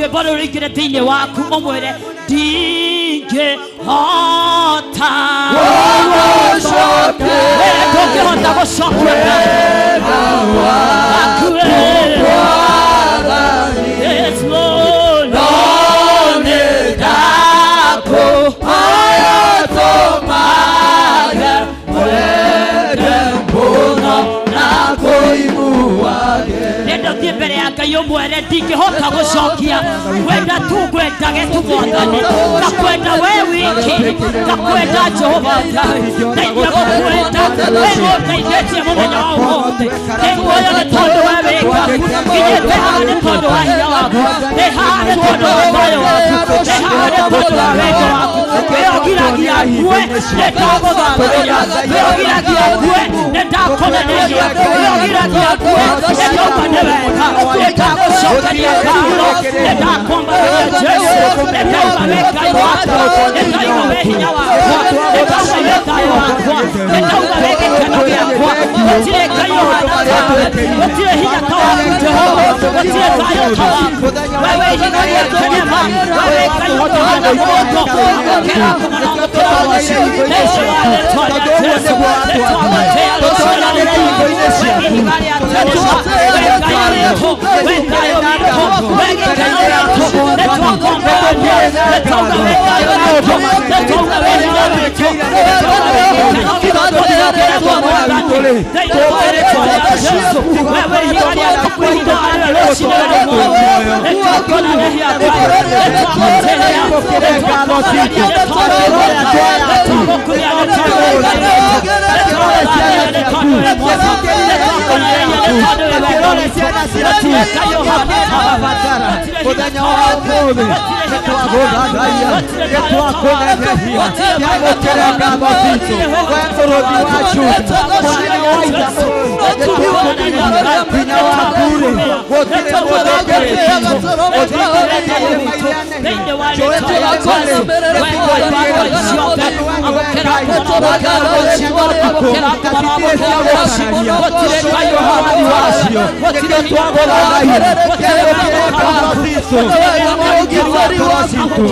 Rwĩmbo rũu rũingĩre thĩinĩ waku, ũmwĩre ndingĩhota. Wĩre ndũngĩhota gũcokia ngatho waku. Yes, Lord. No nĩ ndakũhoya tũmage wende mũno na kũiguage. Nenda ũthiĩ mbere ya Ngai ũmwĩre ndingĩhota gũcokia, kwenda tu ngwendage tu Mwathani, ngakwenda we wiki, ngakwenda Jehova Ngai, ndeithia gũkwenda, we nĩũndeithĩtie mũthenya wa ũmũthĩ, ndĩ muoyo nĩ tondũ we wĩ ngaku, nginyĩte haha nĩ tondũ wa hinya waku, ndĩ haha nĩ tondũ wa thayũ waku, ndĩ haha nĩ tondũ wa wendo waku, wĩogiragia ngue nĩ ndagũthathaiya, wĩogiragia ngue nĩ ndakũneneria, wĩogiragia ngue nĩ ndauga nĩ wega, nĩ ndagũcokeria ngatho, nĩ ndakwambarĩria Jesu, nĩ ndauga wĩ Ngai wakwa, nĩ ndauga wĩ hinya wakwa, nĩ ndauga wĩ thayũ wakwa, nĩ ndauga wĩ gĩkeno gĩakwa. Gũtirĩ Ngai ũhana tawe, gũtirĩ hinya ta waku Jehova, gũtirĩ thayũ ta waku. We wĩ ihiga rĩa tene ma, we wĩ Ngai ũtahana mũndũ. Amũkĩra ngumo na amũkĩra ũgoci thĩinĩ wa rĩtwa rĩa Jesu. Nĩtwagũtĩĩa rũciũ na ũmũthĩ. We ihiga rĩa tene ma, we Ngai witũ, we thayũ witũ, we gĩkeno gitũ, nĩtwakwambarĩria, nĩtwauga wĩ thayũ witũ, nĩtwauga wĩ hinya witũ, nĩtwauga wĩ gĩkeno gitũ. Tũtĩĩtwo Mwathani thĩinĩ wa rĩtwa rĩa Jesu. We wĩ ihiga rĩa ihinda rĩa rũcinĩ rwa ũmũthĩ, nĩtwakũnenehia Ngai, nĩtwagũtĩĩa, nĩtwakwambarĩria, nĩtwagũgooca, nĩtwagũkumia, nĩ tondũ wĩ Ngai witũ, nĩtwagũthathaiya nĩ tondũ wĩ mwega, nĩtwakũnenehia nĩ tondũ wĩ wendo witũ. Gũtirĩ Ngai ũhana tawe, gũtirĩ hinya ta waku, gũtirĩ hinya ta waku, gũtirĩ thayũ ta waku, gũtirĩ wendo ta waku, gũtirĩ ũhoti ta waku. Nĩtwagũtĩĩa Jesu, nĩtwakũnenehia Ngai, nĩtwagũkumia, nĩtwauga wĩ Ngai witũ, nĩtwauga wĩ thayũ witũ thĩinĩ wa rĩtwa rĩa Jesu. We Ngai wa ngai ciothe, amũkĩra ngumo na amũkĩra ũgoci, amũkĩra ngumo na amũkĩra ũgoci. Gũtirĩ Ngai ũhana tawe, gũtirĩ hinya ta waku, gũtirĩ wendo ta waku, gũtirĩ ũhoti ta waku. Amũkĩra ngumo na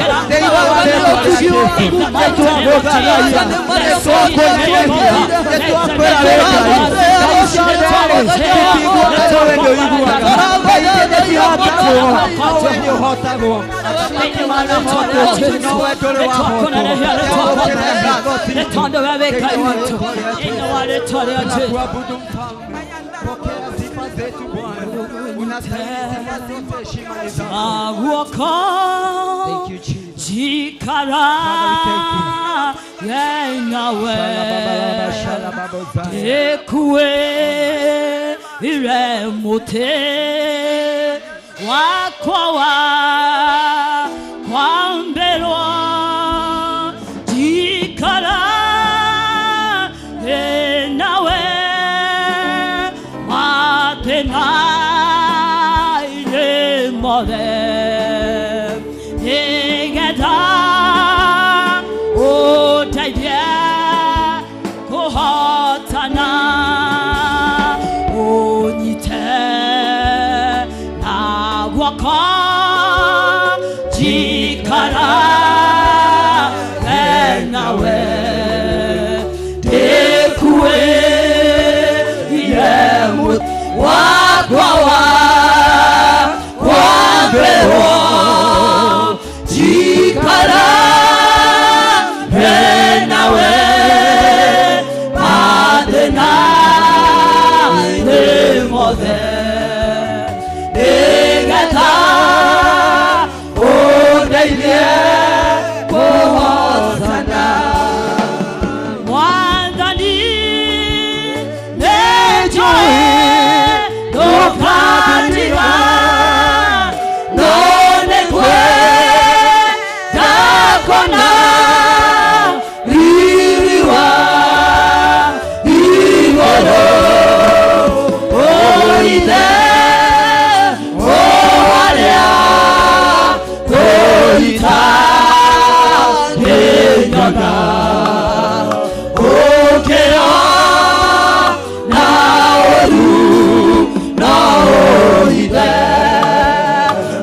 amũkĩra ũgoci in the mighty name of Jesus. Nĩtwagũtĩĩa, nĩtwagũtĩĩa, nĩtwagũtĩĩa, nĩtwakwambarĩria thĩinĩ wa rĩtwa rĩa Jesu. Nĩtwakũnenehia, nĩtwakwambarĩria nĩ tondũ we wĩ Ngai witũ thĩinĩ wa rĩtwa rĩa Jesu. Kuabudu mfalme, pokea sifa zetu Bwana, unastahili sifa zote, heshima ni zako. Maguoko Thank you, Jesus. jikara nawe ndĩkuĩire mũtĩ wakwa wa kwambĩrwo njikara nawe mathĩna-inĩ mothe nĩgetha ũndeithie kũhotana, ũnyite na guoko njikara nawe ndĩkuĩire mũtĩ wakwa wa kwambĩrwo njikara nawe mathĩna-inĩ mothe nĩgetha ũndeithie kũhotana. Mwathani, nĩnjũĩ ndũkandiga, no nĩngwenda kuona riri wa igũrũ ũithe o harĩa kũita nĩnyona ũkĩra na ũru na ũithe.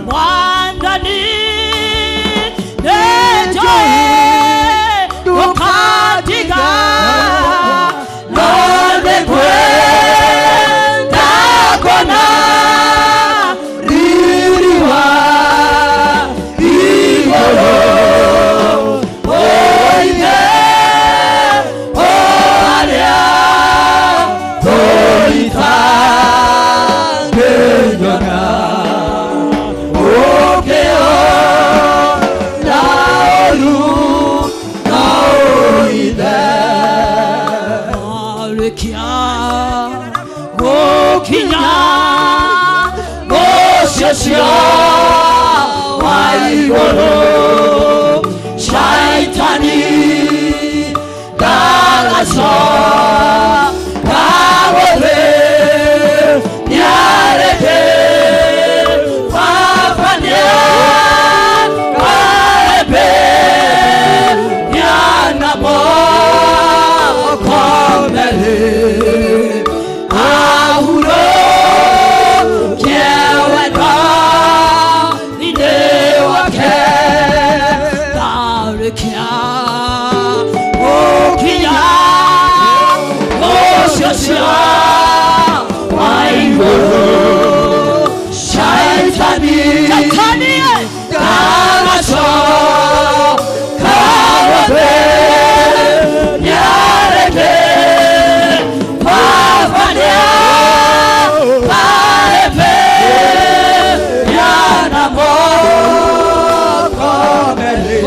Mwathani,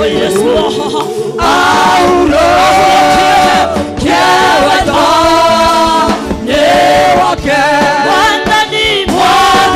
Oh, yes, Lord. Mwathani, Mwathani,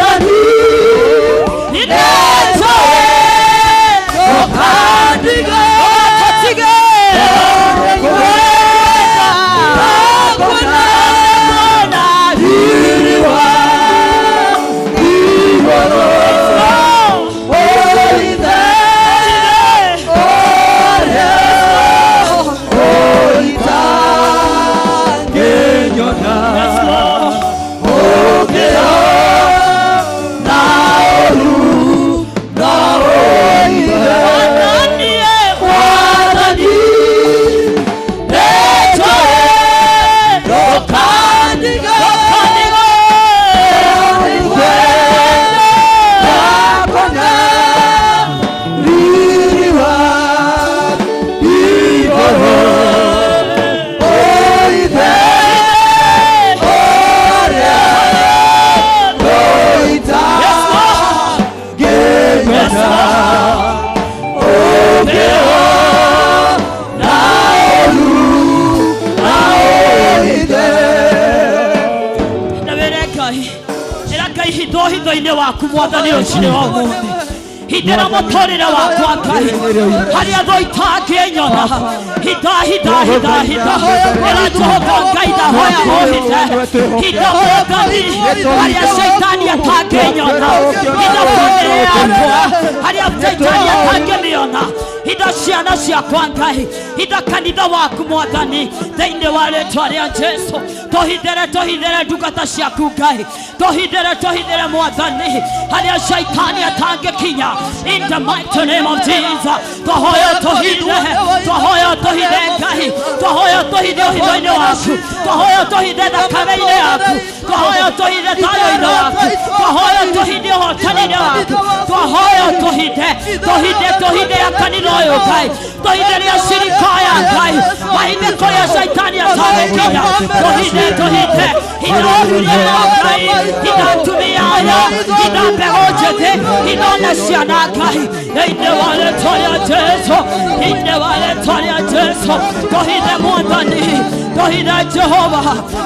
Na wĩre Ngai, ĩra Ngai hitho hitho-inĩ waku Mwathani rũcinĩ wa ũmũthĩ. Hithĩra mũtũrĩre wakwa Ngai, harĩa thũ itangĩnyona. Hitha, hitha, hitha, hitha. Ĩra Jehova Ngai ndahoya ũhithe. Hitha Mwathani, harĩa caitani atangĩnyona. Hitha bamĩrĩ yakwa, harĩa caitani atangĩmĩona. Hitha ciana ciakwa Ngai, hitha kanitha waku Mwathani, thĩinĩ wa rĩtwa rĩa Jesu. Tũhithere, tũhithere ndungata ciaku Ngai, tũhithere, tũhithere Mwathani, harĩa caitani atangĩkinya. In the mighty name of Jesus, twahoya tũhithe, twahoya tũhithe Ngai, twahoya tũhithe ũhitho-inĩ waku, twahoya tũhithe thakame-inĩ yaku, twahoya tũhithe thayũ-inĩ waku, twahoya tũhithe ũhotani-inĩ waku, twahoya tũhithe, tũhithe, tũhithe ya kanitha ũyũ Ngai, tũhithe rĩa cirika ya Ngai, mahithe kũrĩa caitani atangĩkinya. Tũhithe, tũhithe, hitha athuri aya Ngai, hitha atumia aya, hitha mbegũ njĩthĩ, hitha ona ciana Ngai, thĩinĩ wa rĩtwa rĩa Jesu, thĩinĩ wa rĩtwa rĩa Jesu, tũhithe Mwathani, tũhithe Jehova,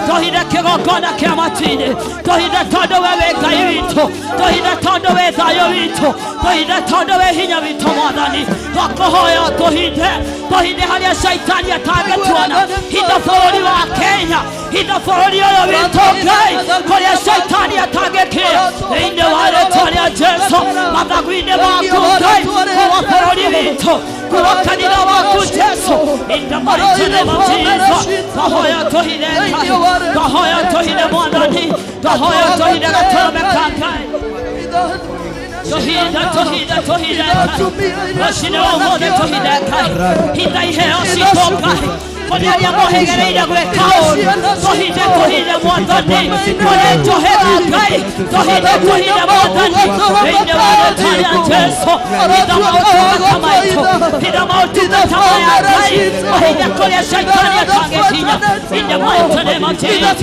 tũhithe kĩgongona kĩa matu-inĩ, tũhithe tondũ we wĩ Ngai witũ, tũhithe tondũ wĩ thayũ witũ, tũhithe tondũ wĩ hinya witũ Mwathani. Twakũhoya tũhithe, tũhithe harĩa caitani atangĩtuona. Hitha bũrũri wa Kenya, hitha bũrũri ũyũ witũ Ngai, kũrĩa caitani atangĩkinya. Thĩinĩ wa rĩtwa rĩa Jesu, mathagu-inĩ maku Ngai, kuwa bũrũri witũ, kuwa kanitha waku Jesu. In the mighty name of Jesus, twahoya tũhithe Ngai, twahoya tũhithe Mwathani, twahoya tũhithe gatũrũme ka Ngai. Tũhithe, tũhithe, tũhithe Ngai. Rũcinĩ wa ũmũthĩ tũhithe Ngai. Hitha iheo citũ Ngai, kũrĩ arĩa mohĩgereire gwĩka ũũru. Tũhithe, tũhithe Mwathani, kũrĩ njũhĩga Ngai. Tũhithe, tũhithe Mwathani, thĩinĩ wa rĩtwa rĩa Jesu. Hitha maũtungata maitũ, hitha maũtungata maya Ngai, mahithe kũrĩa caitani atangĩkinya. In the mighty name of Jesus,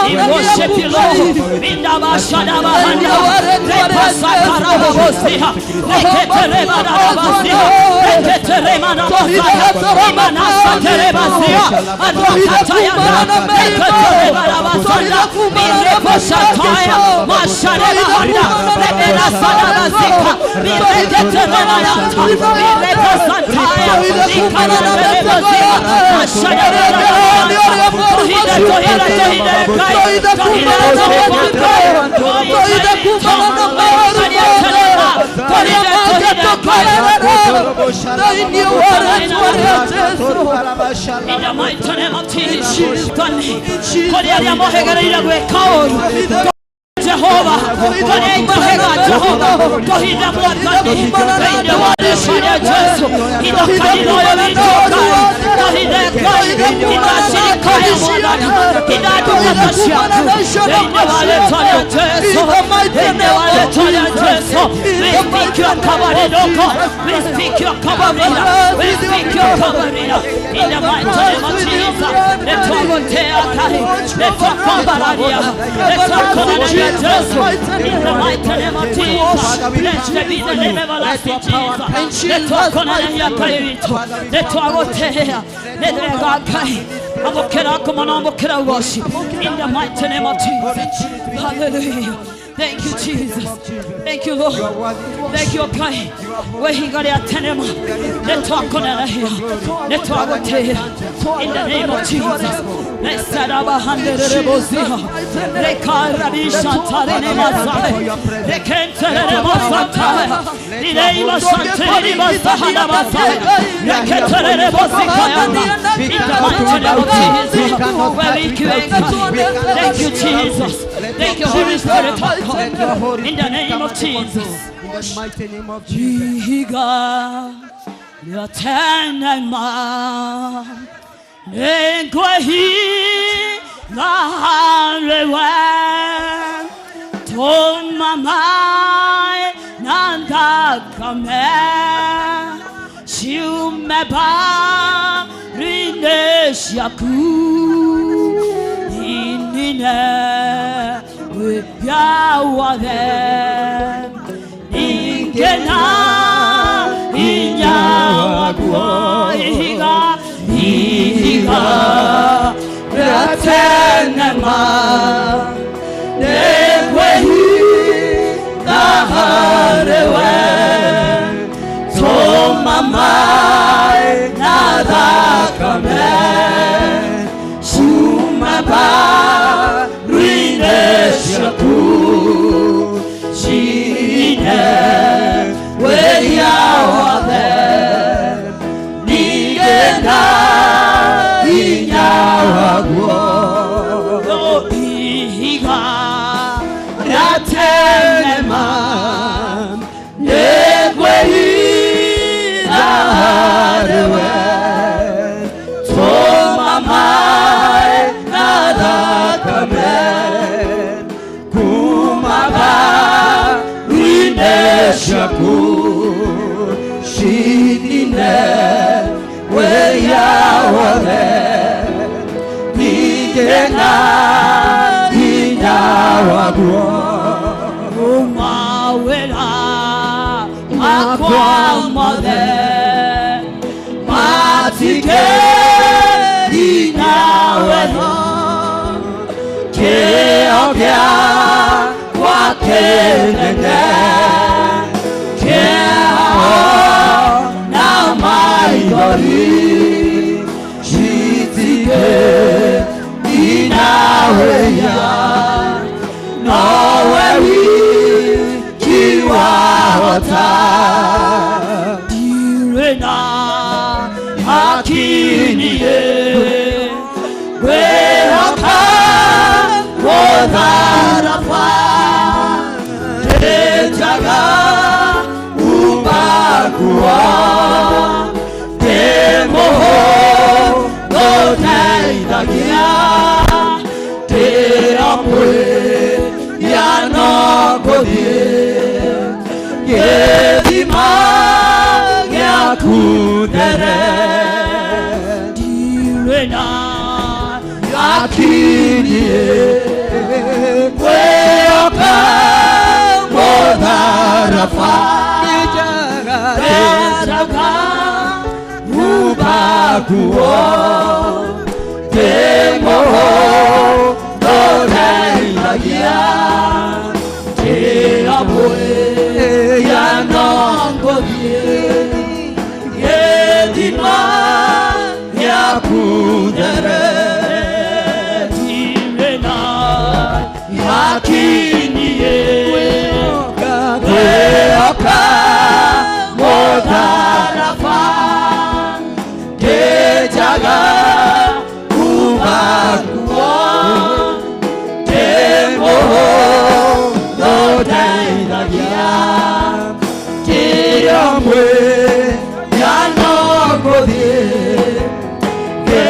we worship you, Lord. Indabashadabahanda, repasakarababosia, reketerebarabasiya, reketeremanabasaya, imanasaterebasia, arakatayanda, reketerebarabasanda, mireposhataya, masharebahanda, rebenasadabasika, mireketeremayanta, mirekosantaya, ikanaterebasia, masharebarabasa. Tohide, tohide, tohide, Ngai, tohide, Jehova Ngai, tohide, tohide, Ngai. In the mighty name of Jesus, kũrĩ arĩa mohegereire gwĩka ũũru, Jehova, kũrĩa itũhega Jehova, tũhithe Mwathani, thĩinĩ wa rĩtwa rĩa Jesu. Hitha kanitha ũyũ witũ Ngai, tũhithe We speak your covering. We speak your covering. In the mighty name of Jesus. In the mighty name of Jesus. Blessed be the name everlasting Jesus. In the mighty name of Jesus. Hallelujah. Thank you, Jesus. Thank you, Lord. Thank you, Kai. In the name of Jesus. Thank you, Jesus. Thank you, Holy Spirit. In the name of Jesus. In the mighty name of Jesus.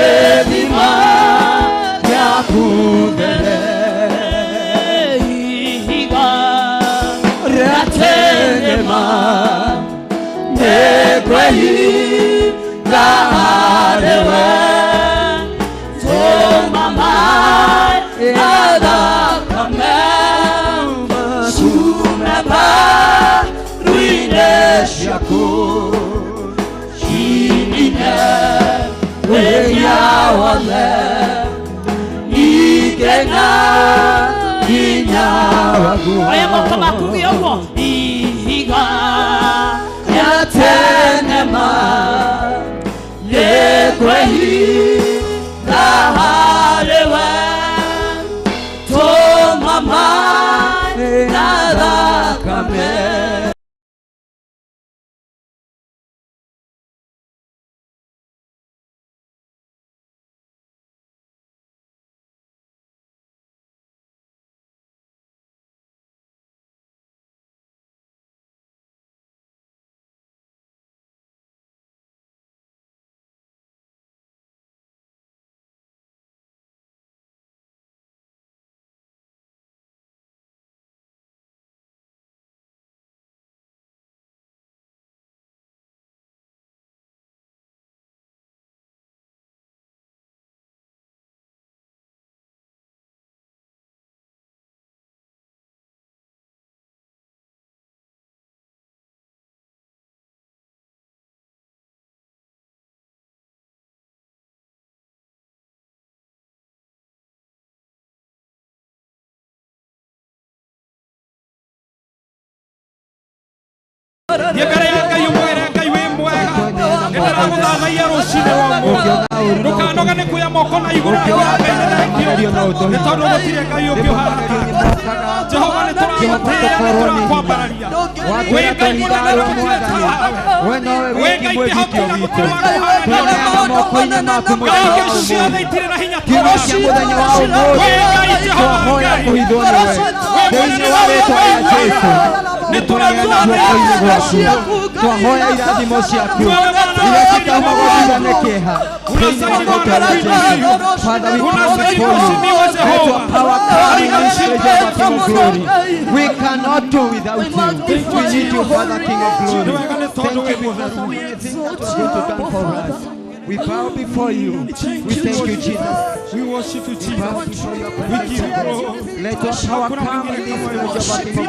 Gĩthima gĩaku there Ihiga rĩa tene ma nĩngwĩhinga harĩ we Tũma maĩ na thakame ciume mbaru-inĩ ciaku cinine wĩhia wothe ingena hinya waguo Oya moko maku uge ũguo Ihiga rĩa tene ma nĩngwĩhinga harĩ we tũma maĩ na thakame. Thiĩ mbere ya Ngai ũmwĩre Ngai wĩ mwega nĩndĩragũthathaia rũcinĩ rwa ũmũthĩ ndũkanoge nĩ kuoya moko na igũrũ na kuoya Ngai nĩ thengiũ nĩ tondũ gũtirĩ Ngai ũngĩ ũhana take. Jehova nĩ tũragũtĩĩa nĩ tũrakwambararia wĩ Ngai mũnene na gũtirĩ tawe wĩ Ngai kĩhoti na gũtirĩ wa kũhana nawe. Ngai ingĩ ciothe itirĩ na hinya ta waku. Wĩ Ngai Jehova Ngai wĩ mũnene na wĩ mwega nĩ tũragũthathaia Twahoya irathimo ciaku iria cikauma gũthira nĩ kĩeha thĩinĩ wa rĩĩtwa rĩa Jesũ. Father, we come before you. Let your power come in this place, Jehovah King of glory. We cannot do without you. We need you, Father King of glory. Thank you because of anything that was going to done for us. We bow before you. We thank you, Jesus. We worship you, We bow Jesus. before your We presence. give you glory. Let your power come in this place, Jehovah King of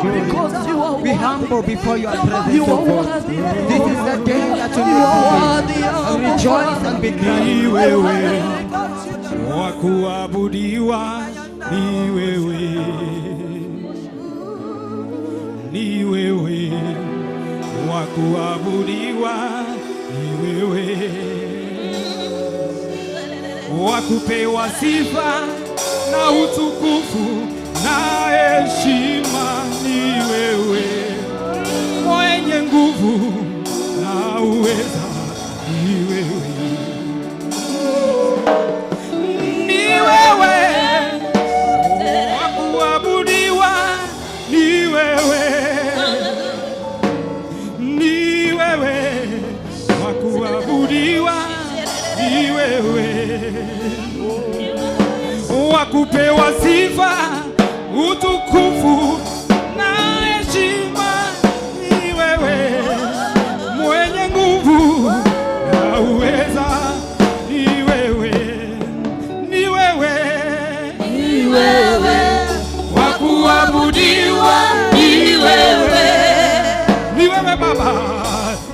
glory. We humble before your presence, O God. This is the day that you made and rejoice and be glad. Ni wewe wa kuabudiwa, ni wewe, ni wewe wa kuabudiwa, ni wewe wa kupewa sifa na utukufu na heshima, ni wewe mwenye nguvu na uweza, ni wewe. Ni wewe wa kuabudiwa, ni wewe, ni wewe wa kuabudiwa, ni wewe wa kupewa sifa, utukufu na heshima, ni wewe mwenye nguvu na uweza, ni wewe, ni wewe, Ni wewe wa kuabudiwa, ni wewe ni wewe Baba,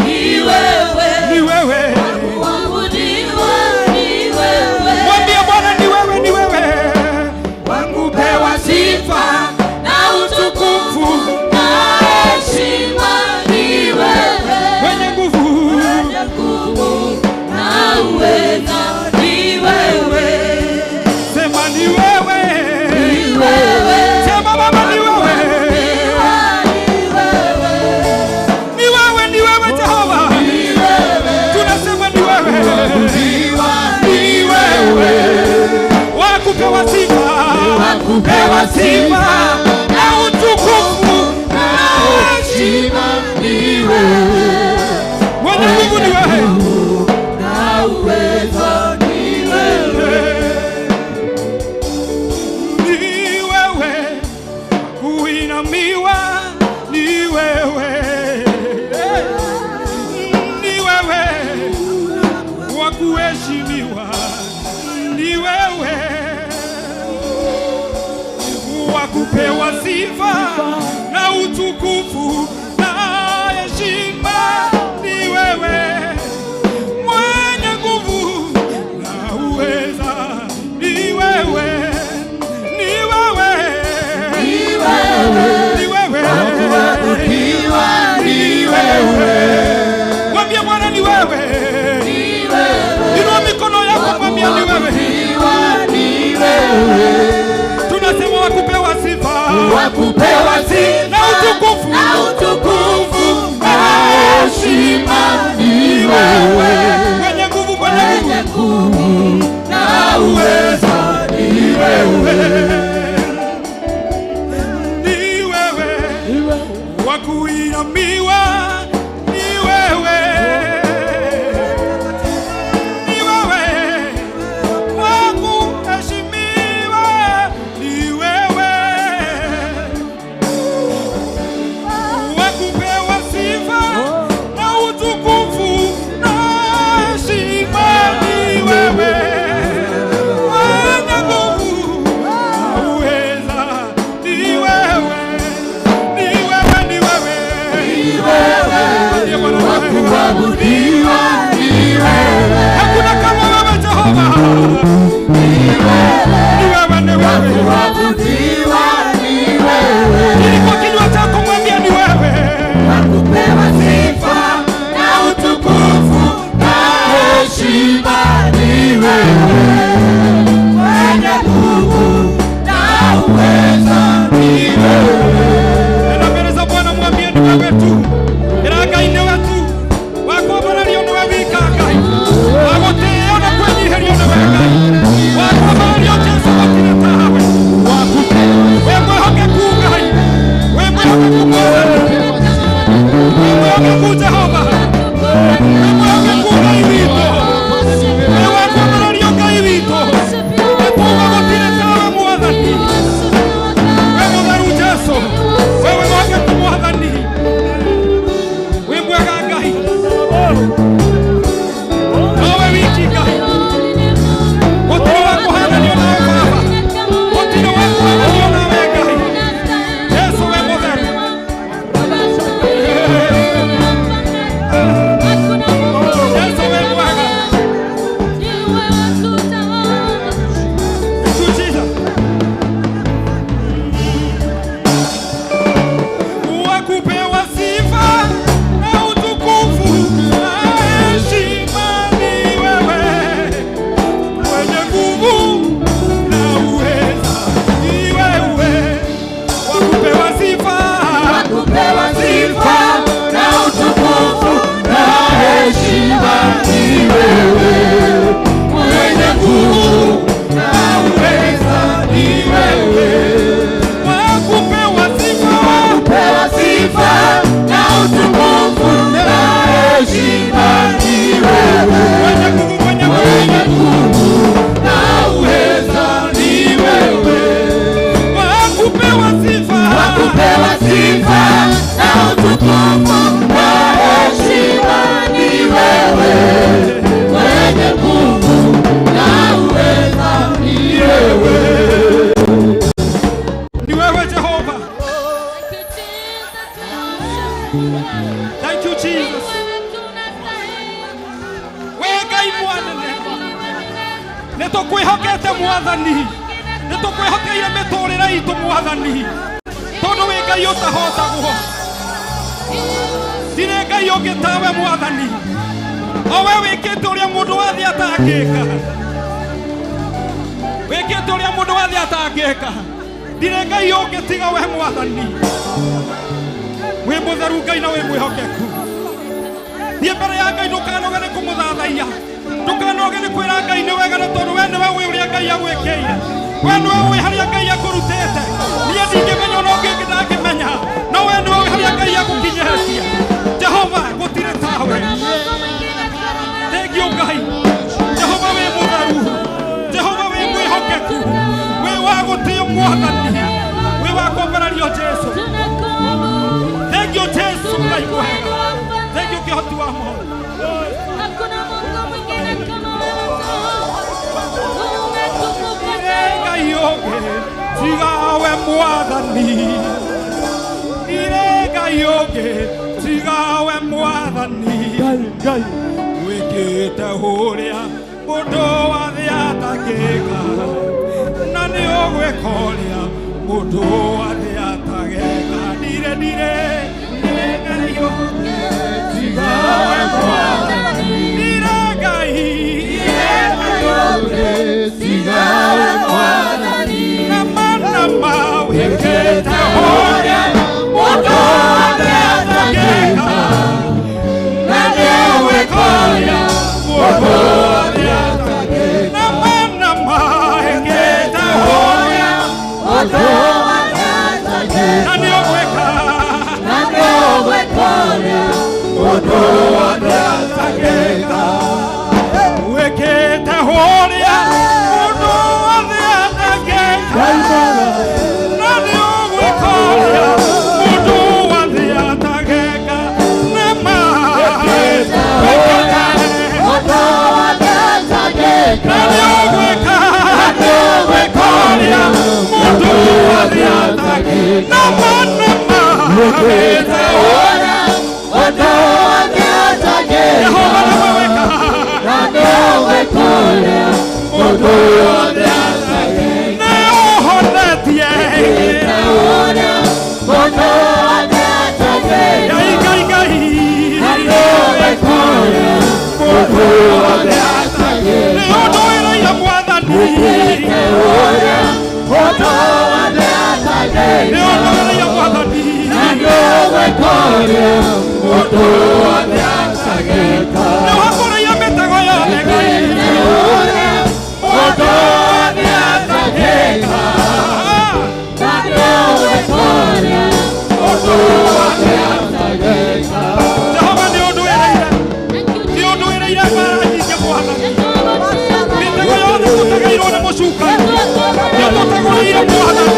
ni wewe ni wewe. kuabudiwa ni wewe Mwambie Bwana ni wewe, ni wewe wa kupewa sifa na Wakupewa sifa na utukufu na heshima ni wewe, mwenye nguvu na uweza ni wewe, ni wewe, ni wewe, ni wewe, ni wewe. Mwambie Bwana ni wewe, ni wewe. Inua mikono yako mwambie ni wewe, ni wewe. Tunasema wakupewa sifa, wakupewa sifa na utukufu, na utukufu na heshima ni wewe, mwenye nguvu, mwenye nguvu na uweza ni wewe, ni wewe, wakuinamiwa ni wewe, ni wewe, wakuheshimiwa ni wewe, wakupewa sifa na utukufu na heshima ni wewe, mwenye nguvu na uweza ni wewe, ni wewe, ni wewe, ni wewe, wakuabudiwa ni wewe, hakuna kama wewe Jehova, ni wewe, ni wewe, ni wewe, wakuabudiwa ni wewe, ili kwa kinywa chako mwambie ni wewe, wakupewa sifa na utukufu na heshima ni wewe, mwenye nguvu na uweza ni wewe. Nenda mbele za Bwana mwambie ni wewe tu, ila Ngai ni wewe tu, wakwambarario ni wewe wika Ngai, wagũtĩĩo na kwĩnyihĩrio nĩ wewe Ngai, wakwambarario Jesũ gũtirĩ tawe, wĩ mwĩhokeku Ngai, wĩ mwĩhokeku Mwathani, wĩ mwĩhokeku Jehova, wĩ mwĩhokeku Ngai witũ, wĩ wakwambarario Ngai witũ, nĩtuuga gũtirĩ tawe Mwathani, wĩ mũtheru Jesũ, wĩ mwĩhokeku Mwathani, wĩ mwega Ngai, nowe wiki Ngai, gũtirĩ wa kũhananio nawe Baba, gũtirĩ wa kũhananio nawe Ngai, Jesũ wĩ mũtheru. Jesũ wĩ mwega. Thank you, Jesus. Wakupewa sifa na utukufu na heshima ni wewe, mwenye nguvu na uweza ni wewe, wakupewa sifa, Wakupewa sifa na utukufu na heshima ni wewe, mwenye nguvu na uweza ni wewe, wakupewa sifa, wakupewa sifa na utukufu na heshima ni wewe, mwenye nguvu, mwenye mwenye nguvu, nguvu na uweza ni wewe, wakupewa sifa, wakupewa sifa na utukufu na heshima ni wewe, mwenye nguvu na uweza ni wewe. Ni wewe Jehova. Thank you Jesus. We Ngai mwanene, nĩtũkwĩhokete Mwathani, nĩtũkwĩhokeire mĩtũrĩre itũ Mwathani, tondũ wĩ Ngai ũtahotagwo, ndirĩ Ngai ũngĩ tawe Mwathani, o we wĩkĩte ũrĩa mũndũ wa thĩ atangĩka, wĩkĩte ũrĩa mũndũ wa thĩ atangĩka, ndirĩ Ngai ũngĩ tiga we Mwathani, wĩ mũtheru Ngai na wĩ mwĩhokeku. Thiĩ mbere ya Ngai ndũkanoge nĩ kũmũthathaiya, ndũkanoge nĩ kwĩra Ngai nĩ wega, nĩ tondũ we nĩwe ũĩ ũrĩa Ngai agwĩkĩire, we nĩwe ũĩ harĩa Ngai akũrutĩte. Niĩ ndingĩmenya ona ũngĩ ndangĩmenya, no we nĩwe ũĩ harĩa Ngai agũkinyĩtie. Jehova gũtirĩ tawe. Thengiũ Ngai. Jehova wĩ mũtheru, Jehova wĩ mwĩhokeku, wĩ wa gũtĩo Mwathani, wĩ wa kwambarario Jesũ. Thengiũ Jesũ Ngai mwega, thengiũ kĩhoti wa mohoro. Ngai ũngĩ tiga we Mwathani. Mwathani Ndirĩ Ngai ũngĩ tiga we Mwathani Ngai wĩkĩte ũrĩa mũndũ wa thĩ atangĩka na nĩ ũgwĩka ũrĩa mũndũ wa thĩ atageka ndirĩ ndirĩ Ngai ũngĩ tiga we Mwathani ndirĩ Ngai ũngĩ tiga we Mwathani nama wĩkĩte ũrĩa mũndũ wa thĩ atangĩka na nĩ ũgwĩka ũrĩa mũndũ wa thĩ atangĩka nama wĩkĩte ũrĩa mũndũ wa thĩ atangĩka na nĩ ũgwĩka mũndũ wa thĩ atangĩka wĩkĩte ũrĩa mũndũ wa thĩ atangĩka na nĩ ũgwĩka ũrĩa mũndũ wa thĩ atangĩka nama wĩkĩte mũndũ wa thĩ atangĩka na nĩ ũgwĩka ũrĩa mũndũ wa thĩ atangĩka nama wĩkĩte ũrĩa mũndũ wa thĩ atangĩka Jehova nĩwe wĩka na nĩ ũgwĩka ũrĩa mũndũ wa thĩ atangĩka nĩ ũhonetie ũrĩa mũndũ wa thĩ atangĩka Ngai Ngai Ngai na nĩ ũgwĩka ũrĩa mũndũ wa thĩ atangĩka nĩ ũndũĩrĩire Mwathani ũrĩa mũndũ wa thĩ atangĩka nĩ ũndũĩrĩire Mwathani na nĩ ũgwĩka ũrĩa mũndũ wa thĩ atangĩka nĩ wakũrĩire mĩtego yothe Ngai ũrĩa mũndũ wa thĩ atangĩka na nĩ ũgwĩka ũrĩa mũndũ wa thĩ atangĩka Jehova nĩ ũndũĩrĩire nĩ ũndũĩrĩire mbara nyingĩ Mwathani mĩtego yothe tũtegeirwo nĩ mũcukani nĩ tũtegũrĩire Mwathani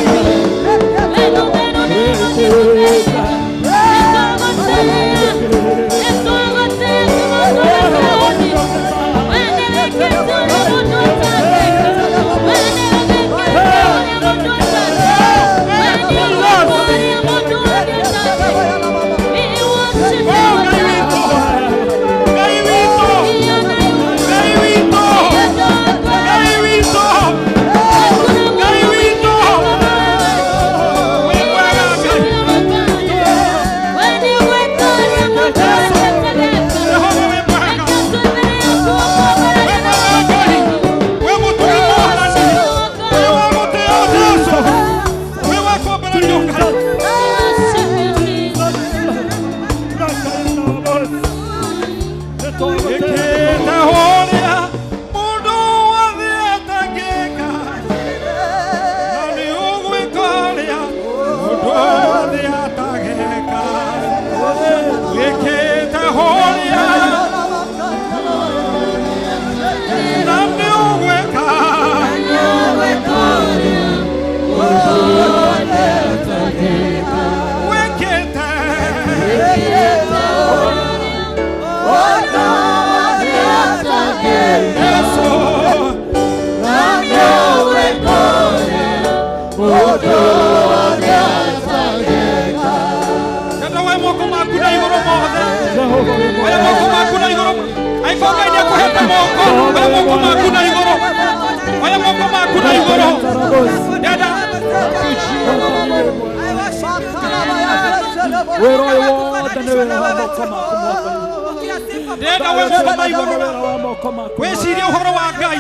Wĩcirie ũhoro wa Ngai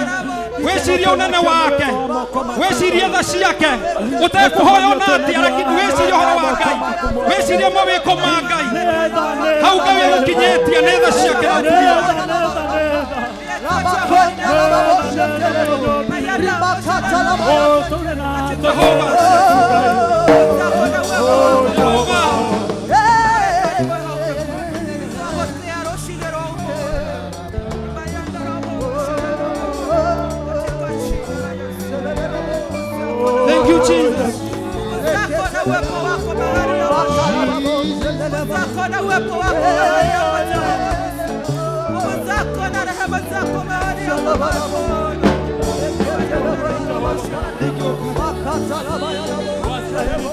wĩcirie ũnene wake wĩcirie tha ciake ũtekũhoya ona atĩa lakini wĩcirie ũhoro wa Ngai wĩcirie mawĩko ma Ngai hau Ngai agũkinyĩtie nĩ tha ciake Jehova Jehova Thank you, Jesus. Judah.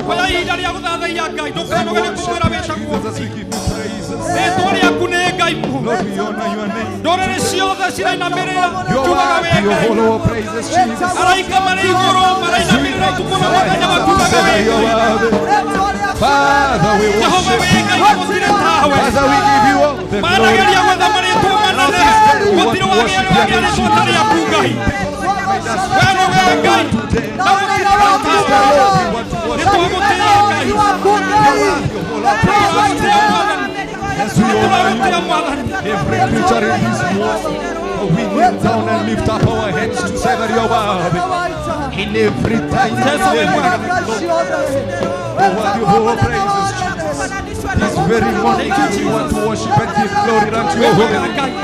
Oya ihinda rĩa gũthathaiya Ngai ndũkanoge nĩ kũmwĩra wĩtagwo Jesus, we give you praises. rĩtwa rĩaku nĩ Ngai. Lord, we honor your name. Ndũrĩrĩ ciothe cirainamĩrĩra You kiugaga are wĩ worthy of Ngai. all our praises, Jesus. Araika marĩ igũrũ marainamĩrĩra ũtukũ na mũthenya makiugaga wĩ You Ngai. are worthy. Father, we Jehova worship wĩ you. Ngai na gũtirĩ tawe. Father, we give you all the glory. Manageria gwetha marĩtwa manene gũtirĩ wagĩa wagĩa rĩtwa ta rĩaku Ngai. We nĩwe Ngai na gũtirĩ tawe. We want to Nĩ worship you. twagũtĩĩa Ngai. Tũragũtĩĩa Mwathani. As we honor Tũragũtĩĩa you, Mwathani. every creature in this world, we kneel down and lift up our hands to say that you are worthy. In every time, in Jesu wĩ every mwega. Lord, worthy of all praises, Jesus. This very morning, we want to worship and give glory unto your holy name.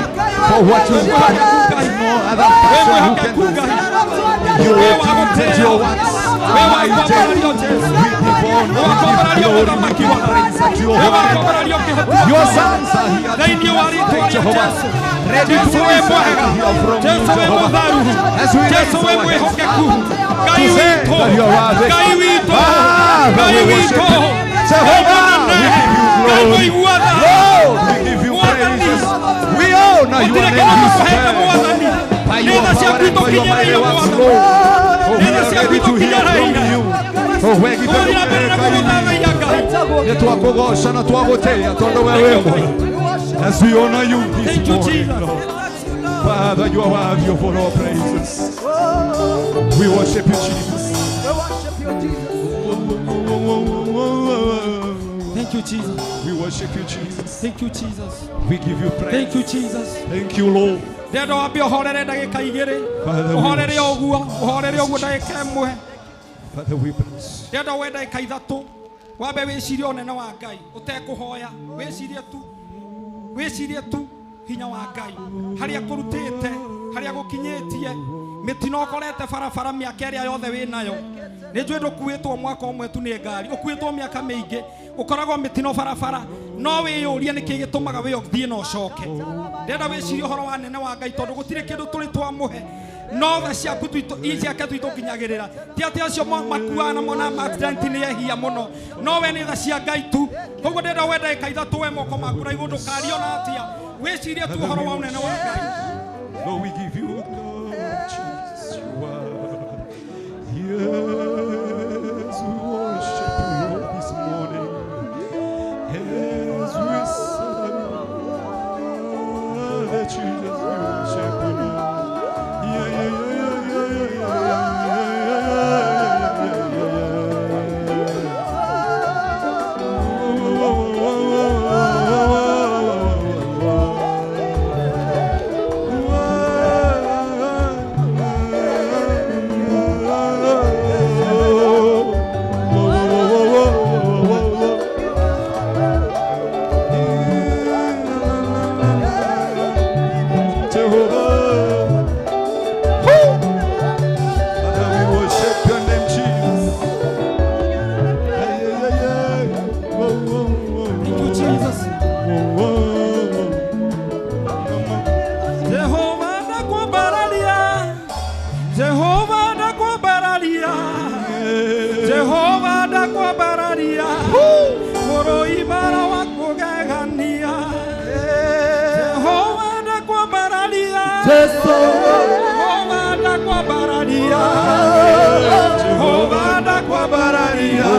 For what you've done, there is no other Wĩ person who can mwĩhokeku do Ngai. it. You Wĩ have wa lifted gũtĩĩo. your works, Wĩ wa mighty. kwambarario Jesu. We give honor, Wĩ wa we give kwambarario glory, we mũthamaki give wa praise unto your Wĩ wa holy name. kwambarario kĩhoti. Your sons are here Thĩinĩ wa rĩtwa today, rĩa Jehovah, Jesu. ready to Jesu wĩ receive mwega. here from you, Jesu wĩ Jehovah. mũtharu. As we raise Jesu wĩ our hands mwĩhokeku. Ngai to say witũ. that you are worthy. Ngai witũ. Father, Ngai we worship witũ. you. Ngai Jehovah, mũnene. we give you Ngai glory. mũigua tha. Lord, we give you Mwathani. praises. We honor your Gũtirĩ name kĩndũ this tũkũhete day. Mwathani. By Nĩ your tha power ciaku and by your mighty itũkinyĩrĩire works, Mwathani. Lord. For Nĩ we tha are ciaku ready to hear from itũkinyĩrĩire. you. For we give Tũgũthiĩ na mbere na gũgũthathaiya Ngai. Nĩ twakũgoca na twagũtĩĩa tondũ we wĩ mwega. As we honor you this Thank you, morning, Jesus. Lord. Father, you are worthy of all our praises. We worship you, Jesus. Thank you, Jesus. We worship you, Jesus. Thank you, Jesus. We give you praise. Thank you, Jesus. Thank you, Lord. Ndĩrenda wambe ũhorere ndagĩka igĩrĩ. Father, we Ũhorere worship. ũguo, ũhorere ũguo ndagĩka ĩmwe. Father, we bless. Ndĩrenda woe ndagĩka ithatũ wambe wĩcirie ũnene wa Ngai ũtekũhoya, wĩcirie tu, wĩcirie tu hinya wa Ngai harĩa kũrutĩte, harĩa gũkinyĩtie, mĩtino ũkorete barabara mĩaka ĩrĩa yothe wĩ nayo. Nĩ njũĩ ndũkuĩtwo mwaka ũmwe tu nĩ ngari, ũkuĩtwo mĩaka mĩingĩ, ũkoragwo mĩtino barabara, no wĩyũrie nĩkĩ gĩtũmaga wĩ ũthiĩ na ũcoke. Ndĩrenda wĩcirie ũhoro wa nene wa Ngai tondũ gũtirĩ kĩndũ tũrĩ twamũhe no tha ciaku ciake tu itũkinyagĩrĩra. Ti atĩ acio makuaga na mona accident nĩ ehia mũno, no we nĩ tha cia Ngai tu. Koguo ndĩrenda woe ndagĩka ithatũ we moko maku na igũrũ ndũkarie ona atĩa, wĩcirie tu ũhoro wa ũnene wa Ngai. Lord, we give you glory, Jesus. You are. Yes, we worship you, Lord, this morning. Yes, we say, Jesus, we worship you, Lord. Yeah, yeah, yeah, yeah, yeah, yeah, yeah, yeah, yeah, yeah. Oh, oh, oh, oh, oh, oh, oh, Jehovah. Father, we worship your name, Jesus. Yeah, yeah, yeah, yeah. Whoa, whoa, whoa, Thank you, Jesus. whoa, whoa, Jehova ndakwambararia, Jehova ndakwambararia, Jehova ndakwambararia, mũrũi bara wa kũgegania. Jehova ndakwambararia, Jehova ndakwambararia, Jehova ndakwambararia,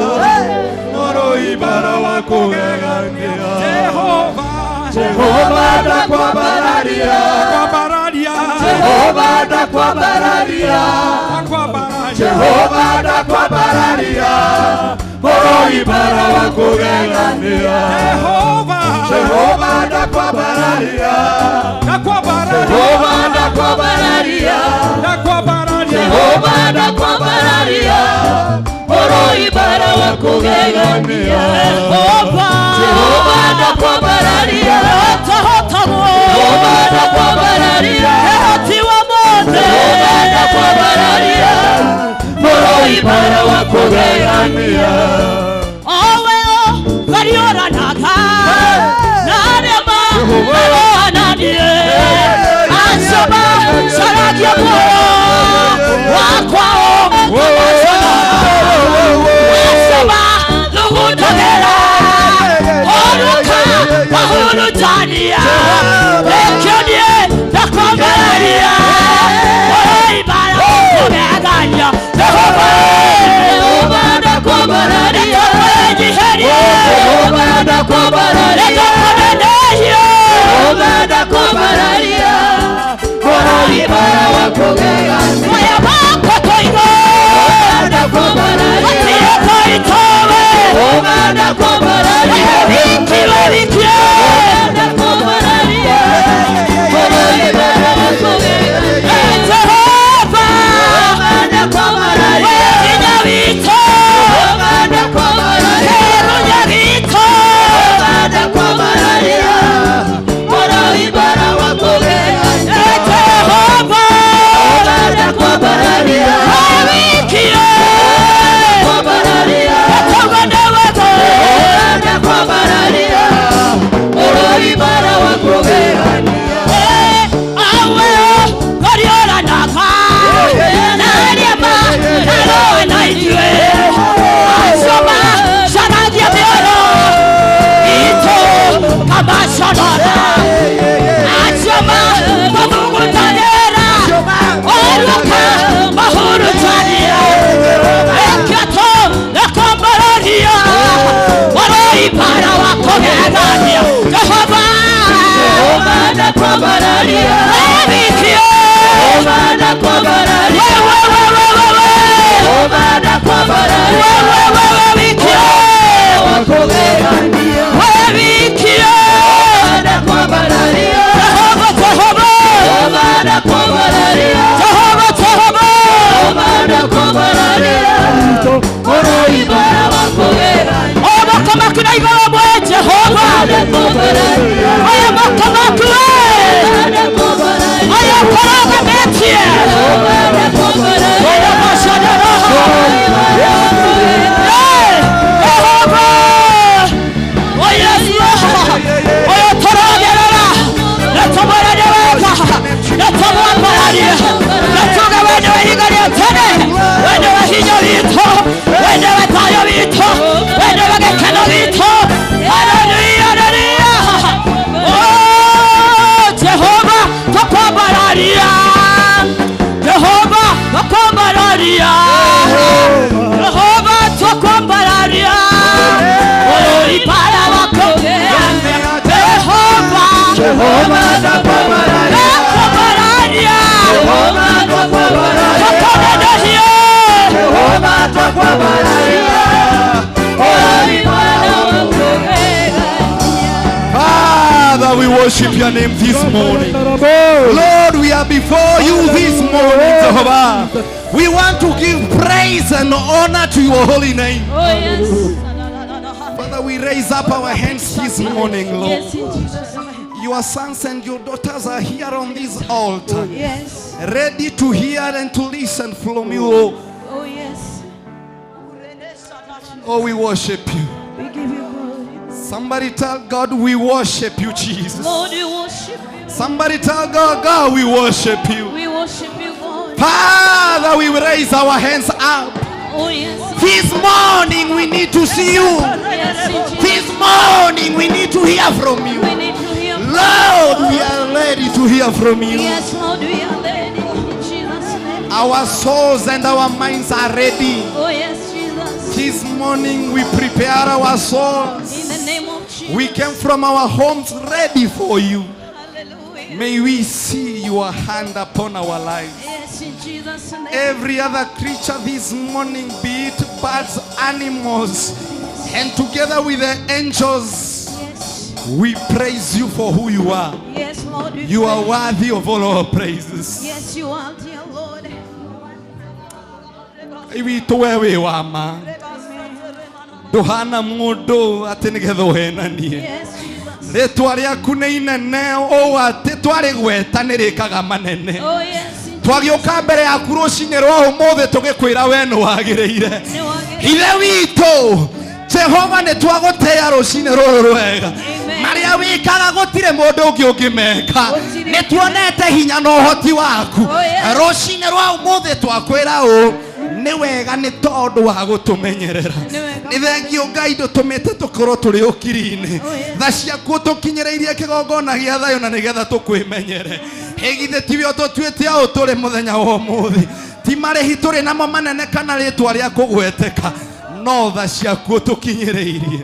Mũrũi bara wa kũgegania. Jehova, Jehova ndakwambararia, ndakwambararia, Jehova ndakwambararia, ndakwambararia. Jehova ndakwambararia, mũrũi bara wa kũgegania. Jehova, Jehova ndakwambararia, ndakwambararia, Jehova ndakwambararia, ndakwambararia. Jehova ndakwambararia, mũrũi bara wa kũgegania. Jehova, Jehova ndakwambararia, ũtahotagwo. Jehova ndakwambararia, Ehoti wa mothe. Jehova ndakwambararia, mũrũi bara wa kũgegania. Owe ũkariũranaga na arĩa maroananie, acio macaragia muoyo wakwa ũkamaconoka. Acio Kwambararia. Jehova ndakwambararia. Mũrũibara wa kũgegania. Oya moko tũigũ. Jehova ndakwambararia. Gũtirĩ tũitũwe. Jehova ndakwambararia. Wĩbikiwe wikie. Jehova ndakwambararia. Mũrũibara wa kũgegania. Jehova. Jehova ndakwambararia. We hinya witũ. Jehova ndakwambararia. Kĩrunya gitũ. Jehova ndakwambararia. Mũrũibara wa kũgegania. Jehova. Jehova ndakwambararia. We wikie. Kwambararia. Tũgane wetũ. Jehova ndakwambararia. Mũrũibara wa kũgegania. Jehovah! Jehova ndakwambararia. Jehova ndakwambararia. Jehova ndakwambararia. Wa kũgegania. Jehova ndakwambararia. Jehova ndakwambararia. Jehova ndakwambararia. Mũrũibara wa kũgegania. Jehova ndakwambararia. Jehova ndakwambararia. Jehova ndakwambararia. Mũrũibara wa kũgegania. Jehova, wakwambararia. Jehova, twakwambararia. Ipara wako Jehova, Jehova ndakwambararia. wakwambararia. Jehova ndakwambararia. Twakwambararia. Jehova ndakwambararia. Mũrũibara wa kũgegania. Father, we worship your name this morning. Lord, we are before you this morning, Jehovah. We want to give praise and honor to your holy name. Oh yes. Father, we raise up our hands this morning, Lord. Yes, in Jesus' name. Your sons and your daughters are here on this altar, Yes. ready to hear and to listen from you. Lord. Oh yes. Oh, we worship you. We give you glory. Somebody tell God, we worship you, Jesus. Lord, we worship you. Somebody tell God, God, we worship you. We worship you, God. Father, we raise our hands up. Oh yes. This morning we need to see you. Yes, in Jesus. This morning we need to hear from you. We need to hear. Lord, we are ready to hear from you. Yes, Lord, we are ready in Jesus' name. Our souls and our minds are ready. Oh yes, Jesus. This morning we prepare our souls. In the name of Jesus. We came from our homes ready for you. Hallelujah. May we see your hand upon our lives. Yes, in Jesus' name. Every other creature this morning, be it birds, animals, and together with the angels, Yes. we praise you for who you are. Yes, Lord. We You are praise. worthy of all our praises. Yes, you are, dear Lord. Witũ we wĩ wa ma ndũhana mũndũ atĩ nĩgetha ũhenanie Yes, Jesus. rĩtwa rĩaku nĩ inene ũũ atĩ twarĩgweta nĩ rĩkaga manene Oh, yes. in twagĩũka mbere yaku rũcinĩ rwa ũmũthĩ tũgĩkwĩra we nĩ wagĩrĩire Nĩwagĩrĩire. ithe witũ jehova nĩ twagũtĩa rũcinĩ rũrũ rwega Amen. marĩa wĩkaga gũtirĩ mũndũ ũngĩ ũngĩmeka Gũtirĩ. nĩ tuonete hinya na ũhoti waku Oh, yes. rũcinĩ rwa ũmũthĩ twakwĩra ũũ nĩ wega nĩ tondũ wa gũtũmenyerera Nĩ wega. nĩ thengio ngai ndũtũmĩte tũkorwo tũrĩ ũkiri-inĩ Oh, yes. tha ciaku tũkinyĩrĩirie kĩgongona gĩa thayũ na nĩgetha tũkwĩmenyere hĩgithĩ tiwe ũtũtuĩte ũũ tũrĩ mũthenya wa ũmũthĩ ti marĩhi tũrĩ namo manene kana rĩtwa rĩa kũgweteka no tha ciaku ũtũkinyĩrĩirie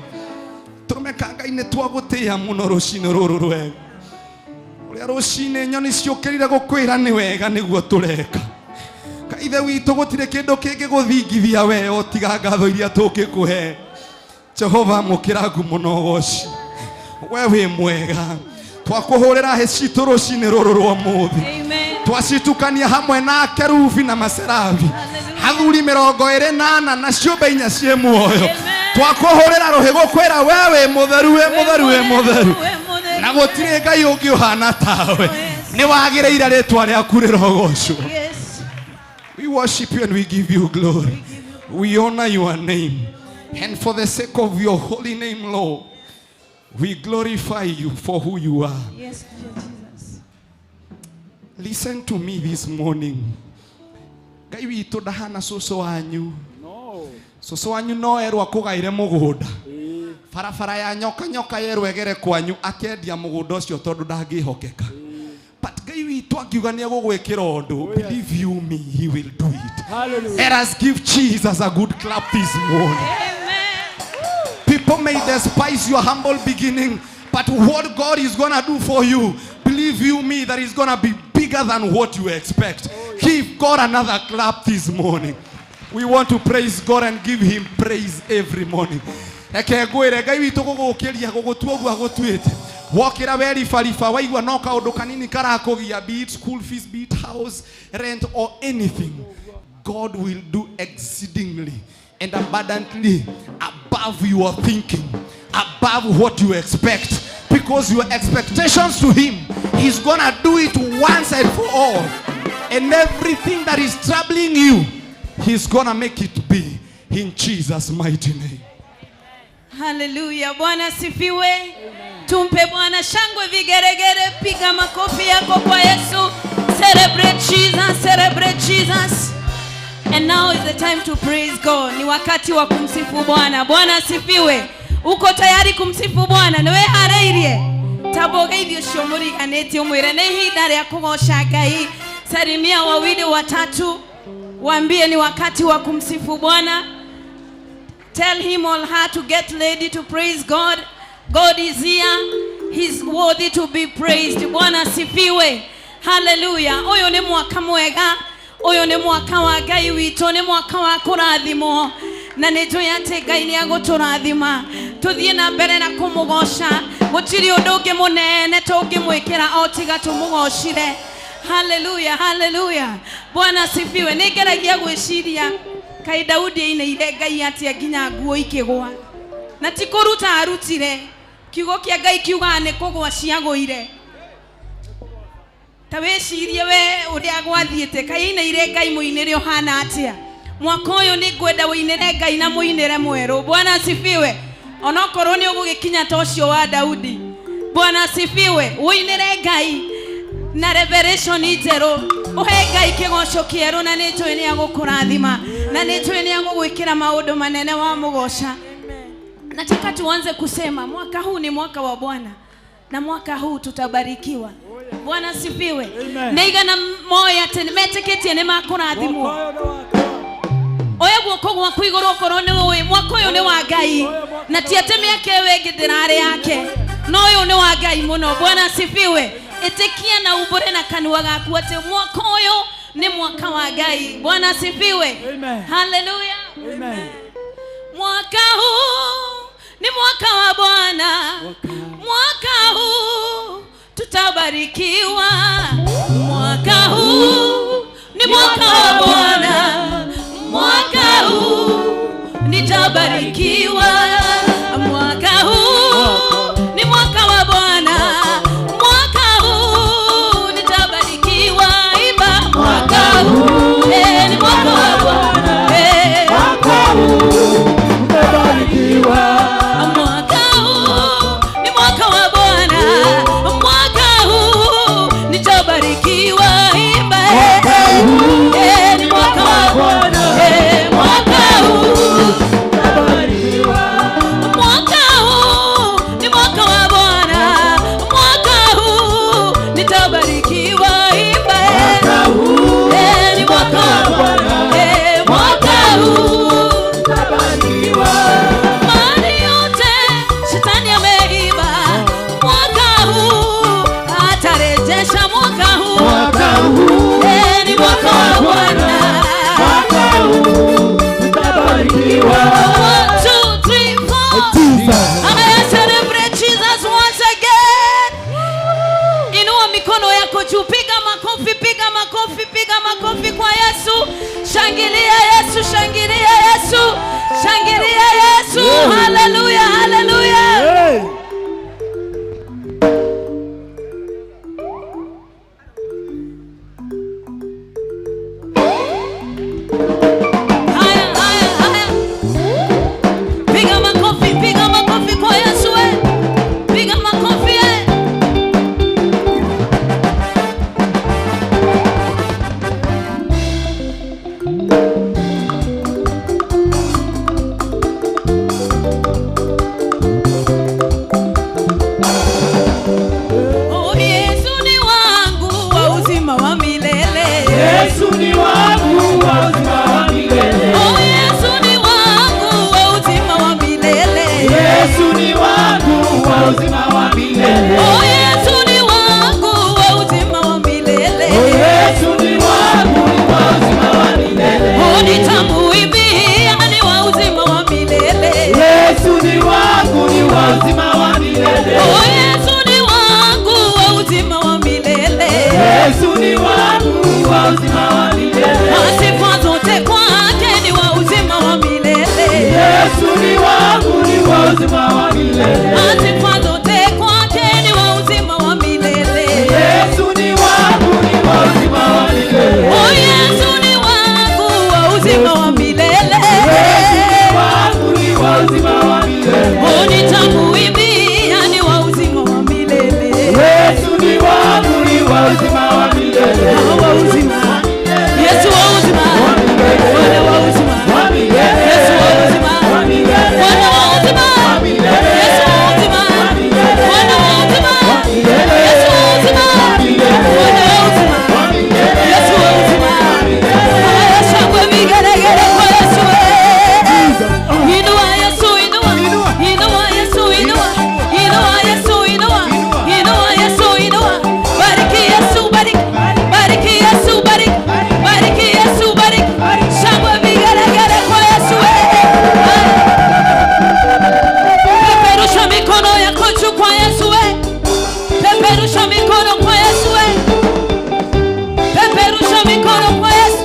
tũrũme ka ngai nĩ Ngai nĩ twagũtĩĩa mũno rũcinĩ rũrũ rwega. Ũrĩa rũcinĩ nyoni ciũkĩrire gũkwĩra nĩ wega nĩguo tũreka. Ithe witũ gũtirĩ kĩndũ kĩngĩgũthingithia we o tiga ngatho iria tũngĩkũhe. Jehova mũkĩra ngumo na ũgoci. We wĩ mwega. Twakũhũrĩra hĩ citũ rũcinĩ rũrũ rwa ũmũthĩ. Amen. Twacitukania hamwe na kerubi na maserabi. Athuri 24 na ciũmbe inya ciĩ muoyo. Twakũhũrĩra rũhĩ gũkwĩra we wĩ mũtheru, wĩ mũtheru, wĩ mũtheru. Na gũtirĩ Ngai ũngĩ ũhana tawe. Nĩ wagĩrĩire rĩtwa rĩaku rĩrogocwo. Yes. We worship you and we give you glory. We honor your name. And for the sake of your holy name, Lord, we glorify you for who you are. Yes, dear Jesus. Listen to me this morning. Ngai witũ ndahana cũcũ wanyu. Cũcũ wanyu no erwo akũgaire mũgũnda. Barabara ya nyoka nyoka yerwo egere kwanyu akendia mũgũnda ũcio tondũ ndangĩhokeka. But Ngai witũ angiuga nĩ egũgwĩkĩra ũndũ, believe you me, he will do it. Hallelujah. Let us give Jesus a good clap this morning. Amen. People may despise your humble beginning, but what God is going to do for you, believe you me, that is going to be bigger than what you expect. Give God another clap this morning. We want to praise God and give him praise every morning. Reke ngwĩre Ngai witũ gũgũkĩria gũgũtua ũguo agũtuĩte. Wokĩra weribariba waigua no kaũndũ kanini karakũgia, be it school fees, be it house rent or anything. God will do exceedingly and abundantly above your thinking, above what you expect. Because your expectations to him, he's gonna do it once and for all. And everything that is troubling you, he's gonna make it be in Jesus' mighty name. Haleluya, Bwana asifiwe. Tumpe Bwana shangwe, vigeregere, piga makofi yako kwa Yesu. Celebrate Jesus, celebrate Jesus. And now is the time to praise God. Ni wakati wa kumsifu Bwana. Bwana asifiwe. Uko tayari kumsifu Bwana? Niwe hareirie. Tambogeithio ũcio mũriganĩtie ũmwĩre nĩ ihinda rĩa kũgoca Ngai. Salimia wawili watatu, waambie ni wakati wa kumsifu Bwana. Tell him or her to get ready to praise God. God is here. He's worthy to be praised. Bwana asifiwe. Hallelujah. Ũyũ nĩ mwaka mwega. Ũyũ nĩ mwaka wa Ngai witũ, nĩ mwaka wa kũrathimwo. Na nĩ njũĩ atĩ Ngai nĩ agũtũrathima. Tũthiĩ na mbere na kũmũgoca. Gũtirĩ ũndũ ũngĩ mũnene tũngĩmwĩkĩra o tiga tũmũgocire. Hallelujah, hallelujah. Bwana asifiwe. Nĩ ngeragia gwĩciria kaĩ Daudi ainĩire Ngai atĩa nginya nguo ikĩgwa. Na ti kũruta arutire. Kiugo kĩa Ngai kiugaga nĩ kũgwa ciagũire. Ta wĩcirie we ũrĩa gwathiĩte, kaĩ ainĩire Ngai mũinĩre ũhana atĩa. Mwaka ũyũ nĩ ngwenda ũinĩre Ngai na mũinĩre mwerũ. Bwana asifiwe. Onokorwo nĩ ũgũgĩkinya ta ũcio wa Daudi. Bwana asifiwe. Ũinĩre Ngai na revelation njerũ. Ũhe Ngai kĩgoco kĩerũ na nĩ njũĩ nĩ agũkũrathima. Na nĩ njũĩ nĩ agũgwĩkĩra maũndũ manene wa mũgoca. Nataka tuanze kusema mwaka huu ni mwaka wa Bwana na mwaka huu tutabarikiwa. Bwana asifiwe. Amen. Nĩ igana moya atĩ metĩkĩtie nĩ makũrathimwo. Oya guoko gwaku igũrũ okorwo nĩ ũĩ mwaka ũyũ nĩ wa Ngai, na ti atĩ mĩaka ĩyo ĩngĩ ndĩrarĩ yake, no ũyũ nĩ wa Ngai mũno. Bwana asifiwe. Ĩtĩkia na umbũre na kanua gaku atĩ mwaka ũyũ nĩ mwaka wa Ngai. Bwana asifiwe. Amen. Hallelujah. Amen. Mwaka huu ni mwaka wa Bwana, mwaka huu tutabarikiwa. Mwaka huu ni mwaka wa Bwana, mwaka huu nitabarikiwa. Mwaka huu ni mwaka wa Bwana, mwaka huu nitabarikiwa. Imba, mwaka huu, ni mwaka wa Bwana, Mwaka huu umebarikiwa. Mwaka huu ni mwaka wa Bwana, mwaka huu nitabarikiwa. Imba, Mwaka huu ni mwaka wa Bwana, mwaka huu umebarikiwa. Umebarikiwa. 1, 2, 3, 4. I celebrate Jesus once again. Inua mikono yako juu, piga makofi, piga makofi, piga makofi kwa Yesu. Shangilia Yesu, shangilia Yesu, shangilia Yesu. Hallelujah, hallelujah. Haya, haya, haya. Piga makofi, piga makofi kwa Yesu eh. Piga makofi eh. Oh, Yesu ni wangu wa uzima wa milele. Yesu ni wangu wa uzima wa milele. Oh, Yesu ni wangu wa uzima wa milele. Yesu ni wangu wa uzima wa milele. Oh, Yesu ni wangu wa uzima wa milele. Yesu ni wangu wa uzima wa milele. Oh, nitamuimbia ni wa uzima wa milele. Yesu ni wangu ni wa uzima wa milele. Oh, Yesu ni wangu wa uzima wa milele. Yesu ni wangu wa uzima wa milele. Sifa zote kwake ni wa uzima wa milele. Yesu ni wangu ni wa uzima wa milele. Sifa zote kwake ni wa uzima wa milele. Yesu ni wangu ni wa uzima wa milele. Oh, Yesu ni wangu wa uzima wa milele. Yesu ni wangu ni wa uzima wa milele. Oh, nitamuimbia ni wa uzima wa milele. Yesu ni wangu ni wa uzima wa milele. Wa uzima. Yesu wa uzima. Bwana wa uzima. Wa milele. Yesu wa uzima. Wa milele. Bwana wa uzima. Milele. Yesu wa uzima. Bwana wa uzima. Yesu wa uzima. Bwana wa uzima. Yesu wa uzima. Haya, shangwe vigelegele kwa Yesu. Inua Yesu, inua. Inua Yesu, inua. Inua Yesu, inua. Inua Yesu, inua. Bariki Yesu, bariki. Bariki Yesu, bariki. Bariki Yesu, bariki. Shangwe vigelegele kwa Yesu. Peperusha mikono yako juu kwa Yesu. Peperusha mikono kwa Yesu. Peperusha mikono kwa Yesu.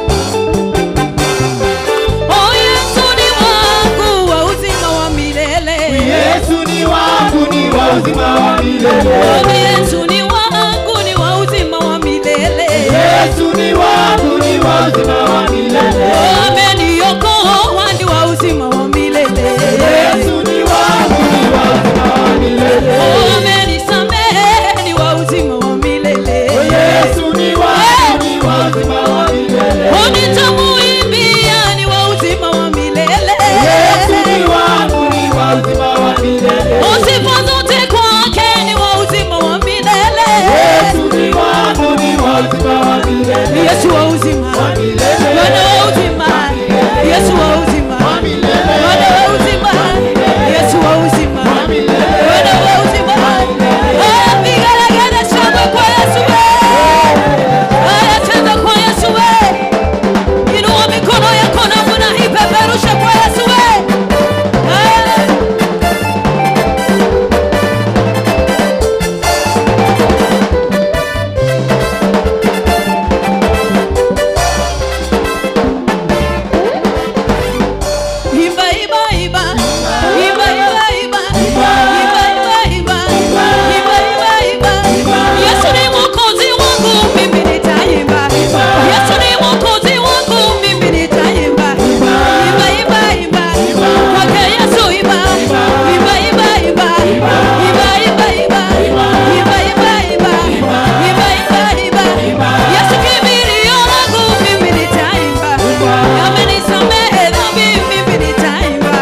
Oh, Yesu ni wangu wa uzima wa milele. Yesu ni wangu ni wa uzima wa milele. Oh, Yesu ni wangu ni wa uzima wa milele. Yesu ni wangu ni wa uzima wa milele. Oh, ameniokoa ni wa uzima wa milele. Yesu ni wangu ni wa uzima wa milele. Oh, amenisamehe ni wa uzima wa milele. Yesu ni wangu ni wa uzima wa milele. Oh, nitamuimbia ni wa uzima wa milele. Yesu ni wangu ni wa uzima wa milele. Oh, sifa zote kwake ni wa uzima wa milele. Yesu ni wangu ni wa uzima wa milele. Yesu wa uzima. Milele. Bwana wa uzima. Yesu wa uzima. Bwana wa uzima. Yesu wa uzima. Bwana wa uzima. Haya, vigelegele shangwe kwa Yesu we. Haya, cheza kwa Yesu we. Inua mikono yako namna hii, peperusha kwa Yesu we. Haya. Imba, imba, imba. Imba, imba, imba. Imba, imba, imba. Imba, imba, imba. Yesu ni Mwokozi wangu, mimi nitaimba. Yesu ni Mwokozi wangu, mimi nitaimba. Imba, imba, imba. Kwake Yesu imba. Imba, imba, imba. Imba, imba, imba. Imba, imba, imba. Imba, imba, imba. Yesu kimbilio langu, mimi nitaimba. Amenisamehe dhambi, mimi nitaimba.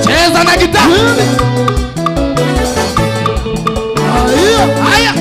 Cheza na gitaa. Haya.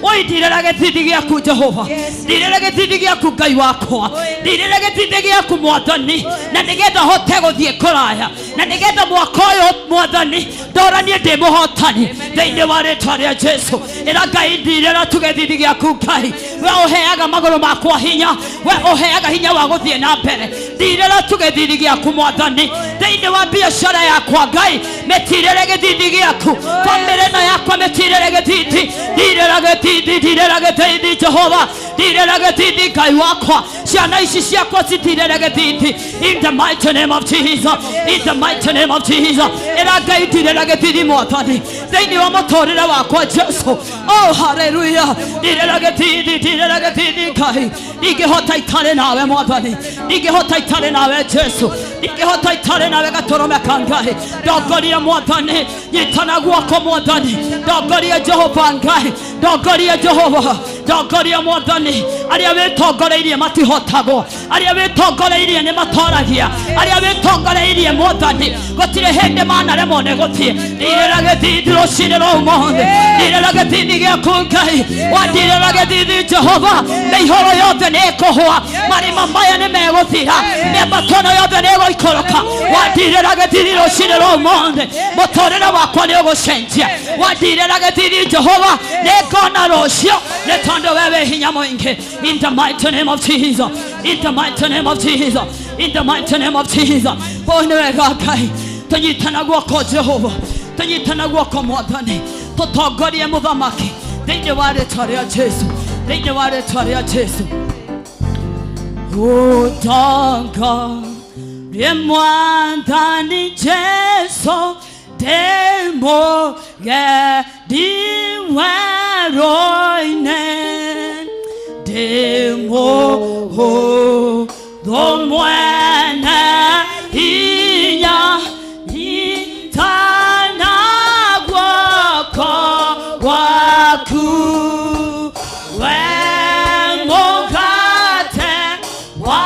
Oindirĩra gĩthithi gĩaku Jehova, ndirĩra gĩthithi gĩaku Ngai wakwa, ndirĩra gĩthithi gĩaku Mwathani, na nĩgetha hote gũthiĩ kũraya, na nĩgetha mwaka ũyũ Mwathani ndoranie ndĩ mũhotani thĩinĩ wa rĩtwa rĩa Jesu. Ĩra Ngai ndirĩra tu gĩthithi gĩaku Ngai, we ũheaga magũrũ makwa hinya, we ũheaga hinya wa gũthiĩ na mbere. Ndirĩra tu gĩthithi gĩaku Mwathani thĩinĩ wa biacara yakwa Ngai, mĩtirĩre gĩthithi gĩaku, bamĩrĩ ĩno yakwa mĩtirĩre gĩthithi, ndirĩra gĩthithi, ndirĩra gĩthithi Jehova, ndirĩra gĩthithi Ngai wakwa, ciana ici ciakwa citirĩre gĩthithi in the mighty name of Jesus, in the mighty name of Jesus. Ĩra Ngai ndirĩra gĩthithi Mwathani thĩinĩ wa mũtũrĩre wakwa Jesu. Oh hallelujah, ndirĩra gĩthithi, ndirĩra gĩthithi Ngai, ndingĩhota itarĩ nawe Mwathani, ndingĩhota itarĩ nawe Jesu, ndingĩhota itarĩ nawe gatũrũme ka Ngai. Ndongoria Mwathani, nyitana guoko Mwathani, ndongoria Jehova Ngai, ndongoria Jehova, ndongoria Mwathani. Arĩa wĩtongoreirie matihotagwo, arĩa wĩtongoreirie nĩ matoragia, arĩa wĩtongoreirie Mwathani gũtirĩ hĩndĩ manaremwo nĩ gũthiĩ. Ndirĩra gĩthithi rũcinĩ rwa ũmũthĩ, ndirĩra gĩthithi gĩaku Ngai, wandirĩra gĩthithi Jehova, mĩihũro yothe nĩ ĩkũhũa, marima maya nĩ megũthira, mĩambato ĩno yothe nĩ ĩgũikũrũka. Wandirĩra gĩthithi rũcinĩ rwa ũmũthĩ, mũtũrĩre wakwa nĩ ũgũcenjia. Wandirĩra gĩthithi Jehova, nĩ ngona rũciũ, nĩ tondũ we wĩ hinya mũingĩ. In the mighty name of Jesus, in the mighty name of Jesus, in the mighty name of Jesus. Oh, nĩ wega Ngai, tũnyitana guoko Jehova, tũnyitana guoko Mwathani, tũtongorie mũthamaki thĩinĩ wa rĩtwa rĩa Jesu, thĩinĩ wa rĩtwa rĩa Jesu. Ũtongorie Mwathani Jesu, ndĩmũgendi werũ-inĩ, ndĩmũhũthũ mwene hinya, nyitana guoko gwaku, we mũgate wa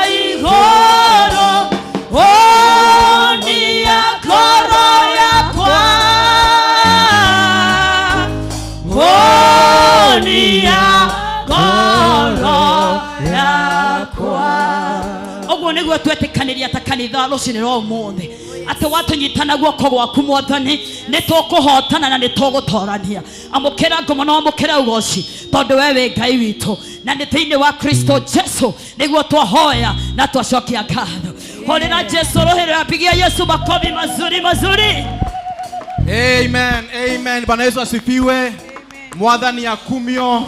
igũrũ, ũnia ngoro yakwa, ũnia ngoro yakwa. Ũguo nĩguo twetĩkanĩria ta kanitha rũcinĩ rwa ũmũthĩ, atĩ watũnyitana guoko gwaku Mwathani, nĩ tũkũhotana na nĩ tũgũtorania. Amũkĩra ngumo na wamũkĩre ũgoci, tondũ we wĩ Ngai witũ, na nĩ thĩinĩ wa Kristo Jesu nĩguo twahoya na twacokia ngatho. Hũrĩra Jesu rũhĩ, pigia Yesu makofi mazuri mazuri. Amen, amen. Bwana Yesu asifiwe. Mwathani akumio.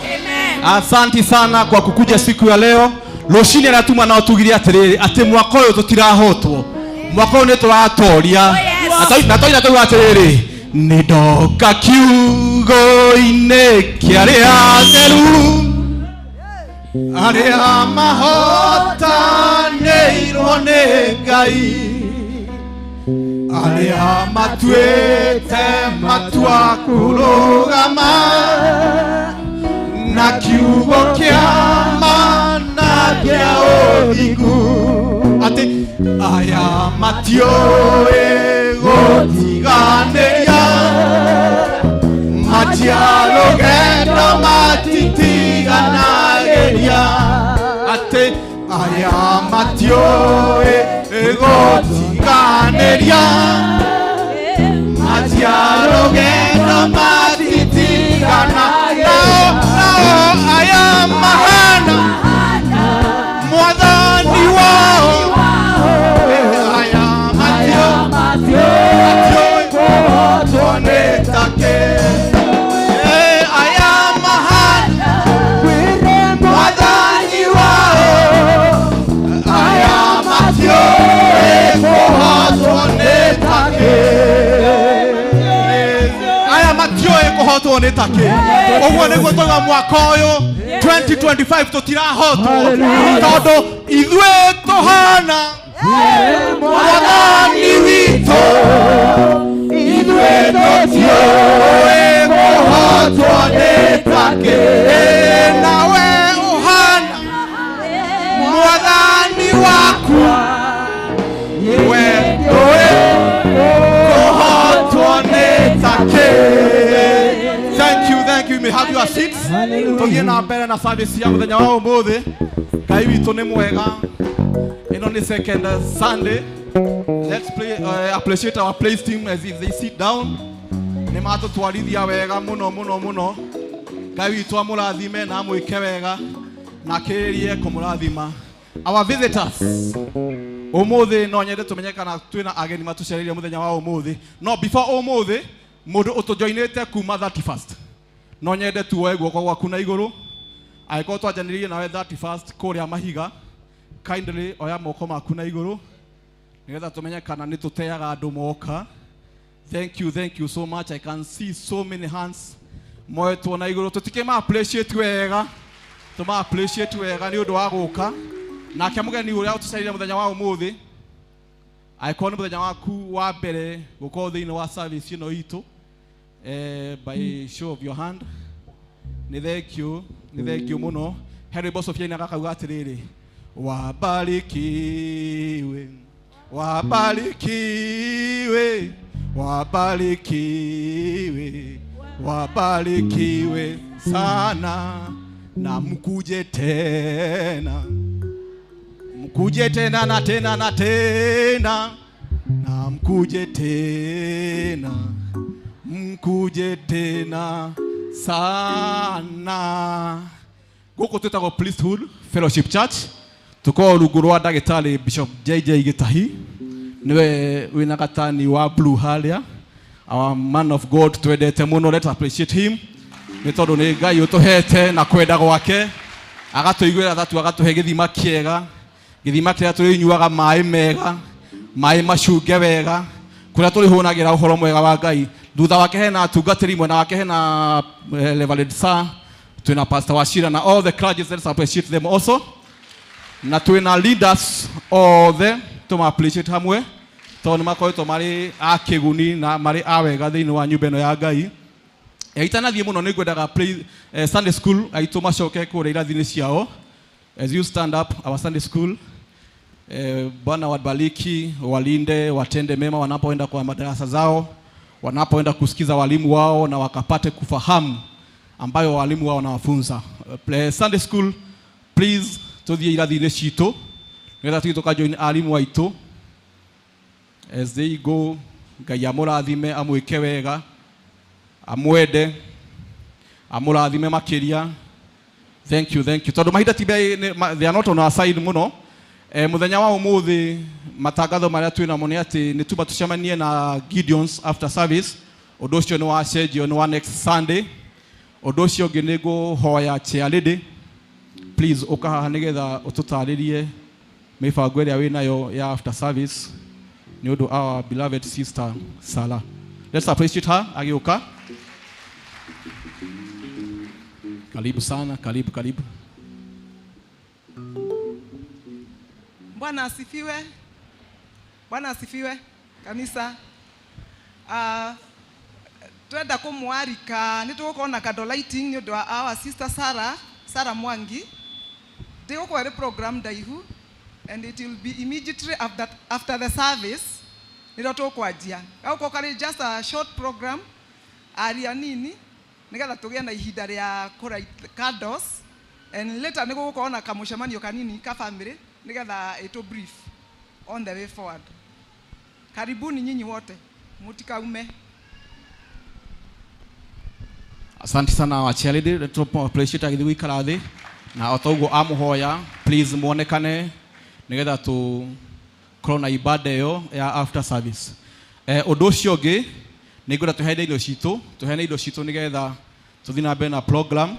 Asanti sana kwa kukuja siku ya leo. Rũcinĩ aratuma na ũtugire atĩrĩrĩ atĩ mwaka ũyũ tũtirahotwo, mwaka ũyũ nĩ tũratoria. Na toina tauga atĩrĩrĩ, nĩ ndoka kiugo-inĩ kĩa arĩa atheru, arĩa mahotanĩirwo nĩ Ngai, arĩa matuĩte matua kũrũgama na kiugo kĩa ma na kĩa ũthingu, atĩ aya matiũĩ gũtiganĩria, matiarũgendo matitiganagĩria, atĩ aya matiũĩ gũtiganĩria, matiarũgendo matitigana, nao nao aya mahana Mwathani wao, aya matiũĩ kũhotwo nĩ takĩ, aya mahana Mwathani wao, aya matiũĩ kũhotwo nĩ takĩ, aya matiũĩ kũhotwo nĩ takĩ. Ũguo nĩguo twauga mwaka ũyũ 2025 tũtirahotwo, tondũ ithuĩ tũhana Mwathani witũ, ithuĩ tũtiũĩ kũhotwo nĩ takĩ, nawe ũhana Mwathani waku, we ndũĩ kũhotwo nĩ takĩ. Thank you, thank you. You may have your your seats. Tũthiĩ na mbere na service ya mũthenya wa ũmũthĩ. Ngai witũ nĩ mwega. Ĩno nĩ second Sunday. Let's play, appreciate our praise team as if they sit down. Nĩ matũtwarithia wega mũno mũno mũno. Ngai witũ amũrathime na amwĩke wega na akĩrĩrie kũmũrathima. Our visitors, ũmũthĩ no nyende tũmenye kana twĩna ageni matũcereire mũthenya wa ũmũthĩ. No before ũmũthĩ, mũndũ ũtũjoinĩte kuma 31st, no nyende tuoe guoko gwaku na igũrũ. Angĩkorwo twanjanĩrĩirie nawe 31st kũrĩa Mahiga, kindly oya moko maku na igũrũ nĩgetha tũmenye kana nĩ tũteaga andũ moka. Thank you, thank you so much. I can see so many hands moetwo na igũrũ. Tũtikĩma appreciate wega, tũma appreciate wega nĩ ũndũ wa gũka. Nake mũgeni ũrĩa ũtũcereire mũthenya wa ũmũthĩ, angĩkorwo nĩ mũthenya waku wa mbere gũkorwo thĩinĩ wa service ĩno itũ, by show of your hand, nĩ thank you, nĩ thank you mũno. He rwĩmbo Sofia inaga akauga atĩrĩrĩ, wabarikiwe, wabarikiwe, wabarikiwe, wabarikiwe sana, na mkuje tena, mkuje tena na tena na tena, na mkuje tena, mkuje tena sana. Gũkũ twĩtagwo Priesthood Fellowship Church. Tũkoragwo rungu rwa ndagĩtarĩ Bishop JJ Gĩtahi, nĩwe wĩna gatani wa blue harĩa. Our man of God twendete mũno, let's appreciate him nĩ tondũ nĩ Ngai ũtũhete na kwenda gwake, agatũiguĩra tha tu, agatũhe gĩthima kĩega, gĩthima kĩrĩa tũrĩnyuaga maĩ mega, maĩ macunge wega, kũrĩa tũrĩhũnagĩra ũhoro mwega wa Ngai. Thutha wake hena atungatĩri, mwena wake hena Reverend Sir, twĩna Pastor Wachira na all the clergy, let's appreciate them also. Na twĩna leaders othe, tũma appreciate hamwe tondũ nĩ makoretwo marĩ a kĩguni na marĩ a wega thĩinĩ wa nyũmba ĩno ya Ngai. Itanathiĩ mũno nĩ ngwendaga Sunday school aitũ macoke kũrĩa irathi-inĩ ciao. As you stand up, our Sunday school, Bwana wabariki, walinde, watende mema wanapoenda kwa madarasa zao, wanapoenda kusikiza walimu wao na wakapate kufahamu ambayo walimu wao wanawafunza. Sunday school, please tuthiĩ irathi-inĩ citũ nĩgetha tũthiĩ tũkajoin arimũ aitũ. As they go, Ngai amũrathime, amwĩke wega, amwende, amũrathime makĩria. Thank you, thank you. Tondũ mahinda ti they are not on our side mũno. Mũthenya wa ũmũthĩ matangatho marĩa twĩ namo nĩ atĩ nĩ tuma tũcemanie na Gideons after service. Ũndũ ũcio nĩ wacenjio, nĩ wa next Sunday. Ũndũ ũcio ũngĩ nĩ ngũhoya chair lady, please ũka haha nĩgetha ũtũtarĩrie mĩbango ĩrĩa wĩ nayo ya after service nĩ ũndũ our beloved sister Sarah. Let's appreciate her agĩũka. Karibu sana, karibu, karibu. Bwana asifiwe. Bwana asifiwe kanisa. Twenda kũmwarika nĩ tũgũkorwo na candle lighting nĩ ũndũ wa our sister Sarah, Sarah Mwangi. Ndĩgũkorwo ĩrĩ program ndaihu and it will be immediately after the service nĩrĩo tũkwanjia. Gagũkorwo karĩ just a short program, aria nini nĩgetha tũgĩe na ihinda rĩa kũ candles, and later nĩ gũgũkorwo na kamũcemanio kanini ka family nĩgetha ĩtũ brief on the way forward. Karibuni nyinyi wote, mutikaume. Asante sana wa chairlady, appreciate agĩthiĩ gũikara thĩ na o ta ũguo amũhoya, please muonekane nĩgetha tũkorwo na ibada ĩyo ya after service. Ũndũ ũcio ũngĩ nĩ ngwenda tũheane indo citũ, tũheane indo citũ nĩgetha tũthiĩ na mbere na program.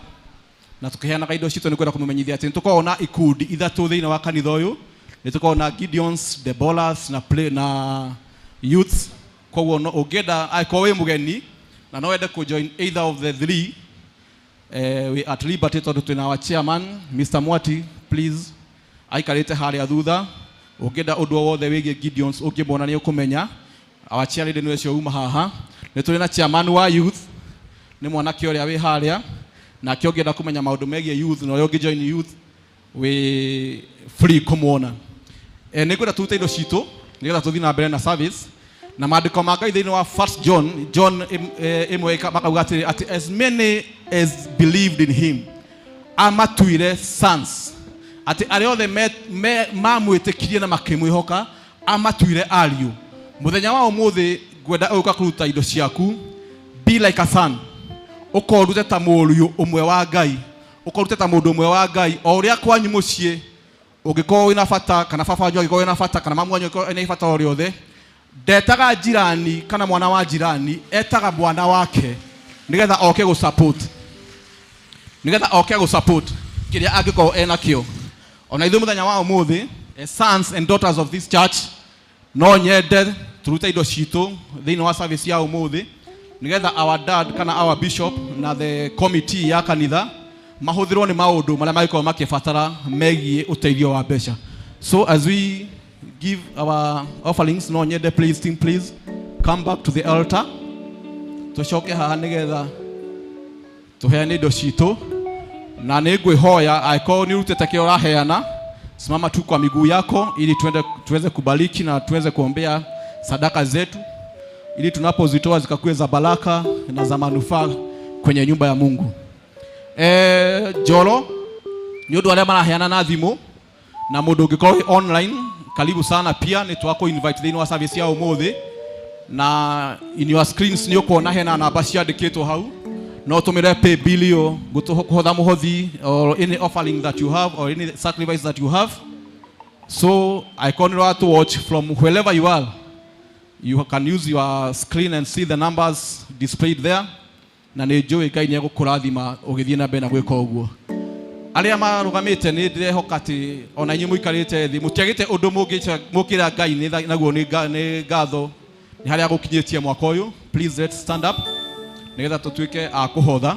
Na tũkĩheanaga indo citũ nĩ ngwenda kũmũmenyithia atĩ nĩ tũkoragwo na ikundi ithatũ thĩinĩ wa kanitha ũyũ. Nĩ tũkoragwo na Gideons, Deborahs na play, na youths. Koguo no ũngĩenda, angĩkorwo wĩ mũgeni na no wende kũ-join either of the three, we at liberty tondũ twĩna our chairman Mr. Mwati, please aikarĩte harĩa thutha. Ũngĩenda ũndũ o wothe wĩgiĩ Gideons ũngĩmwona nĩ ũkũmenya. Our chair lady nĩwe ũcio uma haha. Nĩ tũrĩ na chairman wa youth, nĩ mwanake ũrĩa wĩ harĩa, nake ũngĩenda kũmenya maũndũ megiĩ youth na ũrĩa ũngĩ-join youth, wĩ free kũmuona. Nĩ ngwenda tũrute indo citũ nĩgetha tũthiĩ na mbere na service. Na maandĩko ma Ngai thĩinĩ wa First John, John ĩmwe makauga atĩ as many as believed in him amatuire sons, atĩ arĩa othe mamwĩtĩkirie na makĩmwĩhoka amatuire ariũ. Mũthenya wa ũmũthĩ ngwenda ũka kũruta indo ciaku, be like a son, ũkorute ta mũriũ ũmwe wa Ngai, ũkorute ta mũndũ ũmwe wa Ngai. O ũrĩa kwanyu mũciĩ ũngĩkorwo wĩna bata, kana baba wanyu angĩkorwo wĩna bata, kana mamu wanyu angĩkorwo ena bata o rĩothe, ndetaga jirani kana mwana wa jirani, etaga mwana wake nigetha oke gũ support, nigetha oke gũ support kĩrĩa angĩkorwo enakĩo. Ona ithuĩ mũthenya wa ũmũthĩ, as sons and daughters of this church, no nyende turute indo citũ thĩinĩ wa service ya ũmũthĩ nigetha our dad kana our bishop na the committee ya kanitha mahũthĩrwo nĩ maũndũ marĩa mangĩkorwo makĩbatara megiĩ ũteithio wa mbeca. So as we give our offerings, no nyende please team, please come back to the altar, tũcoke haha nigetha tũheane indo citũ. Na nĩ ngwĩhoya angĩkorwo nĩ ũrutĩte kĩrĩa ũraheana, simama tu kwa miguu yako ili tuende tuweze kubariki na tuweze kuombea sadaka zetu, ili tunapozitoa zikakuwe za baraka na za manufaa kwenye nyumba ya Mungu. Joro nĩ ũndũ arĩa maraheana na thimũ na mũndũ ũngĩkorwo wĩ online, karibu sana pia nĩ twakũ invite thĩinĩ wa service ya ũmũthĩ. Na in your screens nĩ ũkuona hena namba ciandĩkĩtwo hau, no ũtũmĩre pay bill ĩyo kũhotha mũhothi or any offering that you have or any sacrifice that you have. So I call you to watch from wherever you are, you can use your screen and see the numbers displayed there. Na nĩ njũĩ Ngai nĩ egũkũrathima ũgĩthiĩ na mbere na gwĩka ũguo. Arĩa marũgamĩte nĩ ndĩrehoka atĩ ona inyuĩ mũikarĩte thĩ mũtiagĩte ũndũ mũngĩra Ngai naguo nĩ ngatho nĩ harĩa gũkinyĩtie mwaka ũyũ. Please let's stand up nĩgetha tũtuĩke a kũhotha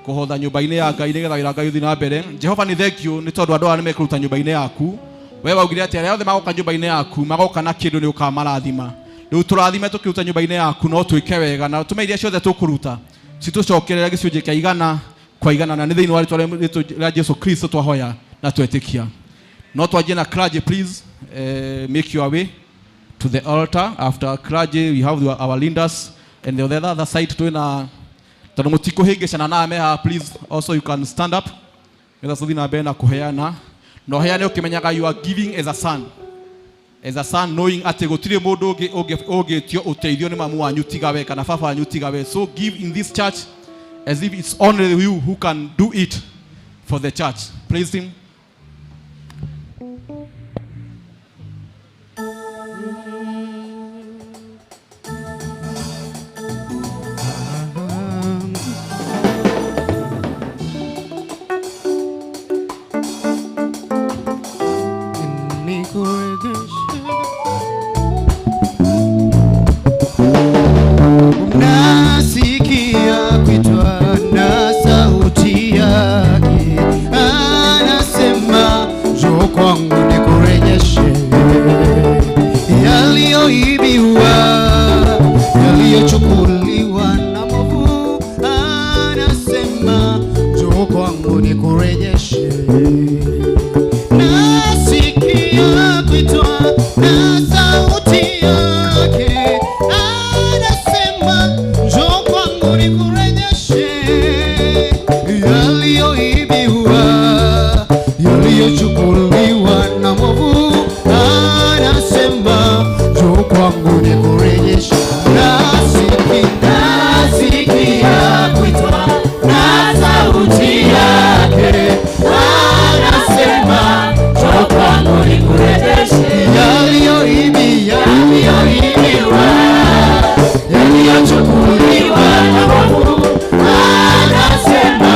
kũhotha nyũmba-inĩ ya Ngai nĩgetha wĩra wa Ngai ũthiĩ na mbere. Jehova, nĩ thank you nĩ tondũ andũ aya nĩ mekũruta nyũmba-inĩ yaku. We waugire atĩ arĩa othe magoka nyũmba-inĩ yaku magoka na kĩndũ nĩ ũkamarathima. Rĩu tũrathime tũkĩruta nyũmba-inĩ yaku, no twĩke wega na tũme iria ciothe tũkũruta citũcokerere gĩcunjĩ kĩa igana kwa igana, na nĩ thĩinĩ wa rĩtwa rĩa Jesu Kristo twahoya na twetĩkia. No twanjie na clergy, please make your way to the altar. After clergy we have our leaders, and the other side twĩna tondũ mũtikũhĩngĩcana na meha, please also you can stand up nĩgetha tũthiĩ na mbere na kũheana. Na ũheane ũkĩmenyaga you are giving as a son, as a son, knowing atĩ gũtirĩ mũndũ ũngĩ ũngĩtio ũteithio nĩ mamu wanyu tiga we kana baba wanyu tiga we. So give in this church as if it's only you who can do it for the church. Praise him. Nasikia kuitwa na sauti yake, anasema njoo kwangu nikurejeshe yaliyoibiwa, yaliyochukuliwa na mwovu. Anasema njoo kwangu nikurejeshe. Nasikia kuitwa na sauti yake, anasema njoo kwangu nikurejeshe yaliyoibiwa, yaliyochukuliwa na mwovu. Anasema njoo kwangu nikurejeshe. Nasikia kuitwa na sauti yake, anasema njoo kwangu nikurejeshe yaliyoibiwa, yaliyochukuliwa na mwovu. Anasema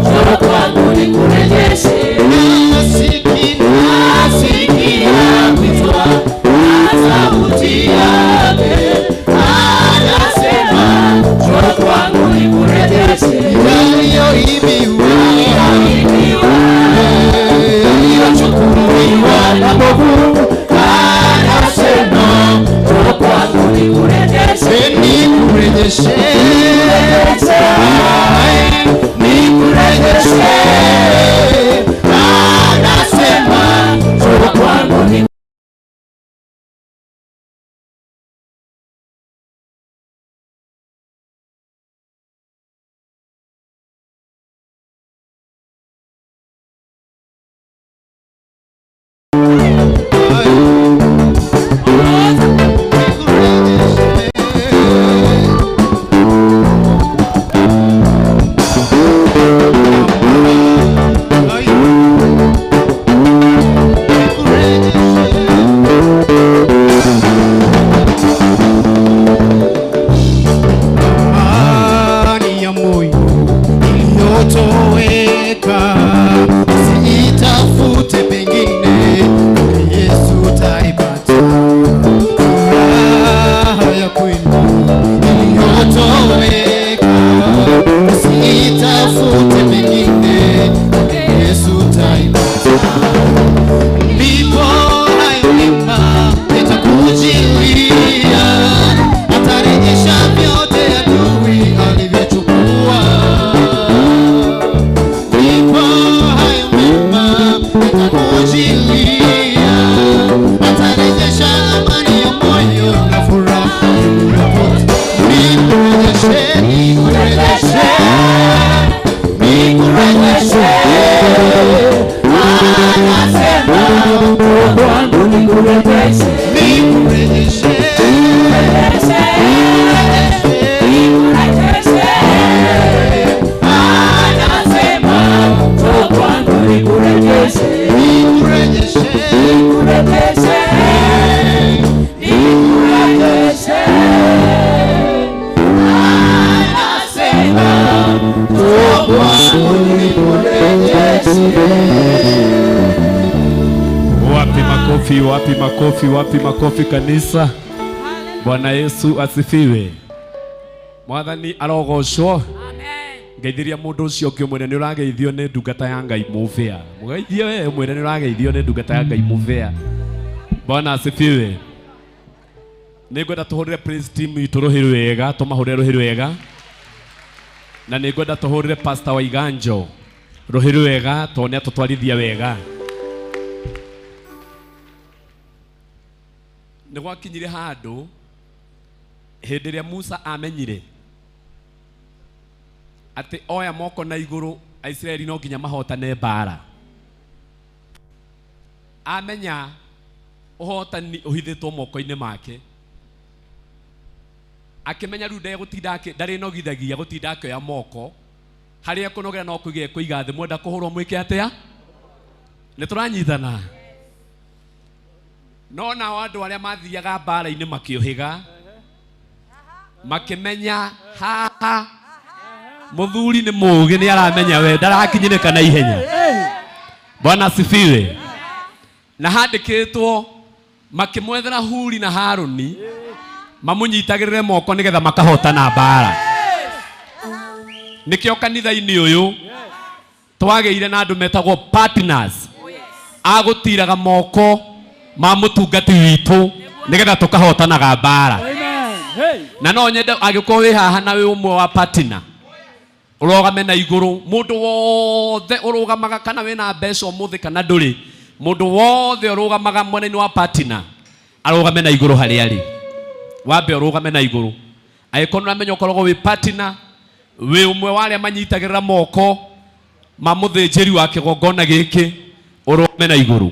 njoo kwangu nikurejeshe. Amani ya moyo iliyotoweka, usiitafute pengine, kwa Yesu utaipata. Furaha ya kweli iliyotoweka, usiitafute pengine, kwa Yesu utaipata. Ndipo hayo mema yatakujilia, atarejesha vyote adui alivyochukua. Ndipo hayo mema yatakujilia, atarejesha amani ya moyo na furaha iliyopotea. Nikurejeshe, nikurejeshe, nikurejeshe, anasema Kwangu nikurejeshe, nikurejeshe, nikurejeshe, anasema njoo kwangu nikurejeshe, nikurejeshe. nikurejeshe, nikurejeshe, anasema njoo kwangu nikurejeshe. Wapi makofi, wapi makofi, wapi makofi kanisa. Bwana Yesu asifiwe. Mwathani arogocwo. Ngeithiria mundu ucio ũngĩ ũmwĩre nĩ ũrageithio nĩ ndungata ya Ngai mũbĩa. Mũgeithie we ũmwĩre nĩ ũrageithio nĩ ndungata ya Ngai mũbĩa. Bwana asifiwe. Nĩ ngwenda tũhũrĩre praise team itũ rũhĩ rwega, tũmahũrĩre rũhĩ rwega. Na nĩ ngwenda tũhũrĩre Pastor Waiganjo rũhĩ rwega tondũ nĩ atũtwarithia wega. Nĩ gwakinyire handũ hĩndĩ ĩrĩa Musa amenyire atĩ oya moko na igũrũ Aisiraeli no nginya mahotane mbara. Amenya ũhotani ũhithĩtwo moko-inĩ make, akĩmenya rĩu ndegũtinda ndarĩnogithagia gũtinda akĩoya moko harĩa kũnogera no kũiga kũiga thĩ mwenda kũhũrwo mwĩke atĩa. Nĩ tũranyitana. No nao andũ arĩa mathiaga mbara-inĩ makĩũhĩga makĩmenya haha mũthuri nĩ mũũgĩ nĩ aramenya we ndarakinyĩrĩka na ihenya. Bwana asifiwe. Na handĩkĩtwo makĩmwethera Huri na Harũni mamũnyitagĩrĩre moko nĩgetha makahotana mbara. Nĩkĩo kanitha-inĩ ũyũ twagĩire na andũ metagwo partners agũtiraga moko ma mũtungati witũ nĩgetha tũkahotanaga mbara. Na no nyende angĩkorwo wĩ haha na wĩ ũmwe wa partner ũrũgame na igũrũ, mũndũ wothe ũrũgamaga kana wĩna mbeca ũmũthĩ kana ndũrĩ, mũndũ wothe ũrũgamaga mwena-inĩ wa partner arũgame na igũrũ harĩa arĩ. Wambe ũrũgame na igũrũ. Angĩkorwo nĩũramenya ũkoragwo wĩ partner, wĩ ũmwe wa arĩa manyitagĩrĩra moko ma mũthĩnjĩri wa kĩgongona gĩkĩ, ũrũgame na igũrũ.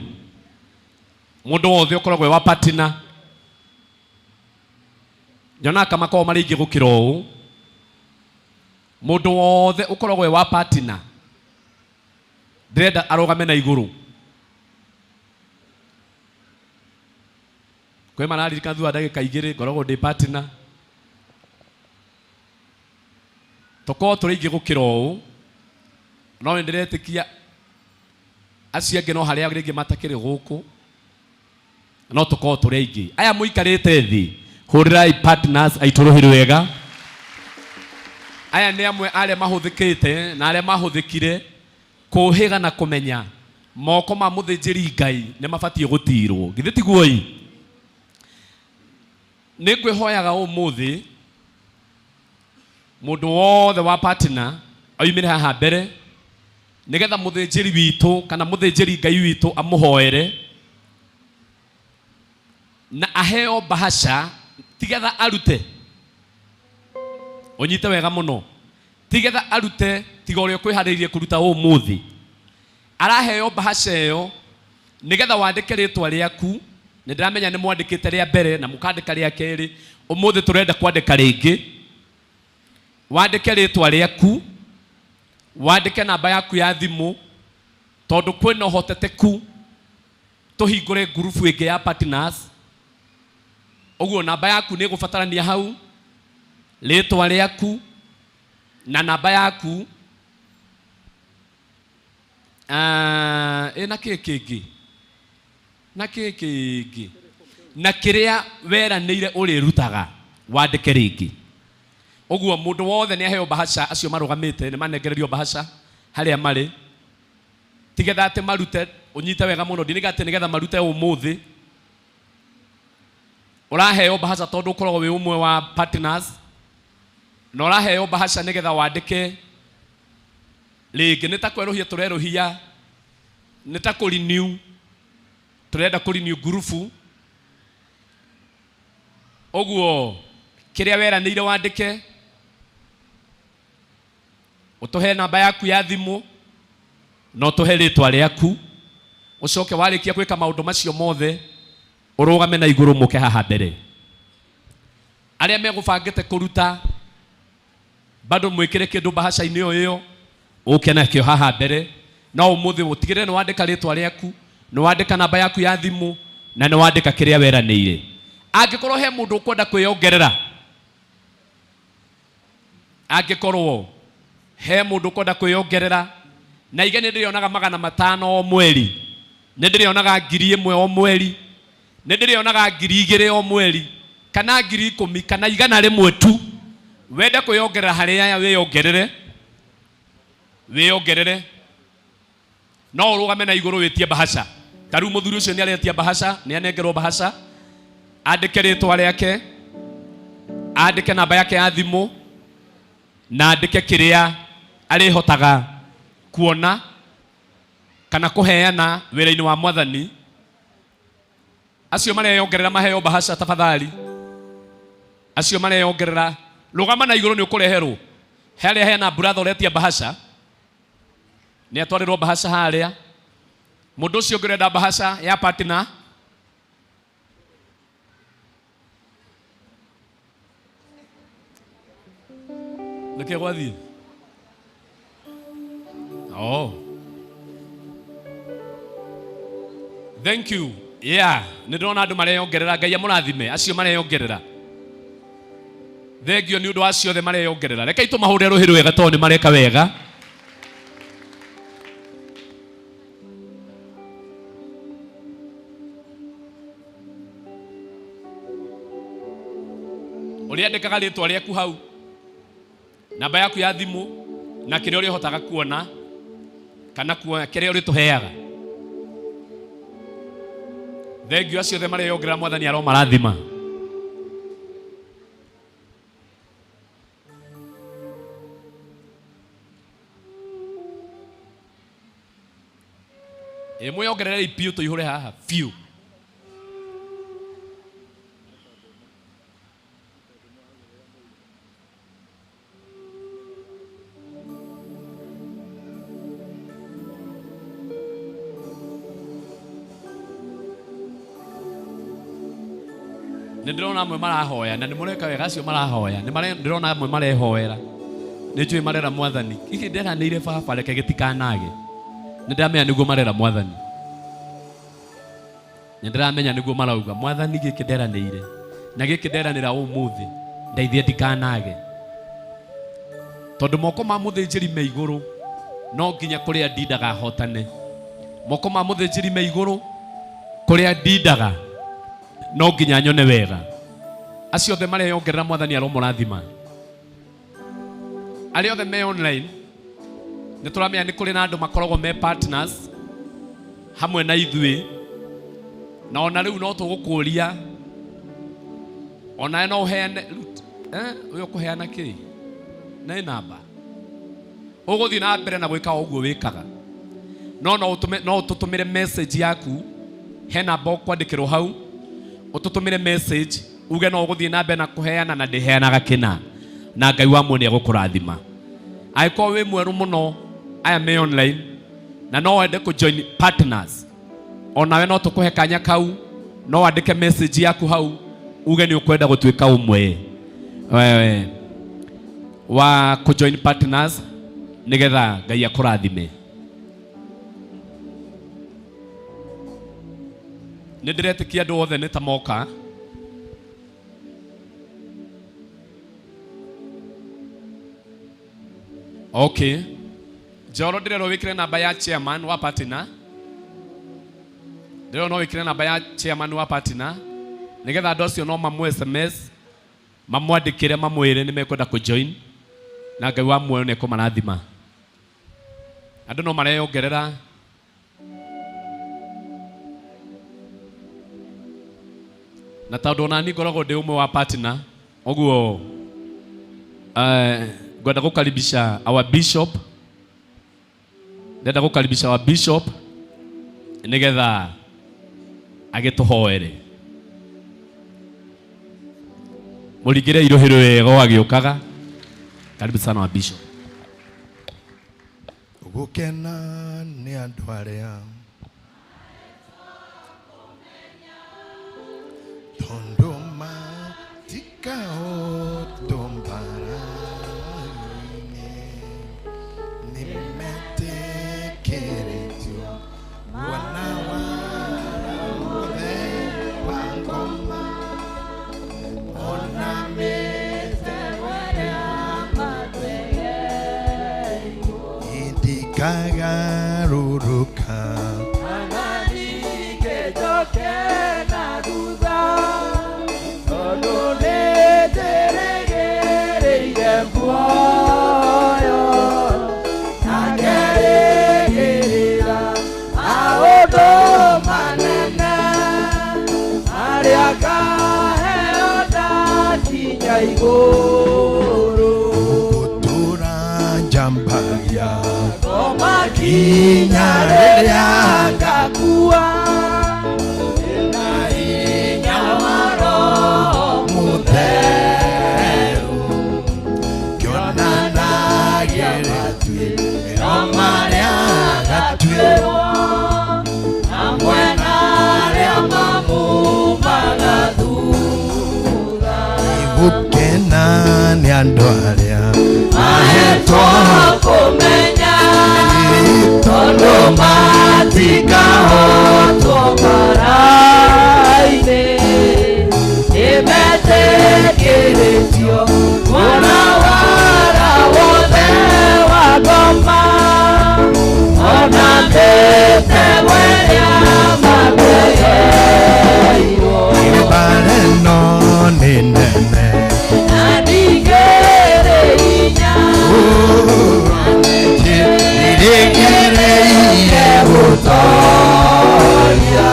Mũndũ wothe ũkoragwo wĩ wa partner, nyonaga kama makoragwo marĩ aingĩ gũkĩra ũũ. Mũndũ wothe ũkoragwo wĩ wa partner ndĩrenda arũgame na igũrũ. Kwĩ mararirikana thutha wa ndagĩka igĩrĩ ngoragwo ndĩ partner. Tũkorwo tũrĩ aingĩ gũkĩra ũũ, no nĩ ndĩretĩkia acio angĩ no harĩa rĩngĩ matakĩrĩ gũkũ, no tũkorwo tũrĩ aingĩ. Aya mũikarĩte thĩ, hũrĩrai partners aitũ rũhĩ rwega. Aya nĩ amwe arĩa mahũthĩkĩte na arĩa mahũthĩkire kũhĩga na kũmenya moko ma mũthĩnjĩri Ngai nĩ mabatiĩ gũtirwo. Githĩ tiguo ĩ? Nĩ ngwĩhoyaga ũmũthĩ mũndũ wothe wa partner oimĩre haha mbere nĩgetha mũthĩnjĩri witũ kana mũthĩnjĩri Ngai witũ amũhoere na aheo bahasha tigetha arute. Ũnyite wega mũno, tigetha arute tiga ũrĩa ũkwĩharĩirie kũruta ũmũthĩ. Araheo bahasha ĩyo Nĩgetha wandĩke rĩtwa rĩaku, nĩ ndĩramenya nĩ mwandĩkĩte rĩa mbere na mũkandĩka rĩa kerĩ, ũmũthĩ tũrenda kwandĩka rĩngĩ. Wandĩke rĩtwa rĩaku, wandĩke namba yaku ya thimũ, tondũ kwĩna ũhotekeku tũhingũre ngurubu ĩngĩ ya partners. Ũguo namba yaku nĩ ĩgũbatarania hau, rĩtwa rĩaku na namba yaku. Ĩ na kĩ kĩngĩ na kĩ kĩngĩ na kĩrĩa weranĩire ũrĩrutaga wandĩke rĩngĩ. Ũguo mũndũ wothe nĩ aheo bahasha, acio marũgamĩte nĩ manengererio bahasha harĩa marĩ, tigetha atĩ marute. Ũnyite wega mũno, ndiniga atĩ nĩgetha marute ũmũthĩ. Ũraheo bahasha tondũ ũkoragwo wĩ ũmwe wa partners, na ũraheo bahasha nĩgetha wandĩke rĩngĩ. Nĩ ta kwerũhia tũrerũhia, nĩ ta kũ renew tũrenda kũ renew ngurubu. Ũguo kĩrĩa weranĩire wandĩke, ũtũhe namba yaku ya thimũ na ũtũhe rĩtwa rĩaku. Ũcoke warĩkia gwĩka maũndũ macio mothe, ũrũgame na igũrũ mũke haha mbere. Arĩa megũbangĩte kũruta bado mwĩkĩre kĩndũ bahasha-inĩ o ĩyo, ũke nakĩo haha mbere. No ũmũthĩ ũtigĩrĩre nĩ wandĩka rĩtwa rĩaku, nĩ wandĩka namba yaku ya thimũ na nĩ wandĩka kĩrĩa weranĩire. Angĩkorwo he mũndũ ũkwenda kwĩyongerera, angĩkorwo he mũndũ ũkwenda kwĩyongerera na ige nĩ ndĩrĩonaga 500 o mweri, nĩ ndĩrĩonaga 1000 o mweri, nĩ ndĩrĩonaga 2000 o mweri, kana 10,000, kana 100 tu, wende kwĩyongerera harĩ aya, wĩyongerere, wĩyongerere. No ũrũgame na igũrũ wĩtie bahasha. Ta rĩu mũthuri ũcio nĩ aretia bahasha, nĩ anengerwo bahasha, andĩke rĩtwa rĩake, andĩke namba yake ya thimũ na andĩke kĩrĩa arĩhotaga kuona kana kũheana wĩra-inĩ wa Mwathani. Acio mareyongerera maheo bahasha tafadhali. Acio mareyongerera, rũgama na igũrũ, nĩ ũkũreherwo harĩa hena brother ũretia bahasha, nĩ atwarĩrwo bahasha harĩa. Mũndũ ũcio ũngĩ ũrenda bahasha ya partner, nĩkĩ gwathiĩ? Oh, thank you. Yeah, nĩ ndĩrona andũ mareyongerera. Ngai amũrathime acio mareyongerera. Thengio nĩ ũndũ wa acio othe mareyongerera. Rekei tũmahũre rũhĩ rwega tondũ nĩ mareka wega. Ũrĩandĩkaga rĩtwa rĩaku hau, namba yaku ya thimũ na kĩrĩa ũrĩhotaga kuona kana kuona kĩrĩa ũrĩtũheaga. Thengio acio othe mareyongerera, Mwathani aromarathima. Ĩ mwĩyongererei biũ, tũihũre haha biũ. Nĩ ndĩrona amwe marahoya na nĩ mũreka wega. Acio marahoya nĩ ndĩrona amwe marehoera, nĩ njũĩ marera Mwathani, gĩkĩ nderanĩire baba reke gĩtikanage. Nĩ ndĩramenya nĩguo marera Mwathani, nĩ ndĩramenya nĩguo marauga, Mwathani, gĩkĩ nderanĩire na gĩkĩ nderanĩra ũmũthĩ, ndeithie ndikanage, tondũ moko ma mũthĩnjĩri me igũrũ no nginya kũrĩa ndindaga hotane. Moko ma mũthĩnjĩri me igũrũ, kũrĩa ndindaga no nginya nyone wega. Acio othe mareyongerera, Mwathani aromũrathima. Arĩa othe me online, nĩ tũramenya nĩ kũrĩ na andũ makoragwo me partners hamwe na ithuĩ, na ona rĩu no tũgũkũria onawe no ũheane. Ũyũ ũkũheana kĩ na ĩ namba, ũgũthiĩ na mbere na gwĩka o ũguo wĩkaga, no ũtũme, no ũtũtũmĩre message yaku. He namba ũkwandĩkĩrwo hau, ũtũtũmĩre message uge no ũgũthiĩ na mbere na kũheana na ndĩheanaga kĩna, na Ngai wa muo nĩ egũkũrathima. Angĩkorwo wĩ mwerũ mũno, aya me online, na no wende kũ join partners. Onawe no tũkũhe kanya kau, no wandĩke message yaku hau uge nĩ ũkwenda gũtuĩka ũmwe wewe wa kũjoin partners nĩgetha Ngai akũrathime. Nĩ ndĩretĩkia andũ othe nĩ ta moka. Okay. Njoro ndĩrerwo wĩkĩre namba ya chairman wa partner. Ndĩrerwo no wĩkĩre namba ya chairman wa partner nĩgetha andũ acio no mamũ SMS mamwandĩkĩre mamwĩre nĩ mekwenda kũjoin na Ngai wa muoyo nĩ ekũmarathima. Andũ no mareyongerera. Na tondũ ona niĩ ngoragwo ndĩ ũmwe wa partner, ũguo ngwenda gũkaribisha our bishop. Ndenda gũkaribisha our bishop nĩgetha agĩtũhoere. Mũringĩre irohĩro wega o agĩũkaga. Karibu sana wa bishop. Gũkena nĩ andũ arĩa tondũ matikahotwo mbara-inĩ, nĩmetĩkĩrĩtio mwana wa wothe wa ngoma ona indikagarũrũka. Gũtũra njambagia nginya rĩrĩa ngakua, na hinya wa Roho Mũtheru ngĩonanagia matuĩro marĩa ngatuĩrwo hamwe na arĩa mamumaga thutha. Gũkena nĩ andũ arĩa mahetwo kũmenya tondũ matikahotwo mbara-inĩ, nĩmetĩkĩrĩtio mwana wara wothe wa ngoma ona mĩtego ĩrĩa mategeirwo. Mbara ĩno nĩ nene na ndingĩrĩ hinya ndirĩgereire gũtoria.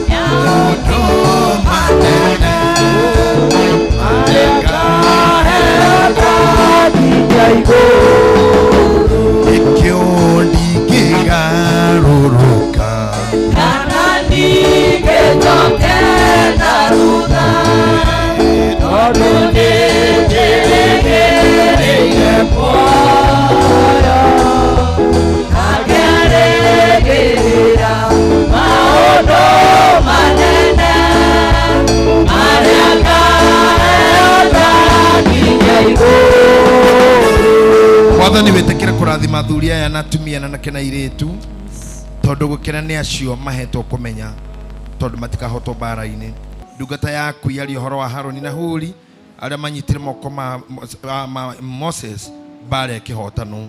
Maũndũ manene nĩkĩo ndingĩgarũrũka kana ndingĩcoke na thutha tondũ nĩnjĩrĩgĩrĩire muoyo na ngerĩgĩrĩra maũndũ manene marĩa ngaheo ndakinya igũrũ. Mwathani wĩtĩkĩre kũrathima athuri aya na atumia na anake na airĩtu tondũ gũkena nĩ acio mahetwo kũmenya tondũ matikahotwo mbara-inĩ. Ndungata yaku yaria ũhoro wa Harũni na Huri arĩa manyitire moko ma Moses mbara ya kĩhotano.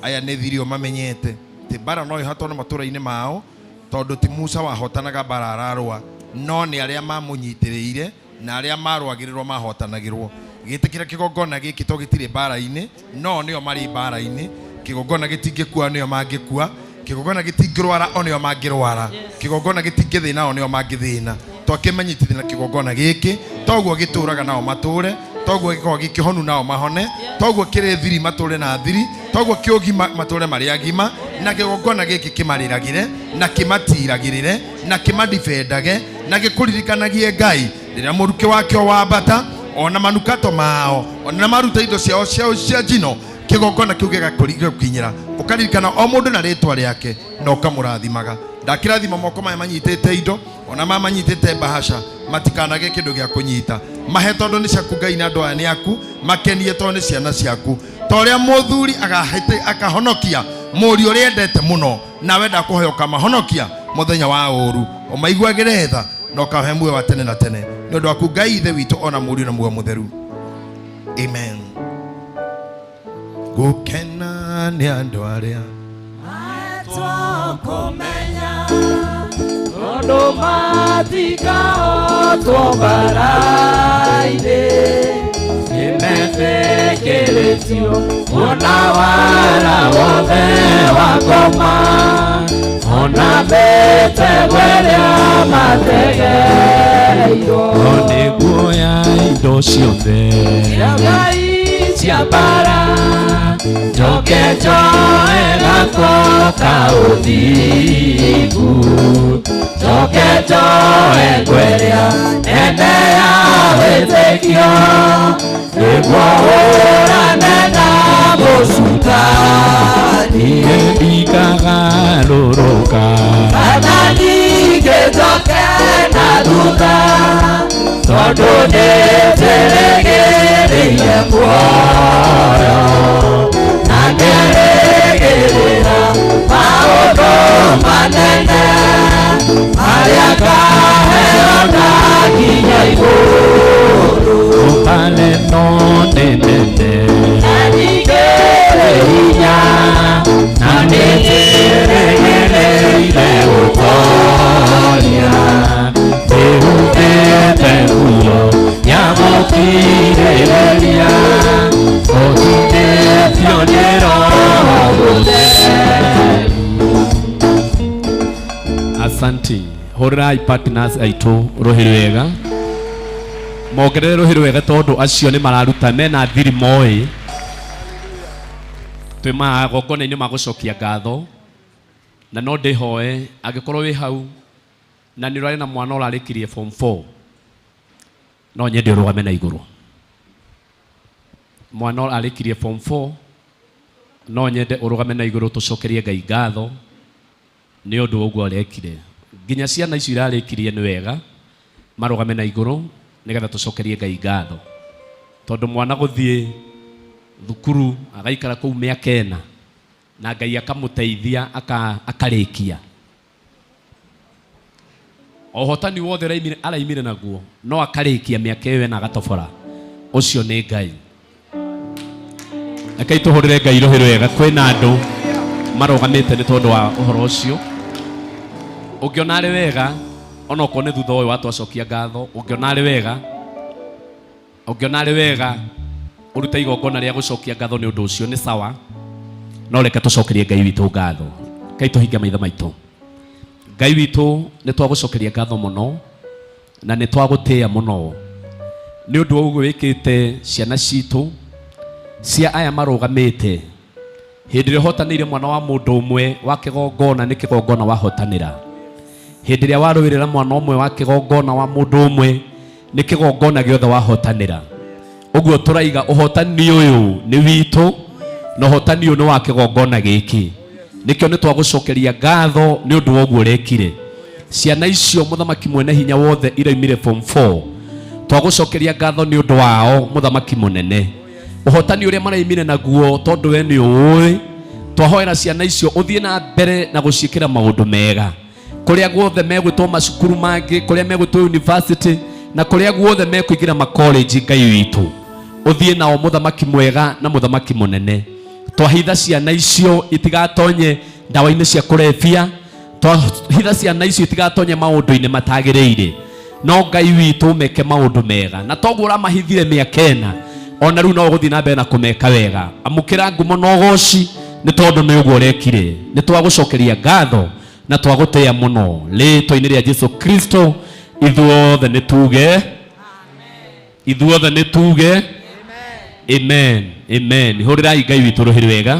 Aya nĩ thirio mamenyete atĩ mbara no ĩhotwo na matũũra-inĩ mao tondũ ti Musa wahotanaga mbara ararũa, no nĩ arĩa mamũnyitĩrĩire na arĩa marũagĩrĩrwo mahotanagĩrwo. Gĩtĩkĩra kĩgongona gĩkĩ to gĩtirĩ mbara-inĩ, no nĩo marĩ mbara-inĩ. Kĩgongona gĩtingĩkua nĩo mangĩkua, kĩgongona gĩtingĩrwara o nĩo mangĩrwara, kĩgongona gĩtingĩthĩna o nĩo mangĩthĩna. Twakĩmenyitithia na kĩgongona gĩkĩ toguo gĩtũraga nao matũre, toguo gĩkoragwo gĩkĩhonu nao mahone, toguo kĩrĩ thiri matũre na thiri, toguo kĩũgima matũre marĩ agima, na kĩgongona gĩkĩ kĩmarĩragĩre na kĩmatiragĩrĩre na kĩmadibendage na gĩkũririkanagie Ngai rĩrĩa mũrukĩ wakĩo wambata ona manukato mao ona maruta indo ciao cia njino. Kĩgongona kĩu gĩgakũkinyĩra, ũkaririkana o mũndũ na rĩtwa rĩake na ũkamũrathimaga. Ndakĩrathima moko maya manyitĩte indo, ona maya manyitĩte bahasha, matikanage kĩndũ gĩa kũnyita. Mahe tondũ nĩ ciaku Ngai, na andũ aya nĩ aku, makenie tondũ nĩ ciana ciaku. Ta ũrĩa mũthuri akahonokia mũriũ ũrĩa endete mũno, nawe ndakũhoya ũkamahonokia mũthenya wa ũru, ũmaiguagĩre tha na ũkahe muoyo wa tene na tene, nĩ ũndũ waku Ngai Ithe witũ, ona Mũriũ na Muoyo Mũtheru. Amen. Gũkena nĩ andũ arĩa Twakumenya tondũ matikahotwo mbara-inĩ, nĩmetĩkĩrĩtio kuona wara wothe wa ngoma, ona mĩtego ĩrĩa mategeirwo. Nĩ nguoya indo ciothe cia Ngai cia mbara, njoke njoe gako ka ũthingu, njoke njoe ngweria nene ya wĩtĩkio, nĩguo hũrane na mũcukani. Niĩ ndikagarũrũka, kana ningĩ njoke na thutha, tondũ nĩnjĩrĩgĩrĩire muoyo na ngerĩgĩrĩra maũndũ manene marĩa ngaheo ndakinya igũrũ. Mbale no nĩ nene na ningĩrĩ hinya, na nĩnjĩrĩgĩrĩire gũtoria, ndĩhumbĩte nguo ya gũkirĩrĩria, ũhutĩtio nĩ Roho Mũtheru. Asanti. Hũrĩrai partners aitũ rũhĩ rwega, mongerere rũhĩ rwega, tondũ acio nĩ mararuta mena thiri moĩ. Twĩ magongona-inĩ ma gũcokia ngatho, na no ndĩhoe angĩkorwo wĩ hau na nĩ ũrarĩ na mwana ũrarĩkirie form 4, no nyende ũrũgame na igũrũ. Mwana ũrarĩkirie form 4, no nyende ũrũgame na igũrũ, tũcokerie Ngai ngatho nĩ ũndũ wa ũguo arekire. Nginya ciana icio irarĩkirie nĩ wega marũgame na igũrũ, nĩgetha tũcokerie Ngai ngatho, tondũ mwana gũthiĩ thukuru agaikara kũu mĩaka ĩna na Ngai akamũteithia akarĩkia, ũhotani wothe araimire naguo, no akarĩkia mĩaka ĩyo ĩna agatobora, ũcio nĩ Ngai. Rekei tũhũrĩre Ngai rũhĩ rwega. Kwĩna andũ marũgamĩte nĩ tondũ wa ũhoro ũcio. Ũngĩona arĩ wega, onokorwo nĩ thutha ũyũ wa twacokia ngatho, ũngĩona arĩ wega ũrute igongona rĩa gũcokia ngatho nĩ ũndũ ũcio, nĩ sawa, no reke tũcokerie Ngai witũ ngatho. Ngai, tũhinge maitho maitũ. Ngai witũ, nĩ twagũcokeria ngatho mũno na nĩ twagũtĩĩa mũno nĩ ũndũ wa ũguo wĩkĩte ciana citũ cia aya marũgamĩte. Hĩndĩ ĩrĩa ũhotanĩire mwana wa mũndũ ũmwe wa kĩgongona, nĩ kĩgongona wahotanĩra. Hĩndĩ ĩrĩa warũĩrĩra mwana ũmwe wa kĩgongona wa mũndũ ũmwe, nĩ kĩgongona gĩothe wahotanĩra. Ũguo tũraiga ũhotani ũyũ nĩ witũ na ũhotani ũyũ nĩ wa kĩgongona gĩkĩ. Nĩkĩo nĩ twagũcokeria ngatho nĩ ũndũ wa ũguo ũrekire ciana icio, mũthamaki mwene hinya wothe, iraumire form 4. Twagũcokeria ngatho nĩ ũndũ wao, mũthamaki mũnene, ũhotani ũrĩa maraimire naguo, tondũ we nĩ ũĩ. Twahoera ciana icio ũthiĩ na mbere na gũciĩkĩra maũndũ mega kũrĩa guothe megwĩtwo macukuru mangĩ, kũrĩa megwĩtwo university, na kũrĩa guothe mekũingĩra makoleji. Ngai witũ, ũthiĩ nao, mũthamaki mwega na mũthamaki mũnene. Twahitha ciana icio itigatonye ndawa-inĩ cia kũrebia, twahitha ciana icio itigatonye maũndũ-inĩ matagĩrĩire, no Ngai witũ meke maũndũ mega, na toguo ũramahithire mĩaka ĩna, ona rĩu no ũgũthiĩ na mbere na kũmeka wega. Amũkĩra ngumo na ũgoci nĩ tondũ nĩ ũguo ũrekire. Nĩ twagũcokeria ngatho na twagũtĩĩa mũno rĩtwa-inĩ rĩa Jesu Kristo. Ithuothe nĩ tuge, ithuothe nĩ tuge amen, amen. Hũrĩrai Ngai witũ rũhĩ rwega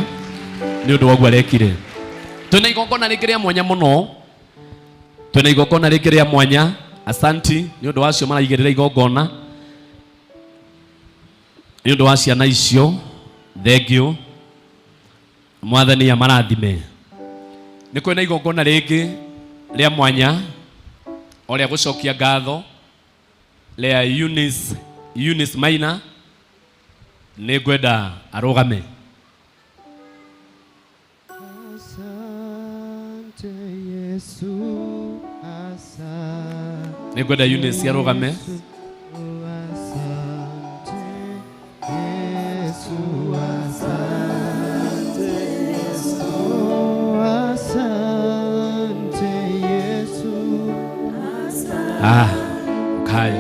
nĩ ũndũ wa ũguo arekire. Twĩna igongona rĩngĩ rĩa mwanya mũno, twĩna igongona rĩngĩ rĩa mwanya. Asanti nĩ ũndũ wa acio maraigĩrĩra igongona nĩ ũndũ wa ciana icio, thank you. Mwathani amarathime. Nĩ kwĩna igongona rĩngĩ rĩa mwanya o rĩa gũcokia ngatho rĩa Eunice Maina. Nĩ ngwenda arũgame. Asante Yesu, asante. Nĩ ngwenda Eunice arũgame. Asante Yesu, asante Yesu, asante Yesu. Ah, kai.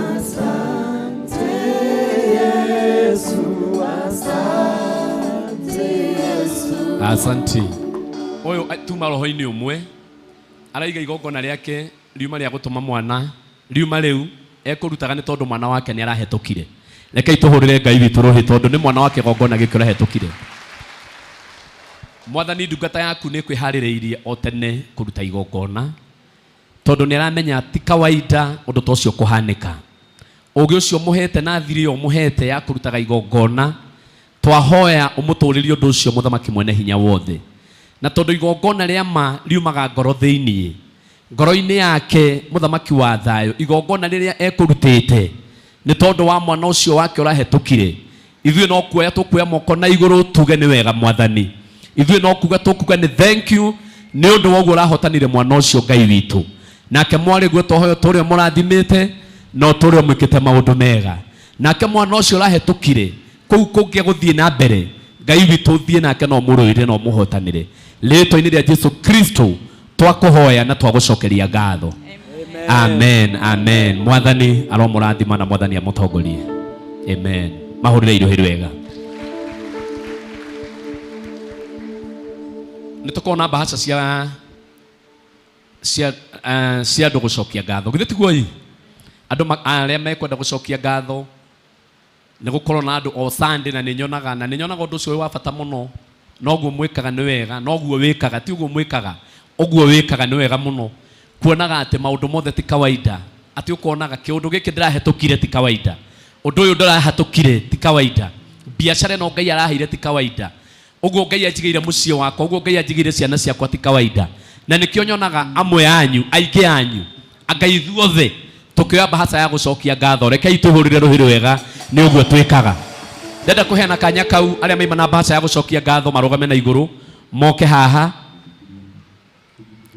Asante Yesu, asante Yesu. Asante. Ũyũ tuma roho-inĩ ũmwe araiga igongona rĩake riuma rĩa gũtũma mwana riuma rĩu ekũrutaga nĩ tondũ mwana wake nĩ arahetũkire. Rekei tũhũrĩre Ngai witũ rũhĩ tondũ nĩ mwana wake igongona gĩkĩ ũrahetũkire. Mwathani, ndungata yaku nĩ kwĩharĩrĩirie o tene kũruta igongona tondũ nĩ aramenya ti kawaida ũndũ ta ũcio kũhanĩka. Ũgĩ ũcio mũhete na thiri ĩyo mũhete ya kũrutaga igongona, twahoya ũmũtũrĩrie ũndũ ũcio mũthamaki mwene hinya wothe. Na tondũ igongona rĩa ma riumaga ngoro thĩiniĩ, ngoro-inĩ yake mũthamaki wa thayũ, igongona rĩrĩa ekũrutĩte nĩ tondũ wa mwana ũcio wake ũrahetũkire, ithuĩ no kuoya tũkuoya moko na igũrũ tuge nĩ wega mwathani. Ithuĩ no kuga tũkuga nĩ thank you nĩ ũndũ wa ũguo ũrahotanire mwana ũcio Ngai witũ. Nake mwarĩ guo twahoya tũrĩa mũrathimĩte no tũrĩa mwĩkĩte maũndũ mega. Nake mwana ũcio ũrahetũkire kũu kũngĩ gũthiĩ na mbere, Ngai witũ thiĩ nake no mũrũĩre no mũhotanĩre. Rĩĩtwa-inĩ rĩa Jesu Kristo twakũhoya na twagũcokeria ngatho. Amen, amen. Mwathani aromũrathima na mwathani amũtongorie. Amen. Mahũrĩre iruhĩ rwega. Nĩ tũkorwo na mbahaca cia andũ gũcokia ngatho. Githĩ tiguo ĩ? Andũ arĩa mekwenda gũcokia ngatho nĩ gũkorwo na andũ o Sunday, na nĩ nyonaga ũndũ ũcio wĩ wa bata mũno. Noguo mwĩkaga nĩ wega, noguo wĩkaga, ti ũguo mwĩkaga, ũguo wĩkaga nĩ wega mũno. Kuonaga atĩ maũndũ mothe ti kawaida, atĩ ũkonaga kĩũndũ gĩkĩ ndĩrahetũkire ti kawaida, ũndũ ũyũ ndĩrahetũkire ti kawaida, biacara ĩno Ngai araheire ti kawaida, ũguo Ngai anjigĩire mũciĩ wakwa, ũguo Ngai anjigĩire ciana ciakwa ti kawaida. Na nĩkĩo nyonaga amwe anyu, aingĩ anyu, anga ithuothe tũkĩoya mbahaca ya gũcokia ngatho. Rekei tũhũrĩre rũhĩ rwega nĩ ũguo twĩkaga. Ndenda kũheana kanya kau arĩa maima na mbahaca ya gũcokia ngatho marũgame na igũrũ moke haha.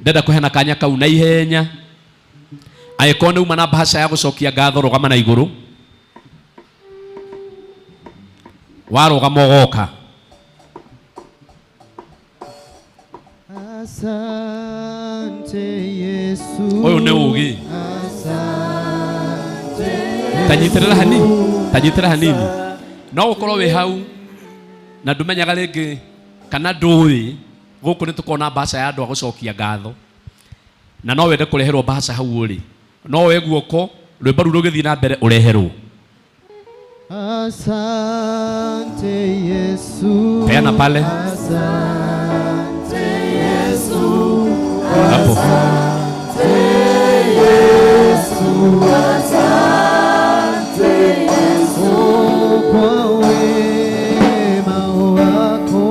Ndenda kũheana kanya kau na ihenya. Angĩkorwo nĩ uma na mbahaca ya gũcokia ngatho rũgama na igũrũ. Warũgama ũgoka. Asante Yesu. Ũyũ nĩ ũgĩ. Asante. Tanyitĩrĩra hanini, tanyitĩrĩra hanini. No ũkorwo wĩ hau na ndũmenyaga rĩngĩ kana ndũĩ gũkũ nĩ tũkorwo na mbahaca ya andũ a gũcokia ngatho, na no wende kũreherwo mbahaca hau ũrĩ, no woe guoko rwĩmbo rũu rũgĩthiĩ na mbere ũreherwo. Asante Yesu. Peana pale. Asante Yesu. Hapo. Asante Yesu. Asante Yesu. Kwa wema wako,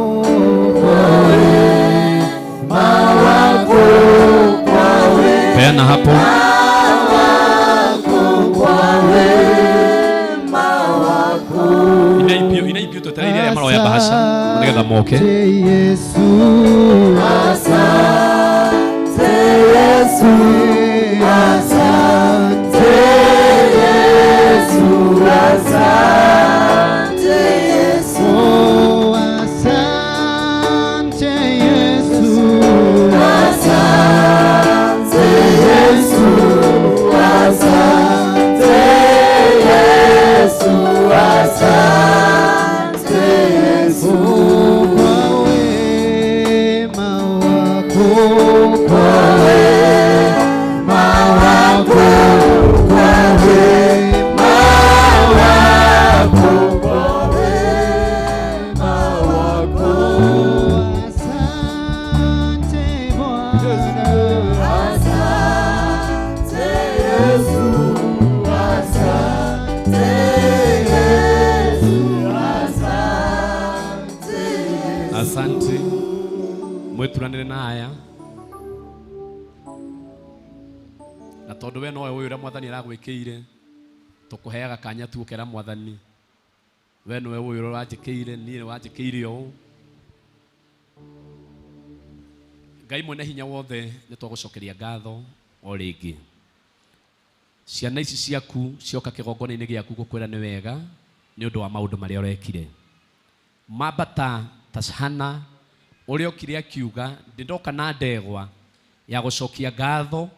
kwa wema wako, kwa wema Peana hapo. wako, kwa wema wako. Inaipio twetereire arĩa maroya mbahaca nĩgetha moke. Yesu. Asante Yesu. Asante Yesu. Asante Yesu. Asante Yesu. Asante Yesu. Asante Yesu. Asante Yesu. Kwa wema wako, kwa wema wako, kwa wema wako. Asante. Mwĩturanĩre na aya. Na tondũ we nowe ũyũ ũrĩa mwathani aragwĩkĩire, tũkũheaga kanya tu ũkera mwathani, we nĩwe ũyũ ũrĩa ũranjĩkĩire, niĩ nĩ wanjĩkĩire ũũ. Ngai mwene hinya wothe nĩ twagũcokeria ngatho o rĩngĩ. Ciana ici ciaku cioka kĩgongona-inĩ gĩaku gũkwĩra nĩ wega nĩ ũndũ wa maũndũ marĩa ũrekire. Mambata ta Hana ũrĩa okire akiuga ndĩ ndoka na ndegwa ya gũcokia ngatho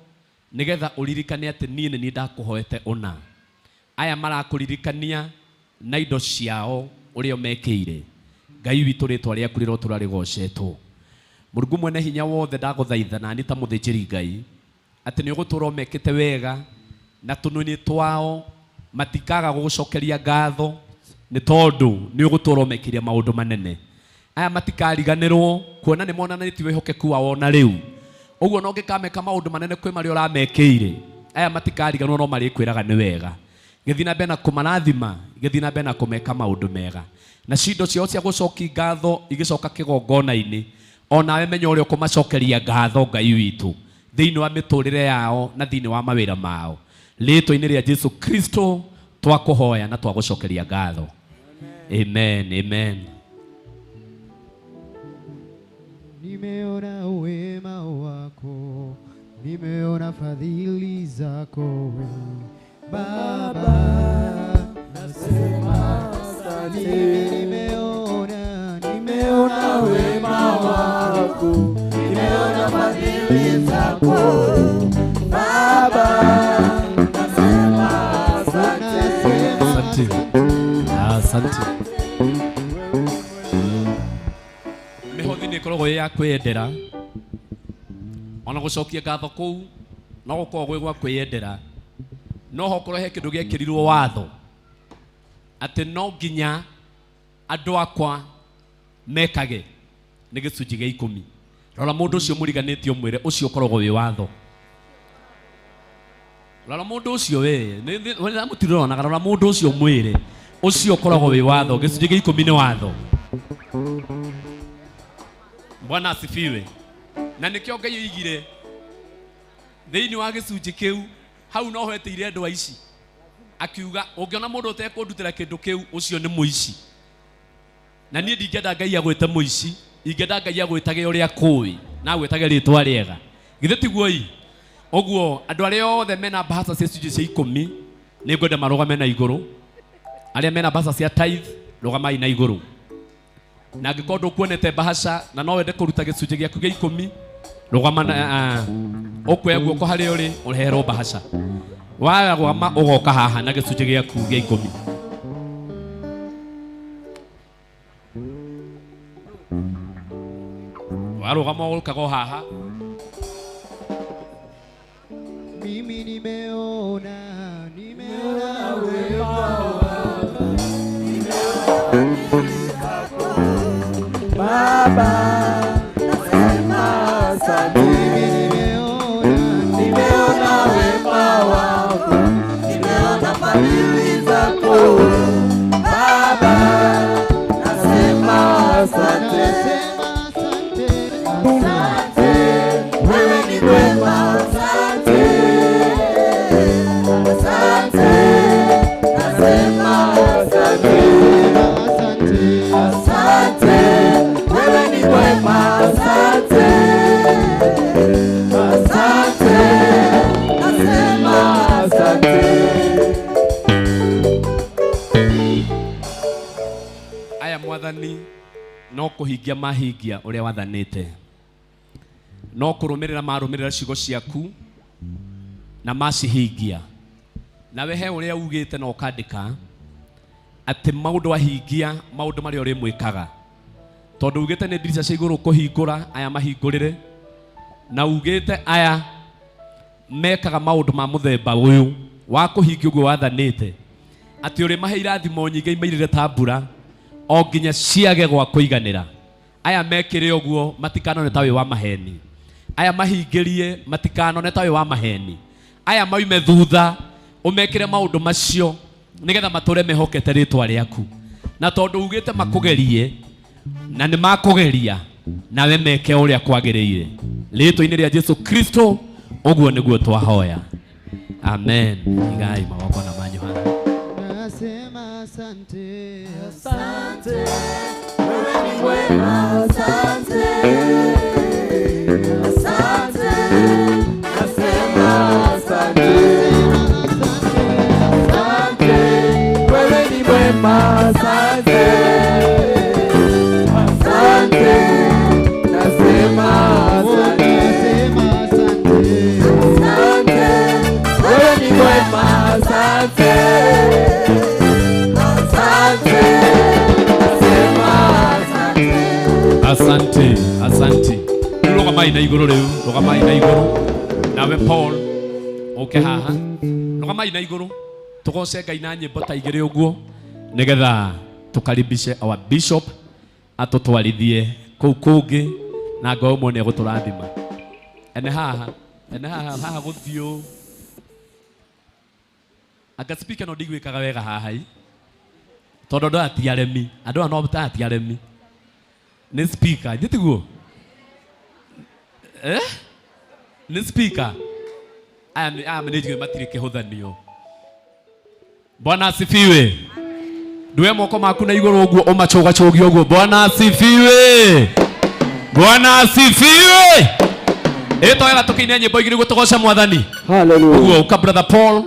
nĩgetha ũririkane atĩ niĩ nĩ niĩ ndakũhoete ũna. Aya marakũririkania na indo ciao ũrĩa ũmekĩire. Ngai witũ rĩtwa rĩaku rĩrotũra rĩgocetwo. Mũrungu mwene hinya wothe ndagũthaitha nani ta mũthĩnjĩri Ngai atĩ nĩ ũgũtũra ũmekĩte wega na tũnua-inĩ twao matikaga gũgũcokeria ngatho nĩ tondũ nĩ ũgũtũra ũmekĩire maũndũ manene. Aya matikariganĩrwo kuona nĩ monanĩtie wĩhokeku wao ona rĩu. Ũguo no ũngĩkameka maũndũ manene kwĩ marĩa ũramekĩire, aya matikariganĩrwo no marĩkwĩraga nĩ wega. Gĩthiĩ na mbere na kũmarathima, gĩthiĩ na mbere na kũmeka maũndũ mega. Na cindo ciao cia gũcokia ngatho igĩcoka kĩgongona-inĩ, o nawe menya ũrĩa ũkũmacokeria ngatho Ngai witũ thĩinĩ wa mĩtũrĩre yao na thĩinĩ wa mawĩra mao. Rĩtwa-inĩ rĩa Jesu Kristo twakũhoya na twagũcokeria ngatho. Amen, amen. Nimeona wema wako, nimeona fadhili zako we Baba, nasema asante. Nimeona, nimeona wema wako, nimeona fadhili zako Baba, nasema asante. Asante. Asante. Mĩhothi nĩ ĩkoragwo ĩ ya kwĩyendera ona gũcokia ngatho kũu no gũkorwo gwĩ gwa kwĩyendera no hokorwo he kĩndũ gĩekĩrirwo watho atĩ no nginya andũ akwa mekage nĩ gĩcunjĩ gĩa ikũmi. Rora mũndũ ũcio mũriganĩtie ũmwĩre ũcio ũkoragwo wĩ watho. Rora mũndũ ũcio we mũtironaga, rora mũndũ ũcio mwĩre ũcio ũkoragwo wĩ watho. Gĩcunjĩ gĩa ikũmi nĩ watho. Bwana asifiwe. Na nĩkĩo Ngai oigire thĩinĩ wa gĩcunjĩ kĩu hau no hetĩire andũ aici akiuga ũngĩona mũndũ ũtekũndutĩra kĩndũ kĩu ũcio nĩ mũici. Na niĩ ndingĩenda Ngai agwĩte mũici, ingĩenda Ngai agwĩtage ũrĩa kũĩ na agwĩtage rĩtwa rĩega. Githĩ tiguo ii? Ũguo andũ arĩa othe mena mbahaca cia icunjĩ cia ikũmi nĩ ngwenda marũgame na igũrũ. Arĩa mena mbahaca cia tithe rũgamai na igũrũ. Na angĩkorwo ndũkuonete mbahaca na no wende kũruta gĩcunjĩ gĩaku gĩa ikũmi rũgama na ũkuoya guoko harĩa ũrĩ ũherwo mbahaca. Warũgama ũgoka haha na gĩcunjĩ gĩaku gĩa ikũmi. Warũgama ũkaga o haha. Mimi nimeona, nimeona wema wako, Baba, nasema asante. Nimeona wema wako, nimeona fadhili zako Baba, nasema asante. Asante, wewe ni mwema, asante. Asante, nasema asante. Asante, wewe ni mwema, asante. Asante, nasema asante. Aya mwathani no kũhingia mahingia ũrĩa wathanĩte, no kũrũmĩrĩra marũmĩrĩra ciugo ciaku na macihingia. Nawe he ũrĩa ugĩte na ũkandĩka atĩ maũndũ ahingia maũndũ marĩa ũrĩmwĩkaga, tondũ ugĩte nĩ ndirica cia igũrũ kũhingũra aya mahingũrĩre, na ugĩte aya mekaga maũndũ ma mũthemba ũyũ wa kũhingia ũguo wathanĩte, atĩ ũrĩmahe irathimo nyingĩ imairĩre ta mbura o nginya ciage gwa kũiganĩra. Aya mekĩre ũguo matikanone ta wĩ wa maheni, aya mahingĩrie matikanone ta wĩ wa maheni, aya maume thutha ũmekĩre maũndũ macio nĩgetha matũre mehokete rĩtwa rĩaku. Na tondũ ugĩte makũgerie Na nĩ makũgeria nawe meke ũrĩa kwagĩrĩire. Rĩĩtwa-inĩ rĩa Jesu Kristo ũguo nĩguo twahoya. Amen. Igai magongona manyu haha. Nasema asante, asante, wewe ni mwema, asante, asante, nasema asante, asante, wewe ni mwema, asante, asante, nasema asante, nasema asante, asante, wewe ni mwema, asante. Asante, asante. Rugamai na iguru riu, rugamai na iguru. Nawe Paul, uke haha. Rugamai na iguru. Tugoce Ngai na nyimbo ta igiri uguo nigetha tukaribishe our bishop atutwarithie kuu kungi na Ngai umwe ni eguturathima. Ene haha, ene haha haha guthio. Anga speaker no ndigwikaga wega haha i. Tondu andu aya ti aremi, andu aya no ta ti aremi. Ni speaker, njitiguo? Eh? Ni speaker. Aya nĩ njũĩ matirĩ kĩhũthanio. Bwana asifiwe. Ndue moko maku na igũrũ ũguo ũmacũgacũgie ũguo. Bwana asifiwe. Bwana asifiwe. Ĩtoera tũkĩine nyĩmbo igĩrĩ ũguo tũgoce Mwathani. Hallelujah. Ũguo ũka brother Paul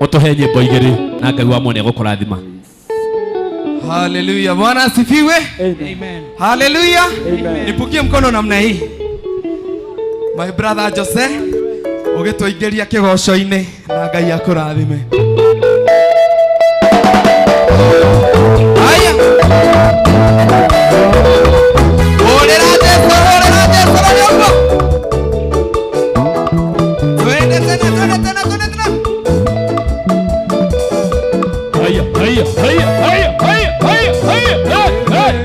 ũtũhe nyĩmbo igĩrĩ na Ngai wa mwene egũkũrathima. Hallelujah. Bwana asifiwe. Amen. Hallelujah. Amen. Nipukie mkono namna hii. My brother Jose, ũgĩtũingĩria kĩgoco-inĩ na Ngai akũrathime. Haya. Hũrĩra Jesu, hũrĩra Jesu na nyũmba. Twende tena, twende tena, twende tena. Haya, haya, haya, haya, haya, haya, haya, haya.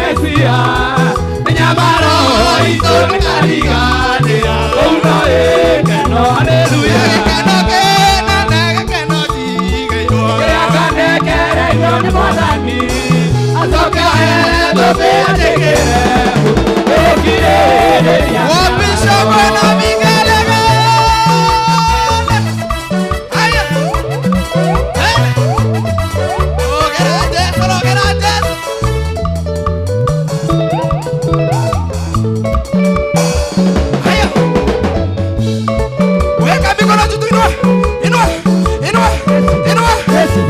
Mesia Nyamaro itũ nĩkariganĩra kũu no gĩkeno haleluya Gĩkeno kĩnene gĩkeno njigeirwo kĩrĩa kanekereirio nĩ Mwathani acoke ahe tũmĩandĩkĩre gũkirĩrĩria Wapisha kwena migelegele. Haya. Rogera Jesu, rogera Jesu. Haya. Weka mikono juu tu, inua. Inua. Inua. Inua.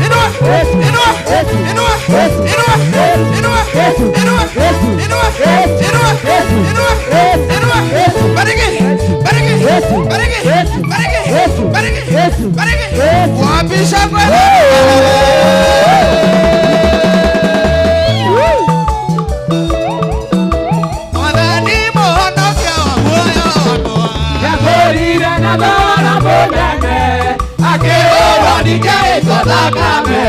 Inua. Inua. Inua. Inua. Inua. Inua. Inua. Inua. Inua. Inua. Bariki. Bariki. Bariki. Bariki. Bariki. Bariki. Wapisha kwena. Mwathani mũhonokia wa muoyo wakwa. Nĩakũrire na thogora mũnene akĩhũrwo ningĩ ĩitwo thakame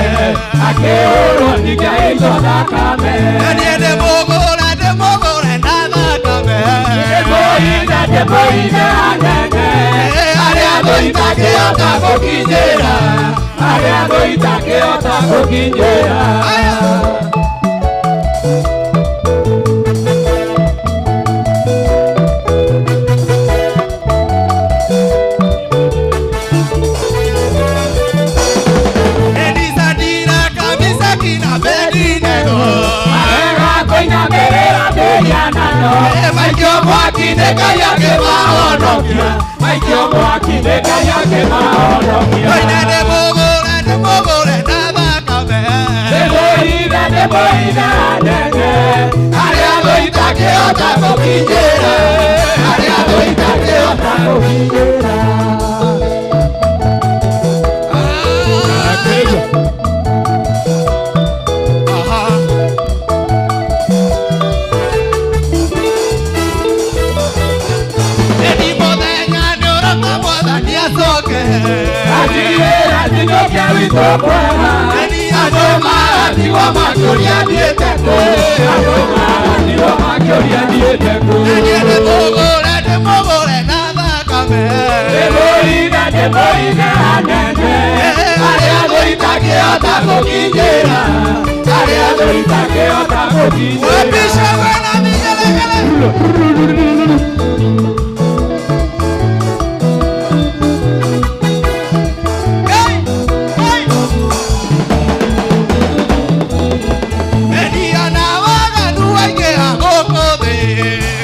akĩhũrwo ningĩ ĩitwo thakame Niĩ ndĩmũgũre, ndĩmũgũre na thakame. Ndĩmũhithe ndĩmũhithe anene arĩa thũ itangĩhota gũkinyĩra arĩa thũ itangĩhota gũkinyĩra Elisa kabisa kina Abednego. Marega kũinamĩrĩra mĩhianano maikio mwaki nĩ Ngai akĩmahonokia maikio mwaki nĩ Ngai akĩmahonokia Oine ndĩmũgũre, ndĩmũgũre na thakame. Ndĩmũhithe ndĩmũhithe anene arĩa thũ itangĩhota gũkinyĩra arĩa thũ itangĩhota gũkinyĩra Aha. Ĩni mũthenya nĩũroka Mwathani acoke. Atigĩra njinũke witũ mwega Ĩni andũ maratigwo makĩũria thiĩte kũ andũ maratigwo makĩũria thiĩte kũ Niĩ ndĩmũgũre, ndĩmũgũre na thakame. Ndĩmũhithe ndĩmũhithe anene arĩa thũ itangĩhota gũkinyĩra arĩa thũ itangĩhota gũkinyĩra Wapisha kwena migelegele. Hey, hey. Enia na waganu aingĩ a gũkũ thĩ.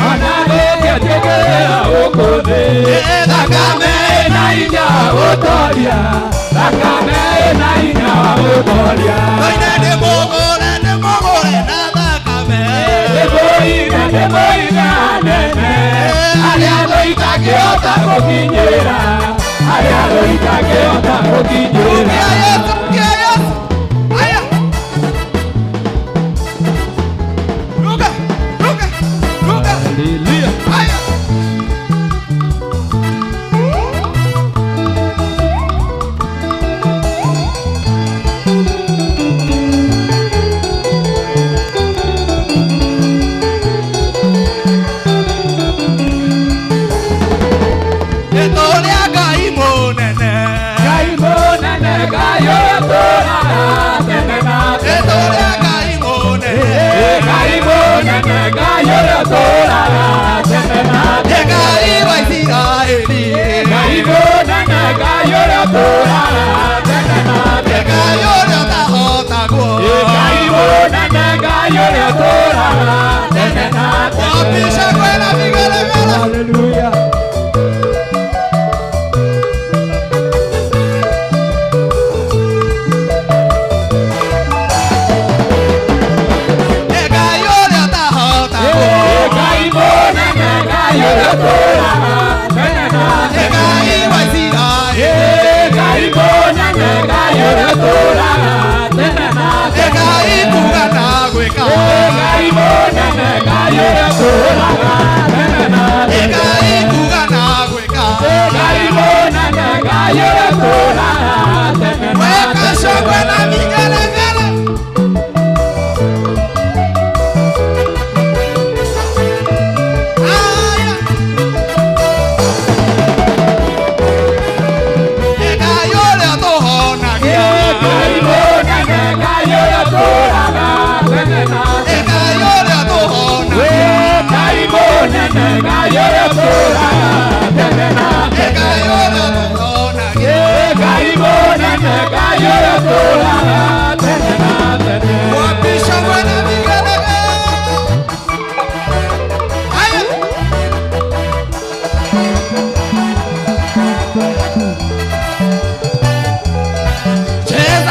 Ona gũkĩnjĩkĩra gũkũ thĩ thakame ĩna hinya wa gũtoria thakame ĩna hinya wa gũtoria Oine ndĩmũgũre, ndĩmũgũre na thakame. Ndĩmũhithe ndĩmũhithe anene arĩa thũ itangĩhota gũkinyĩra arĩa thũ itangĩhota gũkinyĩra Rukia Yesu, rukia Yesu. Haya. Ruka, ruka, ruka. Haya. Rĩĩtwa rĩa Ngai mũnene. Ngai mũnene Ngai ũrĩa ũtũũraga tene na tene Rĩĩtwa rĩa Ngai mũnene. Ngai mũnene Ngai ũrĩa ũtũũraga tene na Nĩ tene Ngai wa Isiraeli. Ngai mũnene Ngai ũrĩa ũtũũraga tene na Nĩ tene Ngai ũrĩa ũtahotagwo. Ngai mũnene Ngai ũrĩa ũtũũraga tene na tene Wapisha kwena vigelegele. Hallelujah. Nĩ Ngai ũrĩa ũtahotagwo. Ngai mũnene Ngai ũrĩa ũtũũraga tene na Nĩ tene Ngai wa Isiraeli. Ngai mũnene Ngai ũrĩa ũtũũraga tene na Nĩ tene Ngai kuga na gwĩka. Ngai mũnene Ngai ũrĩa ũtũũraga tene na Nĩ tene Ngai kuga na gwĩka. Ngai mũnene Ngai ũrĩa ũtũũraga tene na Weka tene shangwe na vigelegele.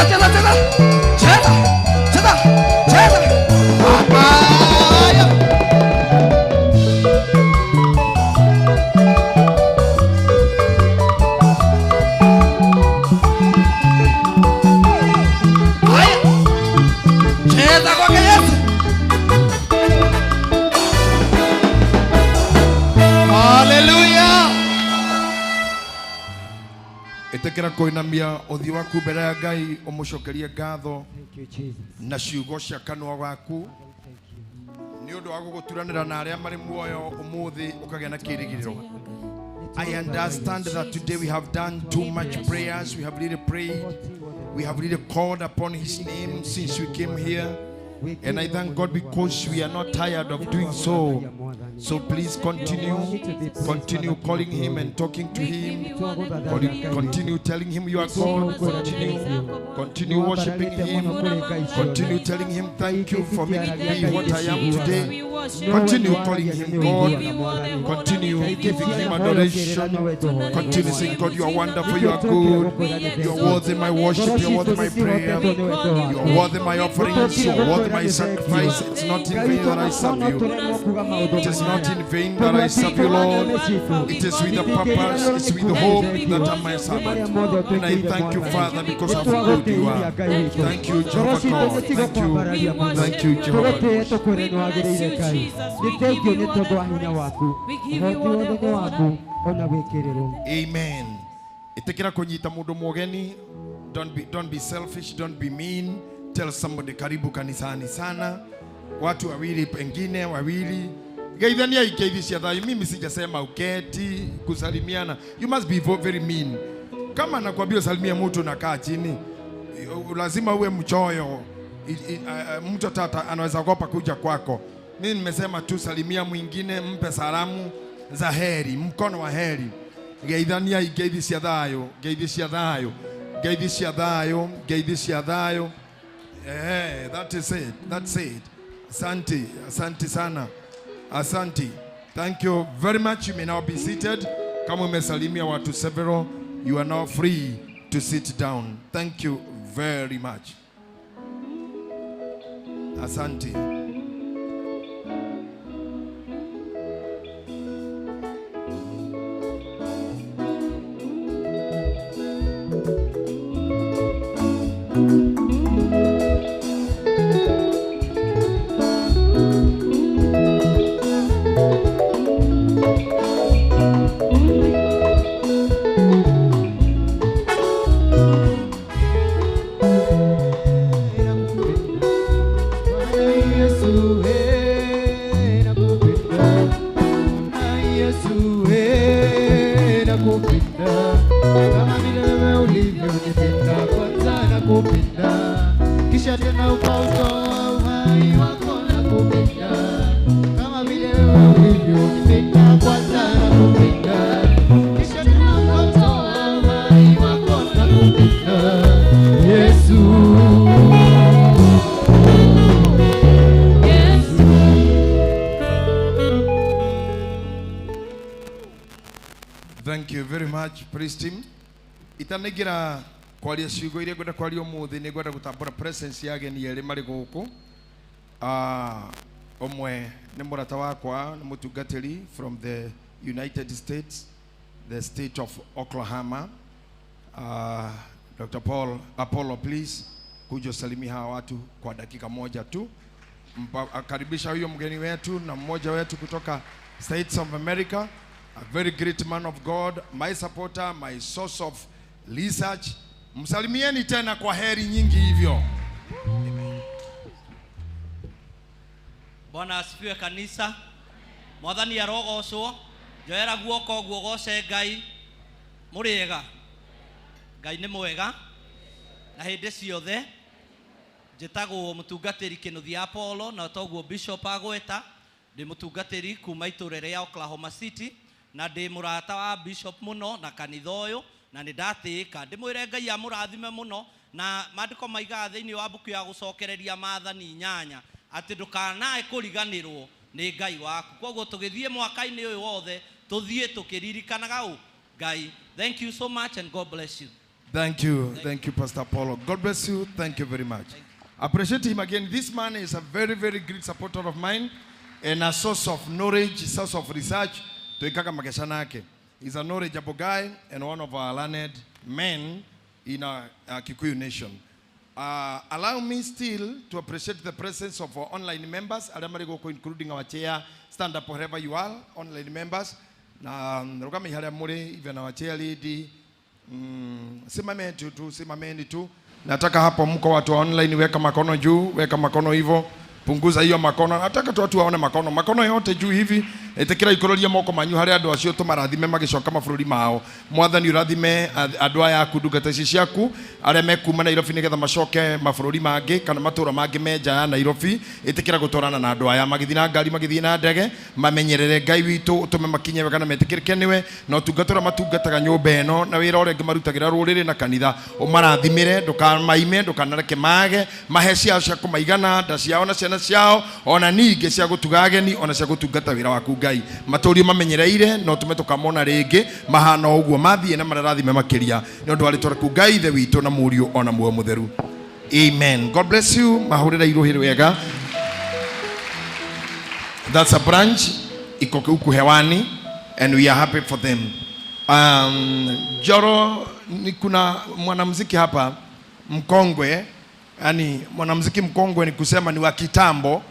Cheza, cheza, cheza. Cheza, cheza, cheza. Haya. Haya. Cheza kwake Yesu. Hallelujah. Ĩtĩkĩra kũinamia ũthiũ waku mbere ya Ngai ũmũcokerie ngatho na ciugo cia kanua gaku nĩ ũndũ wa gũgũturanĩra na arĩa marĩ muoyo ũmũthĩ ũkagĩa na kĩĩrĩgĩrĩro. I understand that today we have done too much prayers. We have really prayed. We have really called upon His name since we came here. And I thank God because we are not tired of doing so. So please continue, continue calling Him and talking to Him. Continue telling Him you are God. Continue worshiping Him. Continue telling Him thank you for making me what I am today. Continue calling Him God. Continue giving Him adoration. Continue saying, God, you are wonderful, you are good. You are worthy my worship, you are worthy my prayer. You are worthy my offerings, you are worthy my sacrifice. It's not in vain that I serve you. It is not in vain that I serve you, Lord. It is with a purpose, it's with hope that I'm my servant. And I thank you, Father, because of how good you are. Thank you, Jehovah God. Thank you. Thank you, Jehovah God. Amen. Itikira kunyita mundu mugeni. Don't be selfish, don't be mean. Tell somebody karibu kanisani sana. Watu wawili pengine wawili. Geithania ikeithi cia thayu. Mimi sijasema uketi kusalimiana. You must be very mean. Kama nakwambia usalimie mtu na kaa chini, lazima uwe mchoyo. Mtu tata anaweza ogopa kuja kwako. Mimi nimesema tu salimia mwingine, mpe salamu za heri, mkono wa heri. Geithania ikeithi cia thayu, geithi cia thayu, geithi cia thayu, geithi cia thayu. That is it. That's it. Asante, asante sana. Asante. Thank you very much. You may now be seated. Kama umesalimia watu several, you are now free to sit down. Thank you very much. Asante. Thank you very much, praise team. Itanigira kwaria ciugo iria ngwenda kwaria umuthi ni ngwenda gutambura presence ya ageni eri mari guku. Omwe ni murata wakwa ni mutungatiri from the United States, the state of Oklahoma. Dr. Paul Apollo, please kuja salimia hawa watu kwa dakika moja tu. Akaribisha huyo mgeni wetu na mmoja wetu kutoka States of America. A very great man of God, my supporter, my source of research. Msalimieni tena kwa heri nyingi hivyo. Bwana asifiwe kanisa. Mwathani arogocwo. Njoera guoko guo goce Ngai. Muriega. Ngai nĩ mwega. Na hĩndĩ ciothe njĩtagwo mũtungatĩri Kĩnuthia Apollo na toguo Bishop agweta. Ndĩ mũtungatĩri kuma itũũra rĩa Oklahoma City. Na ndĩ mũrata wa Bishop mũno na kanitha ũyũ na nĩ ndatĩĩka. Ndĩmwĩre Ngai amũrathime mũno na maandĩko maigaga thĩinĩ wa mbuku ya gũcokereria maathani 8 atĩ ndũkanae kũriganĩrwo nĩ Ngai waku. Koguo tũgĩthiĩ mwaka-inĩ ũyũ wothe tũthiĩ tũkĩririkanaga ũ Ngai. Thank you so much and God bless you. Thank you. Thank you, Pastor Apollo. God bless you. Thank you very much. Appreciate him again. This man is a very, very great supporter of mine and a source of knowledge, source of research. Tuikaka makeshana yake. He's a knowledgeable guy and one of our learned men in our Kikuyu nation. Allow me still to appreciate the presence of our online members, arĩa including our chair. Stand up wherever you are, online members. Na rugami harĩa mũrĩ, even our chair lady. Simameni tu, simameni tu. Nataka hapo mko watu wa online, weka makono juu, weka makono hivyo, punguza hiyo makono. Nataka tu watu waone makono, makono yote juu hivi. Itikira ikororia moko manyu harĩa andũ acio tũmarathime magĩcoka mabũrũri mao. Mwathani ũrathime andũ aya aku, ndungata ici ciaku arĩa mekuma Nairobi nĩgetha macoke mabũrũri mangĩ kana matũũra mangĩ me nja ya Nairobi. Ĩtĩkĩra gũtwarana na andũ aya magĩthiĩ na ngari, magĩthiĩ na ndege, mamenyerere Ngai witũ, ũtũme makinye wega na metĩkĩrĩke nĩwe, na ũtungata ũrĩa matungataga nyũmba ĩno na wĩra ũrĩa ũngĩ marutagĩra rũrĩrĩ na kanitha, ũmarathimĩre, ndũkamaime, ndũkanareke mage, mahe ciao cia kũmaigana, nda ciao na ciana ciao, ona ningĩ cia gũtuga ageni, ona cia gũtungata wĩra waku Ngai. Matũrio mamenyereire no tũme tũkamona rĩngĩ mahana ũguo mathiĩ na mararathime makĩria nĩ ũndũ wa rĩtwa rĩaku Ngai Ithe witũ na Mũriũ ona Muoyo Mũtheru. Amen. God bless you. Mahũrĩra irũhĩ wega. That's a branch iko huku hewani and we are happy for them. Joro ni kuna mwanamuziki hapa mkongwe, yani mwanamuziki mkongwe ni kusema ni wa kitambo,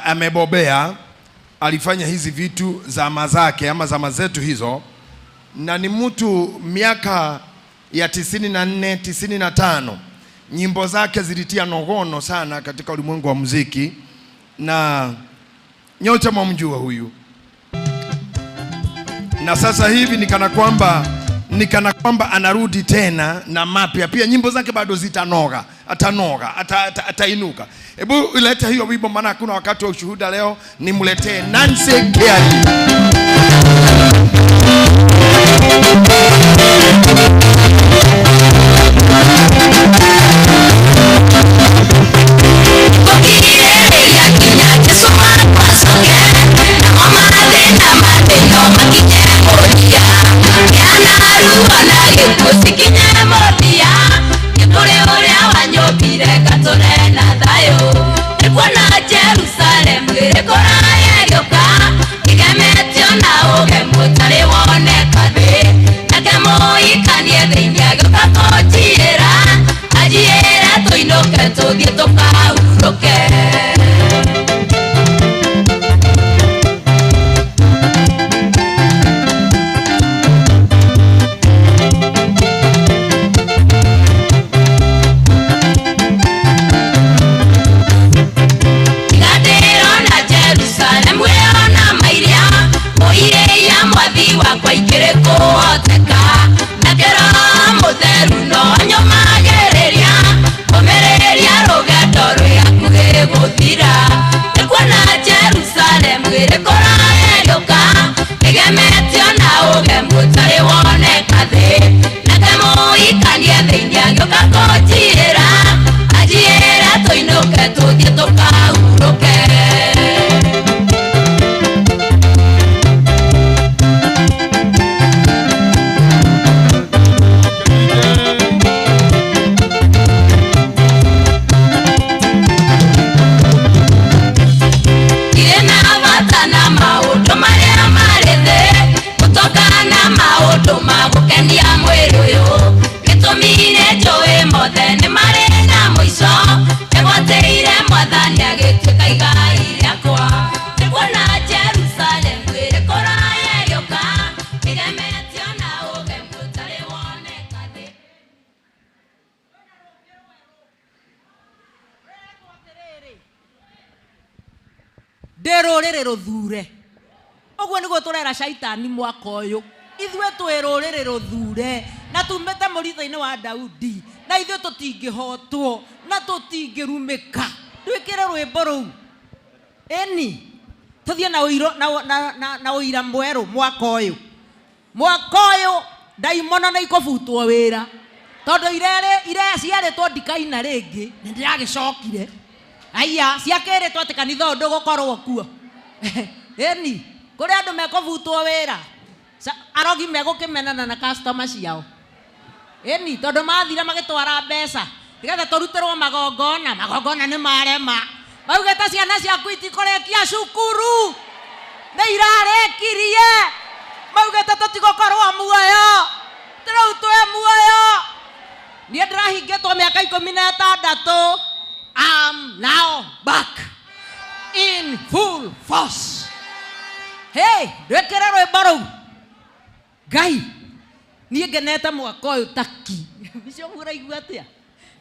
amebobea, alifanya hizi vitu zama zake ama zama zetu hizo, na ni mtu miaka ya 94, 95 nyimbo zake zilitia nogono sana katika ulimwengu wa muziki, na nyote mwamjua huyu. Na sasa hivi ni kana kwamba anarudi tena na mapya pia, nyimbo zake bado zitanoga, atanoga, atainuka. Hebu ilete hiyo wimbo, maana hakuna wakati wa ushuhuda leo. Nimletee Nancy Kiari. Ruthure uguo niguo turera shaitani mwaka uyu ithuĩ twĩ rũrĩrĩ rũthure na tumĩte mũritho-inĩ wa Daudi na ithuĩ tũtingĩhotwo na tũtingĩrumĩka. Twĩkĩre rwĩmbo rũu ĩni tũthiĩ na ũiro na ũira mwerũ mwaka ũyũ. Mwaka ũyũ ndaimono nĩ ikũbutwo wĩra tondũ ire ciarĩtwo ndikaina rĩngĩ nĩ ndĩragĩcokire. Aya ciakĩrĩtwo atĩ kanitha ũyũ ndũgũkorwo kuo. Ĩni kũrĩ andũ mekũbutwo wĩra, arogi megũkĩmenana na customer ciao. Ĩni tondũ mathire magĩtwara mbeca nĩgetha tũrutĩrwo magongona, magongona nĩ marema. Maugĩte ciana ciaku itikũrĩkia cukuru, nĩ irarĩkirie. Maugĩte tũtigũkorwo muoyo, rĩu twĩ muoyo. Niĩ ndĩrahingĩtwo mĩaka 16. I'm now back in full force. Hey, ndwĩkĩre rwĩmbo rũu. Ngai, niĩ ngenete mwaka ũyũ taki. Bishop ũraigua atĩa?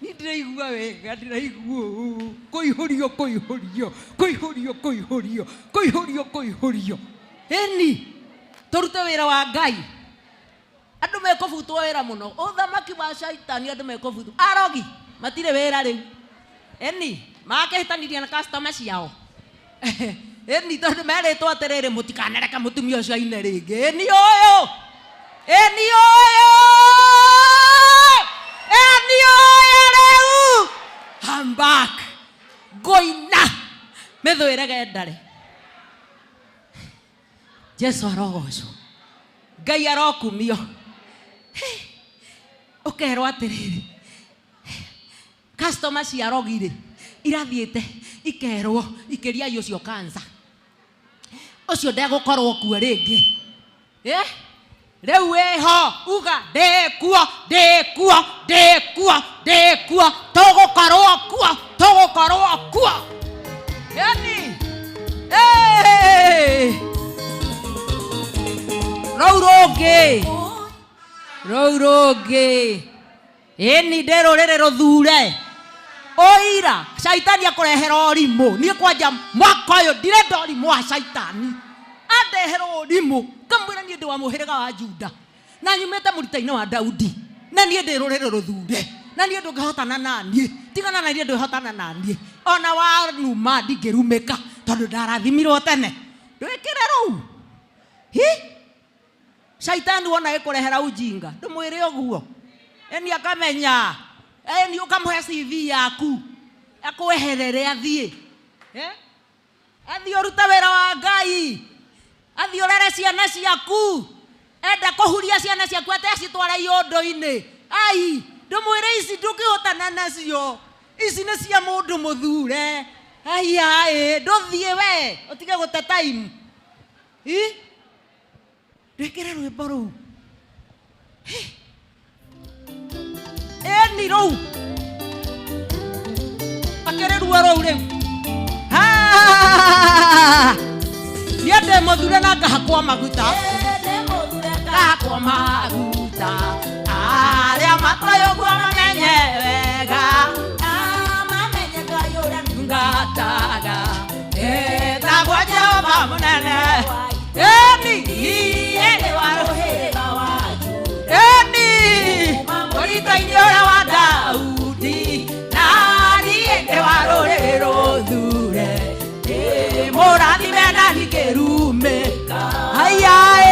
Niĩ ndĩraigua wega, ndĩraigua ũũ. Kũihũrio, kũihũrio, kũihũrio, kũihũrio, kũihũrio, kũihũrio. Ĩni, tũrute wĩra wa Ngai. Andũ mekũbutwo wĩra mũno. Ũthamaki wa caitani andũ mekũbutwo. Arogi, matirĩ wĩra rĩu. Ĩni, makĩhĩtanirie na customer ciao. Ĩni, tondũ merĩtwo atĩrĩrĩ, mũtikanareke mũtumia ũcio aine rĩngĩ. Ĩni ũyũ! Ĩni ũyũ! Ĩni ũyũ rĩu! I'm back. Ngũina mĩthwĩre ndare. Jesu arogocwo. Ngai arokumio. Ũkerwo atĩrĩrĩ, customer cia rogi rĩ, irathiĩte ikerwo ikĩriai ũcio cancer. Ũcio ndegũkorwo kuo rĩngĩ. Rĩu wĩho uga ndĩkuo, ndĩkuo, ndĩkuo, ndĩkuo, tũgũkorwo kuo, tũgũkorwo kuo. Yani, rũu rũngĩ, rũu rũngĩ. Ĩni ndĩ rũrĩrĩ rũthure. Ũira caitani akũrehera ũrimũ. Niĩ kwanja mwaka ũyũ ndirenda ũrimũ wa caitani. Andehera ũrimũ ngamwĩra niĩ ndĩ wa mũhĩrĩga wa Juda na nyumĩte mũrita-inĩ wa Daudi, na niĩ ndĩ rũrĩrĩ rũthure, na niĩ ndũngĩhotana na niĩ. Tigana na niĩ ndwĩhotana na niĩ. Ona wanuma ndingĩrumĩka tondũ ndarathimirwo tene. Ndwĩkĩre rũu. Hi? Caitani wona ĩkũrehera ujinga, ndũmwĩre ũguo. Ĩni akamenya. Ĩni ũkamũhe CV yaku. Akweherere athiĩ. Athiĩ ũrute wĩra wa Ngai. Athiĩ ũrere ciana ciaku. Enda kũhuria ciana ciaku atĩ acitware iũndũ-inĩ. Ai, ndũmwĩre ici ndũngĩhotana nacio. Ici nĩ cia mũndũ mũthure. Ai, ai, ndũthiĩ we, ũtige gũte time. I? Ndwĩkĩre rwĩmbo rũu. Ĩni rũu. Akĩrĩ ruo rũu rĩu. Niĩ ndĩ mũthure na ngahakwo maguta. Ngahakwo maguta. Arĩa matoĩ ũguo mamenye wega. Mamenye Ngai ũrĩa ndungataga. Etagwo Jehova mũnene. Ĩni, niĩ ndĩ wa rũhĩrĩga wa Juda. Ĩni, mũrita-inĩ ũrĩa wa Daudi. Na niĩ ndĩ wa rũrĩrĩ rũthure. Ndĩ mũrathime na ndingĩrumĩka. Haiya ĩ,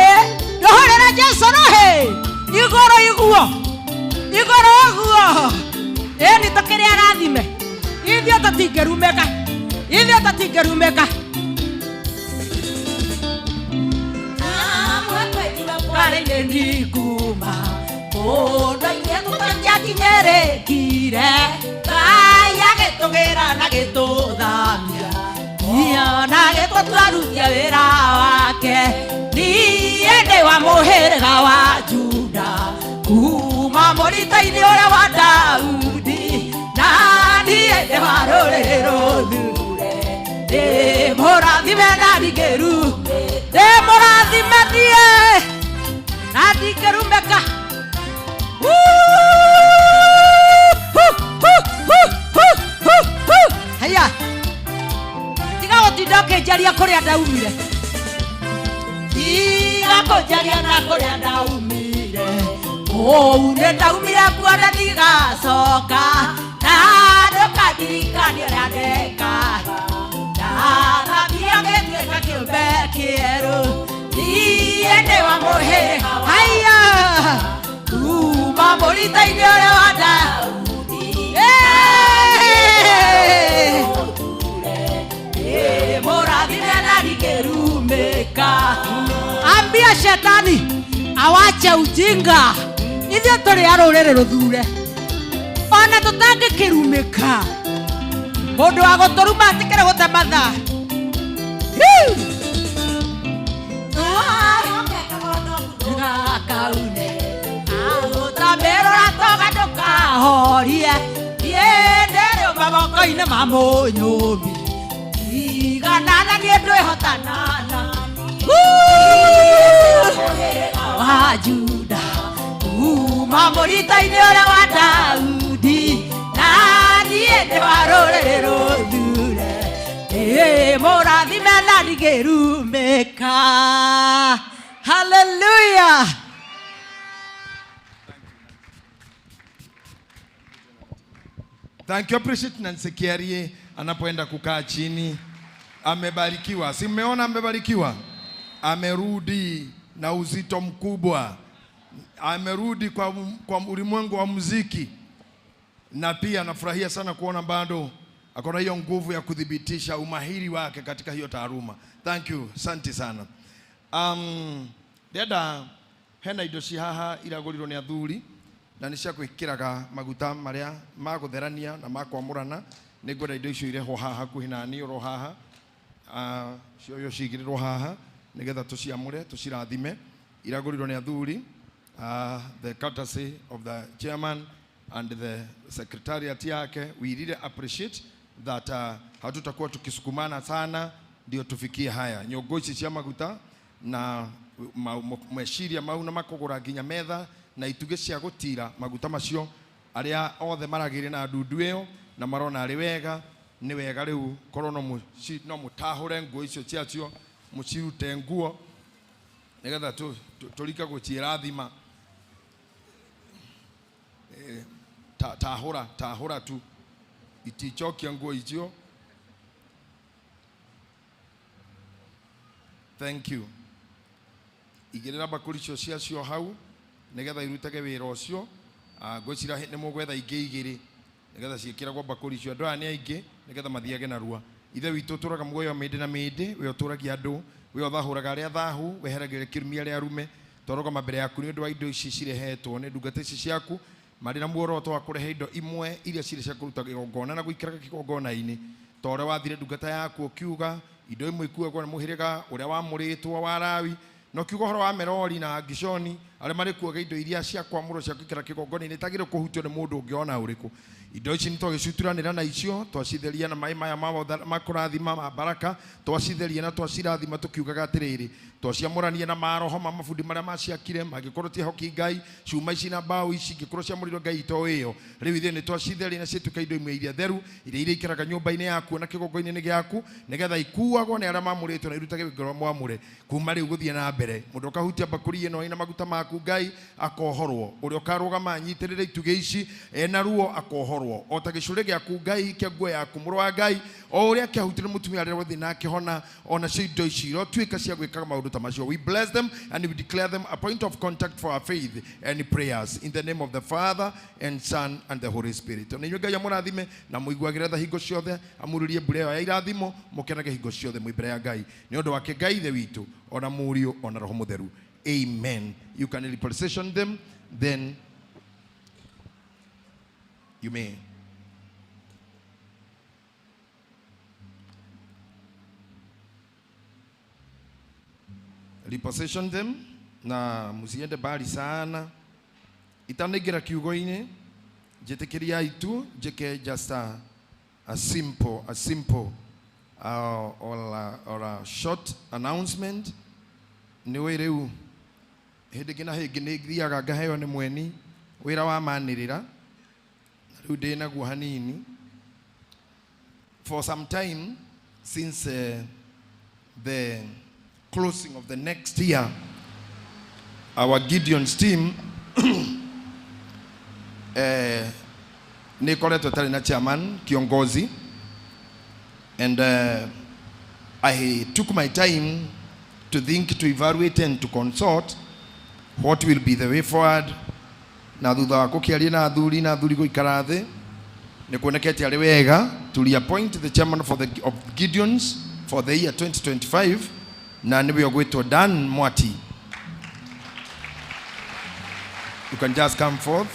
ndũhũrĩre Jesũ rũhĩ. Igũrũ iguo. Igũrũ ũguo. Ĩni tũkĩrĩ arathime. Ithuĩ tũtingĩrumĩka. Ithuĩ tũtingĩrumĩka. Karĩ-inĩ ndikuma. Kũndũ aingĩ tũtangĩakinyĩrĩkire. Ngai agĩtũgĩra na gĩtũthamia. Ona gĩtũtwarutia wĩra wake. Niĩ ndĩ wa mũhĩrĩga wa Juda. Kuma mũrita-inĩ ũrĩa wa Daudi. Na niĩ ndĩ wa rũrĩrĩ rũthure. Ndĩ mũrathime na ndingĩru. Ndĩ mũrathime niĩ na ndingĩrumĩka. Haya, tiga gũtinda ũkĩnjaria kũrĩa ndaumire. Tiga kũnjaria na kũrĩa ndaumire. Kũu nĩ ndaumire kuona ndigacoka. Na ndũkandirikanie ũrĩa ndekaga. Ndathambio ngĩtuĩka kĩũmbe kĩerũ. Niĩ ndĩ wa mũhĩrĩga wa Haya, kuma mũrita-inĩ ũrĩa wa Daudi. Mũrathime na ndingĩrumĩka. Ambia shetani awache ujinga. Ithuĩ tũrĩ a rũrĩrĩ rũthure, ona tũtangĩkĩrumĩka mũndũ wa gũtũruma atikĩrĩ gũte mathaa. Hiu! Gakaune agũtamerũra toga ndũkahorie niĩ ndĩrĩ maboko-inĩ ma mũnyũmbi iganana niĩ ndwĩhotanana wa Juda kuma mũrita-inĩ ũrĩa wa Daudi, na niĩ ndĩ wa rũrĩrĩ rũthure. Ĩĩ, mũrathime na ndigĩrumĩka. Hallelujah. Thank you. Appreciate Nancy Kiarie anapoenda kukaa chini. Amebarikiwa. Si mmeona amebarikiwa? Amerudi na uzito mkubwa. Amerudi kwa ulimwengu wa muziki. Na pia nafurahia sana kuona bado akona hiyo nguvu ya kuthibitisha umahiri wake katika hiyo taaluma. Thank you. Asante sana. Dada, hena indo ci haha iragũrirwo nĩ athuri na nĩ cia gwĩkĩraga maguta marĩa ma gũtherania na ma kwamũrana. Nĩ ngwenda indo icio irehwo haha hakuhĩ na niĩ oro haha. Cioywo cigĩrĩrwo haha nĩgetha tũciamũre tũcirathime. Iragũrirwo nĩ athuri, the courtesy of the chairman and the secretariat yake. We really appreciate that hatutakuwa tukisukumana sana ndio tufikie haya. Nyongo ici cia maguta na meciria mau na makũgũra nginya metha na itugĩ cia gũtira maguta macio, arĩa othe maragĩire na ndundu ĩyo na marona arĩ wega, nĩ wega rĩu korwo no mũtahũre nguo icio ciacio, mũcirute nguo nĩgetha tũrike gũciĩrathima. Tahũra, tahũra tu, iticokia nguo icio. Thank you. Igĩrĩra mbakũri icio ciacio hau nĩgetha irutage wĩra ũcio. Ngwĩciria nĩ mũgwetha ingĩ igĩrĩ nĩgetha ciĩkĩragwo mbakũri icio. Andũ aya nĩ aingĩ nĩgetha mathiage narua. Ithe witũ ũtũũraga muoyo mĩndĩ na mĩndĩ, we ũtũũragia andũ, we ũthahũraga arĩa thahu, weheragĩria kĩrumi arĩa arume. Twarũgama mbere yaku nĩ ũndũ wa indo ici cirehetwo nĩ ndungata ici ciaku, marĩ na muoroto wa kũrehe indo imwe iria cirĩ cia kũruta kĩgongona na gũikaraga kĩgongona-inĩ. Ta ũrĩa wathire ndungata yaku ũkiuga indo imwe ikuagwo nĩ mũhĩrĩga ũrĩa wamũrĩtwo wa Lawi, na ũkiuga ũhoro wa Merori na Gishoni arĩa marĩkuaga indo iria cia kwamũrwo cia gũikara kĩgongona-inĩ itagĩrĩirwo kũhutio nĩ mũndũ ũngĩ ona ũrĩkũ. Indo ici nĩ twagĩcuturanĩra na icio, twacitheria na maĩ maya ma kũrathima ma baraka, twacitheria na twacirathima tũkiugaga atĩrĩrĩ, twaciamũrania na maroho ma mabundi marĩa maciakire, mangĩkorwo ti ehoki Ngai, cuma ici na mbaũ ici ingĩkorwo ciamũrĩirwo Ngai itoĩ ĩyo. Rĩu ithuĩ nĩ twacitheria na ciatuĩka indo imwe iria theru, iria irĩikaraga nyũmba-inĩ yaku na kĩgongona-inĩ gĩaku, nĩgetha ikuagwo nĩ arĩa mamũrĩtwo na irutage wĩra mwamũre. Kuma rĩu gũthiĩ na mbere, mũndũ ũkahutia mbakũri ĩno ĩna maguta maku Ngai akohorwo, ũrĩa ũkarũgama anyitĩrĩre itugĩ ici ena ruo akohorwo, o ta gĩcũrĩ gĩaku Ngai kĩa nguo yaku mũrũ wa Ngai, o ũrĩa kĩahutirie mũtumia rĩrĩa gũthiĩ na akĩhona, ona cio indo ici irotuĩka cia gwĩkaga maũndũ ta macio. We bless them and we declare them a point of contact for our faith and prayers in the name of the Father and Son and the Holy Spirit. Na inyuĩ Ngai amũrathime na mũiguagĩre tha hingo ciothe, amurĩrie mbura ĩyo ya irathimo, mũkenage hingo ciothe mwĩ mbere ya Ngai. Nĩ ũndũ wake Ngai Ithe witũ, ona Mũriũ, ona Roho Mũtheru. Amen. You can reposition them, then you may. Reposition them na musiende mbali sana. Itanaingĩra kiugo-inĩ, njĩtĩkĩria itu njĩke just a simple, or a short announcement. Nĩ ũĩ rĩu hĩndĩ ĩngĩ na hĩngĩ nĩ thiaga ngaheo nĩ mweni wĩra wa manĩrĩra, na rĩu ndĩ naguo hanini. For some time since the closing of the next year, our Gideon's team nĩ ĩkoretwo ĩtarĩ na chairman kiongozi, and I took my time to think, to evaluate and to consult what will be the way forward. Na thutha wa gũkĩaria na athuri na athuri gũikara thĩ, nĩ kuonekete arĩ wega to reappoint the chairman for the, of Gideons for the year 2025, na nĩwe ũgwĩtwo Dan Mwati. You can just come forth.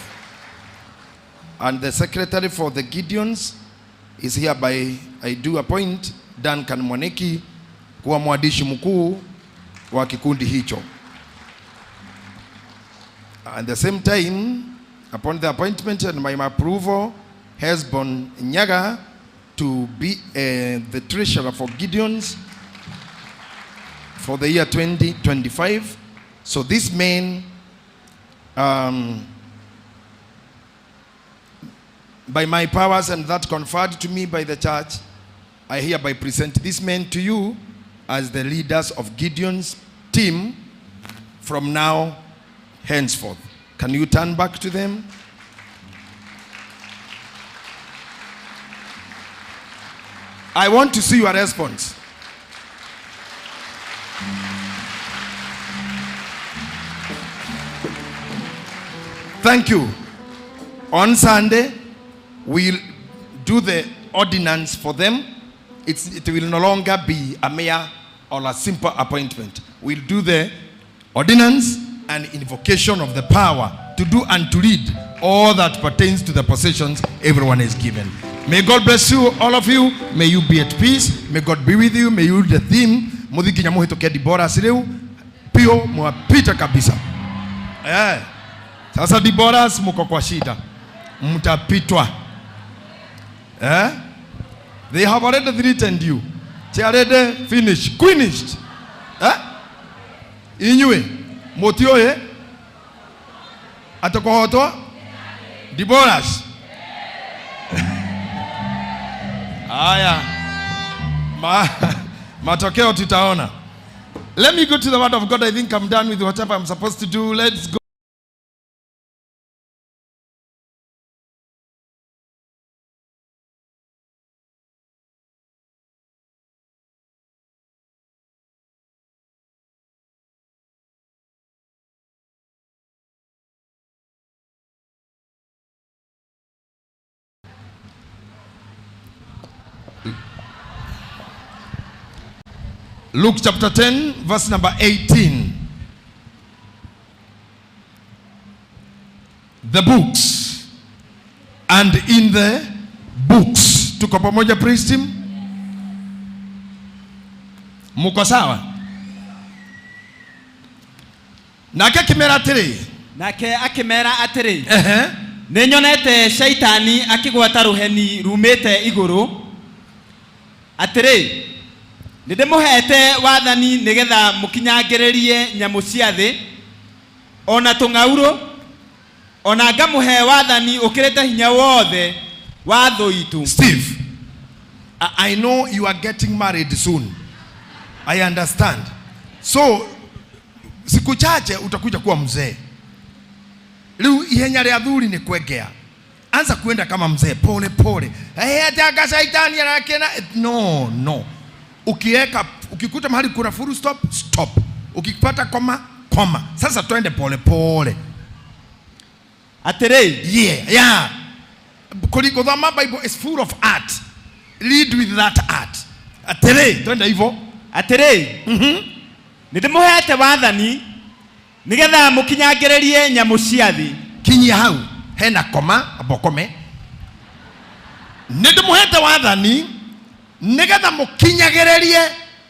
And the secretary for the Gideons is hereby, I do appoint Duncan Mwaniki kuwa mwandishi mkuu wa kikundi hicho. At the same time, upon the appointment and my approval, Hesbon Nyaga to be the treasurer for Gideons for the year 2025. So this man, by my powers and that conferred to me by the church, I hereby present this man to you as the leaders of Gideon's team from now henceforth. Can you turn back to them? I want to see your response. Thank you. On Sunday, we'll do the ordinance for them. It will no longer be a mere or a simple appointment. We'll do the ordinance and invocation of the power to do and to lead all that pertains to the positions everyone is given. May God bless you, all of you. May you be at peace. May God be with you. May you the theme. Muthi nginya muhituke Deborah riu pio mwapita kabisa. Sasa Deborah muko kwa shida, mtapitwa. They have already threatened you. They already finished. Finished. Inyue mutioe atakohotwa Deborah. Aya. Matokeo tutaona. Let me go to the word of God. I think I'm done with whatever I'm supposed to do. Let's go. Luke chapter 10, verse number 18. The books and in the books. Tuko pamoja, praise team? Muko sawa? Nake akimera atĩrĩ. Nake akimera atĩrĩ. Nĩnyonete Shaitani akĩgwata rũheni rumĩte igũrũ. Atĩrĩ, nĩndĩmũhete wathani nĩgetha mũkinyangĩrĩrie nyamũ cia thĩ, ona tũng'aurũ, ona ngamũhe wathani ũkĩrĩte hinya wothe wa thũ itũ. Steve, I know you are getting married soon. I understand. So, siku chache utakuja kuwa mzee. Rĩu ihenya rĩa thuri nĩ kwengea. Anza kuenda kama mzee pole pole. Hey, ataka shaitani anakena. No, no. Ukiweka, ukikuta mahali kuna full stop, stop. Ukipata koma, koma. Sasa twende pole pole. Atĩrĩ. Yeah, yeah. Kuliko Bible is full of art. Lead with that art. Atĩrĩ, twende hivyo. Atĩrĩ. Nĩndĩmũhete wathani nĩgetha mũkinyangĩrĩrie nyamũ cia thĩ. Kinyia hau hena koma abokome. Nĩndĩmũhete wathani nĩgetha mũkinyagĩrĩrie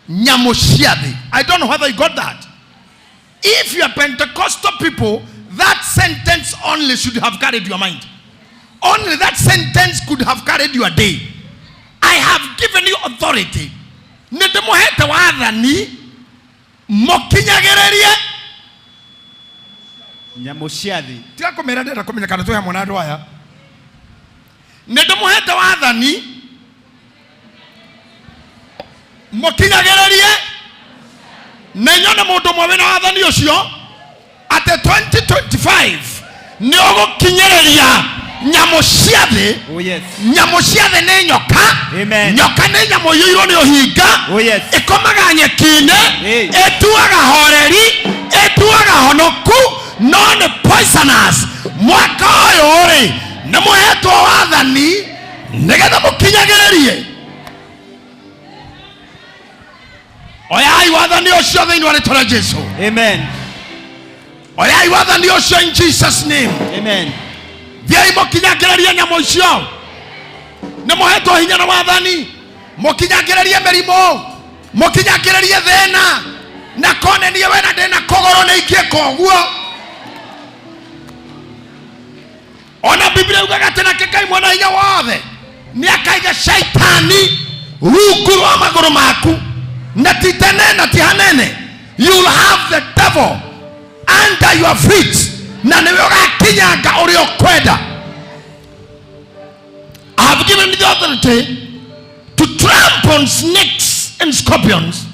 nyamũ cia thĩ. I don't know whether you got that. If you are Pentecostal people, that sentence only should have carried your mind. Only that sentence could have carried your day. I have given you authority. Nĩndĩmũhete wathani mũkinyagĩrĩrie nyamũ cia thĩ. Tiga kũmera ndĩrenda kũmenya kana twĩ hamwe na andũ aya. Nĩndĩmũhete wathani mũkinyagĩrĩrie na nyone mũndũ ũmwe wĩna wathani ũcio atĩ 2025 nĩ ũgũkinyĩrĩria nyamũ cia thĩ. Oh, yes. Nyamũ cia thĩ nĩ nyoka. Amen. Nyoka nĩ nyamũ iyũirwo nĩ ũhinga. Oh, yes. Ĩkomaga nyeki-inĩ, Hey. ĩtuaga horeri, ĩtuaga honoku, no nĩ poisonous. Mwaka ũyũ rĩ, nĩ mũhetwo wathani nĩgetha mũkinyagĩrĩrie. Oyai wathani ũcio thĩinĩ wa rĩtwa rĩa Jesũ. Amen. Oyai wathani ũcio in Jesus name. Amen. Thiai mũkinyangĩrĩrie nyamũ icio. Nĩ mũhetwo hinya na wathani. Mũkinyangĩrĩrie mĩrimũ. Mũkinyangĩrĩrie thĩna. Na kone niĩ wena ndĩna kũgũrũ nĩ ingĩka ũguo. Ona Biblia yugaga atĩ nake Ngai mwene hinya wothe nĩ akaiga shaitani rungu rwa magũrũ maku na ti tene na ti hanene. You'll have the devil under your feet na nĩwe ũgakinyanga ũrĩa ũkwenda. I have given you the authority to trample on snakes and scorpions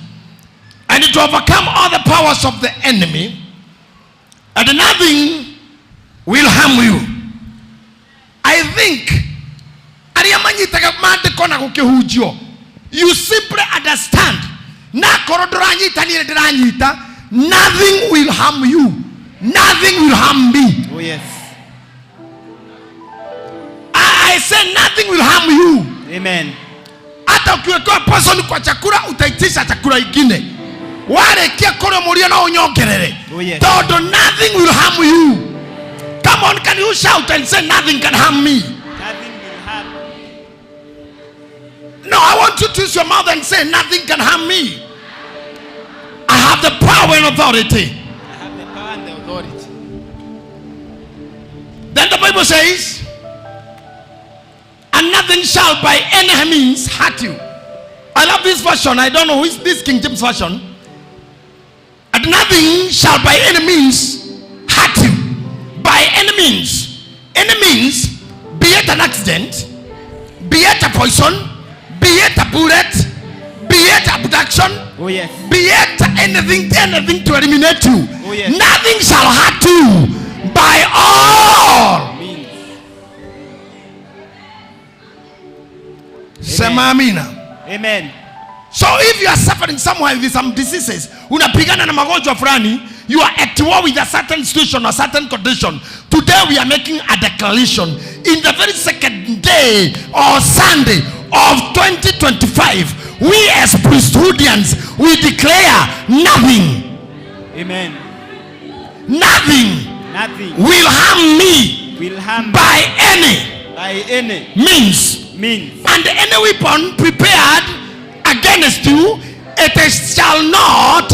and to overcome all the powers of the enemy, and nothing will harm you. I think arĩa manyitaga maandĩko na gũkĩhunjio, you simply understand na korwo ndũranyita niĩ ndĩranyita, nothing will harm you, nothing will harm me. Oh yes. I say nothing will harm you. Amen. Hata ukiwekewa poison kwa chakula utaitisha chakula ingine, warĩkia kũrĩa mũrio no ũnyongerere. Oh yes. Tondũ nothing will harm you. Come on, can you shout and say nothing can harm me? Nothing will harm. No, I want you to use your mouth and say nothing can harm me. I have the power and authority. I have the power and the authority. Then the Bible says, and nothing shall by any means hurt you. I love this version. I don't know who is this King James version. And nothing shall by any means hurt you. By any means. Any means, be it an accident, be it a poison, be it a bullet, be it abduction, Oh yes. be it anything, anything to eliminate you. Oh, yes. Nothing shall hurt you by all Means. Sema amina. Amen. So if you are suffering somewhere with some diseases, unapigana na magonjwa fulani, you are at war with a certain situation or certain condition. Today we are making a declaration. In the very second day or Sunday of 2025, we as priesthoodians, we declare nothing, Amen. nothing Nothing will harm me will harm by any by any means. means. And any weapon prepared against you, it shall not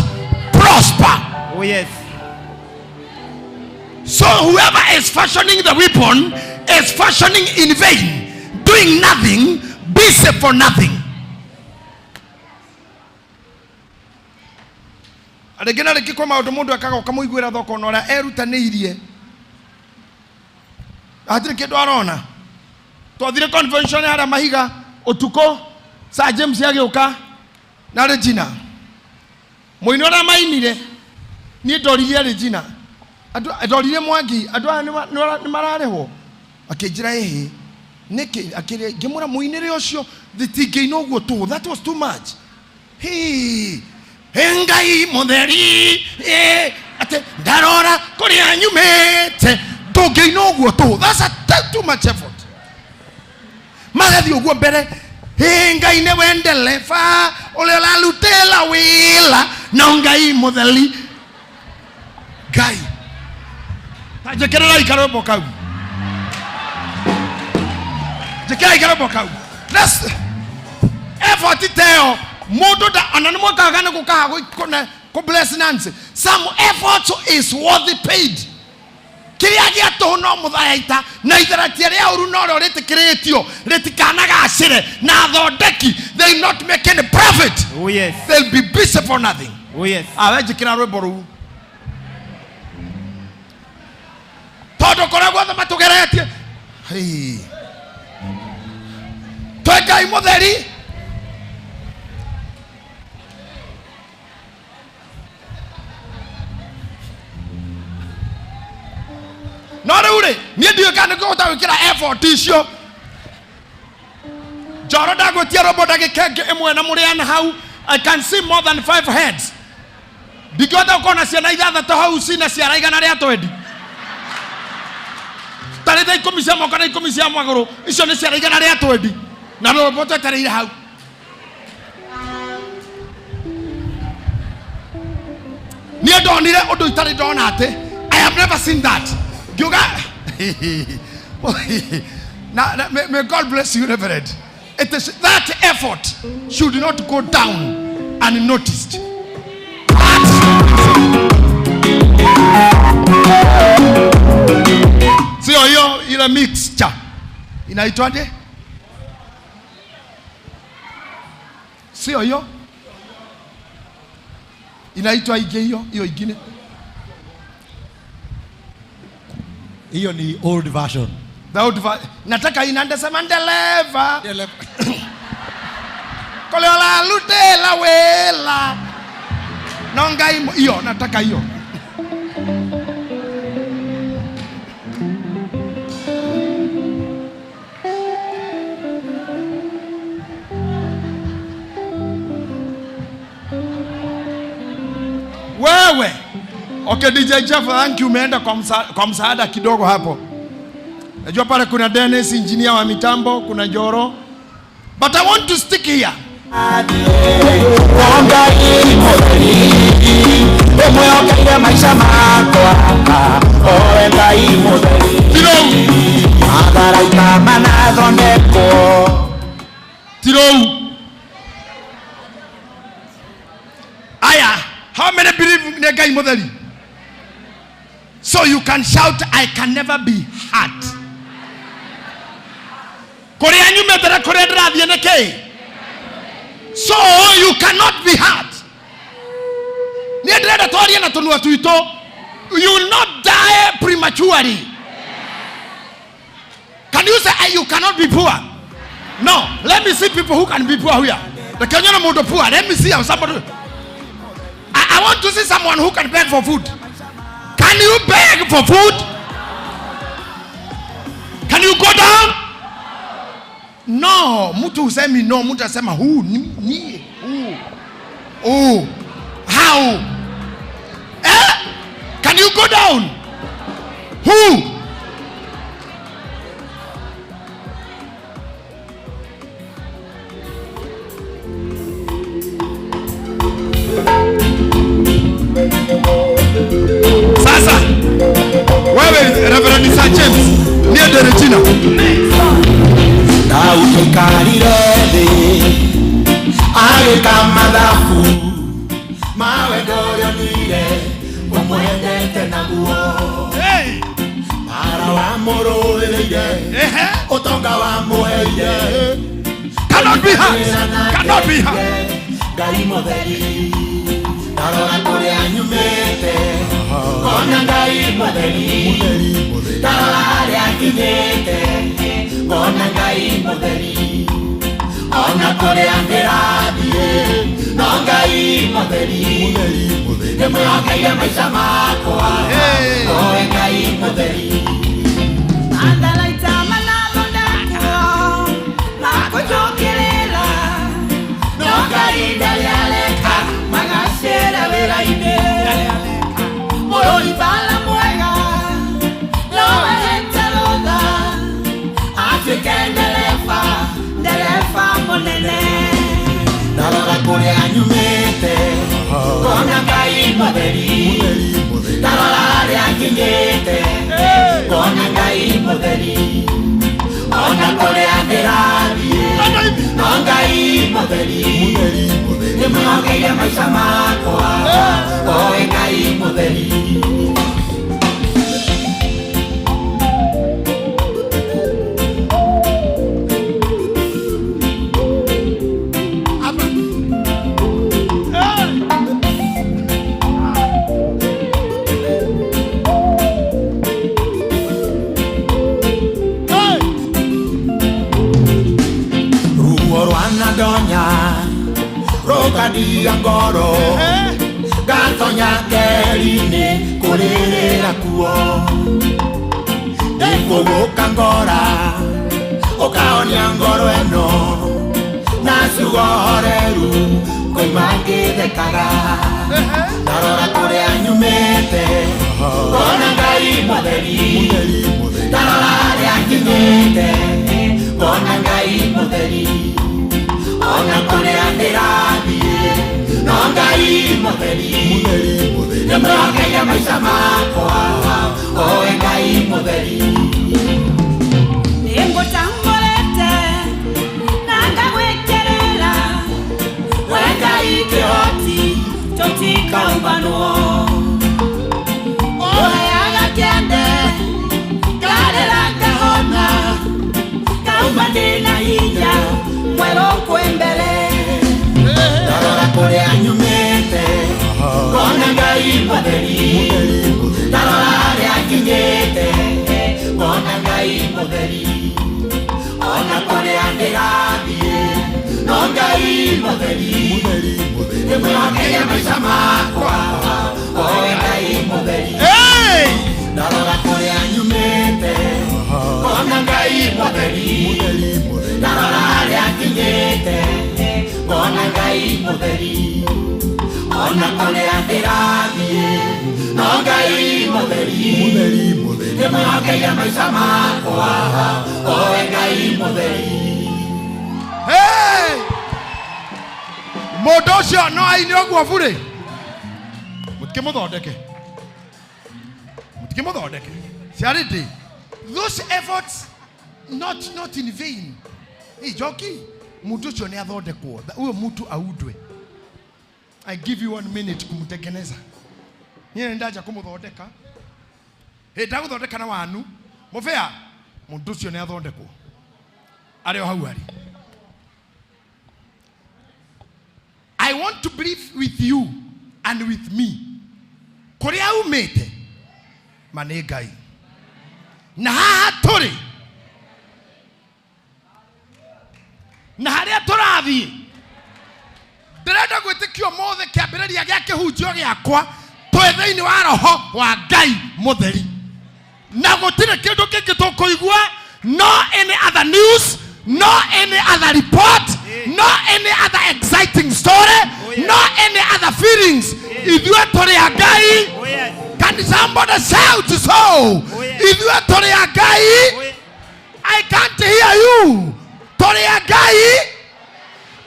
prosper. Oh yes. So whoever is fashioning the weapon is fashioning in vain, doing nothing, busy for nothing. Rĩngĩ na rĩngĩ kwĩ maũndũ mũndũ ekaga ũkamũiguĩra thoko na ũrĩa erutanĩirie hatirĩ kĩndũ arona. Twathire convention harĩa mahiga ũtukũ, Sir James agĩũka na Regina, mũini ũrĩa mainire, niĩ ndoririe Regina, ndoririe Mwangi, andũ aya nĩ mararĩhwo, akĩnjĩra ĩhĩ nĩkĩ, ngĩmwĩra mũinĩre ũcio thitingĩina ũguo tũ, that was too much. Hii, Ngai mũtheri, atĩ ndarora kũrĩa nyumĩte, ndũngĩina ũguo tũ, that's a too much effort. Magathiĩ ũguo mbere, Ngai nĩwe ndereba ũrĩa ũrarutĩra wĩra, no Ngai mũtheri. Ngai ta njĩkĩrĩrai karwĩmbo kau, njĩkĩrai karwĩmbo kau. Let's effort ta ĩyo mũndũ ona nĩ mwĩkaga nĩ gũkaga kũ bless Nancy. Some effort is worthy paid. Kĩrĩa gĩa tũhũ no mũthayaita na itharatia rĩa ũru no rĩo rĩtĩkĩrĩtio rĩtikanagacĩre, na athondeki they will not make any profit. Oh yes. They'll be busy for nothing. Oh yes. Awe njĩkĩra rwĩmbo rũu tondũ kũrĩa guothe matũgeretie. Hei. Twĩ Ngai mũtheri. No rĩu rĩ, niĩ ndiũĩ kana nĩngũhota gwĩkĩra effort icio. Njoro ndagwĩtia rwĩmbo ndagĩka ĩngĩ ĩmwe na mũrĩana hau. I can see more than 5 heads. Ndingĩhota gũkorwo na ciana ithathatũ hau cina ciara igana rĩa twendi. Tarĩ thaa ikũmi cia moko na ikũmi cia magũrũ, icio nĩ ciara igana rĩa twendi. Na rwĩmbo twetereire hau. Niĩ ndonire ũndũ itarĩ ndona atĩ I have never seen that. Ngiuga na, may God bless you, Reverend. It is that effort should not go down unnoticed. Sio hiyo ile mixture inaitwaje? Sio hiyo inaitwa ije hiyo hiyo ingine. Hiyo ni old version. The old nataka inandesema ndeleva koleola lutela wela nonga imo hiyo nataka hiyo. Wewe. Okay, DJ Jeff, thank you, umeenda kwa msaada kidogo hapo. Najua pale kuna Dennis, engineer wa mitambo, kuna Joro. But I want to stick here. Tirou. Aya, how many believe in Ngai Mutheri? So you can shout, I can never be hurt. Kuria nyumĩte na kuria ndĩrathiĩ nĩ kĩĩ? So you cannot be hurt. Niĩ ndĩrenda twarie na tũnua twitũ. You will not die prematurely. Can you say you cannot be poor? No. Let me see people who can be poor here. The Kenyan mũndũ poor. Let me see how somebody. I want to see someone who can beg for food. Can you beg for food? Can you go down? No. Mtu husemi no, mtu asema who ni who. Oh. How? Eh? Can you go down? Who? Sasa wewe Reverend Sir James niende Regina. Dautekarire thĩ agĩka mathabu mawe ndorionire ũmwendete naguo mara wamũrũĩrĩire ũtonga wamũheire. Cannot be hurt. Cannot be hurt. Ngai mũtheri ndarora kũrĩa nyumĩte kona Ngai mũtheri ndarora harĩa nginyĩte kona Ngai mũtheri ona kũrĩa ndĩrathiĩ no Ngai mũtheri nĩmwĩhokeire maica makwa oe Ngai mũtheri. Atharaita manathondekwo makũnjũkĩrĩra no Ngai ndarĩ areka magacĩre wĩra-inĩ mũrũi bara mwega no ahete rũtha atuĩke ndereba ndereba mũnene. Ndarora kũrĩa nyumĩte kona Ngai mũtheri ndarora harĩa nginyĩte kona Ngai mũtheri ona kũrĩa ndĩrathiĩ no Ngai mũtheri nĩmwĩhokeire maica makwa oe Ngai mũtheri. Rokadia ngoro gatonya keri-inĩ kũrĩrĩra kuo ndĩkũgũka ngora ũkahonia ngoro ĩno na ciugo horeru ngoima ngĩthekaga ndarora kũrĩa nyumĩte ngona Ngai mũtheri ndarora harĩa nginyĩte ngona Ngai mũtheri ona kũrĩa ndĩrathiĩ no Ngai mũtheri Ndĩmwĩhokeire maica makwa owe Ngai mũtheri. Nĩngũtambũrĩte na ngagwĩkĩrĩra we Ngai kĩhoti tũtikaumanwo. Ũheaga kĩande ngarĩra ngahona ngauma ndĩna hinya mwerũ kwĩ mbere. Ndarora kũrĩa nyumĩte ngona Ngai mũtheri. Ndarora harĩa nginyĩte ngona Ngai mũtheri. Ona kũrĩa ndĩrathiĩ no Ngai mũtheri. Ndĩmwĩhokeire maica makwa owe Ngai mũtheri. Ndarora kũrĩa nyumĩte ngona Ngai mũtheri. Ndarora harĩa nginyĩte ngona Ngai mũtheri. Ona kũrĩa ndĩrathiĩ no Ngai mũtheri. Ndĩmwĩhokeire maica makwa owe Ngai mũtheri. Hey! Mũndũ ũcio no aine ũguo burĩ. Mũtikĩmũthondeke. Mũtikĩmũthondeke. Charity, those efforts not in vain. Hey, Joki, mũndũ ũcio nĩ athondekwo. Huyo mtu audwe. I give you 1 minute kumtengeneza. Niĩ nĩ kumuthondeka. Hey, ndagũthondeka na wanu. Mũbea, mũndũ ũcio nĩ athondekwo. Arĩ o hau arĩ. I want to believe with you and with me. Kũrĩa umĩte ma nĩ Ngai. Na haha tũrĩ na harĩa tũrathiĩ ndĩrenda gwĩtĩkio ũmũthĩ kĩambĩrĩria gĩa kĩhunjio gĩakwa twĩ thĩinĩ wa roho wa Ngai mũtheri. Na gũtirĩ kĩndũ kĩngĩ tũkũigua, no any other news, no any other report, no any other exciting story, no any other feelings. Ithuĩ tũrĩ a Ngai. Can somebody shout so? Ithuĩ tũrĩ a Ngai. I can't hear you. Tũrĩ a Ngai.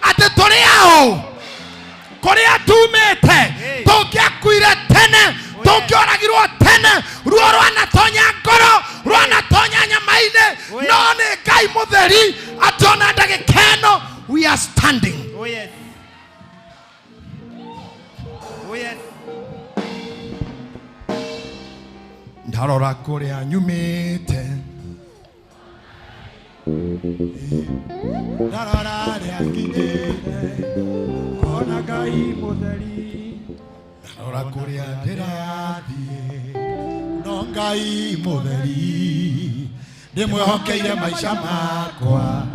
Atĩ tũrĩ ao. Kũrĩa tumĩte tũngĩakuire tene, tũngĩoragirwo tene, ruo rwanatonya ngoro, rwanatonya nyama-inĩ, no nĩ Ngai mũtheri atĩ ona ndagĩka ĩno we are standing. Oh yes. Oh yes. Ndarora kũrĩa nyumĩte Ndarora harĩa nginyĩte ngona Ngai mũtheri. Ndarora kũrĩa ndĩrathiĩ no Ngai mũtheri. Ndĩmwĩhokeire maica makwa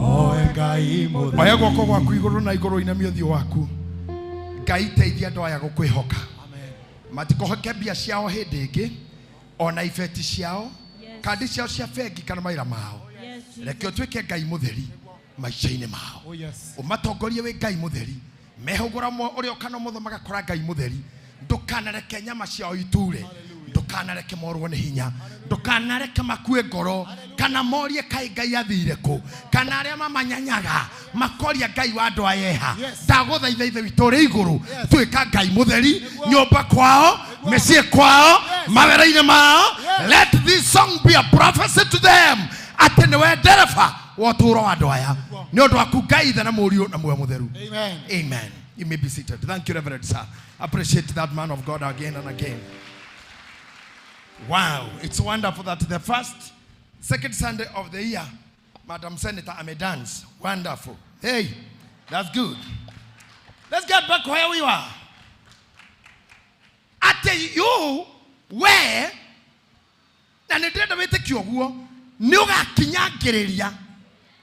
owe Ngai mũtheri. Oya guoko gwaku igũrũ na igũrũ inamia ũthiũ waku. Ngai teithia andũ aya gũkwĩhoka. Matikũhoke mbia ciao hĩndĩ ĩngĩ ona ibeti ciao kandi ciao cia bengi kana mawĩra mao. Reke ũtuĩke Ngai mũtheri maica-inĩ mao. Ũmatongorie wĩ Ngai mũtheri. Mehũgũra ũrĩa ũkana ũmotho magakora Ngai mũtheri. Ndũkanareke nyama ciao iture. Ndũkanareke morwo nĩ hinya. Ndũkanareke makue ngoro kana morie kaĩ Ngai athire kũ, kana arĩa mamanyanyaga makoria Ngai wa andũ aya eha. Ndagũthaitha Ithe witũ ũrĩ igũrũ, tuĩka Ngai mũtheri nyũmba kwao, mĩciĩ kwao, mawĩra-inĩ mao. Let this song be a prophecy to them atĩ nĩwe ndereba wa ũtũũro wa andũ aya. Nĩ ũndũ waku Ngai Ithe na Mũriũ na Muoyo Mũtheru. Amen. Amen. You may be seated. Thank you, Reverend Sir. Appreciate that man of God again and again. Wow, it's wonderful that the second Sunday of the year, Madam Senator Ame dance. Wonderful. Hey, that's good. Let's get back where we were. At you, where, na nĩ ndĩrenda wĩtĩkie ũguo, nĩ ũgakinyangĩrĩria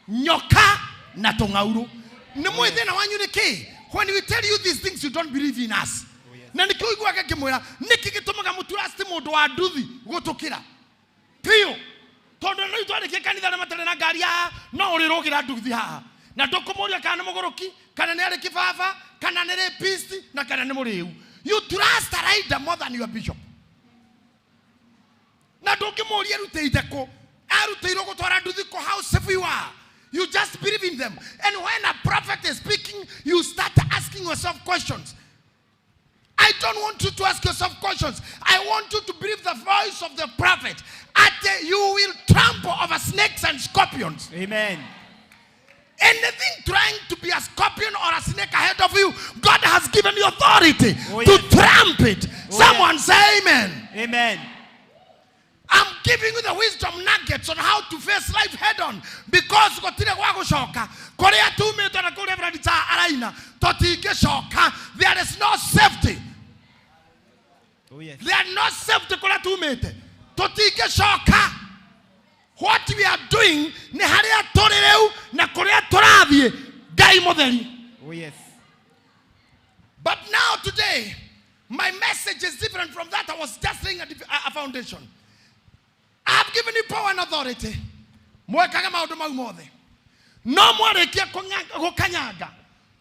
nyoka na tũng'aurũ. Nĩ mũĩ thĩna wanyu nĩ kĩ? When we tell you these things, you don't believe in us. Na nĩkĩo ũiguaga ngĩmwĩra, nĩkĩ gĩtũmaga mũtrust mũndũ wa nduthi gũtũkĩra? Biũ. Tondũ no itwarĩkie kanitha na matarĩ na ngari haha, no ũrĩrũgĩra nduthi haha. Na ndũkũmũria kana nĩ mũgũrũki, kana nĩ arĩ kĩbaba, kana nĩ rapist, na kana nĩ mũrĩu. You trust a rider more than your bishop. Na ndũngĩmũria arutĩire kũ? Arutĩirwo gũtwara nduthi kũ? How safe you are. You just believe in them. And when a prophet is speaking, you start asking yourself questions. I I don't want you to ask yourself questions. I want you to believe the voice of the prophet. At you will trample over snakes and scorpions. Amen. Anything trying to be a scorpion or a snake ahead of you, God has given you authority to tramp it. Someone say amen. Amen. I'm giving you the wisdom nuggets on how to face life head on, because gutire gwa gucoka kuria tumite na kuria Reverend Cha araina tutingicoka. There is no safety. Oh, yes. There is no safety kuria tumite tutingicoka. What we are doing ni haria turi riu na kuria turathie Ngai mutheri. Oh, yes. But now today my message is different from that. I was just laying a foundation. I have given you power and authority. Mwekaga maundu mau mothe. No mwarikia gukanyanga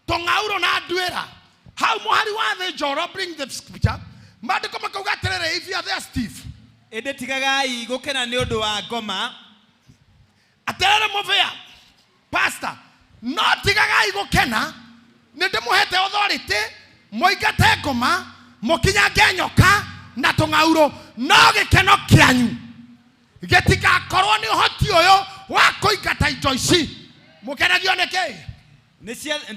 tung'auro na nduĩra. Hau mũhari wa thĩ njoro, bring the scripture. Maandĩko makauga atĩrĩrĩ, if you are there, Steve. Ĩndĩ tigagai gũkena nĩ ũndũ wa ngoma. Atĩrĩrĩ mũbĩa, pastor, no tigagai gũkena, nĩ ndĩmũhete authority, mũingate ngoma, mũkinyange nyoka na tũng'auro, no gĩkeno kĩanyu gĩtigakorwo nĩ ũhoti ũyũ wa kũingata indo ici. Mũkenagio nĩ kĩ?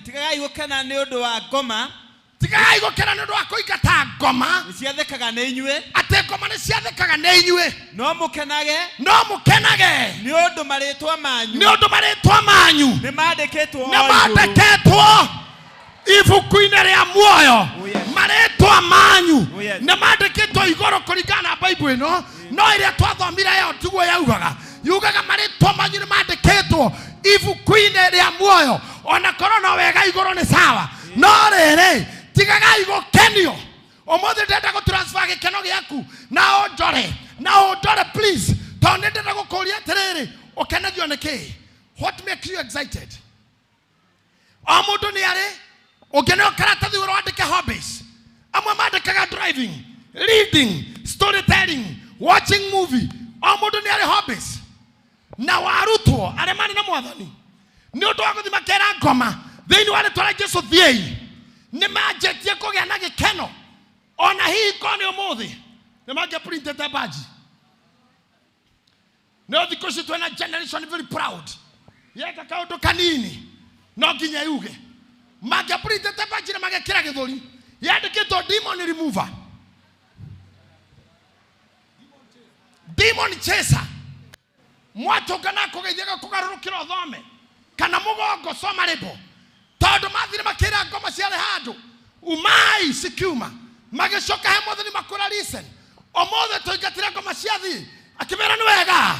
Tigagai gũkena nĩ ũndũ wa ngoma. Tigagai gũkena nĩ ũndũ wa kũingata ngoma. Nĩ ciathĩkaga nĩ inyuĩ. Atĩ ngoma nĩ ciathĩkaga nĩ inyuĩ. No mũkenage. No mũkenage. Nĩ ũndũ marĩtwa manyu. Nĩ ũndũ marĩtwa manyu. Nĩ mandĩkĩtwo Nĩ mandĩkĩtwo ibuku-inĩ rĩa muoyo. Marĩtwa manyu nĩ mandĩkĩtwo igũrũ kũringana na Bible ĩno. No ĩrĩa twathomire ĩyo tiguo yaugaga. Yugaga marĩtwa manyu nĩ mandĩkĩtwo ibuku-inĩ rĩa muoyo. Ona korwo no wega igũrũ nĩ sawa. No rĩrĩ, tigagai gũkenio. Ũmũthĩ ndĩrenda gũ transfer gĩkeno gĩaku na ũndore, na ũndore please. Tondũ nĩ ndĩrenda gũkũria atĩrĩrĩ, ũkenagio nĩ kĩĩ? What makes you excited? O mũndũ nĩ arĩ ũngĩneo karatathi ũrĩa wandĩke hobbies. Amwe mandĩkaga driving, reading, storytelling, watching movie. O mũndũ nĩ arĩ hobbies. Na warutwo arĩa marĩ na mwathani nĩ ũndũ wa gũthiĩ makera ngoma thĩinĩ wa rĩtwa rĩa Jesũ thiĩi, nĩ manjĩtie kũgĩa na gĩkeno. Ona hihi korwo nĩ ũmũthĩ nĩ mangĩprintĩte badge. No thikũ ici twĩna generation very proud, yeka kaũndũ kanini no nginya yuge. Mangĩprintĩte badge na magekĩra gĩthũri yandĩkĩtwo demon remover, demon chaser. Mwatũngana kũgeithia kũgarũrũkĩra ũthome kana mũgongo soma rĩmbo, tondũ mathire makĩra ngoma ciarĩ handũ umai cikiuma, magĩcoka he mwathani makũra listen. Ũmũthĩ tũingatire ngoma ciathiĩ, akĩmera nĩ wega,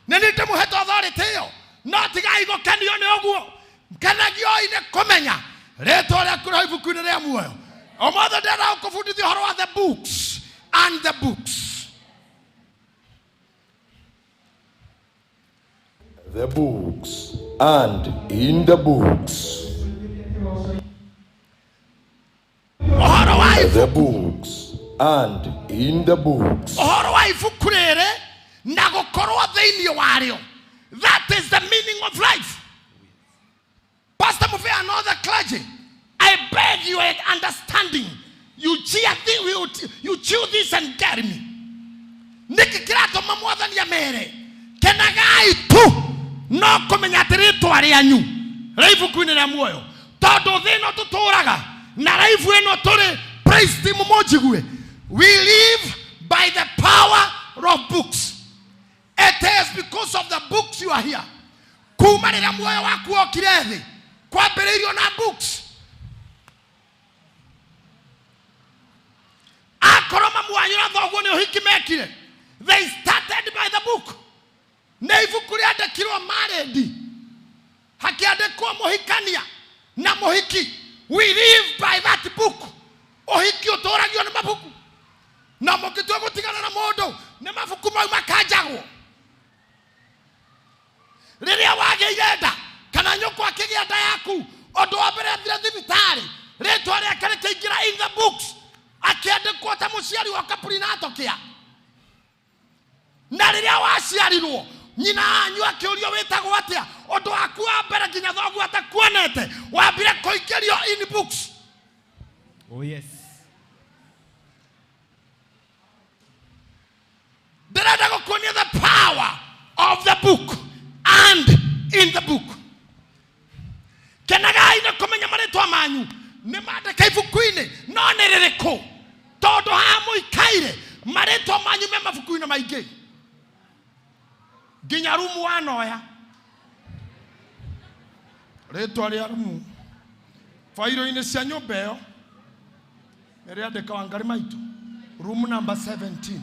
nĩ niĩ ndĩmũhete authority ĩyo, no tigai gũkenio nĩ ũguo. Kenagioi nĩ kũmenya rĩtwa rĩaku rĩ ibuku-inĩ rĩa muoyo. Ũmũthĩ ndĩrenda gũkũbundithia ũhoro wa the books and the books. The books and in the books. The books and in the books. Ũhoro wa ibuku rĩrĩ na gũkorwo thĩinĩ warĩo. That is the meaning of life. Pastor Mufia and other clergy, I beg your understanding. You cheer this, you chew this and carry me. Nĩkĩ kĩratũma mwathani amere kenagai tu no kũmenya atĩ rĩtwa rĩanyu rĩ ibuku-inĩ rĩa muoyo, tondũ thĩ ĩno tũtũraga na life ĩno tũrĩ praise team mũnjigue, we live by the power of books. It is because of the books you are here. Kuma rĩrĩa muoyo waku wokire thĩ kwambĩrĩirio na books. Akorwo mamu wanyu na thoguo nĩ ũhiki mekire, they started by the book. Nĩ ibuku rĩandĩkirwo maredi, hakĩandĩkwo mũhikania na mũhiki. We live by that book. Ũhiki ũtũragio nĩ mabuku, na mũngĩtua gũtigana na mũndũ nĩ mabuku mau makanjagwo. Rĩrĩa wagĩire nda kana nyũkwa akĩgĩa nda yaku, ũndũ wa mbere athire thibitarĩ, rĩtwa rĩake rĩkĩingĩra in the books, akĩandĩkwo ta mũciari wa Kaprinato kĩa. Na rĩrĩa waciarirwo nyina wanyu akĩũrio wĩtagwo atĩa, ũndũ waku wa mbere nginya thoguo atakuonete wambire kũingĩrio in books. Oh, yes. Ndĩrenda gũkuonia the power of the book and in the book. Kenagai nĩ kũmenya marĩtwa manyu nĩ mandĩka ibuku-inĩ, no nĩ rĩrĩkũ? Tondũ haha mũikaire marĩtwa manyu me mabuku-inĩ maingĩ, nginya rumu wanoya rĩtwa rĩa rumu bairo-inĩ cia nyũmba ĩyo nĩ rĩandĩka Wangari Maitũ, room number 17.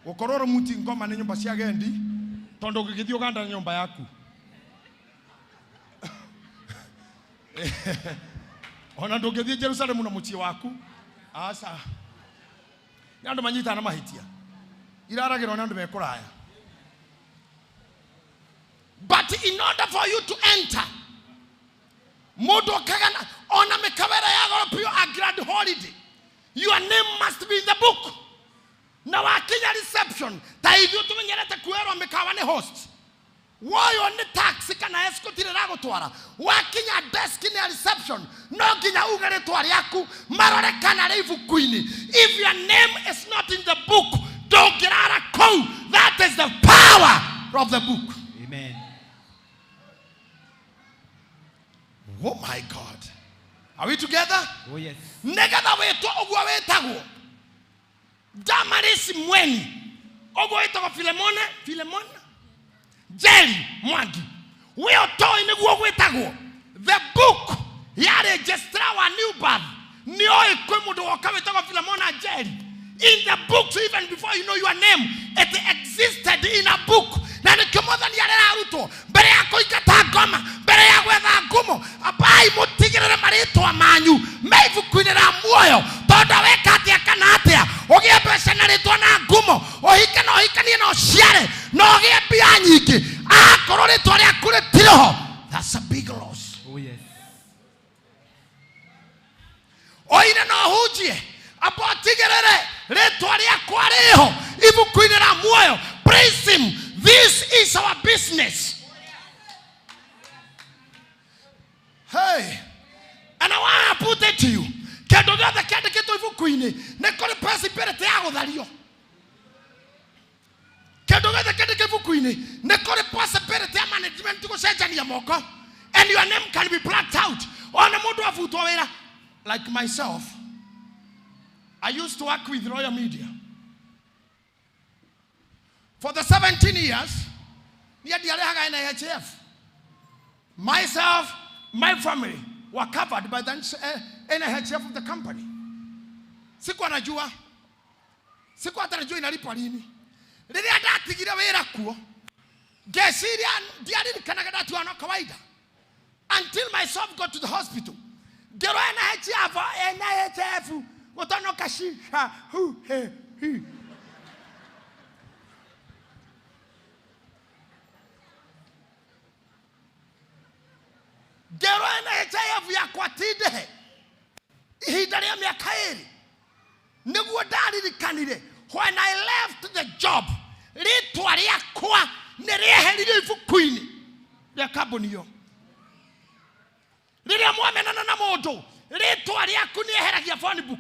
Gũkorwo rumu ti ngoma nĩ nyũmba cia gendi, tondũ ũngĩgĩthiĩ Ũganda nĩ nyũmba yaku, ona ndũngĩthiĩ Jerusalemu na mũciĩ waku. Aca, nĩ andũ manyitana na mahĩtia, iraragĩrwo nĩ andũ mekũraya. But in order for you to enter, mũndũ okaga ona mĩkawera ya goro biũ, a grand holiday, your name must be in the book. Na wakinya reception, ta ithuĩ tũmenyerete kuoerwo mĩkawa nĩ host, woywo nĩ taxi kana escort ĩrĩa ĩragũtwara, wakinya desk nĩ ya reception, no nginya uge rĩtwa rĩaku marore kana rĩ ibuku-inĩ. If your name is not in the book, ndũngĩrara kũu. That is the power of the book. Amen. Oh my God, are we together? Oh yes. Nĩgetha wĩtwo ũguo wĩtagwo Damaris Mweni, ũguo wĩtagwo Filemone, Filemona Jerry Mwangi, we ũtoĩ nĩguo gwĩtagwo, the book ya registrar wa new birth nĩoĩ kwĩ mũndũ woka wĩtagwo Filemona Jerry. In the books, even before you know your name, it existed in a book. Na nĩkĩo Mwathani arera arutwo mbere ya kũingata ngoma, mbere ya gwetha ngumo, ambai mũtigĩrĩre marĩtwa manyu me ibuku-inĩ rĩa muoyo, tondũ weka atĩa kana atĩa, ũgĩe mbeca na rĩtwa na ngumo, ũhike na ũhikanie na ũciare na ũgĩe mbia nyingĩ, akorwo rĩtwa rĩaku rĩtirĩ ho, that's a big loss. Oh yes. Oire na ũhunjie, amba ũtigĩrĩre rĩtwa rĩakwa rĩho ibuku-inĩ rĩa muoyo. Praise him. This is our business. Hey, and I want to put it to you, kĩndũ gĩothe kĩandĩkĩtwo ibuku-inĩ nĩ kũrĩ possibility ya gũthario. Kĩndũ gĩothe kĩandĩke ibuku-inĩ nĩ kũrĩ possibility ya management gũcenjania moko, and your name can be blacked out. Ona mũndũ abutwo wĩra, like myself, I used to work with Royal Media for the 17 years. Niĩ ndiarĩhaga NHIF. Myself, my family were covered by the NHIF of the company. Sikuwa najua, sikuwa hata najua inalipwa lini. Rĩrĩa ndatigire wĩra kuo, ngeciria ndiaririkanaga ndatiwa no kawaida, until myself got to the hospital, ngĩrwo NHIF, NHIF gũtonoka shi ha hu he hi. Ngĩrwo NHIF yakwa ti ndĩhe ihinda rĩa mĩaka 2. Nĩguo ndaririkanire, when I left the job, rĩtwa rĩakwa nĩ rĩeheririo ibuku-inĩ rĩa kambuni ĩyo. Rĩrĩa mwamenana na mũndũ, rĩtwa rĩaku nĩ eheragia phone book,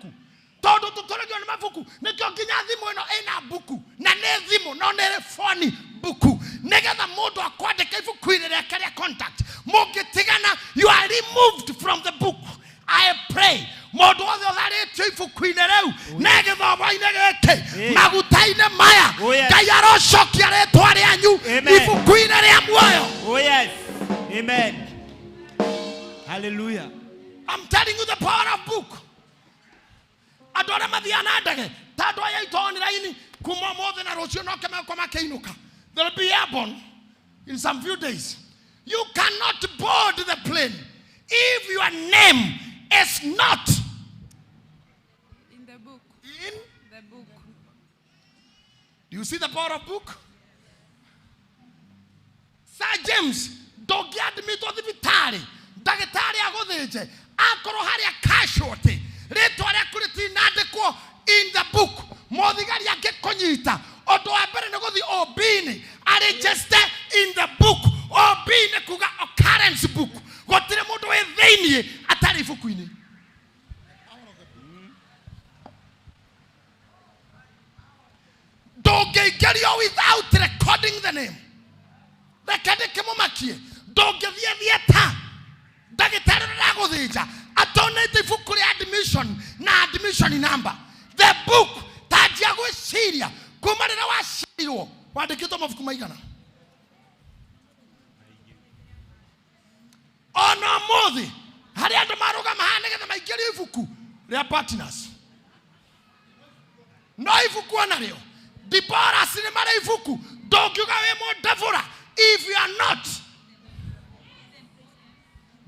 tondũ tũtũragio nĩ mabuku. Nĩkĩo nginya thimũ ĩno ĩna buku, na nĩ thimũ no nĩ phone book, nĩgetha mũndũ akwandĩka ibuku-inĩ rĩake rĩa contact. Mũngĩtigana, you are removed from the book. I pray mũndũ wothe ũtharĩtio ibuku-inĩ rĩu na gĩthomo-inĩ gĩkĩ, maguta-inĩ maya, Oh, yes. Ngai arocokia rĩtwa rĩanyu Amen. ibuku-inĩ rĩa muoyo. Oh yes. Amen. Hallelujah. I'm telling you the power of book. Andũ arĩa mathiaga na ndege, ta andũ aya aitũ online, kuma ũmũthĩ na rũciũ no kĩmeko makĩinũka. They'll be airborne in some few days. You cannot board the plane if your name is not in the book. In the book. Do you see the power of book? Sir James, ndũngĩadmitwo thibitarĩ, ndagĩtarĩ agũthĩnje, akorwo harĩa casualty rĩtwa rĩaku rĩtinandĩkwo in the book. Mũthigari angĩkũnyita, ũndũ wa mbere nĩ gũthiĩ OB-inĩ aregister in the book. OB nĩ kuga occurrence book. Gũtirĩ mũndũ wĩ thĩiniĩ atarĩ ibuku-inĩ. bring the name. Reke ndĩkĩmũmakie. Ndũngĩthiĩ theatre. Ndagĩtarĩ ũrĩa ũragũthĩnja atonete ibuku rĩa admission na admission number. The book tanjia gwĩciria kuma rĩrĩa waciarirwo wandĩkĩtwo mabuku maigana. Ona ũmũthĩ harĩ andũ marũgama haha nĩgetha maingĩrio ibuku rĩa partners. No ibuku onarĩo Deborahs nĩ marĩ ibuku. Ndũngiuga wĩ mũndebora if you are not.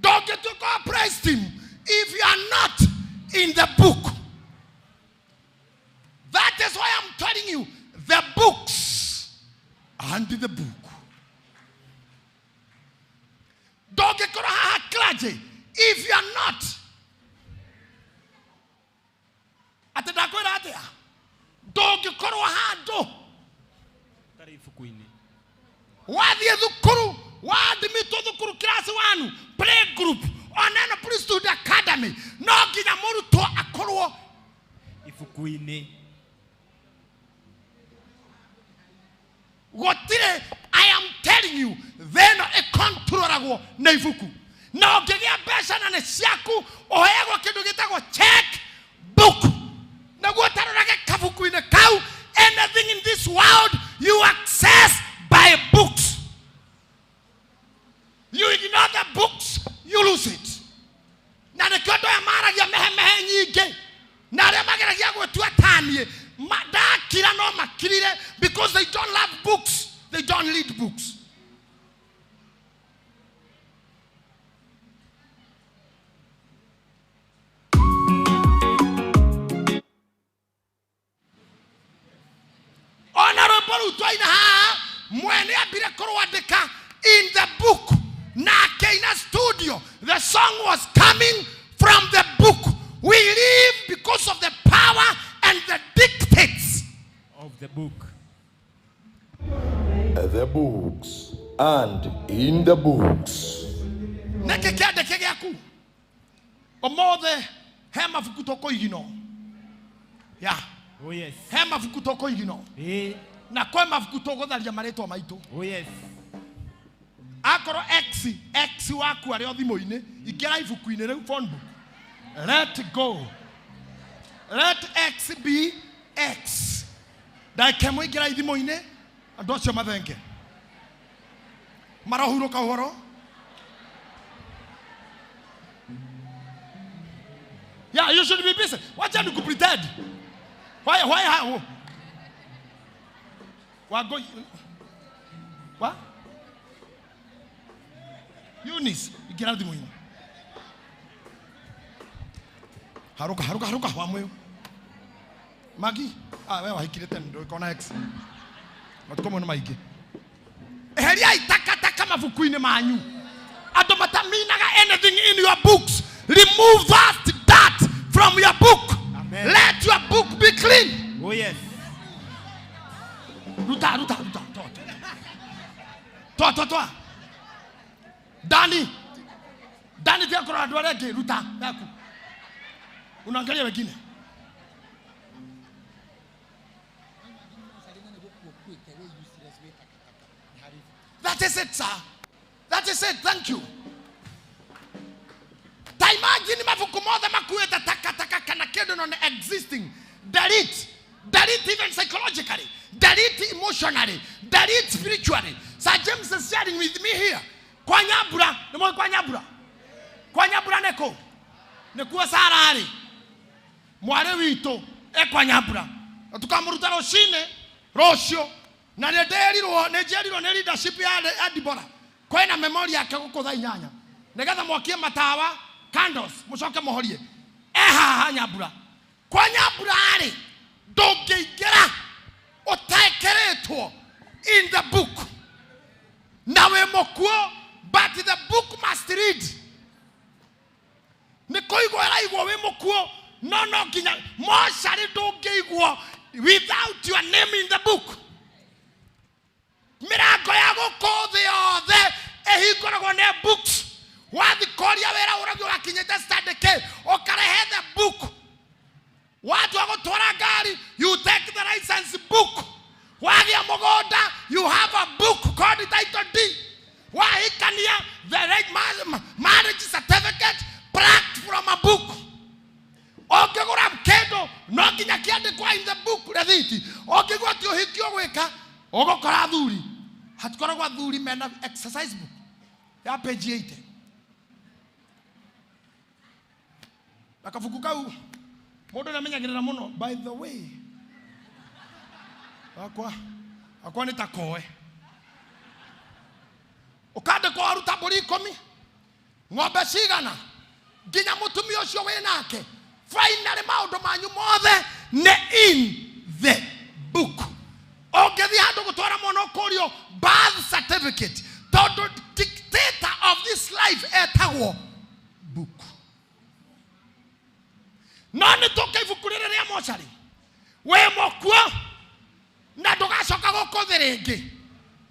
Ndũngĩtuĩka wa praise team if you are not in the book. That is why I'm telling you the books and the book. Ndũngĩkorwo haha clergy if you are not. Atĩ ndakwĩra atĩa? Ndũngĩkorwo handũ Tarĩ ibuku-inĩ. Wathiĩ thukuru, waadmitwo thukuru class 1, play group, ona ĩno priesthood academy, no nginya mũrutwo akorwo ibuku-inĩ. Gũtirĩ, I am telling you, thĩ ĩno ĩkontrolagwo nĩ ibuku. Na ũngĩgĩa mbeca na nĩ ciaku, ũheagwo kĩndũ gĩtagwo check book. Naguo ũtarorage kabuku-inĩ kau, anything in this world you access by books. You ignore the books, you lose it. Na nĩkĩo andũ aya maragia mehemehe nyingĩ, na arĩa mageragia gwĩtua ta niĩ, ndakira no makirire because they don't love books, they don't read books. Ona rwĩmbo rũu twaina haha, mwene ambire kũrwandĩka in the book, na akĩina studio. The song was coming from the book. We live because of the power and the dictates of the book. The books and in the books. Nĩkĩ kĩandĩke gĩaku? Ũmũthĩ he mabuku tũkũigino. Yeah. Oh yes. He mabuku tũkũigino. Na kwĩ mabuku tũgũtharia marĩtwa maitũ. Oh yes. Akorwo X waku arĩ o thimũ-inĩ, ingĩra ibuku-inĩ rĩu phone book. Let go. Let X be X. Ndagĩka ĩmwe ingĩra thimũ-inĩ, andũ acio mathenge. Marohurũka ũhoro. Yeah, you should be busy. Wacha ni kupretend. Why, how? Wago, what? Eunice, ingĩra thimũ-inĩ. Haruka, haruka, haruka, wa mwiyo. Magi, we wahikire tene, ndũgĩkona X. Matukũ mamwe nĩ maingĩ. Eheriai takataka mabuku-inĩ manyu. Andũ mataminaga anything in your books. Remove that dirt from your book. Amen. Let your book be clean. Oh yes. Ruta, ruta, ruta. Toa, toa. Toa, toa, toa. Dani. Dani tiga kũrora andũ arĩa angĩ, ruta yaku. Unaangalia wengine. That is it, sir. That is it. Thank you. Ta imagine mabuku mothe makuĩte takataka kana kĩndũ non existing. Delete. Delete even psychologically. Delete emotionally. Delete spiritually. Sir James is sharing with me here. Kwa Nyambura, nĩ mũĩ kwa Nyambura? Kwa Nyambura nĩ kũ? Nĩkuo Sarah arĩ. Mwarĩ witũ e kwa Nyambura. Na tũkamũruta rũcinĩ rũciũ. Na nĩ ndĩrirwo, nĩ njerirwo nĩ leadership ya Deborah. Kwĩna memory yake gũkũ thaa inyanya. Nĩgetha mwakie matawa, candles, mũcoke mũhorie. E haha Nyambura. Kwa Nyambura rĩ, ndũngĩingĩra ũtekĩrĩtwo in the book. Na wĩ mũkuũ, but the book must read. Nĩ kũigwo ĩraigwo wĩ mũkuũ, no nginya mocarĩ ndũngĩigwo without your name in the book. Mĩrango ya gũkũ thĩ yothe ĩhingũragwo nĩ books. Wathiĩ kũria wĩra ũragio wakinyĩte study kĩ, ũkarehe the book. Watua gũtwara ngari, you take the license book. Wagĩa mũgũnda, you have a book. Hatikoragwo athuri mena exercise book ya page 80. Na kabuku kau mundu namenyagirira muno. By the way, akwa akwa ni takoe ukandikwo waruta mbũri ikũmi, ng'ombe cigana, nginya mũtumia ũcio wĩ nake. Finally maũndũ manyu mothe nĩ in the book. Ũngĩthiĩ handũ gũtwara mwana ũkũrio birth certificate, tondũ dictator of this life etagwo book. No nĩ tũke ibuku rĩrĩ rĩa mocarĩ, wĩ mũkuo na ndũgacoka gũkũ thĩ rĩngĩ.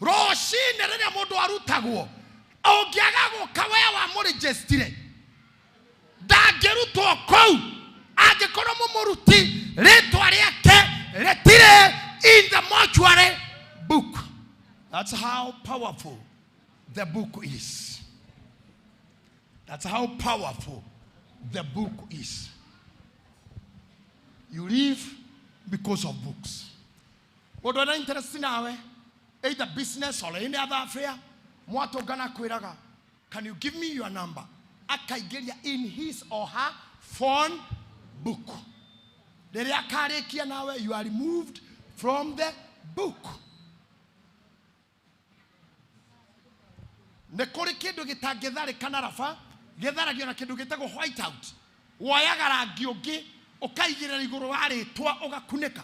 Rũcinĩ rĩrĩa mũndũ arutagwo, ũngĩaga gũka we wamũrĩjĩstire, ndangĩrutwo kũu angĩkorwo mũmũruti rĩtwa rĩake rĩtirĩ in the mortuary book. That's how powerful the book is. That's how powerful the book is. You live because of books. Mũndũ ena interest nawe, either business or any other affair, mwatũngana kwĩraga, can you give me your number? Akaingĩria in his or her phone book. Rĩrĩa akarĩkia nawe, you are removed from the book. Nĩ kũrĩ kĩndũ gĩtangĩtharĩka na raba, gĩtharagio na kĩndũ gĩtagwo white out. Woyaga rangi ũngĩ ũkaigĩrĩra igũrũ wa rĩtwa ũgakunĩka.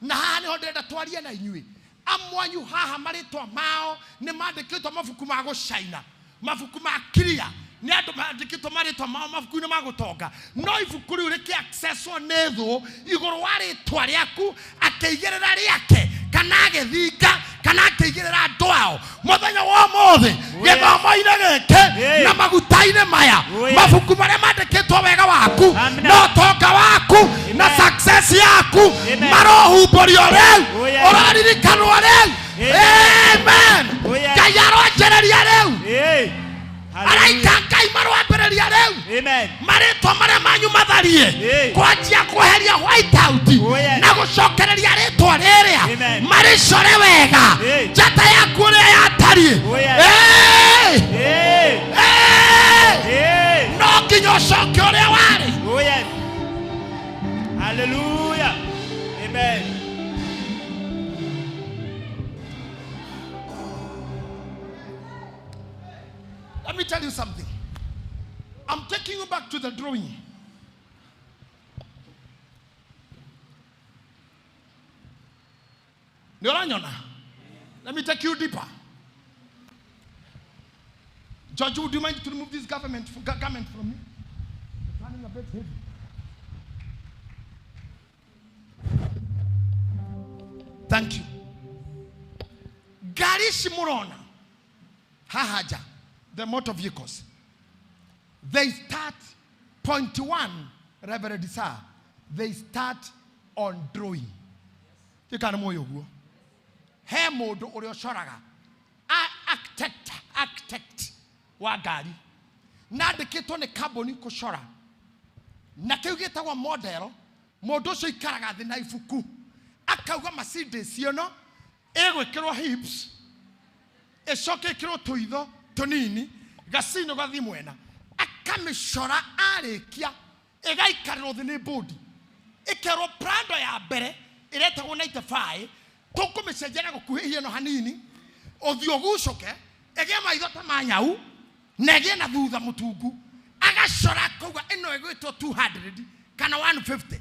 Na haha nĩho ndĩrenda twarie na inyuĩ. Amwanyu haha marĩtwa mao nĩ mandĩkĩtwo mabuku ma gũcaina, mabuku ma kiria, nĩ andũ mandĩkĩtwo marĩtwa mao mabuku-inĩ ma gũtonga. No ibuku rĩu rĩkĩ-accesswo nĩ thũ igũrũ wa rĩtwa rĩaku, akĩigĩrĩra rĩake kana agĩthinga kana akĩigĩrĩra andũ ao. Mũthenya wa ũmũthĩ gĩthomo-inĩ gĩkĩ na maguta-inĩ maya, mabuku marĩa mandĩkĩtwo wega waku na ũtonga waku na success yaku marohumbũrio rĩu, ũraririkanwo rĩu. Amen. Ngai aronjereria rĩu, araika Ngai maroambĩrĩria rĩu marĩtwa marĩa manyu matharie, kwanjia kweheria white out na gũcokereria rĩtwa rĩrĩa marĩcore wega njata yaku ũrĩa yatariĩ. No nginya ũcoke ũrĩa warĩ. Hallelujah. Amen. Let me tell you something. I'm taking you back to the drawing. Let me take you deeper. George, would you mind to remove this garment from me? It's running a bit heavy. Thank you. Garishi Murona, Hahaja, the motor vehicles. They start, 0.1, Reverend Sir, they start on drawing. You can't move your he mũndũ ũrĩa ũcoraga architect wa ngari na andĩkĩtwo nĩ kambuni kũcora na kĩu gĩtagwo model. Mũndũ ũcio ikaraga thĩ na ibuku akauga Mercedes ĩno ĩgwĩkĩrwo hips, ĩcoke ĩkĩrwo tũitho tũnini, gacino gathi mwena, akamĩcora arĩkia ĩgaikarĩrwo thĩ nĩ bodi, ĩkerwo Prado ya mbere ĩretagwo 95 tũkũmĩcenjia na gũkuhĩhia ĩno hanini, ũthiũ ũgucũke, ĩgĩe maitho ta ma nyau na ĩgĩe na thutha mũtungu. Agacora akauga ĩno ĩgwĩtwo 200 kana 150.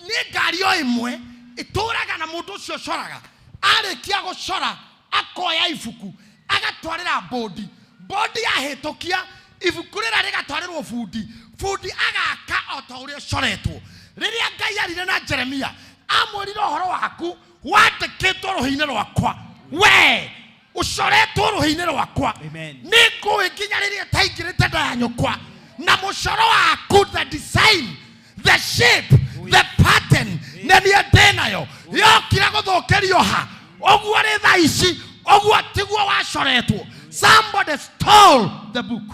Nĩ ngari o ĩmwe ĩtũraga na mũndũ ũcio ũcoraga. Arĩkia gũcora akoya ibuku agatwarĩra bodi, bodi yahĩtũkia ibuku rĩrĩa rĩgatwarĩrwo bundi, bundi agaka o ta ũrĩa ũcoretwo. Rĩrĩa Ngai arire na Jeremia amwĩrire ũhoro waku wandĩkĩtwo rũhĩ-inĩ rwakwa, we ũcoretwo rũhĩ-inĩ rwakwa, nĩ ngũĩ nginya rĩrĩa ĩtaingĩrĩte nda ya nyũkwa, na mũcoro waku, the design, the shape, the pattern, nĩ niĩ ndĩ nayo, yokire gũthũkĩrio ha ũguo rĩ thaa ici, ũguo tiguo wacoretwo. Somebody stole the book.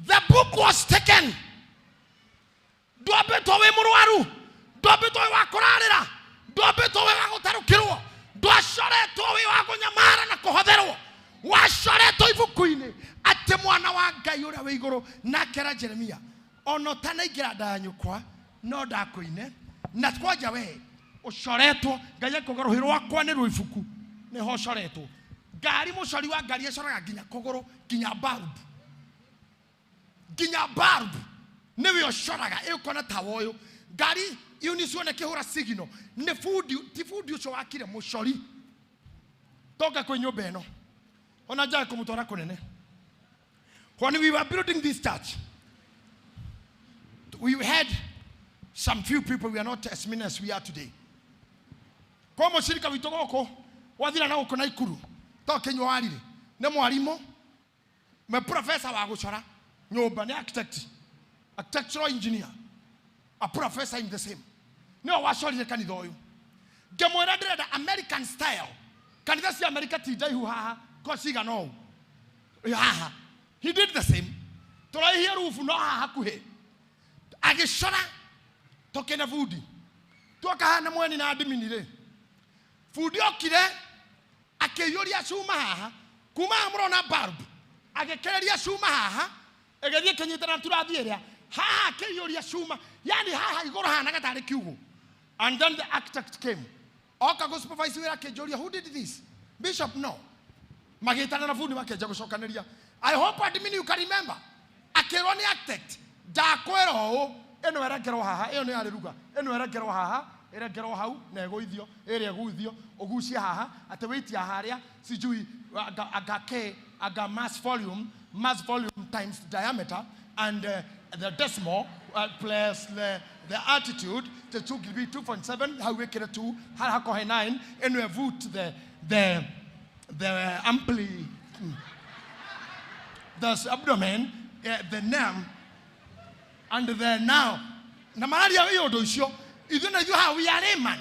The book was taken. Ndwambĩtwo wĩ mũrwaru, ndwambĩtwo wĩ wa kũrarĩra, ndwambĩtwo wĩ wa Ngai ũrĩa wĩ igũrũ na akera Jeremia ona ũtanaingĩra nda ya nyũkwa no ndakũine na kwanja we ũcoretwo. Ngai akauga rũhĩ rwakwa nĩ rwa ibuku nĩho ũcoretwo. Ngari mũcori wa ngari acoraga nginya kũgũrũ nginya bulb, nginya bulb nĩwe ũcoraga ĩũkona tawa ũyũ. Ngari unicione kĩhũra signal nĩ bundi, ti bundi ũcio wakire mũcori. Toka kwĩ nyũmba ĩno ona njage kũmũtwara kũnene. When we were building this church, we had some few people, we are not as many as we are today. Kwa mũcirika witũ gũkũ wathira na gũkũ Naikuru to kĩnyua warire nĩ mwarimũ me professor wa gũcora nyũmba, nĩ architect, architectural engineer, a professor in the same. Nĩwe wacorire kanitha ũyũ. Ngĩmwĩra ndĩrenda American style. Kanitha cia America ti ndaihu haha ko cigana ũũ haha. He did the same. Tũraihia rufu no haha hakuhĩ agĩcora tũkĩne bundi tuoka haha na mweni na admini rĩ, bundi okire akĩiyũria cuma haha kuma haha mũrona bulb agĩkĩrĩria cuma haha ĩgĩthiĩ ĩkĩnyitana turathi ĩrĩa haha akĩiyũria cuma, yani haha igũrũ hahana gatarĩ kiugũ. And then the architect came oka gũ supervise wĩra akĩnjũria who did this? Bishop no. Magĩtana na bundi makĩanjia gũcokanĩria. I hope admin you can remember. Akĩrwo nĩ architect ndakwĩra ũũ ĩno ĩrengerwo haha, ĩyo nĩ yarĩ ruga, ĩno ĩrengerwo haha, ĩrengerwo hau na ĩgũithio, ĩrĩa ĩgũithio, ũgucie haha atĩ wĩitia harĩa sijui aga k aga mass volume, mass volume times diameter and the decimal plus the altitude the 2 will be 2.7 hau wĩkĩre 2 harĩa hakohe 9 ĩno ĩvoot the ampli the abdomen, the name and the now na malaria hiyo ndo icio ithuĩ na ithuĩ haha we are layman.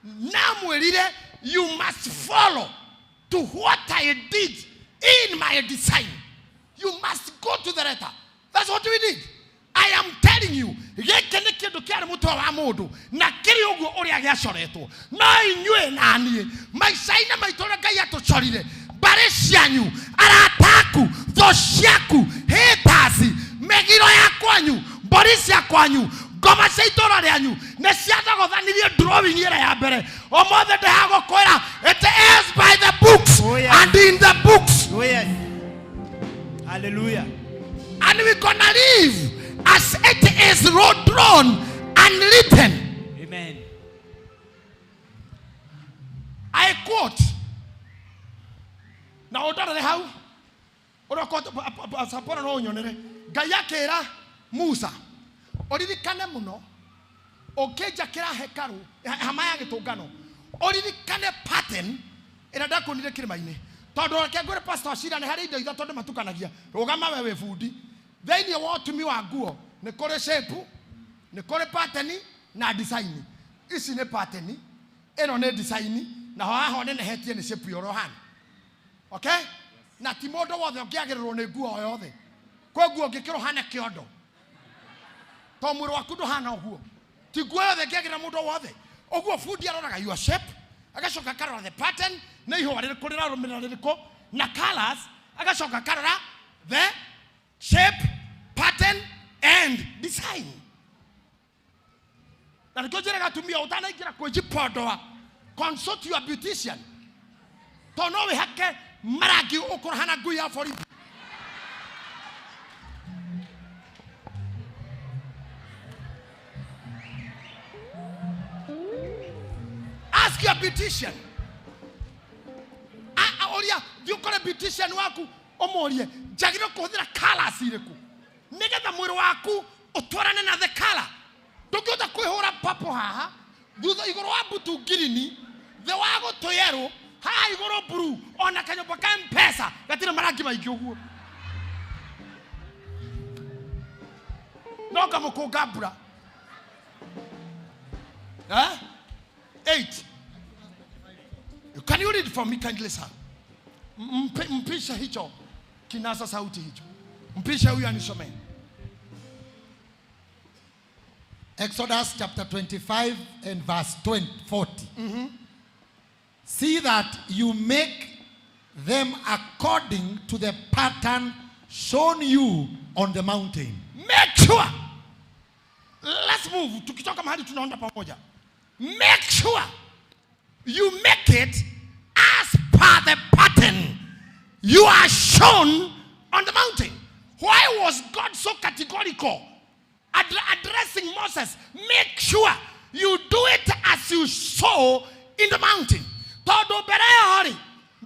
Namwĩrire you must follow to what I did in my design. You must go to the letter. That's what we did. I am telling you, gĩkĩ nĩ kĩndũ kĩarĩ mũtwe wa mũndũ na kĩrĩ ũguo ũrĩa gĩacoretwo. No inyuĩ na niĩ maica-inĩ maitũ ũrĩa Ngai atũcorire, mbarĩ cianyu, arata aku, thũ ciaku, haters, mĩgiro ya kwanyu, mbũri cia kwanyu, ngoma cia itũũra rĩanyu nĩ ciathogothanirie drawing ĩrĩa ya mbere. Ũmũthĩ ndĩhagũkwĩra it is by the books. Oh, yes. And in the books. Oh, yes. Hallelujah. And we gonna live as it is drawn and written. Amen. I quote. Na ũndarore hau ũrĩa Sapora no ũnyonere. Ngai akĩra Musa ũririkane mũno ũkĩnjakĩra hekarũ hama ya gĩtũngano ũririkane pattern ĩrĩa ndakuonire kĩrĩma-inĩ. Tondũ reke ngwĩre Pastor Shira nĩ harĩ indo ithatũ andũ matukanagia. Rũgama we wĩ bundi. Thĩinĩ wa ũtumi wa nguo nĩ kũrĩ shape, nĩ kũrĩ pattern na design. Ici nĩ pattern, ĩno nĩ design, na haha ũnenehetie nĩ shape ya ũrĩa ũhana. Okay? Na ti mũndũ wothe ũngĩagĩrĩrwo nĩ nguo o yothe. Kwĩ nguo ũngĩkĩrwo ũhane kĩondo. To mwĩrĩ waku ndũhana ũguo. Ti nguo yothe ĩngĩagĩrĩra mũndũ o wothe. Ũguo bundi aroraga your shape, agacoka akarora the pattern, nĩ ihũa rĩrĩkũ rĩrarũmĩrĩra rĩrĩkũ, na colors, agacoka akarora the shape, pattern and design. Na nĩkĩo njĩraga atumia ũtanaingĩra kwĩjipondoa, consult your beautician. Tondũ no wĩhake marangi ũkũrahana ngui ya borithi. Ask your beautician. Oria, thiĩ ũkore beautician waku ũmũrie njagĩrĩirwo kũhũthĩra colours irĩkũ nĩgetha mwĩrĩ waku ũtwarane na the color. Ndũngĩhota kwĩhũra purple haha thutha igũrũ wa mbutu ngirini, thĩ wa gũtũ yerũ, haha igũrũ blue, ona kanyũmba ka M-Pesa gatirĩ marangi maingĩ ũguo. No ngamũkũnga mbura. 8. Can you read for me kindly, sir? Mpishe hicho kinasa sauti hicho. Mpishe huyu anisomee. Exodus chapter 25 and verse 40. See that you make them according to the pattern shown you on the mountain. Make sure. Let's move. Tukitoka mahali tunaenda pamoja. Make sure you make it as per the pattern you are shown on the mountain. Why was God so categorical addressing Moses? Make sure you do it as you saw in the mountain. Tondũ mbere ĩyo rĩ,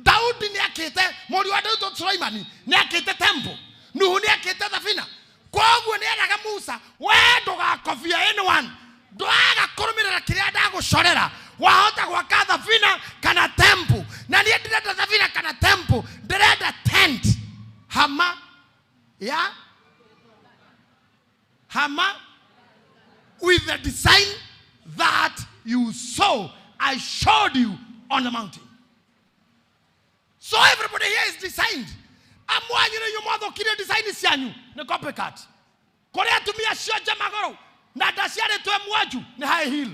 Daudi nĩakĩte, mũriũ wa Daudi Suleimani nĩakĩte temple, Nuhu nĩakĩte thabina. Koguo nĩeraga Musa, we ndũgakobia anyone, ndwaga kũrũmĩrĩra kĩrĩa ndagũcorera, wahota gwaka thabina kana temple. Na niĩ ndirenda thabina kana temple, ndĩrenda tent, hama ya hama with the design that you saw, I showed you on the mountain. So everybody here is designed. Amwanyu nĩ inyuĩ mwathũkirie design cianyu nĩ copycat. Kũrĩa atumia cionje magũrũ na ndaciarĩtwo mwanju nĩ high heel.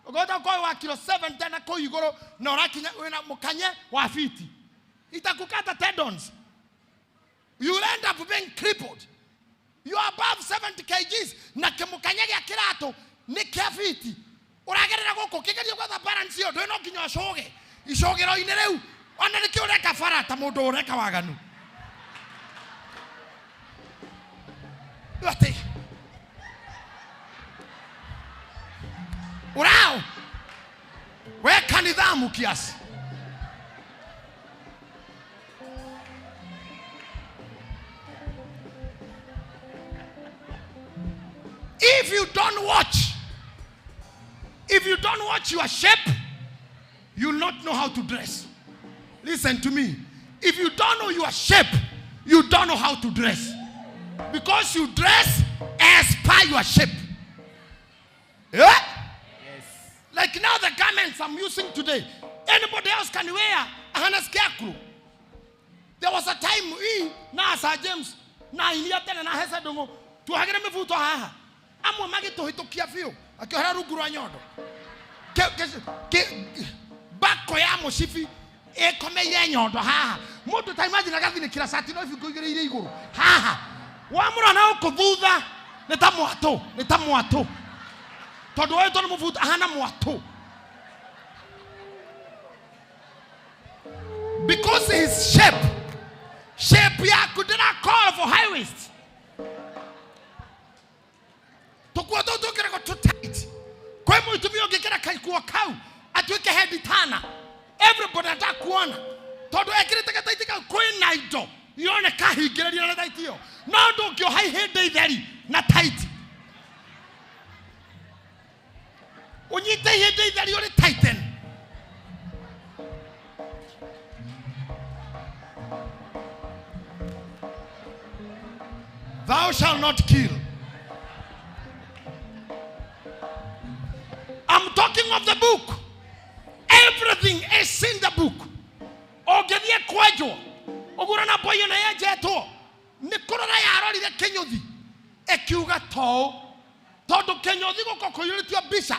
Ũngĩhota gũkorwo wa kilo 7 tena kũu igũrũ na ũrakinya wĩna mũkanye wa fiti. Itakukata tendons. You will end up being crippled. You are above 70 kgs na kĩmũkanye gĩa kĩratũ nĩ kĩa fiti. Ũragerera gũkũ kĩgerio gwetha balance ĩyo ndũĩ no nginya ũcũge icũgĩro-inĩ rĩu ona nĩkĩo ũreka bara ta mũndũ ũreka waganu. Rĩu atĩ ũrao weka nidhamu kiasi. If you don't watch, if you don't watch your shape, you'll not know how to dress. Listen to me. If you don't know your shape, you don't know how to dress. Because you dress as per your shape. Yeah? Yes. Like now the garments I'm using today, anybody else can wear a hana scarecrow. There was a time we na Sir James na inia tena na hesa dongo tuhagire mibuto haha amwe magituhitukia biũ akĩohera rungu rwa nyondo. Bako ya mũcibi ĩkomeire nyondo haha. Mũndũ ta imagine agathinĩkĩra cati no ibingo igĩrĩire igũrũ haha. Wamũrora na gũkũ thutha nĩ ta mwatũ, nĩ ta mwatũ. Tondũ woetwo nĩ mũbuto ahana mwatũ. Because his shape, shape yaku ndĩra call for high waist. Tũkuo tũu twĩkĩragwo too tight. Kwĩ mũtumia ũngĩkĩra kaikuo kau atuĩke head tana. Everybody atakuona. Tondũ ekĩrĩte gataiti kau kwĩna indo ironeka hingĩrĩria na taiti ĩyo. No ndũngĩoha ihĩndĩ itheri na taiti. Ũnyite ihĩndĩ itheri ũrĩ tighten. Thou shalt not kill. I'm talking of the book. Everything is in the book. Ũngĩthiĩ kwenjwo, ũgũre na mboi ĩno yenjetwo, nĩ kũrora yarorire kĩnyũthi, ĩkiuga toũ. Tondũ kĩnyũthi gũkorwo kũiyũrĩtio mbica,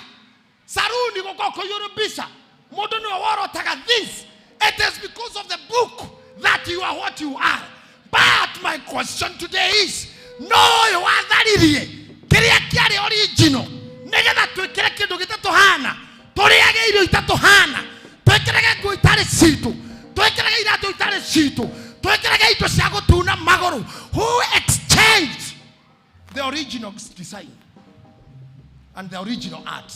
saruni gũkorwo kũiyũrĩtio mbica, mũndũ nĩwe worotaga this. It is because of the book that you are what you are. But my question today is, no ũyũ watharirie kĩrĩa kĩarĩ original, nĩgetha twĩkĩre kĩndũ gĩtatũhana, tũrĩage irio itatũhana, twĩkĩrage nguo itarĩ citũ, twĩkĩrage iratũ itarĩ citũ, twĩkĩrage indo cia gũtuna magũrũ. Who exchanged the original design and the original art?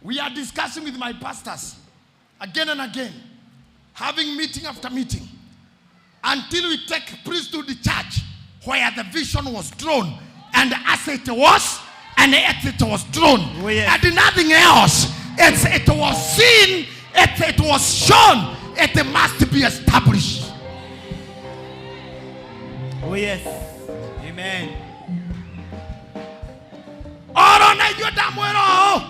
We are discussing with my pastors again and again, having meeting after meeting, until we take priesthood to the church where the vision was drawn, and as it was, and it was drawn. Oh, yes. And nothing else. It was seen, it was shown, it must be established. Oh yes. Amen. Oro na ithuĩ ndamwĩra ũũ,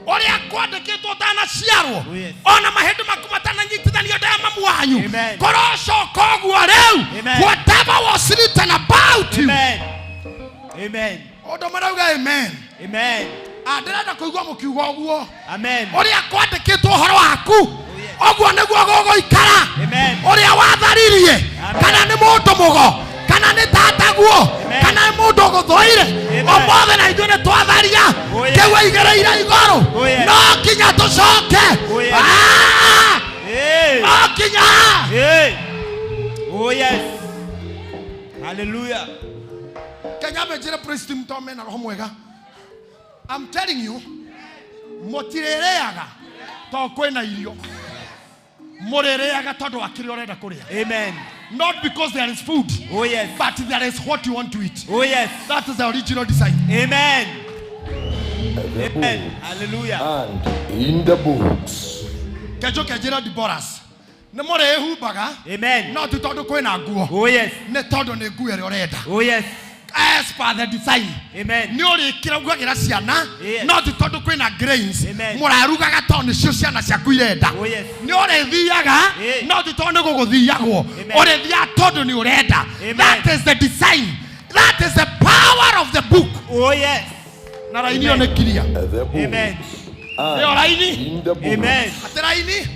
ũrĩa kwandĩkĩtwo ũtanaciarwo, Oh, yes. ona mahĩndĩ maku matananyitithanio nda ya mamu wanyu. Amen. Kũrocoka ũguo rĩu. Amen. Whatever was written about you. Amen. Amen. Ũndũ marauga amen. Amen. Ndĩrenda kũigua mũkiuga ũguo. Amen. Ũrĩa kwandĩkĩtwo ũhoro waku. Oh, yes. Ũguo nĩguo gũgũikara. Ũrĩa watharirie, kana nĩ mũndũ mũgo, kana nĩ tataguo, kana nĩ mũndũ ũgũthũire, ũmũthĩ na ithuĩ nĩ twatharia kĩu aigĩrĩire igũrũ. No kinya tũcoke. No kinya. Oh yes. Hallelujah. Kenya mejire praise team to mena roho mwega. I'm telling you, mũtirĩrĩaga to kwĩna irio. Mũrĩrĩaga tondũ wa kĩrĩa ũrenda kũrĩa. Amen. Not because there is food. Oh yes. But there is what you want to eat. Oh yes. That is the original design. Amen. The Amen. books Hallelujah. and in the books. Kejo kejira Deborahs. Nĩ mũrĩhumbaga. Amen. No ti tondũ kwĩna nguo. Oh yes. Nĩ tondũ nĩ nguo ĩrĩa ũrenda. Oh yes. As per the design. Amen. Nĩ ũrĩkĩra ugagĩra ciana. Yes. No ti tondũ kwĩna grains. Amen. Mũrarugaga tondũ nĩcio ciana ciaku irenda. Oh yes. Nĩ ũrĩthiaga. Yes. No ti tondũ nĩ gũgũthiagwo. Amen. Ũrĩthiaga tondũ nĩ ũrenda. Amen. That is the design. That is the power of the book. Oh yes. Na raini ĩyo nĩ clear. The books Amen. Ĩyo raini. and in the books. Amen. Atĩ raini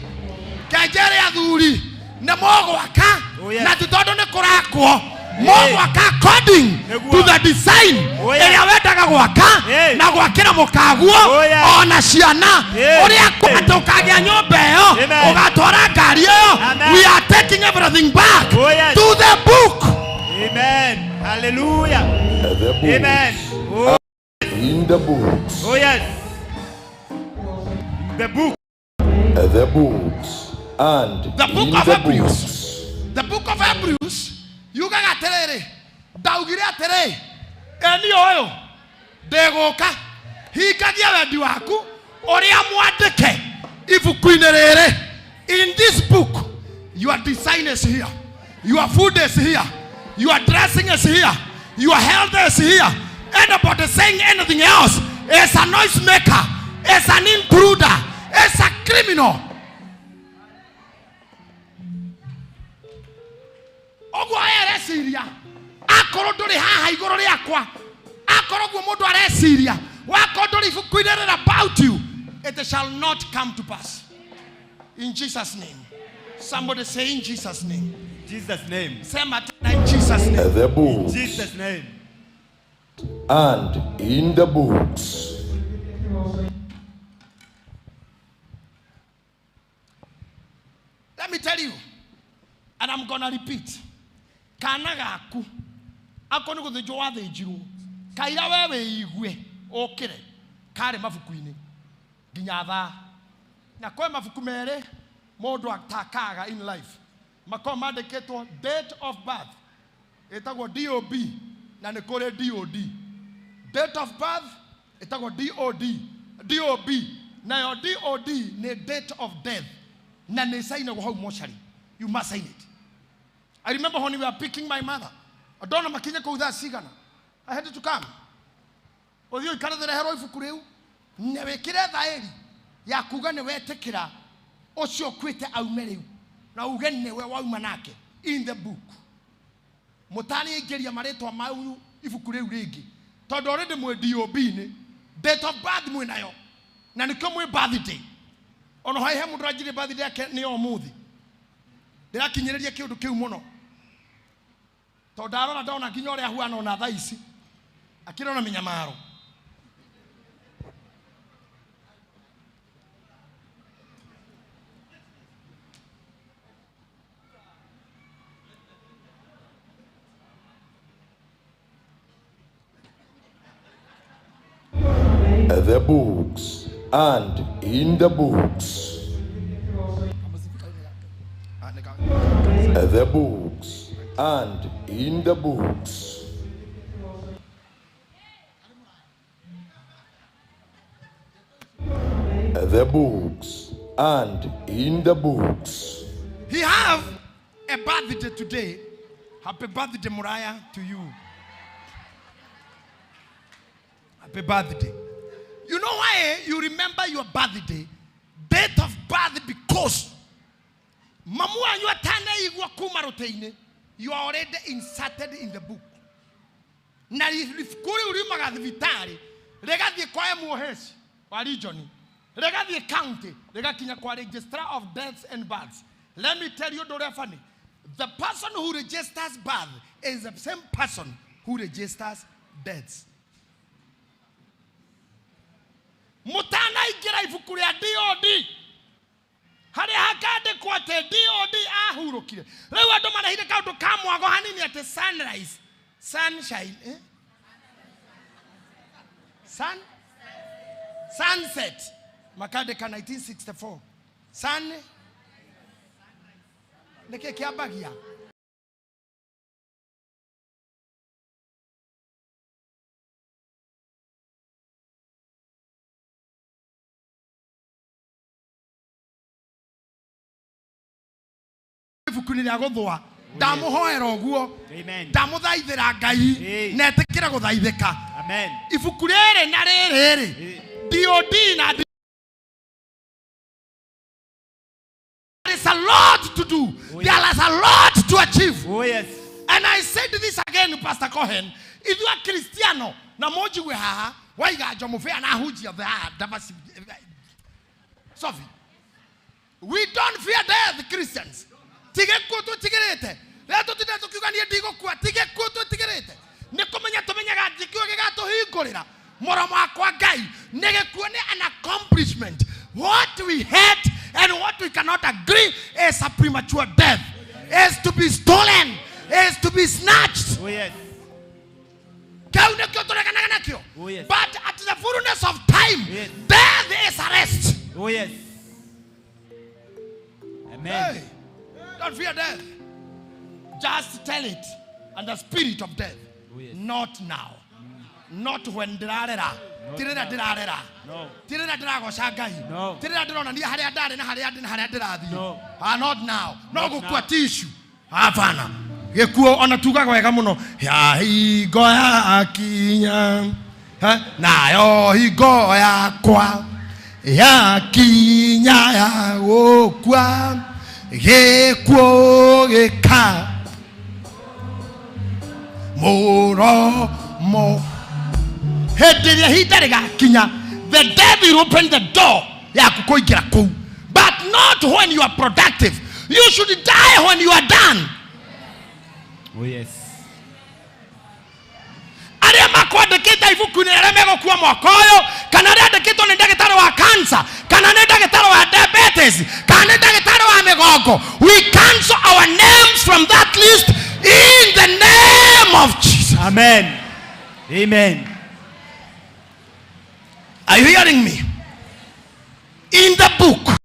kenjere athuri nĩ mũgwaka. Oh, yes. Na ti tondũ nĩ kũrakwo mũgwaka according Nĩguo. to the design Oh, yes. ĩrĩa wendaga gwaka Yes. na gwakĩra mũkaguo Oh, yes. ona ciana Yes. ũrĩa atĩ ũkagĩa nyũmba ĩyo Amen. ũgatwara ngari ĩyo. Amen. We are taking everything back Oh, yes. to the book. Amen. Hallelujah. The books Amen. Oh, in the books. oh yes. The book. The books and The book in of the Hebrews. books. The book of Hebrews yugaga atĩrĩrĩ, ndaugire atĩrĩ, eni ũyũ ndĩgũka hingagia wendi waku ũrĩa mwandĩke ibuku-inĩ rĩrĩ. In this book your design is here, your food is here, your dressing is here, your health is here. Anybody saying anything else is a noise maker, is an intruder, is a criminal. Ũguo areciria akorwo ndũrĩ haha igũrũ rĩakwa, akorwo guo mũndũ areciria wakorwo ndũrĩ ibuku-inĩ rĩrĩ about you, it shall not come to pass. In Jesus' name. Somebody say in Jesus' name. Jesus name. Sema tena in Jesus' name. The books Jesus name. and in the books. Let me tell you, and I'm gonna repeat. Kana gaku ako nĩ gũthĩnjwo wathĩnjirwo kaira we wĩigue ũkĩre karĩ mabuku-inĩ nginya thaa na kwĩ mabuku merĩ mũndũ atakaga in life makoragwo mandĩkĩtwo date of birth ĩtagwo DOB na nĩ kũrĩ DOD. Date of birth ĩtagwo DOD, DOB nayo DOD nĩ date of death na nĩ sainagwo hau mocarĩ. You must sign it. I remember when we were picking my mother. Ndona makinya kũu thaa cigana. I had to come. Ũthiĩ ũikare reherwo ibuku rĩu na wĩkĩre thaĩri ya kuga nĩ wetĩkĩra ũcio ũkuĩte aume rĩu na uge nĩwe wauma nake in the book. Mũtaniingĩria marĩtwa mau ibuku rĩu rĩngĩ tondũ already mwĩ DOB-inĩ, date of birth mwĩ nayo na nĩkĩo mwĩ birthday. Ona he mũndũ ũranjĩrire birthday yake nĩ ũmũthĩ. Ndĩrakinyĩrĩria kĩũndũ kĩu mũno tondũ ndarora ndona nginya ũrĩa ahuana ona thaa ici akĩrĩ ona mĩnyamaro. The books and in the books. The books and in the books. The books and in the books. He have a birthday today. Happy birthday, Muraya, to you. Happy birthday. You know why you remember your birthday? Date of birth, because mamu wanyu atanaigua kuma rũtĩ-inĩ, you are already inserted in the book. Na ibuku rĩu riumaga thibitarĩ rĩgathiĩ kwa MOH wa region, Rĩgathiĩ county, rĩgakinya kwa registrar of deaths and births. Let me tell you ũndũ ũrĩa funny. The person who registers birth is the same person who registers deaths. Mũtanaingĩra ibuku rĩa DOD harĩa hakandĩkwo atĩ DOD ahurũkire. Rĩu andũ marehire kaũndũ ka mwago hanini atĩ sunrise, sunshine, eh? Sun? Sunset makandĩka 1964 sun nĩkĩ kĩambagia ibuku-inĩ rĩa gũthũa ndamũhoera ũguo ndamũthaithĩra Ngai na etĩkĩre gũthaithĩka. Ibuku rĩrĩ na rĩrĩ rĩ DOD na there is a lot to do. There is a lot to achieve. Oh, yes. And I said this again, Pastor Cohen. If you are Cristiano, na mojiwe haha, waiga jomufea na hujia the davasi. Sophie. We don't fear death, Christians. Tige kuo twĩtigĩrĩte. Rĩrĩa tũtindĩte tũkiuga niĩ ndigũkua, tige kuo twĩtigĩrĩte. Nĩ kũmenya tũmenyaga gĩkuũ gĩgatũhingũrĩra mũromo wakwa Ngai. Nĩ gĩkuũ nĩ an accomplishment. What we hate and what we cannot agree is a premature death. Is to be stolen. Is to be snatched. Oh, yes. Kĩu nĩkĩo tũreganaga nakĩo. Oh, yes. But at the fullness of time, Yes. death is arrest. Oh, yes. Amen. Hey, don't fear death. Just tell it. And the spirit of death. Oh, yes. Not now. Not when ndĩrarera. Ti rĩrĩa ndĩrarera. No. Ti rĩrĩa ndĩragoca Ngai. No. Ti rĩrĩa ndĩronania harĩa ndarĩ na harĩa ndĩ na harĩa ndĩrathiĩ. No. Ah, not now. No Not gũkua now. ti issue. Hapana. Gĩkuũ ona tugaga wega mũno. Ya hingo yakinya. Ha? Nayo hingo yakwa yakinya ya gũkua gĩkuũ gĩka mũromo. Hĩndĩ ĩrĩa ihinda rĩgakinya, the devil will open the door yaku kũingĩra kũu. But not when you are productive. You should die when you are done. Oh, yes. Arĩa makwandĩkĩte ibuku-inĩ arĩa megũkua mwaka ũyũ, kana arĩa andĩkĩtwo nĩ ndagĩtarĩ wa cancer, kana nĩ ndagĩtarĩ wa diabetes, kana nĩ ndagĩtarĩ wa mĩgongo, we cancel our names from that list in the name of Jesus. Amen. Amen. Are you hearing me? In the book.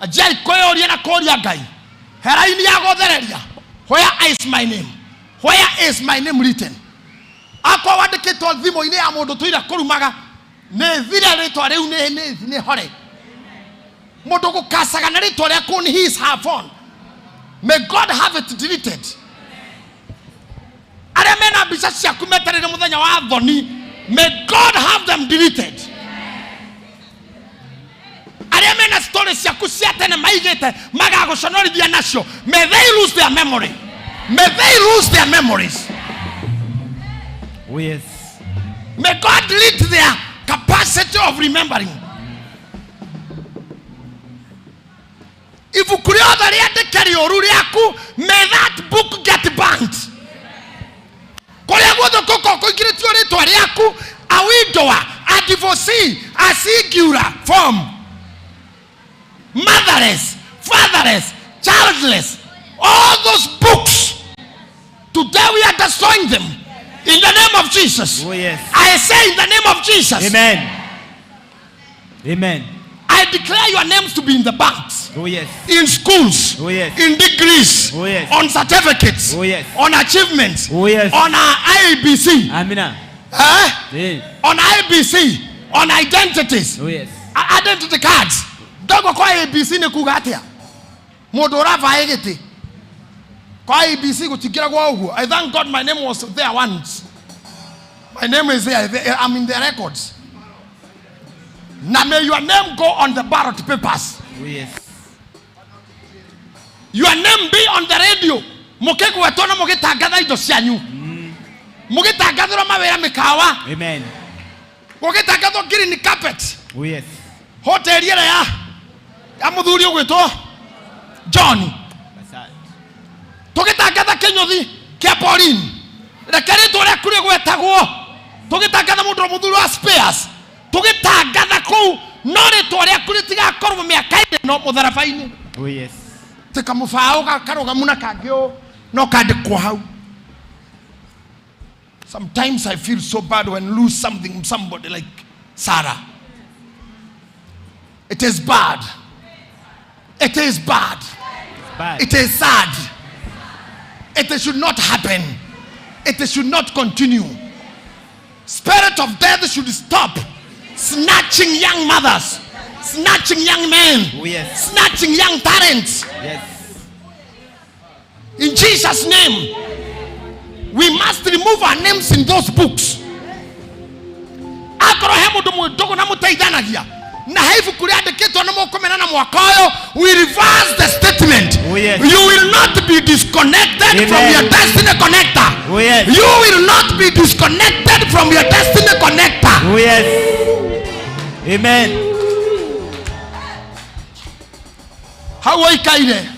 Ajai kwĩyũria na kũũria Ngai. Heraini ya gũthereria. Where is my name? Where is my name written? Akwa wandĩkĩtwo thimũ-inĩ ya mũndũ tũire kũrumaga, nĩ thire rĩtwa rĩu nĩ hore. Mũndũ gũkacaga na rĩtwa rĩaku on his her phone. May God have it deleted. Arĩa mena mbica ciaku metereire mũthenya wa thoni, may God have them deleted. Arĩa mena story ciaku cia tene maigĩte magagũconorithia nacio, may they lose their memory. May they lose their memories. Oh, yes. May God delete their capacity of remembering. Ibuku rĩothe rĩandĩke rĩũru rĩaku, may that book get burnt. Kũrĩa guothe gũkoragwo kũingĩrĩtio rĩtwa rĩaku, a widower, a divorcee, a singular form, motherless, fatherless, childless, all those books, today we are destroying them in the name of Jesus. Oh, yes. I say in the name of Jesus. Amen. Amen. I declare your names to be in the banks. Oh, yes. In schools. Oh, yes. In degrees. Oh, yes. On certificates. Oh, yes. On achievements. Oh, yes. On our IBC. Amina. Eh? Yeah. On IBC. On identities. Oh, yes. Identity cards. Ndogo kwa ABC nĩ kuga atĩa? Mũndũ ũravae gĩtĩ. Kwa ABC gũtingĩragwo ũguo. I thank God my name was there once. My name is there. I'm in the records. Now may your name go on the ballot papers. Oh, yes. Your name be on the radio. Mũkĩgwetwo na mũgĩtangatha indo cianyu. Mũgĩtangathĩrwo mawĩra mĩkawa. Amen. Gũgĩtangathwo green carpet. Oh yes. Hoteli ĩrĩa ya mũthuri ũgwĩtwo John. Tũgĩtangatha kĩnyũthi kĩa Pauline. Reke rĩtwa rĩaku rĩgwetagwo. Tũgĩtangatha mũndũ mũthuri wa spares. Tũgĩtangatha kũu no rĩtwa rĩaku rĩtigakorwo mĩaka-inĩ ĩno mũtharaba-inĩ. Oh yes. Tä kamũbaũ karũgamu na kangĩ ũũ no kandĩkwo hau. Sometimes I feel so bad when lose something, somebody like Sarah. It is bad. It is bad. Bad. It is sad. It should not happen. It should not continue. Spirit of death should stop snatching young mothers, snatching young men, Oh yes. snatching young parents. Yes. In Jesus' name, we must remove our names in those books. Akorwo he mũndũ mwĩ ndũgũ na mũteithanagia na he ibuku rĩandĩkĩtwo nĩ mũkũmenana mwaka ũyũ, we reverse the statement. Oh yes. You will not be disconnected from Amen. your destiny connector. Oh yes. You will not be disconnected from your destiny connector. Oh yes. Amen. Hau ũikaire.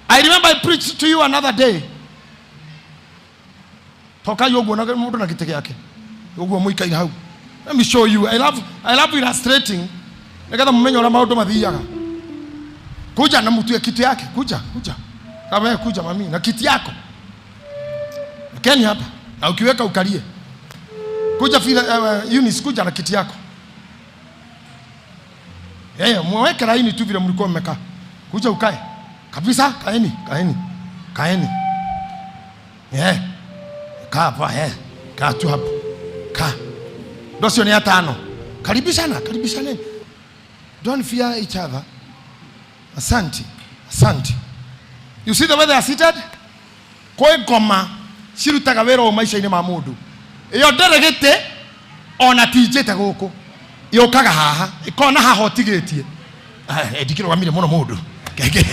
I remember I preached to you another day. Tokai ũguo na mũndũ na gĩtĩ gĩake. Ũguo mũikaire hau. Let me show you. I love illustrating. Nĩgetha mũmenye ũrĩa maũndũ mathiaga. Kuja na mtu ya kiti yake. Kuja, kuja. Kama wewe kuja mami na kiti yako. Keni hapa. Na ukiweka ukalie. Kuja vile Eunice kuja na kiti yako. Yeye mweke laini tu vile mlikuwa mmekaa. Kuja ukae. Kabisa, kaeni, kaeni. Kaeni. Eh. Kaa hapa, eh. Kaa tu hapo. Kaa. Ndio sio ni atano. Karibishana, karibishaneni. Don't fear each other. Asante. Asante. You see the way they are seated? Kwĩ ngoma cirutaga wĩra ũyũ maica-inĩ ma mũndũ. Ĩyo ndĩrĩ gĩtĩ ona tinjĩte gũkũ. Yũkaga haha, ĩkona haha ũtigĩtie. Ndikĩrũgamire mũno mũndũ. Kenge.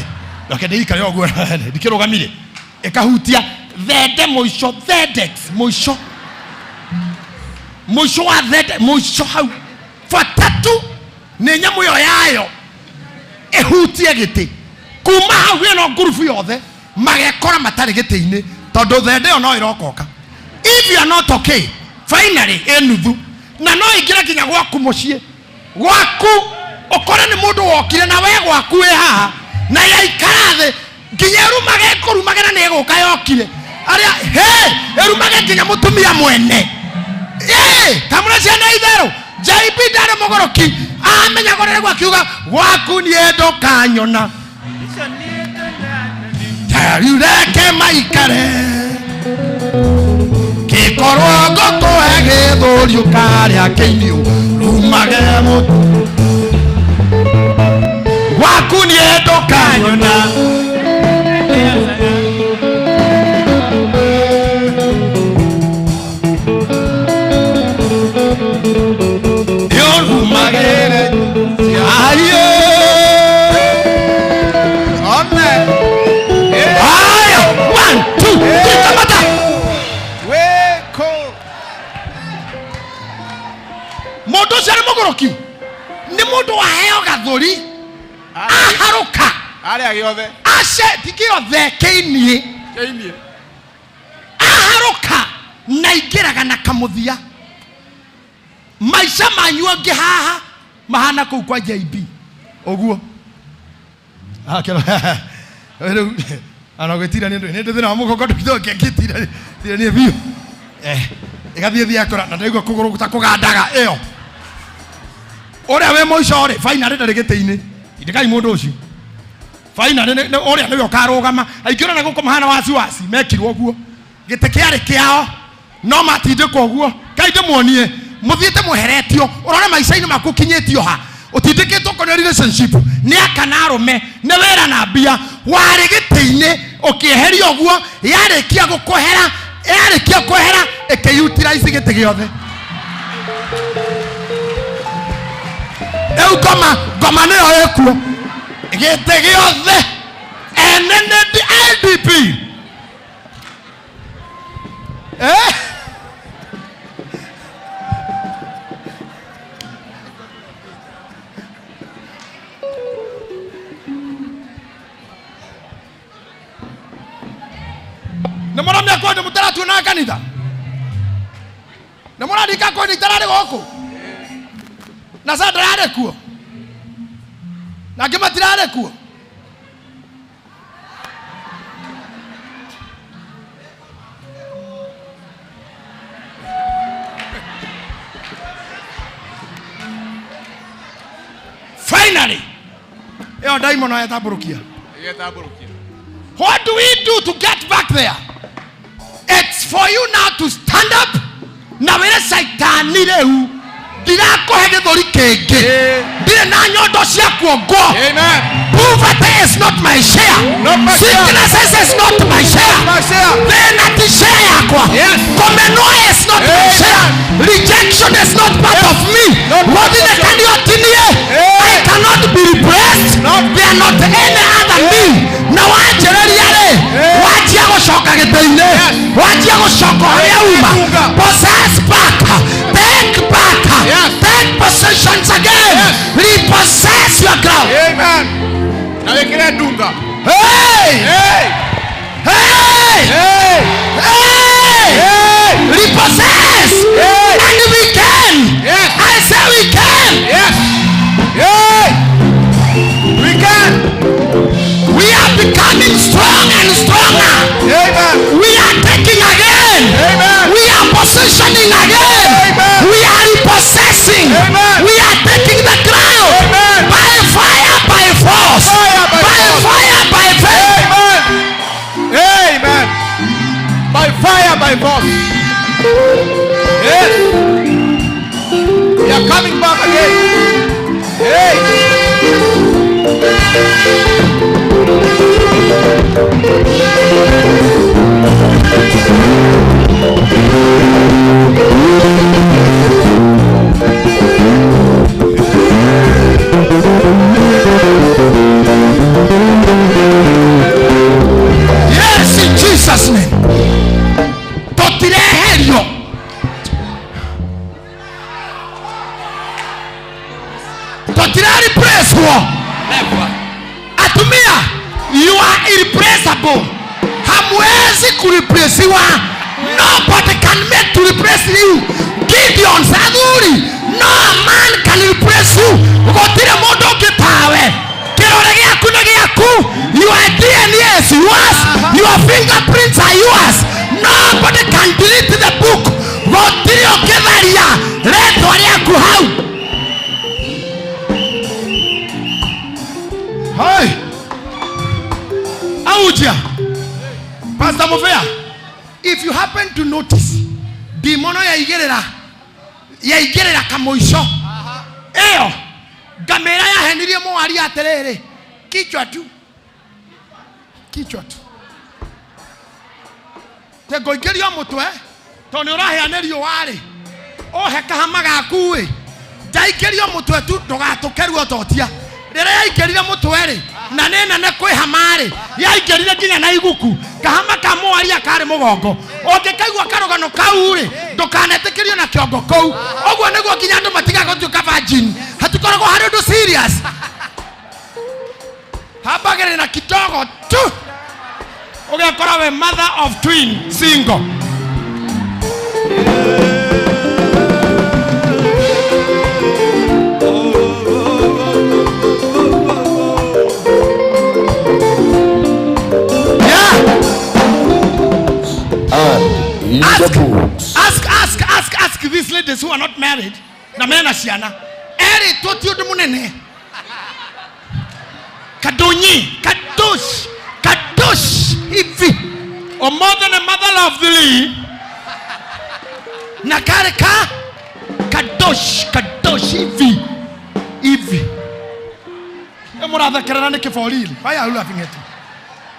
Reke ndĩikare ũguo ndikĩrũgamire. Ĩkahutia thende mũico, thendex mũico. Mũico wa thende, mũico hau. Bata tu nĩ nyamũ ĩyo yayo ĩhutie gĩtĩ. Kuma hau ĩno ngurubu yothe magekora matarĩ gĩtĩ-inĩ tondũ thende ĩyo no ĩrokoka. If you are not okay, finally ĩ nuthu na no ĩingĩre nginya gwaku mũciĩ. Gwaku ũkore nĩ mũndũ wokire na we gwaku wĩ haha na yaikara thĩ nginya ĩrumage ĩkũrumage na nĩ ĩgũka yokire. Arĩa he ĩrumage nginya mũtumia mwene. Kamũra ciana itherũ JB ndarĩ mũgũrũki amenyaga ũrĩa nĩguo akiuga gwaku niĩ ndũkanyona. Rĩu reke maikare kĩkorwo ngũkũhe gĩthũri ũkarĩa kĩiniũ rumage mũtu gwaku niĩ ndũkanyona. Haya, 1 2 3, kamata. Weko. Mũndũ ũcio nĩ mũgũrũki. Nĩ mũndũ waheo gathũri. Aharũka. Arĩa gĩothe. Ace ti gĩothe kĩiniĩ. Kĩiniĩ. Aharũka na aingĩraga na kamũthia. Maica manyu angĩ haha mahana kũu kwa JB. Ũguo. Rĩu ana gwĩtira nĩ ndĩ thĩna wa mũgongo ndũngĩthiĩ ngĩtira tiranie biũ. Ĩgathiĩ thiĩ akora na ndaigua kũgũrũ ta kũgandaga ĩyo. Ũrĩa wĩ mũico rĩ, finally ndarĩ gĩtĩ-inĩ. Indĩkai mũndũ ũcio. Finally ũrĩa nĩwe ũkarũgama. Aingĩ ũrona gũkũ mahana wasiwasi mekirwo ũguo. Gĩtĩ kĩarĩ kĩao no matindĩkwo ũguo. Ngai ndĩmuonie mũthiĩte mweheretio ũrore maica-inĩ maku ũkinyĩtio ha. Ũtindĩkĩtwo kũrĩ relationship nĩ aka na arũme nĩ wĩra na mbia warĩ gĩtĩ-inĩ ũkĩeherio ũguo yarĩkia gũkwehera yarĩkia kwehera ĩkĩutilize gĩtĩ gĩothe. Rĩu ngoma nĩyo ĩkuo gĩtĩ gĩothe ene nĩ IDP. Nĩmuonaga kanitha? Nĩ mũrarika kwĩna itararĩ gũkũ? Na sa ndararĩ kuo? Na angĩ matirarĩ kuo? Finally, ĩyo ndaimono yetambũrũkia. Ĩgetambũrũkia. What do we do to get back there? It's for you now to stand up na wĩre caitani rĩu ndirakũhe gĩthũri kĩngĩ ndirĩ na nyondo cia kuongwo. Poverty is not my share. Sicknesses is not my share. Thĩna ti share yakwa. Kũmenwo is not my share. Rejection is not part of me. Gũthinĩkanio ti niĩ. I cannot be repressed. They are not any other me. Na wanjĩrĩria rĩ, wanjia gũcoka gĩtĩ-inĩ, wanjia gũcoka harĩa uma. Possess back, take back, take possessions again. Repossess your ground. Amen. Na wĩkĩre ndunga. Hey! Hey! Hey! Hey! Hey! Repossess! And we can! Yes. I say we can! Yes. Hey! We can! We are becoming strong and stronger. Amen. We are taking again. Amen. We are positioning again. Amen. We are repossessing. Amen. We are taking the ground. Amen. By fire, by force. Fire by force. Fire, by faith. Amen. Amen. By fire, by force. Yes. We are coming back again. Hey. Yes, in Jesus' name. Tũtireherio. Tũtirareplacewo. Atumia, you are irreplaceable. Hamwezi kureplacewa. Nobody can make to replace you. Gideon athuri, no man can replace you. Gũtirĩ mũndũ ũngĩ tawe. Kĩrore gĩaku nĩ gĩaku. Your DNA is yours. Your fingerprints are yours. Nobody can delete the book. Gũtirĩ ũngĩtharia rĩtwa rĩaku hau. Hey. Auja. Pastor Muvea, if you happen to notice, ndimono yaigĩrĩra yaigĩrĩra kamũico ĩyo ngamĩra yahenirie mũwaria atĩrĩrĩ, kichwa tu, kichwa tu, te ngũingĩrio mũtwe tondũ nĩ ũrahĩa nĩ riũa rĩ, ũhe kahama gaku ĩ, ndaingĩrio mũtwe tu ndũgatũke ruototia. Rĩrĩa yaingĩrire mũtwe rĩ, na nĩ nene kwĩ hama rĩ, yaingĩrire nginya na iguku, kahama ka mũwaria karĩ mũgongo. Ũngĩkaigua karũgano kau rĩ, ndũkanetĩkĩrio na kĩongo kũu. Ũguo nĩguo nginya andũ matigaga gũtuĩka virgin. Hatikoragwo harĩ ũndũ serious. Hambagĩrĩra na kidogo tu, ũgekora we mother of twin single. And in the books. Ask, ask, ask, ask these ladies who are not married. Na mena ciana. Eri to ti undu munene. Kadonyi, kadosh, kadosh hivi. Or more than a mother of the lee. Na kare ka kadosh, kadosh hivi. Hivi. Emurathekerera niki for real? Why are you laughing at me?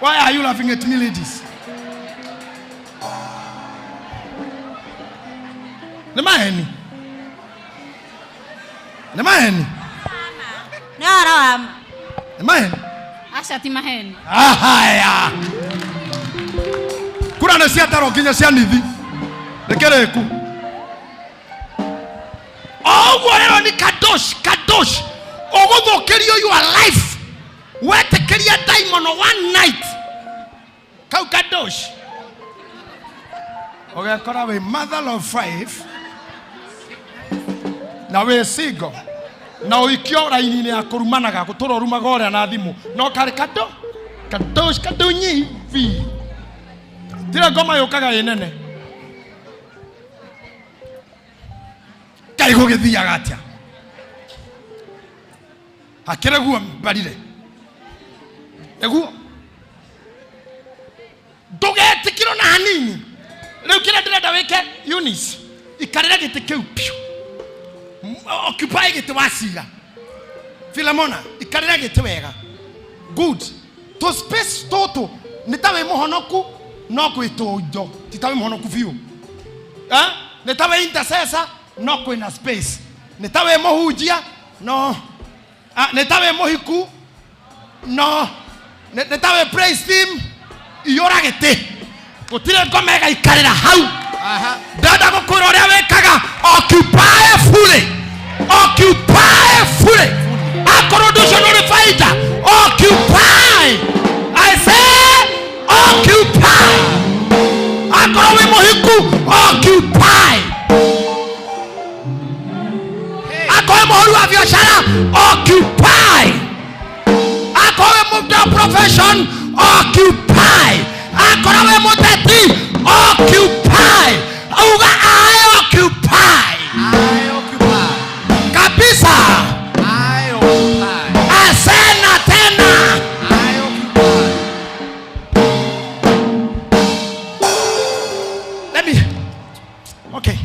Why are you laughing at me, ladies? Nĩ maheni. Nĩ maheni. Nĩ ũhoro wa ma. Nĩ maheni. Aca ti maheni. Ahaya. Kura nĩ ciatarwo nginya cia nithi. Nĩ kĩrĩku. O ũguo rĩro nĩ kadosh, kadosh. Ũgũthũkĩrio your life. Wetĩkĩria daimono one night. Kau kadosh. Ũgekora wĩ mother of five na wĩ single na ũikio raini-inĩ ya kũrumanaga gũtũra ũrumaga ũrĩa na thimũ no karĩ kado kado kadonyivi tira ngoma yũkaga ĩ nene. Ngai gũgĩthiaga atĩa? Hakĩrĩ guo mbarire nĩguo ndũgetĩkĩrwo na hanini. Rĩu kĩrĩa ndĩrenda wĩke, Eunice, ikarĩra gĩtĩ kĩu piũ. Occupy gĩtĩ wa cira. Filemona, ikarĩra gĩtĩ wega. Good. Tũ space tũtũ nĩ ta wĩ mũhonoku no kwĩ tũindo, ti ta wĩ mũhonoku biũ. Eh? Nĩ ta wĩ intercessor no kwĩna space. Nĩ ta wĩ mũhunjia no ah, nĩ ta wĩ mũhiku no nĩ ta wĩ praise team. Iyũra gĩtĩ, gũtirĩ ngoma ĩgaikarĩra hau. Ndenda gũkwĩra ũrĩa wĩkaga, occupy fully, occupy fully. Akorwo ũndũ ũcio ndũrĩ baida, occupy. I say occupy. Akorwo wĩ mũhiku, occupy. Akorwo wĩ mũhũri wa biacara, occupy. Akorwo wĩ mũndũ wa profession, occupy. Akorwo wĩ mũteti, occupy. Uga I occupy. I occupy. Kabisa. I occupy. Asena tena. I occupy. Let me. Okay.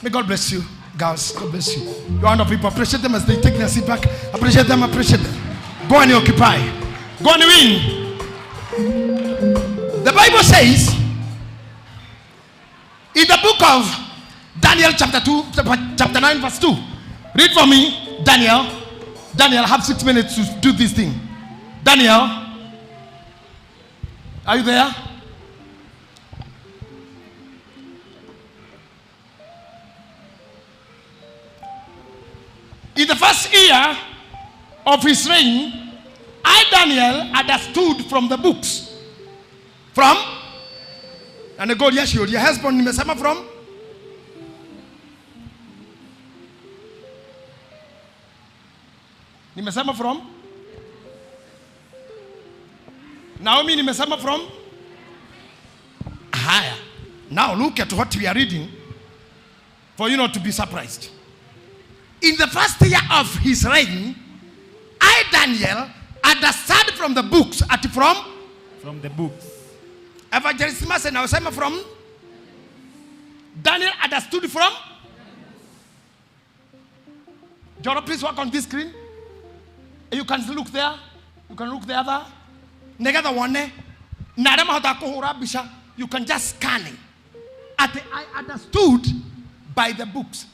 May God bless you, girls. God bless you. You are people. Appreciate them as they take their seat back. Appreciate them. Appreciate them. Go and occupy. Go and win. The Bible says in the book of Daniel, chapter 2, chapter 9, verse 2. Read for me, Daniel. Daniel, have 6 minutes to do this thing. Daniel, are you there? In the first year of his reign, I, Daniel, understood from the books. From? And the God, yes, your husband, nimesema from? Nimesema from? Naomi, nimesema from? Higher. Now look at what we are reading for you not to be surprised. In the first year of his reign, I, Daniel, understand from the books. At from? From the books. Evangelist Masen, I was saying from? Daniel understood from? Jordan, please work on this screen. You can look there. You can look the other. Negetha one. Na arĩa mahotaga kũhũra mbica, you can just scan it. At the, I understood by the books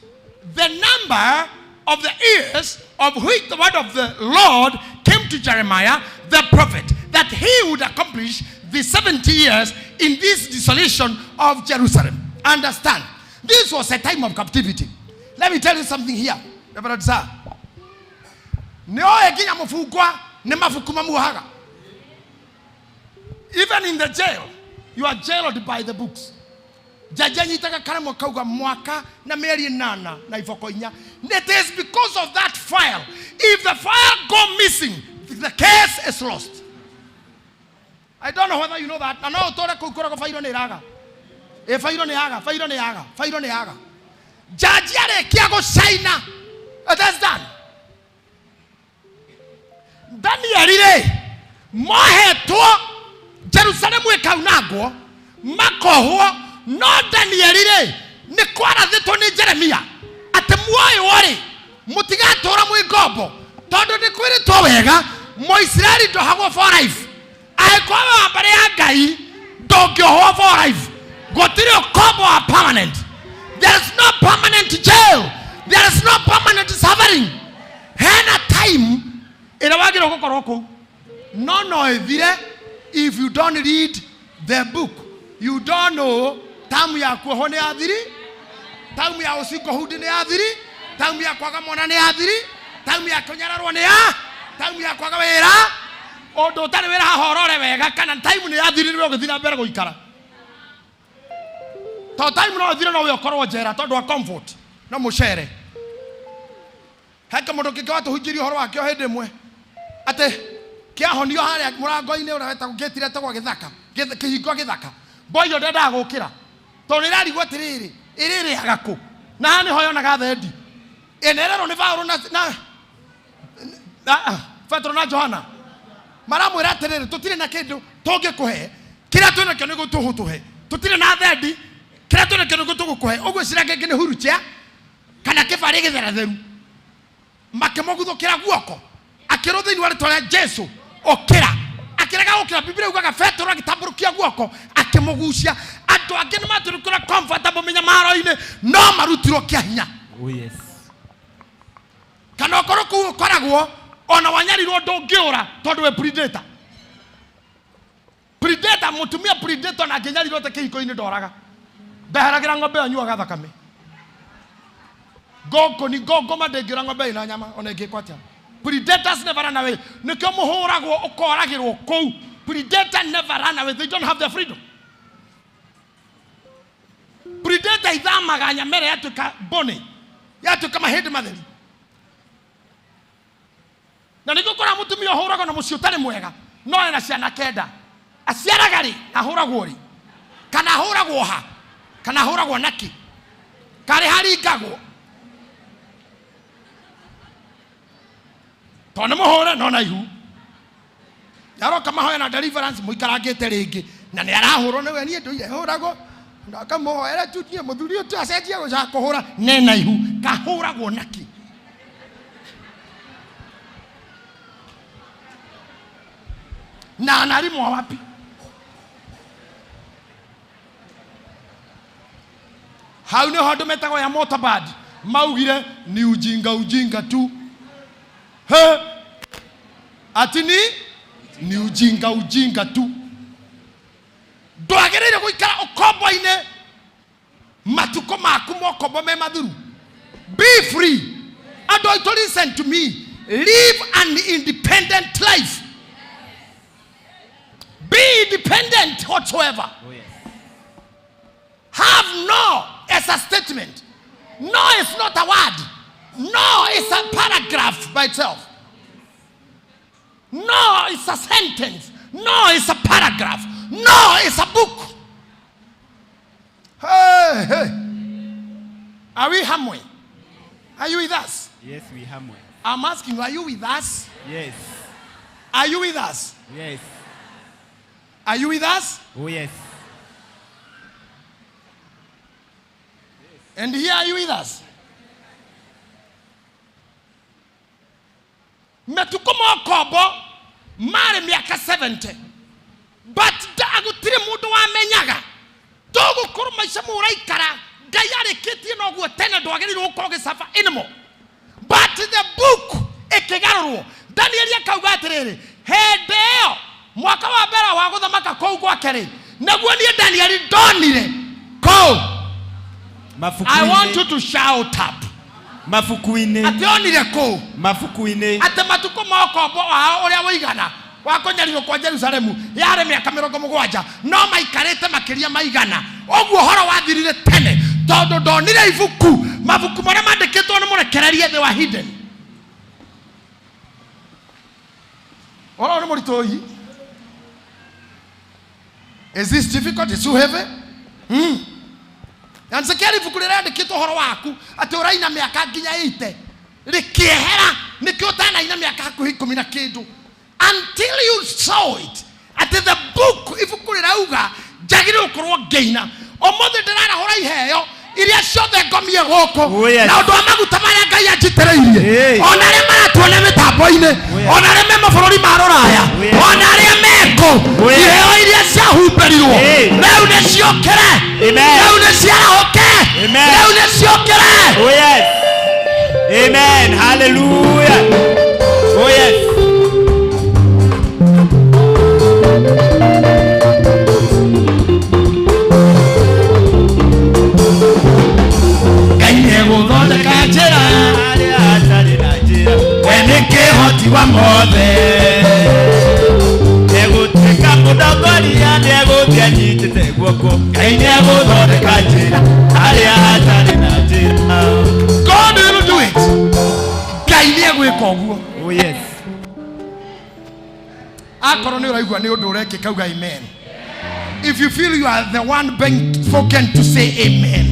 the number of the years of which the word of the Lord came to Jeremiah the prophet, that he would accomplish the 70 years in this desolation of Jerusalem. Understand, this was a time of captivity. Let me tell you something here, Reverend Sir. Nĩ oĩ nginya mũbungwa nĩ mabuku mamuohaga. Even in the jail, you are jailed by the books. Jaji anyitaga karamu akauga mwaka na mĩeri ĩnana na iboko inya. It is because of that file. If the file go missing, the case is lost. I don't know whether you know that. Na no ũtũre kũu kũragwo fairo nĩ ĩraga. Ĩ fairo nĩ yaga, fairo nĩ yaga, fairo nĩ yaga. Jaji arĩkia gũcaina, it is done. Danieli rĩ, mohetwo Jerusalemu ĩkaunangwo, makohwo, no Danieli rĩ, nĩ kwarathĩtwo nĩ Jeremia atĩ muoywo rĩ, mũtigatũra mwĩ ngombo, tondũ nĩ kwĩrĩtwo wega Mũisiraeli ndohagwo for life. Angĩkorwo wa mbarĩ ya Ngai ndũngĩohwo for life. Gũtirĩ ũkombo wa permanent. There is no permanent jail. There is no permanent suffering. Hena time ĩrĩa wagĩrĩirwo gũkorwo kũu, no no ĩthire if you don't read the book. You don't know tamu ya kuohwo nĩ yathiri, tamu ya ũcingo hundi nĩ yathiri, tamu ya kwaga mwana nĩ yathiri, tamu ya kũnyararwo nĩ ya, tamu ya kwaga wĩra, ũndũ ũtarĩ wĩra haha ũrore wega kana time nĩ yathiri nĩwe ũgĩthiĩ na mbere gũikara. To time no ĩthire no we ũkorwo njera tondũ wa comfort na mũcere. He kĩmũndũ kĩngĩ watũhunjĩria ũhoro wakĩo hĩndĩ ĩmwe atĩ kĩahonio harĩa mũrango-inĩ ũrĩa wetagwo gate ĩrĩa ĩtagwo gĩthaka, kĩhingo gĩthaka. Boy ũyũ ndendaga gũkĩra tondũ nĩ ĩrarigwo atĩrĩrĩ, ĩrĩrĩaga kũ? Na haha nĩho yonaga thendi. Ĩnererwo nĩ Paũlũ na Petero na Johana. Maramwĩra atĩrĩrĩ, tũtirĩ na kĩndũ tũngĩkũhe, kĩrĩa twĩ nakĩo nĩguo tũgũtũhe. Tũtirĩ na thendi, kĩrĩa twĩ nakĩo nĩguo tũgũkũhe. Ũguo cirange ĩngĩ nĩ huruchia kana kĩbarĩ gĩtheratheru. Makĩmũguthũkĩra guoko, akĩrwo thĩinĩ wa rĩtwa rĩa Jesu, ũkĩra. Akĩrega gũkĩra. Biblia yugaga Petero agĩtambũrũkia guoko akĩmũgucia. Andũ angĩ nĩ matuĩkire comfortable mĩnyamaro-inĩ, no marutirwo kĩa hinya. Oh yes. Kana okorwo kũu ũkoragwo ona wanyarirwo ndũngĩũra tondũ wĩ predator. Predator, mũtumia predator na angĩnyarirwo te kĩhiko-inĩ ndoraga. Ndeheragĩra ng'ombe ĩyo nyuaga thakame. Ngongoni, ngongoma ndĩngĩũra ng'ombe ĩna nyama ona ĩngĩkwo atĩa. Predators never run away. Nĩkĩo mũhũragwo ũkoragĩrwo kũu. Predator never run away. They don't have their freedom. Predator ithamaga nyama ĩrĩa yatuĩka bone, yatuĩka mahĩndĩ matheri. Na nĩkĩo ũkoraga mũtumia ũhũragwo na mũciĩ ũtarĩ mwega, no ena ciana kenda. Aciaraga rĩ, na ahũragwo rĩ? Kana ahũragwo ha? Kana ahũragwo nakĩ? Karĩ haringagwo? Tondũ nĩ mũhũre no na ihu. Yaroka mahoya na deliverance mũikarangĩte rĩngĩ. Na nĩ arahũrwo nĩwe niĩ ndũire hũragwo. Ndakamũhoera tu niĩ mũthuri ũyũ tu acenjie gũcoka kũhũra nena ihu. Kahũragwo nakĩ? Na analimwa wapi? Hau nĩho andũ metagwo ya motorbad maugire ni ujinga ujinga tu. He? Ati ni ujinga ujinga tu. Ndwagĩrĩire gũikara ũkombo-inĩ matukũ maku mokombo me mathiru. Be free. Andũ aitũ, listen to me. Live an independent life. Be independent whatsoever. Oh, yes. Have no as a statement. No is not a word. No is a paragraph by itself. No is a sentence. No is a paragraph. No is a book. Hey, hey. Are we hamwe? Are you with us? Yes, we hamwe. I'm asking you, are you with us? Yes. Are you with us? Yes. Are you with us? Oh, yes. And here, are you with us? Matukũ ma ũkombo marĩ mĩaka 70, but gũtirĩ mũndũ wamenyaga tũgũkorwo maica mau ũraikara Ngai arĩkĩtie noguo tene ndwagĩrĩirwo gũkorwo ũgĩcafa anymore. But the book ĩkĩgarũrwo. Danieli akauga atĩrĩrĩ, hĩndĩ ĩyo mwaka wa mbere wa gũthamaka kũu gwake rĩ, naguo niĩ Danieli ndonire kũu. I want you to shout up. Mabuku-inĩ. Atĩ onire kũu. Mabuku-inĩ. Atĩ matukũ ma ũkombo wao ũrĩa ũigana wa kũnyarirwo kwa Jerusalemu yarĩ mĩaka mĩrongo mũgwanja, no maikarĩte makĩria maigana. Ũguo ũhoro wathirire tene tondũ ndonire ibuku, mabuku marĩa mandĩkĩtwo nĩ mũrekererie thĩ wa hidden. Ũhoro ũyũ nĩ mũritũ ii. Is this difficult? Is too heavy? Na nĩkĩo ibuku rĩrĩa rĩandĩkĩtwo ũhoro waku atĩ ũraina mĩaka nginya 80 rĩkĩehera, nĩkĩo ũtanaina mĩaka hakuhĩ ikũmi na kĩndũ until you saw it atĩ the book ibuku rĩrauga njagĩrĩirwo gũkorwo ngĩina. Ũmũthĩ ndĩrarahũra iheo iria ciothe ngomie gũkũ. Oh, yes. Na ũndũ wa maguta marĩa Ngai anjitĩrĩirie. Hey. Ona arĩa maratuona mĩtambo-inĩ, Oh, yes. ona arĩa me mabũrũri ma rũraya, Oh, yes. ona arĩa mekũ, Oh, yes. iheo iria ciahumbĩrirwo Hey. rĩu nĩ ciũkĩre. Amen. Rĩu nĩ ciarahũke. Amen. Rĩu nĩ ciũkĩre. Oh, yes. Amen. Hallelujah. Oh, yes. Ngai nĩegũthondeka njĩra harĩa hatarĩ na njĩra. We nĩ kĩhoti wa mothe. Nĩegũtuĩka mũtongoria, nĩegũthiĩ anyitĩte guoko. guoko. Ngai nĩ egũthondeka njĩra harĩa hatarĩ na njĩra. God will do it. Ngai nĩ egwĩka ũguo. Oh yes. Akorwo nĩ ũraigua nĩ ũndũ ũrekĩka uga amen. If you feel you are the one being spoken to, say amen.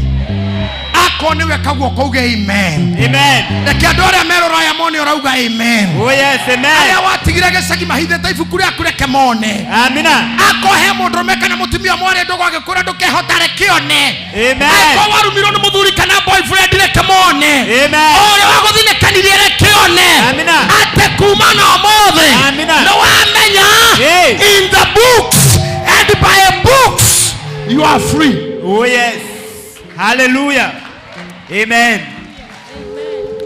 Akorwo nĩwe kaguoko uge amen. Amen. Reke andũ arĩa meroraya mone ũrauga amen. Oh yes, amen. Arĩa watigire gĩcagi mahithĩte ibuku rĩaku reke mone. Amina. Akorwo he mũndũrũme kana mũtumia mwarĩ ndũgũ agĩkwĩra ndũkehota reke one. Amen. Akorwo warumirwo nĩ mũthuri kana boyfriend reke mone. Amen. Ũrĩa wagũthinĩkanirie reke one. Amina. Atĩ kuma na ũmũthĩ Amina. nĩ wamenya Hey. in the books and by books you are free. Oh yes. Hallelujah. Amen.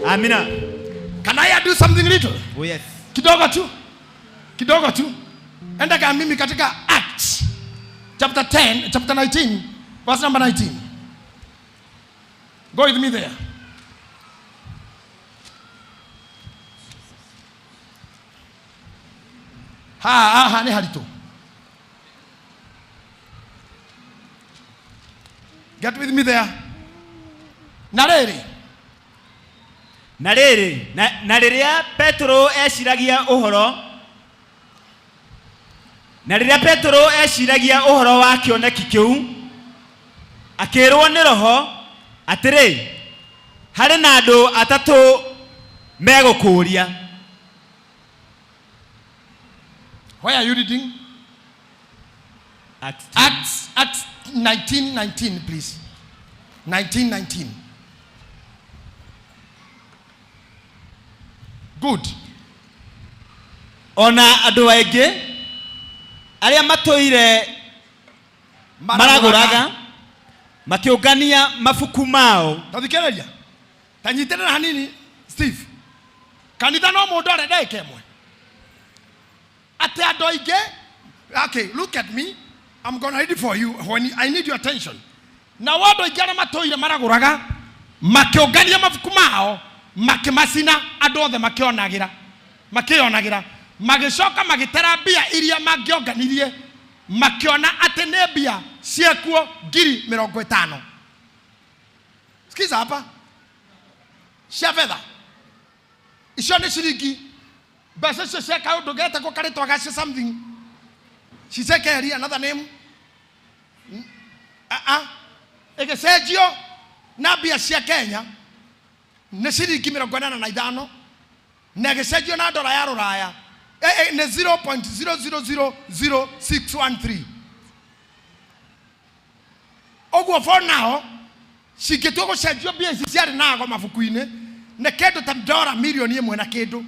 Amina. Can I do something little? Oh yes. Kidogo tu, kidogo tu. Enda kama mimi katika Acts chapter 10, chapter 19, verse number 19. Go with me there. Ha ha ha nĩ haritũ. Get with me there. Na rĩrĩ, Na rĩrĩ, na rĩrĩa Petero eciragia ũhoro, na rĩrĩa Petero eciragia ũhoro wa kĩoneki kĩu, akĩĩrwo nĩ Roho atĩrĩ, harĩ na andũ atatũ megũkũũria. Where are you reading? Acts. Acts 19:19, please. 19:19. Good. Ona andũ aingĩ arĩa matũire maragũraga makĩũngania mabuku mao. Tathikĩrĩria. Ta nyitĩrĩra hanini Steve. Kanitha no mũndũ arĩ ndagĩka ĩmwe. Atĩ andũ aingĩ, okay, look at me. I'm gonna read it for you when I need your attention. Na andũ aingĩ arĩa matũire maragũraga makĩũngania mabuku mao makĩmacina andũ othe makĩonagĩra makĩonagĩra magĩcoka magĩtara mbia iria mangĩonganirie makĩona atĩ nĩ mbia ciekuo 50,000. Sikiza hapa, cia fedha icio nĩ ciringi mbeca icio cia kaũndũ getagwo karĩtwa gacio something cicekeri another name ĩgĩcenjio na mbia cia Kenya nĩ ciringi 85 na ĩgĩcenjio na ndora ya rũraya nĩ 0.0000613. Ũguo for now cingĩtua gũcenjio mbia ici ciarĩ nago mabuku-inĩ nĩ kĩndũ ta ndora 1 million na kĩndũ.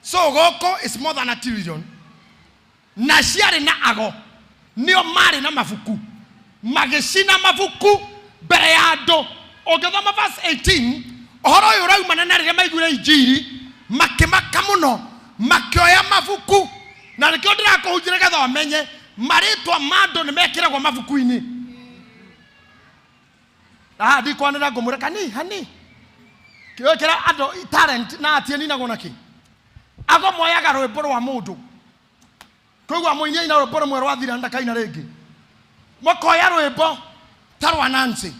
So gũkũ is more than a trillion. Na ciarĩ na ago nĩo marĩ na mabuku magĩcina mabuku mbere ya andũ. Ũngĩthoma verse 18 ũhoro ũyũ ũraumana na rĩrĩa maiguire injiri makĩmaka mũno makĩoya mabuku, na nĩkĩo ndĩrakũhunjĩra nĩgetha ũmenye marĩtwa ma andũ nĩ mekĩragwo mabuku-inĩ. Haha ndikwanĩra ngũmwĩra kani hani kĩwĩkĩra andũ talent na atianinagwo nakĩ. Ago moyaga rwĩmbo rwa mũndũ koguo mũini aina rwĩmbo rũmwe rwathira ndakaina rĩngĩ, makoya rwĩmbo ta rwa Nancy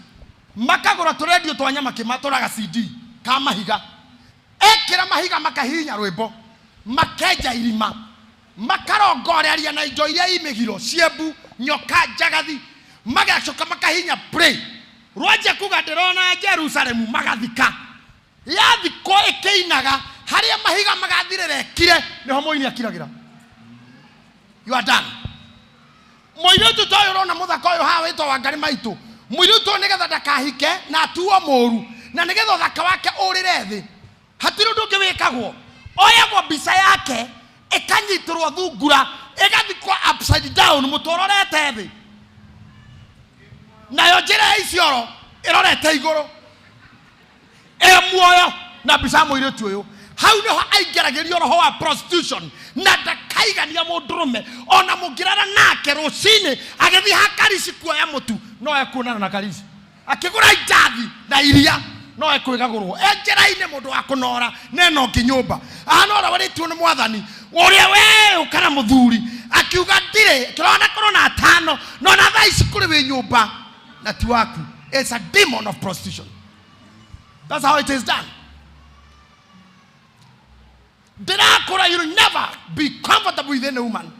makagũra tũrendio twa nyama kĩmatũraga CD ka mahiga, ekĩra mahiga makahihinya rwĩmbo, makenja irima, makarongoreria na indo iria i mĩgiro ciembu nyoka njagathi, magacoka makahihinya play rwanjia kuga ndĩrona Jerusalemu, magathika yathikwo ĩkĩinaga harĩa mahiga magathirĩrekire nĩho mũini akiragĩra. You are done. Mũirĩtu ta ũyũ ũrona mũthaka ũyũ haha wĩtwo Wangari Maitũ, mũirĩtu ũyũ nĩgetha ndakahike na atuo mũru na nĩgetha ũthaka wake ũrĩre thĩ, hatirĩ ũndũ ũngĩ wĩkagwo, oyagwo mbica yake ĩkanyitĩrwo thungura ĩgathikwo upside down mũtwe ũrorete thĩ nayo njĩra ya icioro ĩrorete igũrũ ĩ muoyo na mbica ya mũirĩtu ũyũ. Hau nĩho aingĩragĩrio roho wa prostitution na ndakaigania mũndũrũme ona mũngĩrara nake rũcinĩ agĩthiĩ ha Karici kuoya mũtu no ekuonana na Karici akĩgũra injathi na iria no ekwĩgagũrwo e njĩra-inĩ mũndũ wa kũnora na ĩno ũngĩ nyũmba ahana ũrĩa warĩtio nĩ mwathani ũrĩa we ũkana mũthuri Akiuga ndirĩ, kĩrona korwo na atano, no na thaa ici kũrĩ wĩ nyũmba na ti waku. It's a demon of prostitution. That's how it is done. Ndĩrakũra, you'll never be comfortable with any woman.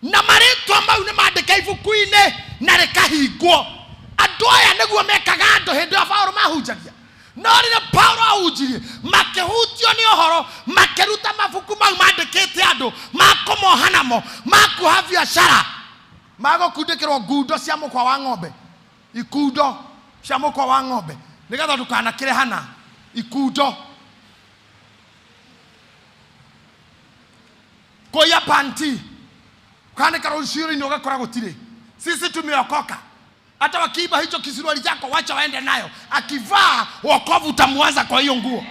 Na marĩtwa mau nĩ mandĩke ibuku-inĩ na rĩkahingwo. Andũ aya nĩguo mekaga andũ hĩndĩ ĩyo Paulo mahunjagia. No rĩrĩa Paulo ahunjirie, makĩhutio nĩ ũhoro, makĩruta mabuku mau mandĩkĩte andũ ma kũmoha namo, ma kuoha biacara, ma gũkundĩkĩrwo ngundo cia mũkwa wa ng'ombe, ikundo cia mũkwa wa ng'ombe, nĩgetha ndũkanakĩre hana ikundo. Kũiya panti, ukaanĩka rũciũ-inĩ ũgakora gũtirĩ. Sisi tumeokoka. Hata wakiiba hicho kisuruali chako, wacha waende nayo. Akivaa wokovu utamuanza kwa hiyo nguo.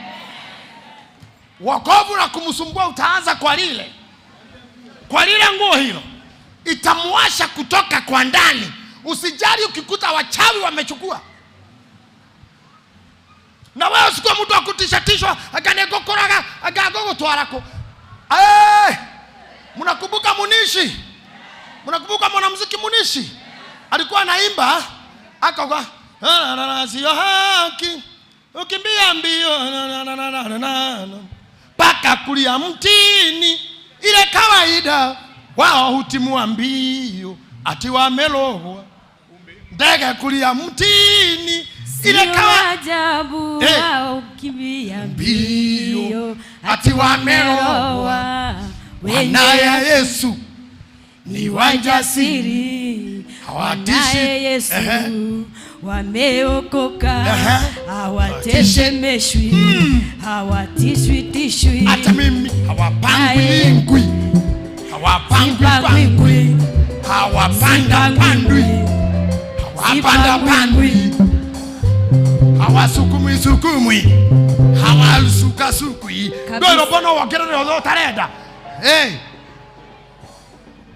Wokovu na kumsumbua utaanza kwa lile. Kwa lile nguo hilo. Itamuasha kutoka kwa ndani. Usijali ukikuta wachawi wamechukua. Na wewe usikuwa mtu wa kutishatishwa, akanegokoroga, akagogotwarako. Eh! Mnakumbuka Munishi? Mnakumbuka mwanamuziki Munishi? Alikuwa anaimba akauga, na na na sio haki ukimbia mbio na na na na na na paka kulia mtini, ile kawaida wao hutimua mbio ati wamelogwa. Ndege kulia mtini ile kawa ajabu wao hukimbia mbio ati wamelogwa. Wanaye Yesu ni wajasiri, hawatishi Yesu, wameokoka, hawatetemeshwi, hawatishwi tishwi. Hata mimi hawapangwi ngwi, hawapangwi pangwi, hawapanda pandwi, hawapanda pandwi, hawasukumwi sukumwi, hawasukasukwi. Ndio mbona wagerere utarenda. Hey.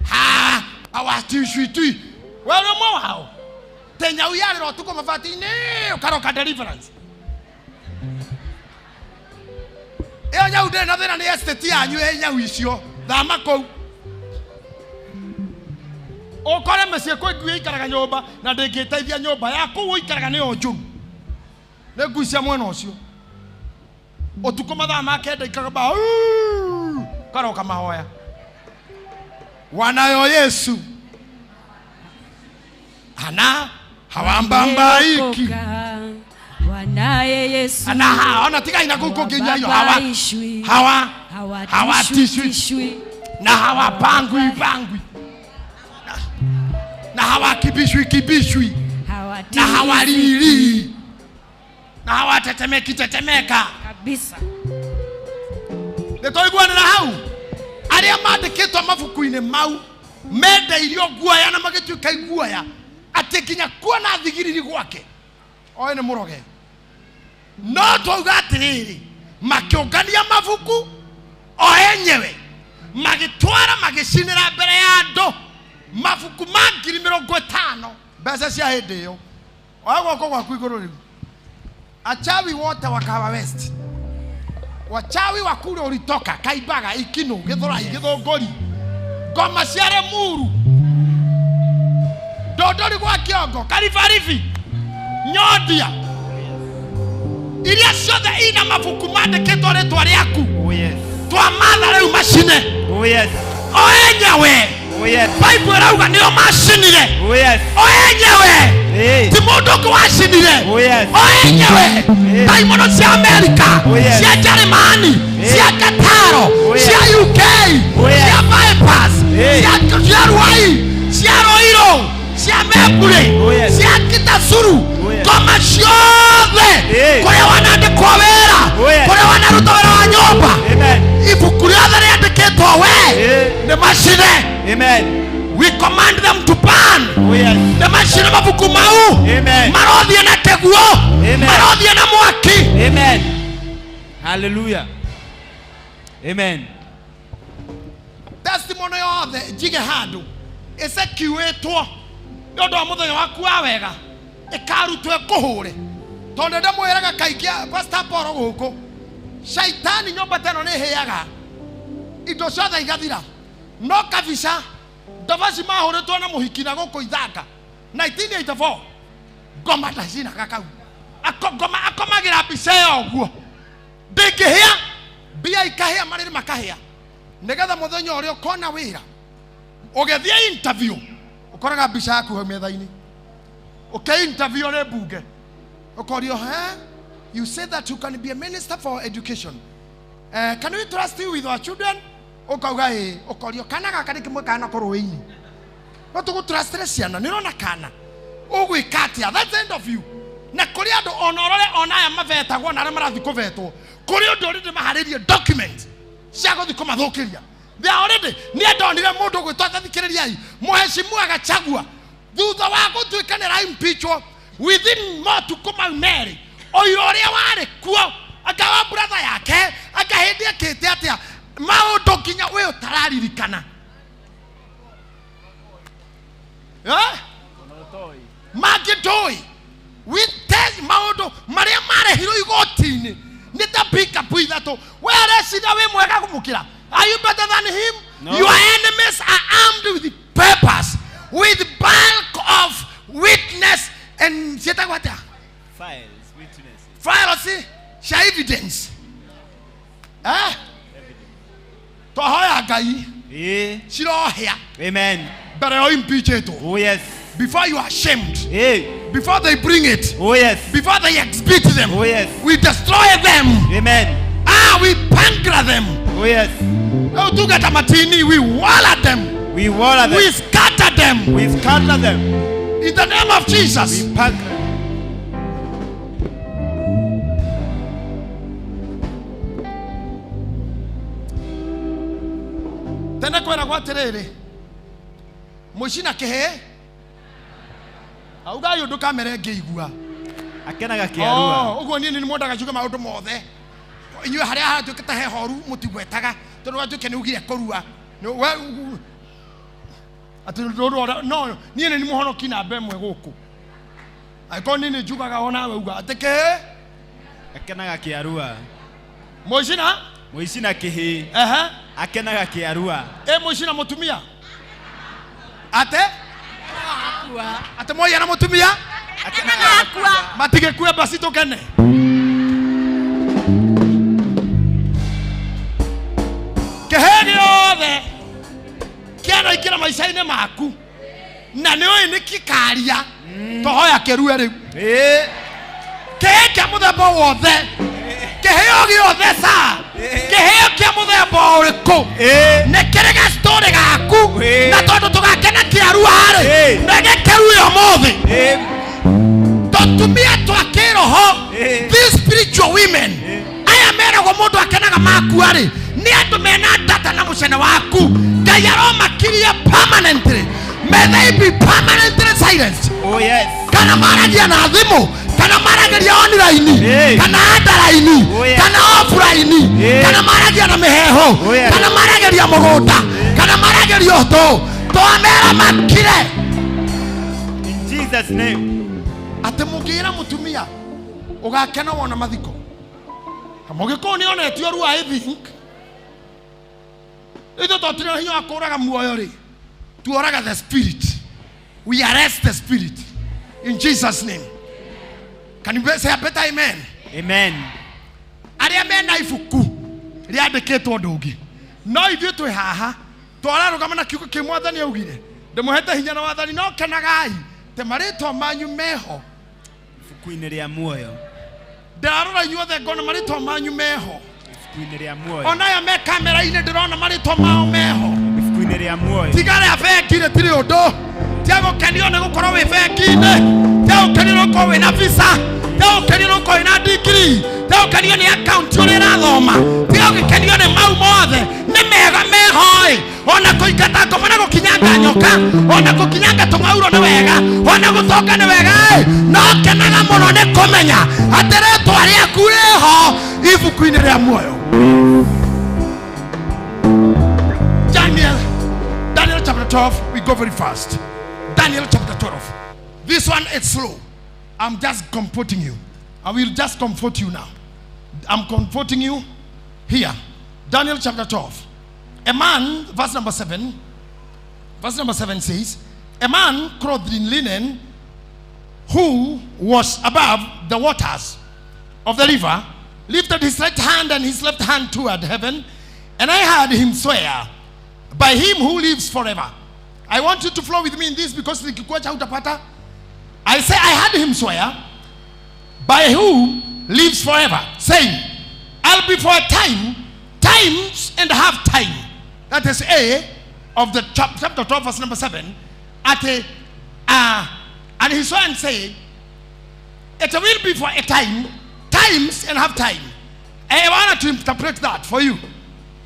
Ha, hawatishwi twi. Wewe mwa wao. Tenya uyarira utuko mabati-inĩ, ũkaroka deliverance. Ĩyo nyau ndĩrĩ na thĩna, nĩ estate yanyu ĩ nyau icio. Thama kũu. Ũkore mĩciĩ kwĩ ngui ĩikaraga nyũmba na ndĩngĩteithia nyũmba yaku ũikaraga nĩyo njũru. Nĩ ngui cia mwena ũcio. Ũtukũ mathaa ma kenda ikagamba, ũkaroka mahoya. Wanayo Yesu ana hawambambaiki. Wanaye Yesu ana haona tiga ina kuko kinya hiyo hawa hawa hawatishwi na hawapangwi pangwi na hawakibishwi kibishwi na hawalili na hawatetemeki tetemeka kabisa. Nitoiguanĩra hau arĩa mandĩkĩtwo mabuku-inĩ mau mendeirio guoya na magĩtuĩka iguoya atĩ nginya kuona thigiriri gwake oĩ nĩ mũroge. No twauga atĩrĩrĩ, makĩũngania mabuku o enyewe magĩtwara magĩcinĩra mbere ya andũ mabuku ma 50,000 mbeca cia hĩndĩ ĩyo. Oya guoko gwaku igũrũ rĩu. Achawi wote wa Kahawa West, wachawi wa kule ulitoka Kaibaga, Ikinu, Githurai, Githunguri, ngoma cia Limuru, Ndondori gwa Kiongo, Karibaribi, Nyondia, iria ciothe ina mabuku mandĩkĩtwo rĩtwa rĩaku. Twamatha rĩu macine. O enyewe. Bible ĩrauga nĩo macinire. O enyewe. Ti mũndũ ũngĩ wacinire. O enyewe. Ndaimono cia Amerika, cia Jeremani, cia Kataro, cia UK, cia Bypass, cia Ruai, cia Roiro, cia Mebure, cia Kitasuru, ngoma ciothe kũrĩa wanandĩkwo wĩra, kũrĩa wanaruta wĩra wa nyũmba, ibuku rĩothe rĩandĩkĩtwo we nĩ macine. We command them to burn. Nĩ macine mabuku mau. Marothiĩ na kĩguũ, marothiĩ na mwaki. Amen. Hallelujah. Amen. Testimony yothe njige handũ ĩsekiwĩtwo nĩ ũndũ wa mũthenya waku wa wega ĩkarutwo ĩkũhũre, tondũ ndamwĩraga kaingĩ Pastor Paul gũkũ, shaitani nyũmba ta ĩno nĩ ĩhĩaga indo ciothe igathira, No kabica ndavaci mahũrĩtwo na mũhiki na gũkũ Ithanga 1984 ngoma ndacinaga kau. Ngoma akomagĩra mbica ĩyo ũguo ndĩngĩhĩa, mbia ikahĩa, marĩrĩ makahĩa, nĩgetha mũthenya ũrĩa ũkona wĩra ũgĩthiĩ interview ũkoraga mbica yaku hau metha-inĩ. Ũkĩ interview nĩ mbunge ũkorio, he you say that you can be a minister for education, can we trust you with our children? Ũkauga ĩĩ. Ũkorio kana gaka nĩ kĩmwe kana kũrũĩ-inĩ no tũgũtrustĩre ciana nĩ ũrona kana ũgwĩka atĩa? That's the end of you. Na kũrĩ andũ ona ũrore ona aya mavetagwo na arĩa marathiĩ kũvetwo, kũrĩ ũndũ already maharĩrie document cia gũthiĩ kũmathũkĩria. They are already. Niĩ ndonire mũndũ ũgwĩtwo tathikĩrĩriai Mheshimiwa Gachagua thutha wa gũtuĩka nĩ araimpeachwo within matukũ mau merĩ ũira ũrĩa warĩ kuo anga wa brother yake anga hĩndĩ ekĩte atĩa maũndũ nginya we ũtararirikana. Mangĩ ndũĩ wite maũndũ marĩa marehirwo igoti-inĩ nĩ ta pickup ithatũ. We areciria wĩ mwega kũmũkĩra. Are you better than him? No. Your enemies are armed with papers, with bulk of witness and ciĩtagwo atĩa? Files, witnesses. Files cia evidence. Eh? Twahoya Ngai cirohĩa. Amen. Mbere ya impeachetwo. Oh yes. Before you are shamed. Before they bring it. Oh yes. Before they exhibit them. Oh yes. We destroy them. Amen. Ah, we pankra them. Oh yes. Oh, tugata matini, we walla them. We walla them. We scatter them. We scatter them. In the name of Jesus. We pack. Tena kwĩragwo atĩrĩrĩ, mũici na kĩhĩ augai ũndũ kamera ĩngĩigua Akenaga kĩarua. Ũguo niĩ nĩ mwendaga njuge maũndũ mothe inyuĩ harĩa haratuĩkĩte he horu mũtigwetaga tondũ gwatuĩke nĩ ugire kũrua atĩ rũrũ no niĩ nĩ mũhonoki namba ĩmwe gũkũ angĩkorwo niĩ nĩ njugaga onawe uga atĩ kĩhĩ Akenaga kĩarua. Mũici na Mũici na kĩhĩ. Ehe. Akenaga kĩarua. Ĩ mũici na mũtumia ate ate moya na mũtumia matigĩkue basi tũkene. Kĩhĩ gĩothe kĩanaingĩra maica-inĩ maku na nĩ ũĩ nĩ kĩkaria tohoya kĩrue rĩu. Kĩhĩ kĩa mũthemba wothe, kĩheo gĩothe sa kĩheo kĩa mũthemba ũrĩkũ nĩ kĩrĩ gacitũrĩ gaku na tondũ tũgakena kĩarua-rĩ na gĩkĩrue ũmũthĩ. Tũtumia twa kĩroho, these spiritual women aya meragwo mũndũ akenaga makua-rĩ nĩ andũ mena data na mũcene waku. Ngai aromakiria permanently. May they be permanently silenced. Oh yes. Kana maragia na thimũ, kana marageria online, kana underline, kana offline, kana maragia na mĩheho, kana marageria mũgũnda, kana marageria ũtũ, twamera makire. In Jesus name. Atĩ mũngĩĩra mũtumia ũgakena wona mathiko, mũgĩkũyũ nĩ onetio ruo I think ithuĩ tũtirĩ na hinya wa kũũraga muoyo rĩ, tuoraga the spirit. We arrest the spirit in Jesus name. Can you say a better amen? Amen. Arĩa mena ibuku rĩandĩkĩtwo ũndũ ũngĩ no ithuĩ twĩ haha twararũgama na kiugo kĩ mwathani augire ndĩmũhete hinya na wathani no kenagai te marĩtwa manyu meho Ibuku-inĩ rĩa muoyo. Ndĩrarora inyuothe ngona marĩtwa manyu meho Ibuku-inĩ rĩa muoyo. Ona aya me kamera-inĩ ndĩrona marĩtwa mao meho Ibuku-inĩ rĩa muoyo. Tiga rĩa bengi rĩtirĩ ũndũ. Tiga gũkenio nĩ gũkorwo wĩ bengi-inĩ, tiga gũkenio nĩ gũkorwo wĩna visa, tiga gũkenio nĩ gũkorwo wĩna degree, tiga gũkenio nĩ account ũrĩa ĩrathoma, tiga gũkenio nĩ mau mothe nĩ mega meho-ĩ. Ona kũingata ngoma na gũkinyanga nyoka, ona gũkinyanga tũng'aurũ nĩ wega, ona gũtonga nĩ wega-ĩ, no kenaga mũno nĩ kũmenya atĩ rĩtwa rĩaku rĩho ibuku-inĩ rĩa muoyo. Daniel chapter 12, we go very fast. Daniel chapter 12. This one is slow. I'm just comforting you. I will just comfort you now. I'm comforting you here. Daniel chapter 12. A man, verse number 7, verse number 7 says, a man clothed in linen who was above the waters of the river lifted his right hand and his left hand toward heaven, and I heard him swear by him who lives forever. I want you to flow with me in this because nikikuacha hutapata. I say I heard him swear by who lives forever, saying, I'll be for a time, times and a half time. That is A of the chapter 12, verse number 7. At a, and he swore and saying, it will be for a time, times and half time. I want to interpret that for you.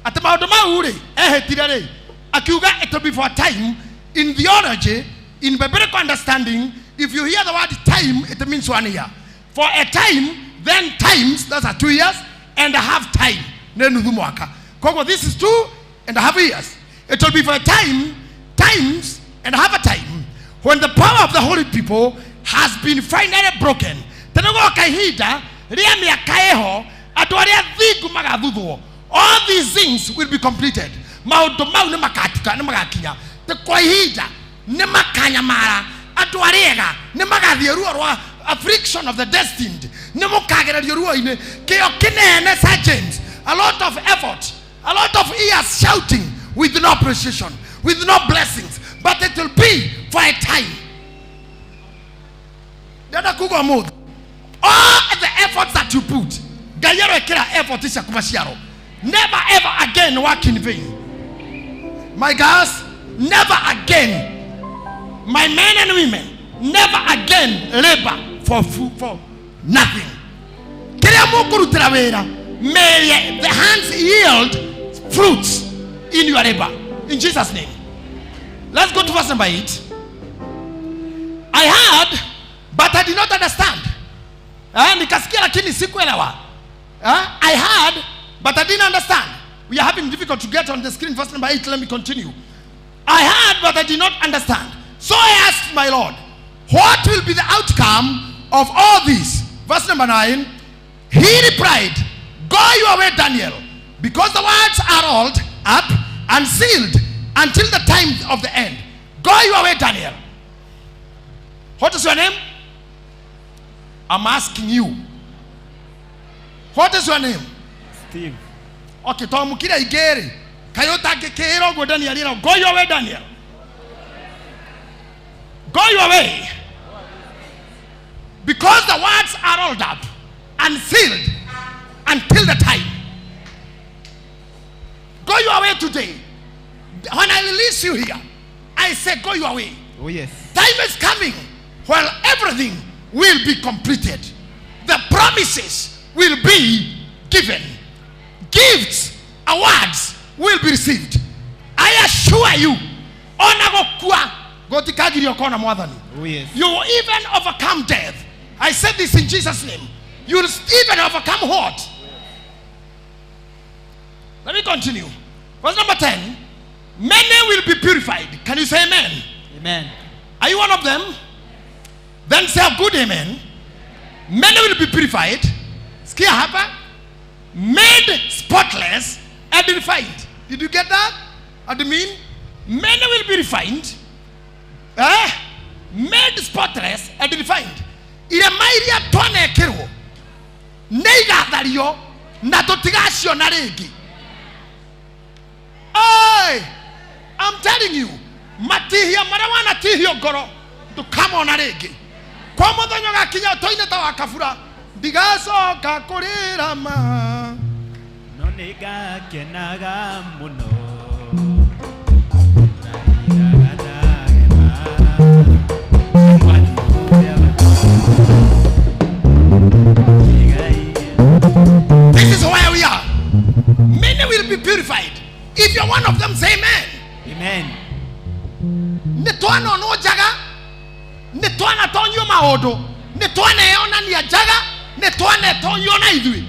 At the maũndũ mau rĩ, ehĩtire rĩ, akiuga it will be for a time. In theology, in biblical understanding, if you hear the word time, it means 1 year. For a time, then times, that's a 2 years, and a half time. Nĩ nuthu mwaka. Koguo this is 2.5 years. It will be for a time, times, and half a time, when the power of the holy people has been finally broken. Tene goka ihinda rĩa mĩaka ĩho andũ arĩa thingu magathuthwo. All these things will be completed. Maũndũ mau nĩ makatuka, nĩ magakinya. Te kwa ihinda nĩ makanyamara. Andũ arĩa ega nĩ magathiĩ ruo rwa affliction of the destined. Nĩ mũkagererio ruo-inĩ. Kĩo kĩnene, Sir James. A lot of effort, a lot of ears shouting with no appreciation, with no blessings, but it will be for a time. Ndĩrenda kuga ũmũthĩ, all the efforts that you put, Ngai aroĩkĩra effort ciaku maciaro. Never ever again work in vain. My girls, never again. My men and women, never again labor for food, for nothing. Kĩrĩa mũkũrutĩra wĩra, may the hands yield fruits in your labor. In Jesus' name. Let's go to verse number 8. I heard, but I did not understand. Nikasikia lakini sikuelewa. I heard, but I didn't understand. We are having difficulty to get on the screen. Verse number 8, let me continue. I heard, but I did not understand. So I asked my Lord, what will be the outcome of all this? Verse number 9, he replied, go your way, Daniel, because the words are rolled up and sealed until the time of the end. Go your way, Daniel. What is your name? I'm asking you. What is your name? Steve. Okay, twamũkire igĩrĩ. Kaĩ ũtangĩkĩĩra ũguo Daniel ĩra, go your way, Daniel. Go your way. Because the words are rolled up and sealed until the time. Go your way today. When I release you here, I say go your way. Oh yes. Time is coming when everything will be completed. The promises will be given. Gifts, awards will be received. I assure you, ona gũkua gũtikagirio kona mwathani. Oh yes. You will even overcome death. I said this in Jesus' name. You will even overcome what? Let me continue. Verse number 10. Many will be purified. Can you say amen? Amen. Are you one of them? Then say a good amen. Many will be purified. Sikia hapa. Made spotless and refined. Did you get that? What do you mean? Many will be refined. Made spotless and refined. Irema iria twanekĩrwo nĩ igathario na tũtigaciona rĩngĩ. Hey, I'm telling you, matihia marĩa wanatihio ngoro ndũkamona rĩngĩ. Kwa mũthenya ũgakinya ũtoine ta wa kabura, ndigacoka kũrĩra ma. No nĩngakenaga mũno. This is where we are. Many will be purified. If you're one of them, say amen. Amen. Nĩ twanonwo njaga, nĩ twanatonyio maũndũ, nĩ twaneyonania njaga, nĩ twanetonyio na ithuĩ.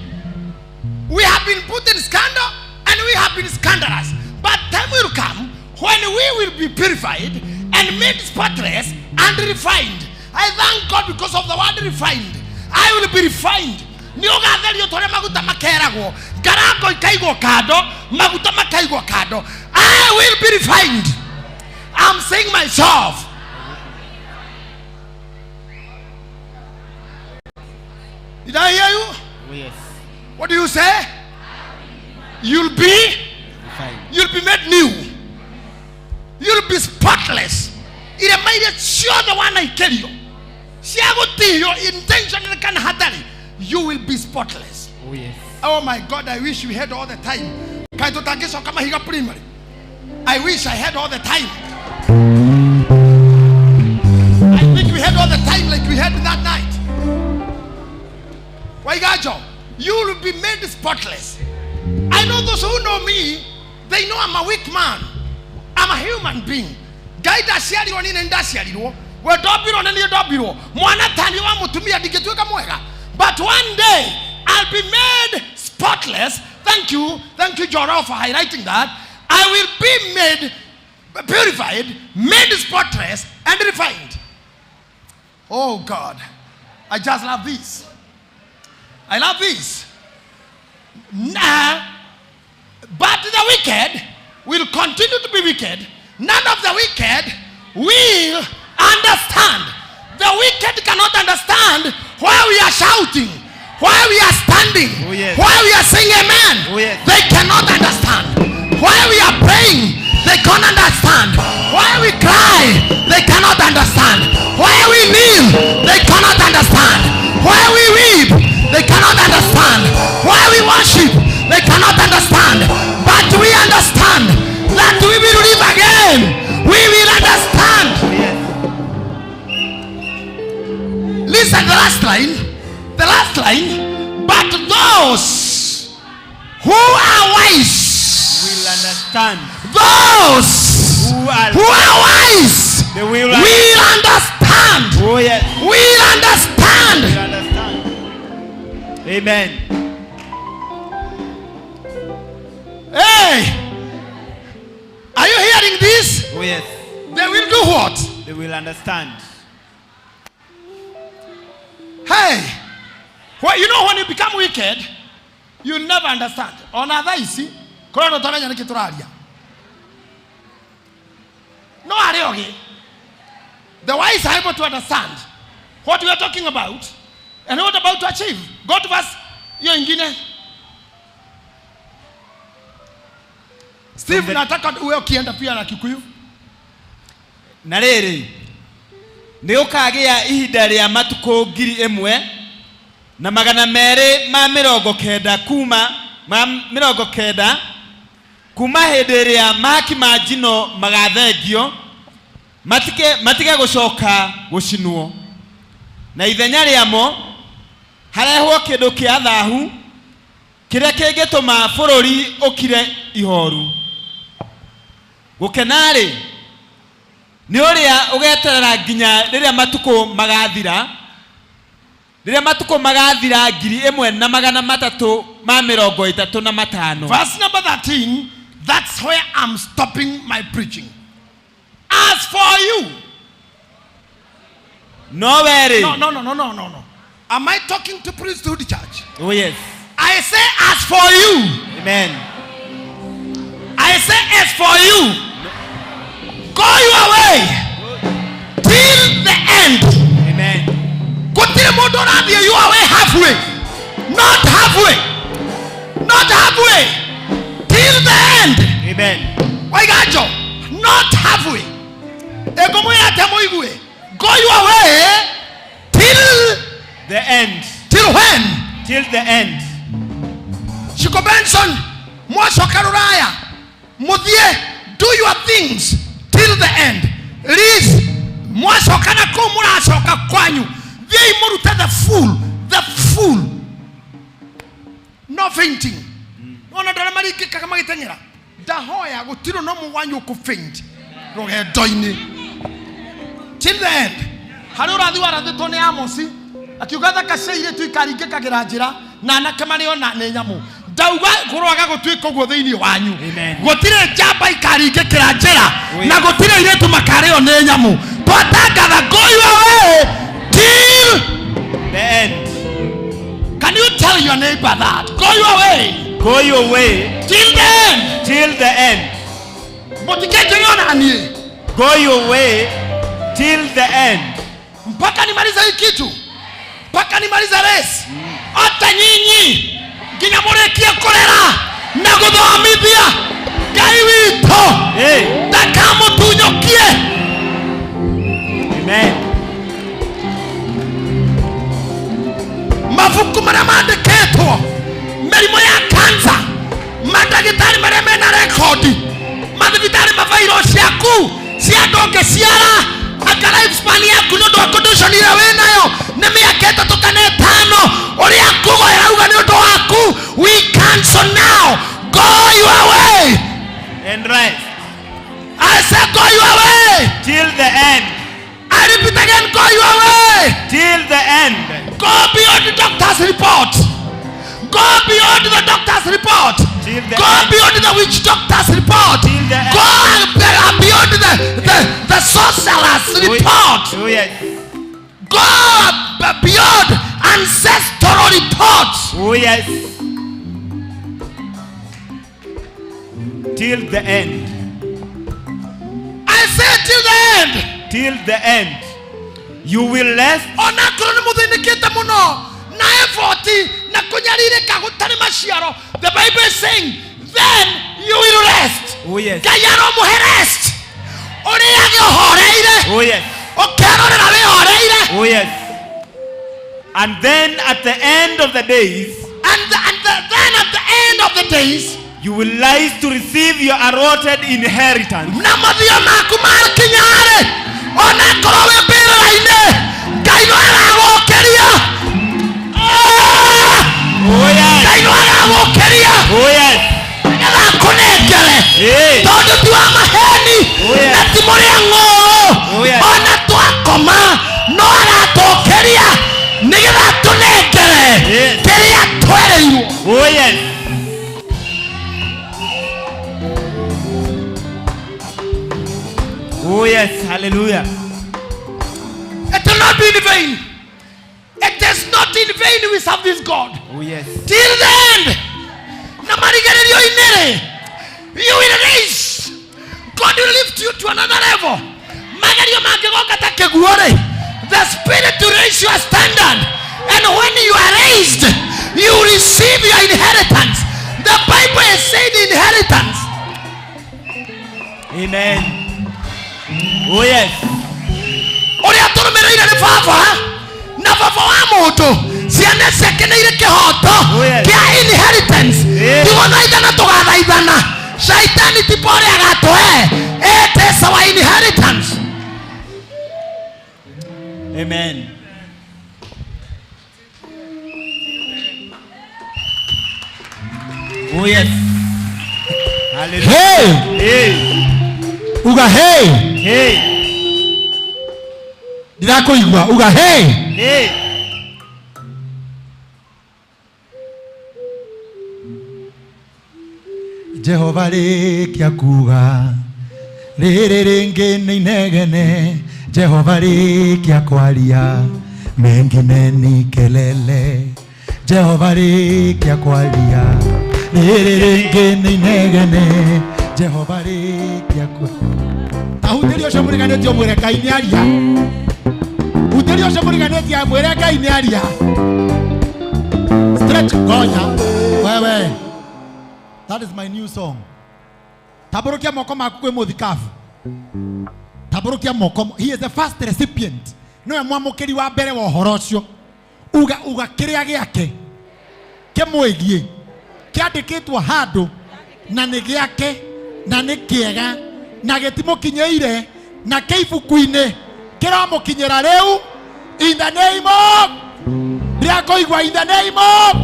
We have been put in scandal and we have been scandalous. But time will come when we will be purified and made spotless and refined. I thank God because of the word refined. I will be refined. Nĩ ũgatherio ta ũrĩa maguta makeragwo, ngarango ikaigwo kando, maguta makaigwo kando. I will be refined. I'm saying myself. Did I hear you? Oh, yes. What do you say? You'll be You'll be made new. You'll be spotless. Irema iria ciothe wanaikerio cia gũtihio intentionally kana hatarĩ, you will be spotless. Oh, yes. Oh my God, I wish we had all the time. Kaĩ tũtangĩcoka mahiga primary. I wish I had all the time. I think we had all the time like we had that night. Waigajo, you will be made spotless. I know those who know me, they know I'm a weak man. I'm a human being. Ngai ndaciarirwo niĩ nĩ ndaciarirwo. We ndombirwo nĩ niĩ ndombirwo. Mwana tani wa mũtumia ndingĩtuĩka mwega. But one day I'll be made spotless. Thank you, Joro, for highlighting that. I will be made purified, made spotless, and refined. Oh God, I just love this. I love this. Nah, but the wicked will continue to be wicked. None of the wicked will understand. The wicked cannot understand why we are shouting, why we are standing, Oh, yes. why we are saying amen. Oh, yes. They cannot understand. Why we are praying, they can't understand. Why we cry, they cannot understand. Why we kneel, they cannot understand. Why we weep, they cannot understand. Why we worship, they cannot understand. But we understand that we will live again. We will understand. Listen, the last line. The last line. But those who are wise Will understand. Those Who are, who are wise They will will understand. Oh, yes. Will understand. Will understand. Amen. Hey, are you hearing this? Oh, yes. They will do what? They will understand. Hey, well, you know when you become wicked, you never understand. Ona thaa ici korwo ndũtamenya nĩkĩ tũraria. No arĩa ogĩ, the wise are able to understand what we are talking about and what about to achieve. Go to verse hiyo ingine. Steve, nataka uwe ukienda pia na Kikuyu. Na rĩrĩ nĩ ũkagĩa ihinda rĩa matukũ 1290 kuma ma 90 kuma hĩndĩ ĩrĩa mahaki ma njino magathengio matige gũcoka gũcinwo na ithenya rĩamo harehwo kĩndũ kĩa thahu kĩrĩa kĩngĩtũma bũrũri ũkire ihoru. Gũkena-rĩ nĩ ũrĩa ũgeterera nginya rĩrĩa matukũ magathira, rĩrĩa matukũ magathira 1335. Verse number 13, that's where I'm stopping my preaching. As for you, no werĩ. No. Am I talking to priesthood church? Oh yes. I say as for you. Amen. I say as for you, go your way till the end. Amen. Gũtirĩ mũndũ ũrathiĩ your way halfway. Not halfway. Not halfway. Till the end. Amen. Waigajo, not halfway. Ĩngũmwĩra atĩa mũigue? Go your way till the end. Till when? Till the end. Shiko Benson, mwacoka rũraya, mũthiĩ do your things till the end. Liz, mwacoka na kũu mũracoka kwanyu, thiĩi mũrute the full. No fainting. Ona andũ arĩa maringĩkaga magĩteng'era, ndahoya gũtirĩ no mũndũ wanyu ũkũ-faint rũgendo-inĩ till the end. Harĩ ũrathi warathĩtwo nĩ Amosi akiuga thaka cia airĩtu ikaringĩkagĩra njĩra na anake marĩo na nĩ nyamũ. Ndauga kũroaga gũtuĩka ũguo thĩinĩ wanyu. Gũtirĩ njamba ikaringĩkĩra njĩra na gũtirĩ airĩtu makarĩo nĩ nyamũ. Twatangatha go your way till the end. Can you tell your neighbor that? Go your way. Go your way till the end. Till the end. Mũtikĩnjĩona niĩ. Go your way till the end. Mpaka nimalize hii kitu. Mpaka nimalize race. Hata nyinyi nginya mũrĩkie kũrera na gũthomithia Ngai witũ ndakamũtunyũkie. Amen. Mabuku marĩa mandĩkĩtwo mĩrimũ ya kansa, mandagĩtarĩ marĩa mena rekondi, mathibitarĩ mabairo ciaku cia ndũngĩciara, anga lifespan yaku nĩ ũndũ wa condition ĩrĩa wĩnayo nĩ mĩaka 3 kana 5, ũrĩa Google ĩrauga nĩ ũndũ waku. We cancel now. Go your way and rest. I said go your way till the end. I repeat again, go your way till the end. Go beyond the doctor's report. Go beyond the doctor's report. Till the Go end. beyond the witch doctor's report. Till the end. Go beyond the sorcerer's report. Oh, yes. Go beyond ancestral reports. Oh yes. Till the end. I said till the end. Till the end. You will rest. Onakorwo nĩ mũthĩnĩkĩte mũno na effort na kũnyarirĩka gũtarĩ maciaro. The Bible is saying then you will rest. Oh yes. Ngai aromũhe rest. Ũrĩage ũhoreire. Oh yes. Ũkerorera wĩhoreire. Oh yes. And then at the end of the days, and then at the end of the days, you will rise to receive your allotted inheritance. Na mathio maku makinya-rĩ, onakorwo wĩ mbĩrĩra-inĩ, Ngai no aragũkĩria. Oh yes. Ngai no aragũkĩria. Oh yes. Nĩgetha akũnengere. Tondũ ti wa maheni Oh yes. na ti mũrĩa ng'ũũ. Oh yes. Ona twakoma no aratũkĩria nĩgetha atũnengere kĩrĩa twerĩirwo. Oh yes. Oh yes, hallelujah. It will not be in vain. It is not in vain we serve this God. Oh yes. Till the end. Na marigĩrĩrio-inĩ rĩ, you will raise. God will lift you to another level. Magerio mangĩgoka ta kĩguũ rĩ, the Spirit will raise your standard. And when you are raised, you receive your inheritance. The Bible is saying inheritance. Amen. Oh yes. Ũrĩa tũrũmĩrĩire nĩ baba na baba wa mũndũ, ciana ciake nĩ irĩ kĩhoto kĩa inheritance. Ti gũthaithana tũgathaithana. Shaitani ti pore agatũhe. It is our inheritance. Amen. Oh yes. Hallelujah. Hey! Hey. Uga hey! Hey. Ndirakũigua, uga hey! Hey. Jehova rĩkia kuga rĩrĩ rĩngĩ nĩ inegene. Jehova rĩkia kwaria mengine ni kelele. Jehova rĩkia kwaria rĩrĩ rĩngĩ nĩ inegene. Jehova rĩkia kwaria. Tahutĩria ũcio mũriganĩtie ũmwĩre Ngai nĩ aria. Hutĩria ũcio mũriganĩtie amwĩre Ngai nĩ aria. Stretch gonya wewe. That is my new song. Tambũrũkia moko maku kwĩ mũthikabu. Tambũrũkia moko. He is the first recipient. Nĩwe mwamũkĩri wa mbere wa ũhoro ũcio. Uga uga kĩrĩa gĩake kĩmwĩgiĩ kĩandĩkĩtwo handũ na nĩ gĩake na nĩ kĩega na gĩtimũkinyĩire na kĩ ibuku-inĩ kĩramũkinyĩra rĩu in the name of ndĩrakũigua in the name of.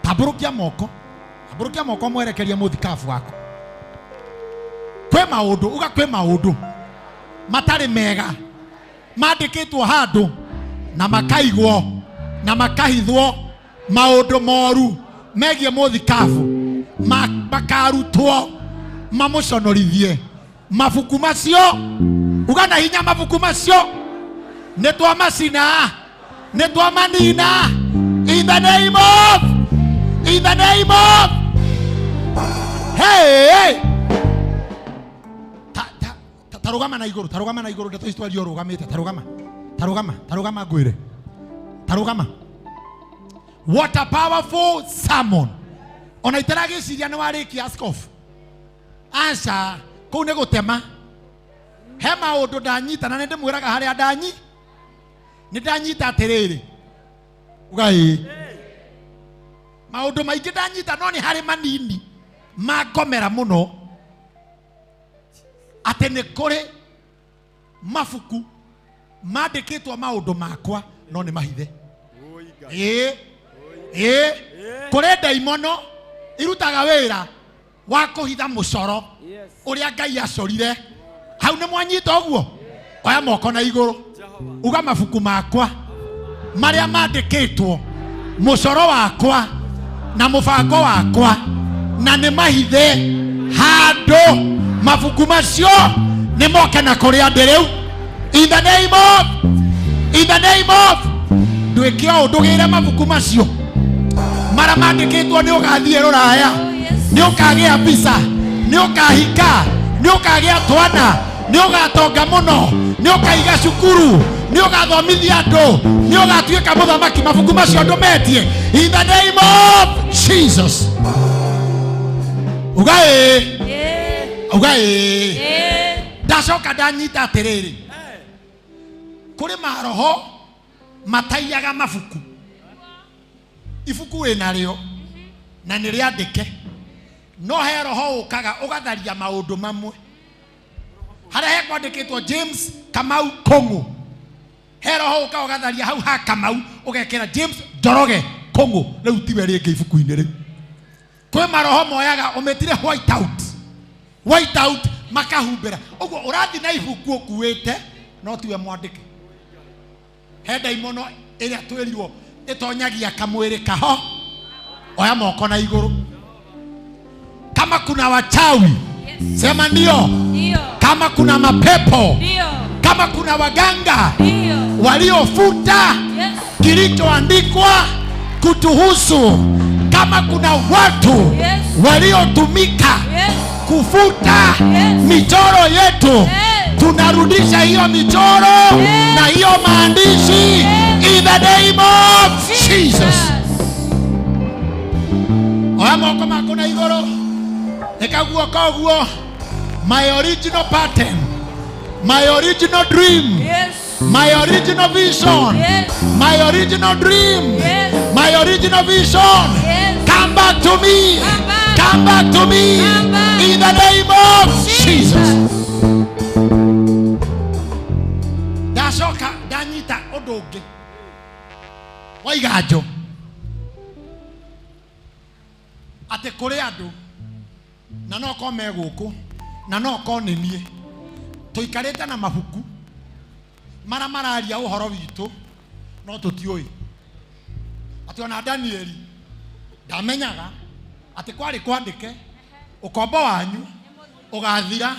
Tambũrũkia moko. Tambũrũkia moko mwerekeria mũthikabu waku. Kwĩ maũndũ, uga kwĩ maũndũ matarĩ mega mandĩkĩtwo handũ na makaigwo na makahithwo, maũndũ moru megiĩ mũthikabu makarutwo mamũconorithie. Mabuku macio uga na hinya, mabuku macio nĩ twamacina, nĩ twamanina in the name of, in the name of. Hey, hey. Tarũgama na igũrũ, tarũgama na igũrũ, ndeto ici twaria ũrũgamĩte, tarũgama, tarũgama, tarũgama ngwĩre, tarũgama. What a powerful sermon. Ona itaragĩciria nĩ warĩkia askofu. Aca, kũu nĩ gũtema. He maũndũ ndanyita na nĩ ndĩmwĩraga harĩa ndanyi. Nĩ ndanyita atĩrĩrĩ. Uga ĩĩ. Maũndũ maingĩ ndanyita no nĩ harĩ manini mangomera mũno. Atĩ nĩ kũrĩ mabuku mandĩkĩtwo maũndũ makwa no nĩ mahithe. Ĩĩ. Ĩĩ. Kũrĩ ndaimono irutaga wĩra wa kũhitha mũcoro ũrĩa Ngai acorire. Hau nĩ mwanyita ũguo? Oya moko na igũrũ. Uga mabuku makwa marĩa mandĩkĩtwo mũcoro wakwa na mũbango wakwa na nĩ mahithe handũ mabuku macio nĩ moke na kũrĩa ndĩ rĩu. In the name of, in the name of, ndwĩke ũũ ndũgĩre mabuku macio marĩa mandĩkĩtwo nĩ ũgathiĩ rũraya, nĩ ũkagĩa visa, nĩ ũkahika, nĩ ũkagĩa twana, nĩ ũgatonga mũno, nĩ ũkaiga cukuru, nĩ ũgathomithia andũ, nĩ ũgatuĩka mũthamaki. Mabuku macio ndũmetie in the name of Jesus. Uga ĩĩ, uga ĩĩ. Ndacoka ndanyita atĩrĩrĩ, kũrĩ maroho mataiyaga mabuku. Ibuku wĩnarĩo na nĩ rĩandĩke, no he roho ũkaga ũgatharia maũndũ mamwe. Harĩa hekwandĩkĩtwo James Kamau Kũng'ũ, he roho ũkaga ũgatharia hau ha Kamau ũgekĩra James Njoroge Kũng'ũ, rĩu tiwe rĩngĩ ibuku-inĩ rĩu. Kwĩ maroho moyaga ũmĩtire white out, white out makahumbĩra. Ũguo ũrathiĩ na ibuku ũkuĩte no tiwe mwandĩke. He ndaimono ĩrĩa twĩrirwo ĩtonyagia kamwĩrĩ kaho. Oya moko na igũrũ. Kama kuna wachawi, sema ndio. Kama kuna mapepo, kama kuna waganga waliofuta kilichoandikwa kutuhusu, kama kuna watu waliotumika kufuta michoro yetu, tunarudisha hiyo michoro na hiyo maandishi in the name of Jesus. Oya moko mako na igũrũ, ĩka guoko ũguo. My original pattern, my original dream, my original vision, my original dream, my original vision, come back to me, come back to me in the name of Jesus. Ndacoka ndanyita ũndũ ũngĩ wa iganjo, atĩ kũrĩ andũ na no korwo me gũkũ na no korwo nĩ niĩ tũikarĩte na mabuku marĩa mararia ũhoro witũ no tũtiũĩ. Atĩ ona Danieli ndamenyaga atĩ kwarĩ kwandĩke ũkombo wanyu ũgathira,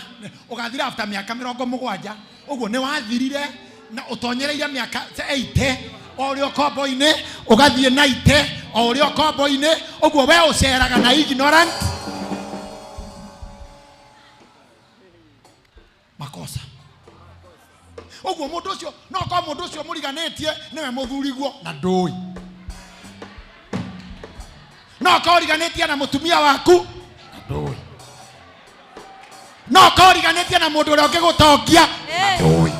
ũgathira after mĩaka mĩrongo mũgwanja. Ũguo nĩ wathirire na ũtonyereire mĩaka 80 o ũrĩa ũkombo-inĩ, ũgathiĩ 90 o ũrĩa ũkombo-inĩ. Ũguo we ũceraga na ignorant makosa. Ũguo mũndũ ũcio no korwo mũndũ ũcio mũriganĩtie nĩwe mũthuriguo na ndũĩ, no korwo ũriganĩtie na mũtumia waku na ndũĩ, no korwo ũriganĩtie na mũndũ ũrĩa ũngĩgũtongia na ndũĩ,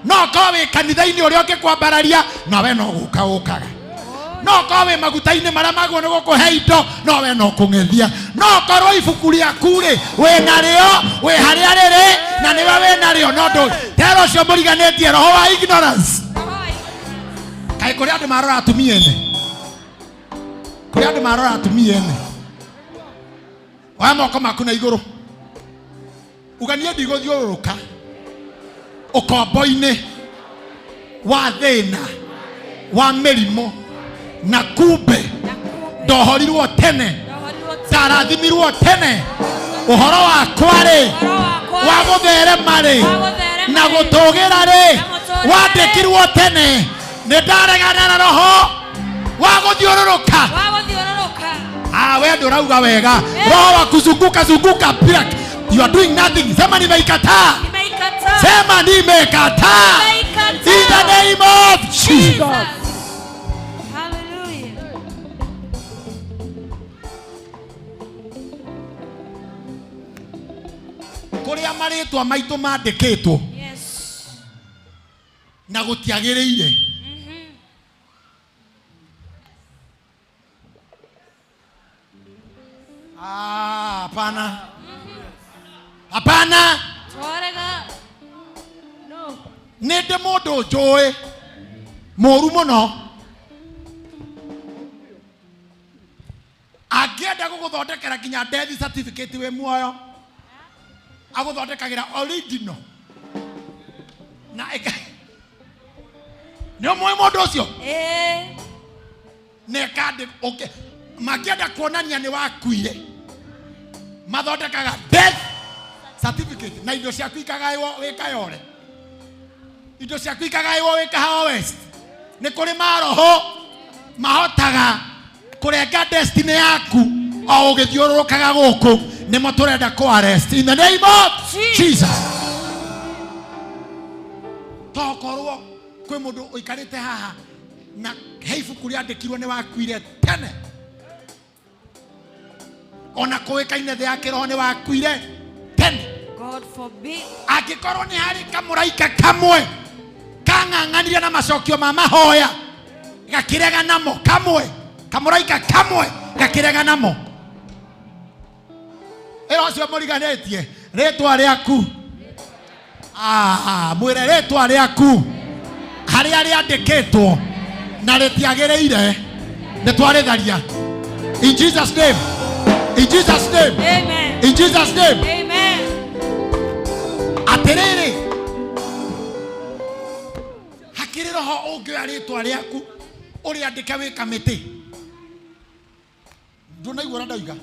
no korwo wĩ kanitha-inĩ ũrĩa ũngĩkwambararia na we no gũka ũkaga, no korwo wĩ maguta-inĩ marĩa magwo nĩ gũkũhe indo no we no kũng'ethia, no korwo ibuku rĩaku rĩ wĩ narĩo, wĩ harĩa rĩrĩ na nĩwe wĩ narĩo no ndũĩ. Tera ũcio mũriganĩtie roho wa ignorance. Kaĩ kũrĩ andũ marora atumia ene, kũrĩ andũ marora atumia ene. Oya moko maku na igũrũ, uga niĩ ndigũthiũrũrũka ũkombo-inĩ wa thĩna wa mĩrimũ na kumbe ndohorirwo tene, ndarathimirwo tene. Ũhoro wakwa rĩ wa gũtherema rĩ na gũtũgĩra rĩ wandĩkirwo tene. Nĩ ndaregana na roho wa gũthiũrũrũka. Ah, we ndũrauga wega. Roho wa kuzunguka zunguka bila. You are doing nothing. Sema nimeikataa. Nimeikataa. Sema nimekataa. Nimeikataa. In the name of Jesus. Hallelujah. Kuria maritwa maitu mandikitwo. Yes. Na gutiagiriire. Ah, hapana. Hapana. Twarega. No. Nĩ ndĩ mũndũ njũĩ mũru mũno angĩenda gũgũthondekera nginya death certificate wĩ muoyo agũthondekagĩra original na nĩ ũmũĩ mũndũ ũcio na ĩkandĩ mangĩenda kuonania nĩ wakuire mathondekaga death certificate na indo ciaku ikagaĩrwo wĩ Kayole, indo ciaku ikagaĩrwo wĩ Kahawa West. Nĩ kũrĩ maroho mahotaga kũrenga destiny yaku o ũgĩthiũrũrũkaga gũkũ, nĩmo tũrenda kũ arrest in the name of Jesus. Tokorwo kwĩ mũndũ ũikarĩte haha na he ibuku rĩandĩkirwo nĩ wakuire tene, ona kũĩkaine thĩ ya kĩroho nĩ wakuire tene. God forbid. Angĩkorwo nĩ harĩ kamũraika kamwe kang'ang'anire na macokio ma mahoya gakĩrega namo, kamwe kamũraika kamwe gakĩrega namo, ĩro ũcio mũriganĩtie rĩtwa rĩaku, mwĩre rĩtwa rĩaku harĩa rĩandĩkĩtwo na rĩtiagĩrĩire, nĩ twarĩtharia. In Jesus name. In Jesus name. Amen. In Jesus name. Amen. Atĩrĩrĩ, hakĩrĩ roho ũngĩoya rĩtwa rĩaku ũrĩandĩke wĩ kamĩtĩ, ndũnaigua ũrĩa ndauga?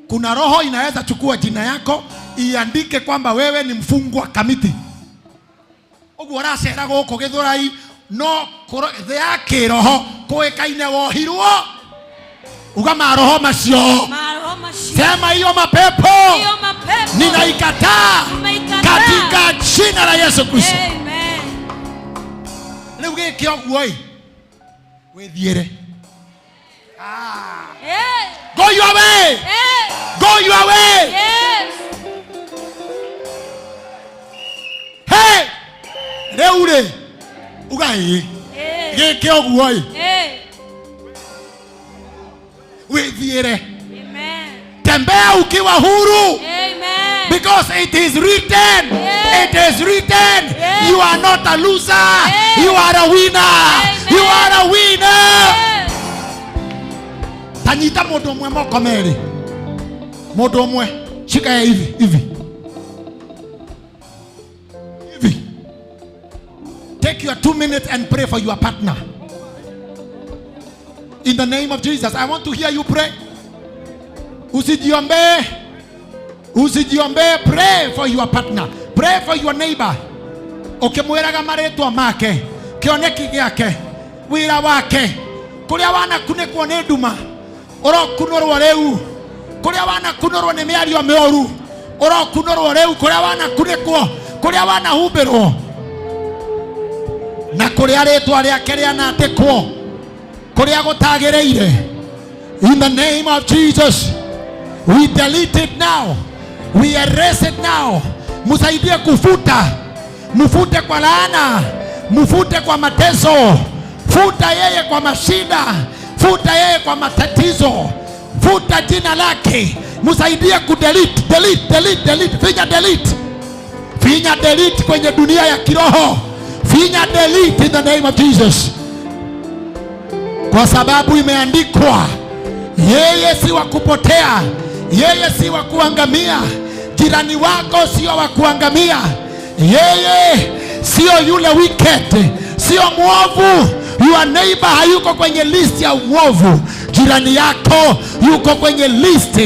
Kuna roho inaweza chukua jina yako iandike kwamba wewe ni mfungwa kamiti. Ũguo ũracera gũkũ Gĩthũrai no thĩ ya kĩroho kũĩkaine wohirwo. Uga maroho macio. Maroho macio. Sema hiyo mapepo. Hiyo mapepo. Ninaikataa katika jina la Yesu Kristo. Amen. Rĩu gĩkĩ ũguo ĩ, wĩthiĩre. Go your way. Go your way. Yes. Hey! Rĩu rĩ, uga ĩ. Gĩkĩ ũguo ĩ. Wĩthiĩre. Amen. Tembea ukiwa huru. Amen. Because it is written. Yes. It is written. Yes. You are not a loser. Yes. You are a winner. Amen. You are a winner. Yes. Tanyita mundu umwe moko meri. Mundu umwe shika ya hivi hivi. Hivi. Take your 2 minutes and pray for your partner. In the name of Jesus, I want to hear you pray. Usijiombe. Usijiombe, pray for your partner. Pray for your neighbor. Ukimwiraga maritwa make, kioneki giake, wira wake, kuria wanakunĩkwo nĩ nduma, ũrokunũrwo rĩu, kuria wanakunũrwo nĩ mĩario mĩũru, ũrokunũrwo rĩu, kuria wanakunĩkwo, kuria wanahumbĩrwo, na kuria rĩtwa rĩake rĩanandĩkwo, kuria gũtagĩrĩire. In the name of Jesus, we delete it now. We erase it now. Musaidie kufuta. Mufute kwa laana, mufute kwa mateso, futa yeye kwa mashida, futa yeye kwa matatizo, futa jina lake. Musaidie kudelete, delete, delete, delete, finya delete. Finya delete kwenye dunia ya kiroho. Finya delete in the name of Jesus. Kwa sababu imeandikwa, yeye si wa kupotea, yeye si wa kuangamia. Jirani wako sio wa kuangamia. Yeye sio yule wicked, sio mwovu. Your neighbor hayuko kwenye list ya uovu. Jirani yako yuko kwenye list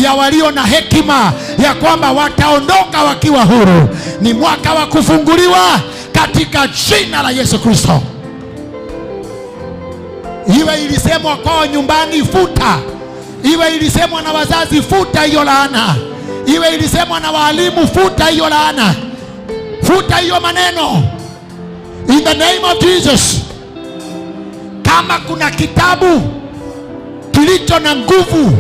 ya walio na hekima ya kwamba wataondoka wakiwa huru. Ni mwaka wa kufunguliwa katika jina la Yesu Kristo. Iwe ilisemwa kwao nyumbani, futa. Iwe ilisemwa na wazazi, futa hiyo laana. Iwe ilisemwa na waalimu, futa hiyo laana, futa hiyo maneno in the name of Jesus. Kama kuna kitabu kilicho na nguvu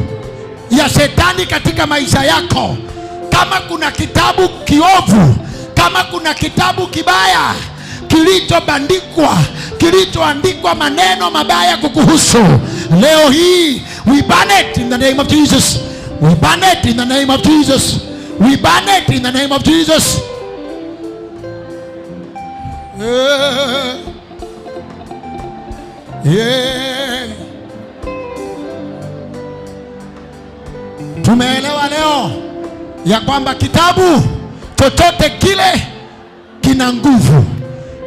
ya shetani katika maisha yako, kama kuna kitabu kiovu, kama kuna kitabu kibaya kilichobandikwa, kilichoandikwa maneno mabaya kukuhusu, leo hii we ban it in the name of Jesus. We ban it in the name of Jesus. We ban it in the name of Jesus. Yeah. Yeah. Tumeelewa leo ya kwamba kitabu chochote kile kina nguvu.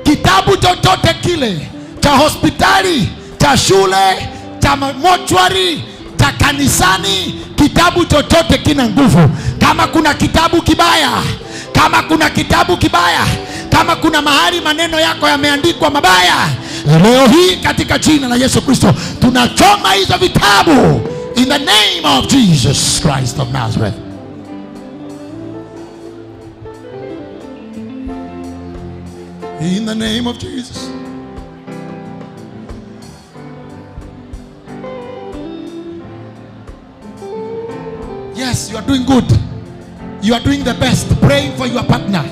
Kitabu chochote kile cha hospitali, cha shule, cha mochwari, cha kanisani, kitabu chochote kina nguvu. Kama kuna kitabu kibaya, kama kuna kitabu kibaya, kama kuna mahali maneno yako yameandikwa mabaya, leo hii katika jina la Yesu Kristo tunachoma hizo vitabu in the name of Jesus Christ of Nazareth. In the name of Jesus. Yes, you are doing good. You are doing the best. Praying for your partner.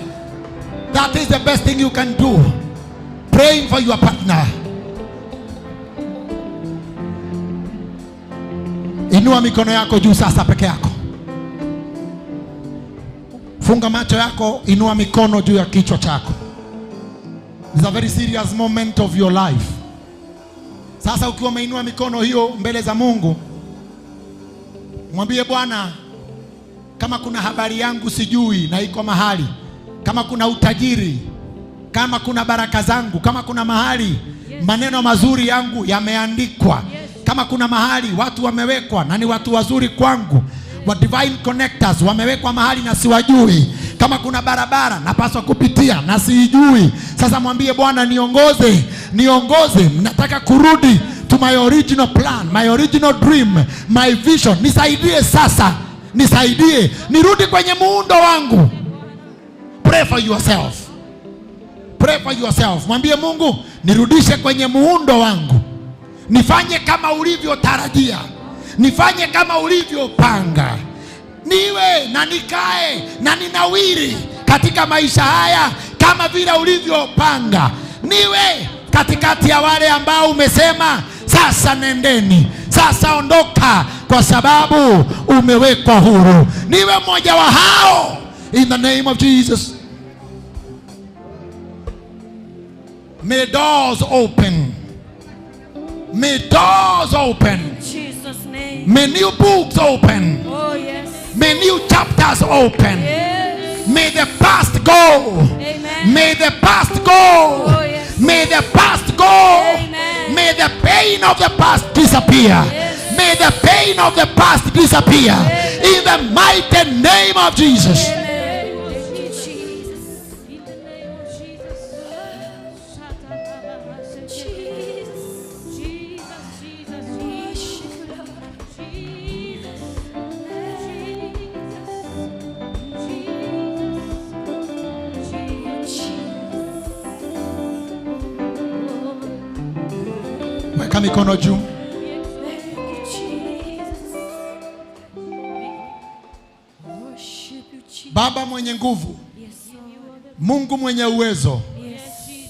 That is the best thing you can do. Praying for your partner. Inua mikono yako juu sasa peke yako. Funga macho yako, inua mikono juu ya kichwa chako. It's a very serious moment of your life. Sasa ukiwa umeinua mikono hiyo mbele za Mungu, mwambie Bwana, kama kuna habari yangu sijui na iko mahali, kama kuna utajiri, kama kuna baraka zangu, kama kuna mahali maneno mazuri yangu yameandikwa, kama kuna mahali watu wamewekwa na ni watu wazuri kwangu, wa divine connectors wamewekwa mahali na siwajui, kama kuna barabara napaswa kupitia na siijui, sasa mwambie Bwana, niongoze, niongoze, nataka kurudi to my original plan, my original dream, my vision. Nisaidie sasa, nisaidie nirudi kwenye muundo wangu. Pray for yourself. Pray for yourself. Mwambie Mungu, nirudishe kwenye muundo wangu, nifanye kama ulivyotarajia, nifanye kama ulivyopanga, niwe na nikae na ninawiri katika maisha haya kama vile ulivyopanga, niwe katikati ya wale ambao umesema sasa nendeni, sasa ondoka, kwa sababu umewekwa huru. Niwe mmoja wa hao in the name of Jesus. May doors open. May doors open. Jesus' name. May new books open. Oh, yes. May new chapters open. Yes. May the past go. Amen. May the past go. Oh, yes. May the past go. Amen. May the pain of the past disappear. Yes. May the pain of the past disappear. Yes. In the mighty name of Jesus. Amen. Thank you, Jesus. In the name of Jesus. Jesus. Jesus, Jesus, Jesus. Jesus. Jesus. Weka mikono juu. Thank you, Jesus. Worship you, Jesus. Baba mwenye nguvu, Yes, Lord. Mungu mwenye uwezo, Yes.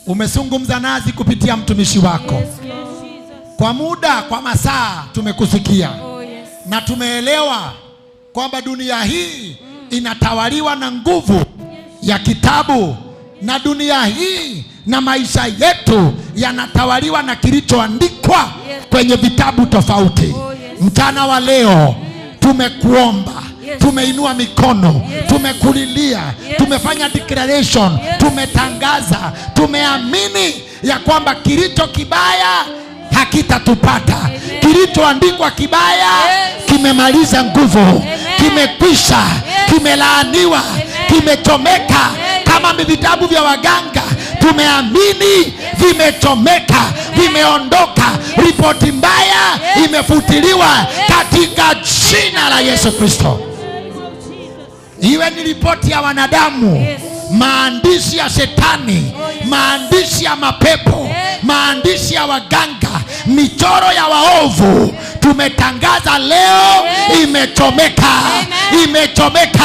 umezungumza nasi kupitia mtumishi wako. Yes, Lord. Kwa muda, kwa masaa tumekusikia. Oh, yes. Na tumeelewa kwamba dunia hii inatawaliwa na nguvu ya kitabu, na dunia hii na maisha yetu yanatawaliwa na kilichoandikwa kwenye vitabu tofauti. Mchana wa leo tumekuomba, tumeinua mikono, tumekulilia, tumefanya declaration, tumetangaza, tumeamini ya kwamba kilicho kibaya hakitatupata. Kilichoandikwa kibaya kimemaliza nguvu, kimekwisha, kimelaaniwa, kimechomeka kama vitabu vya waganga. Tumeamini vimechomeka, vimeondoka, ripoti mbaya imefutiliwa katika jina la Yesu Kristo. Iwe ni ripoti ya wanadamu, maandishi ya shetani, maandishi ya mapepo, maandishi ya waganga, michoro ya waovu, tumetangaza leo imechomeka, imechomeka,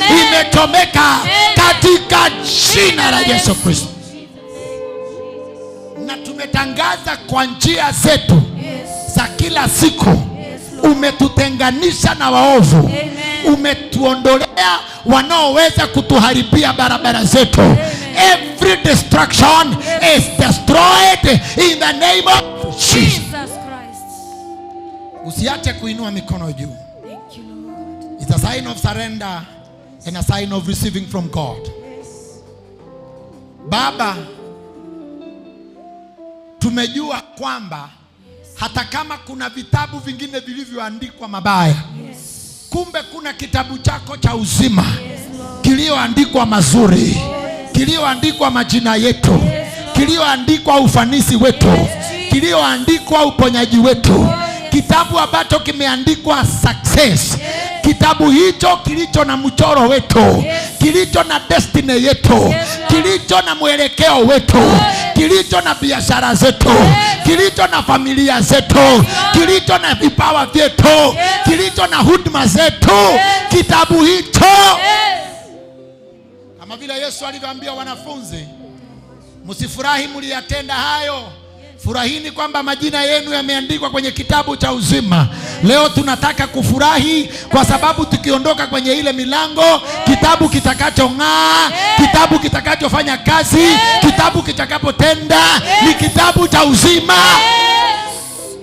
imechomeka katika jina la Yesu Kristo. Na tumetangaza kwa njia zetu za kila siku, umetutenganisha na waovu, umetuondolea wanaoweza kutuharibia barabara zetu. Every destruction is destroyed in the name of Jesus. Jesus Christ. Usiache kuinua mikono juu. Thank you, Lord. It's a sign of surrender and a sign of receiving from God. Baba, tumejua kwamba hata kama kuna vitabu vingine vilivyoandikwa mabaya, kumbe kuna kitabu chako cha uzima kilioandikwa mazuri, kilioandikwa majina yetu, kilioandikwa ufanisi wetu, kilioandikwa uponyaji wetu, kitabu ambacho kimeandikwa success, kitabu hicho kilicho na mchoro wetu, kilicho na destiny yetu, kilicho na mwelekeo wetu, kilicho na biashara zetu, kilicho na familia zetu, kilicho na vipawa vyetu, kilicho na huduma zetu, kitabu hicho, kama vile Yesu alivyoambia wanafunzi, msifurahi mliyatenda hayo, furahini kwamba majina yenu yameandikwa kwenye kitabu cha uzima. Leo tunataka kufurahi kwa sababu tukiondoka kwenye ile milango, kitabu kitakachong'aa, kitabu kitakachofanya kazi, kitabu kitakapotenda ni kitabu cha uzima.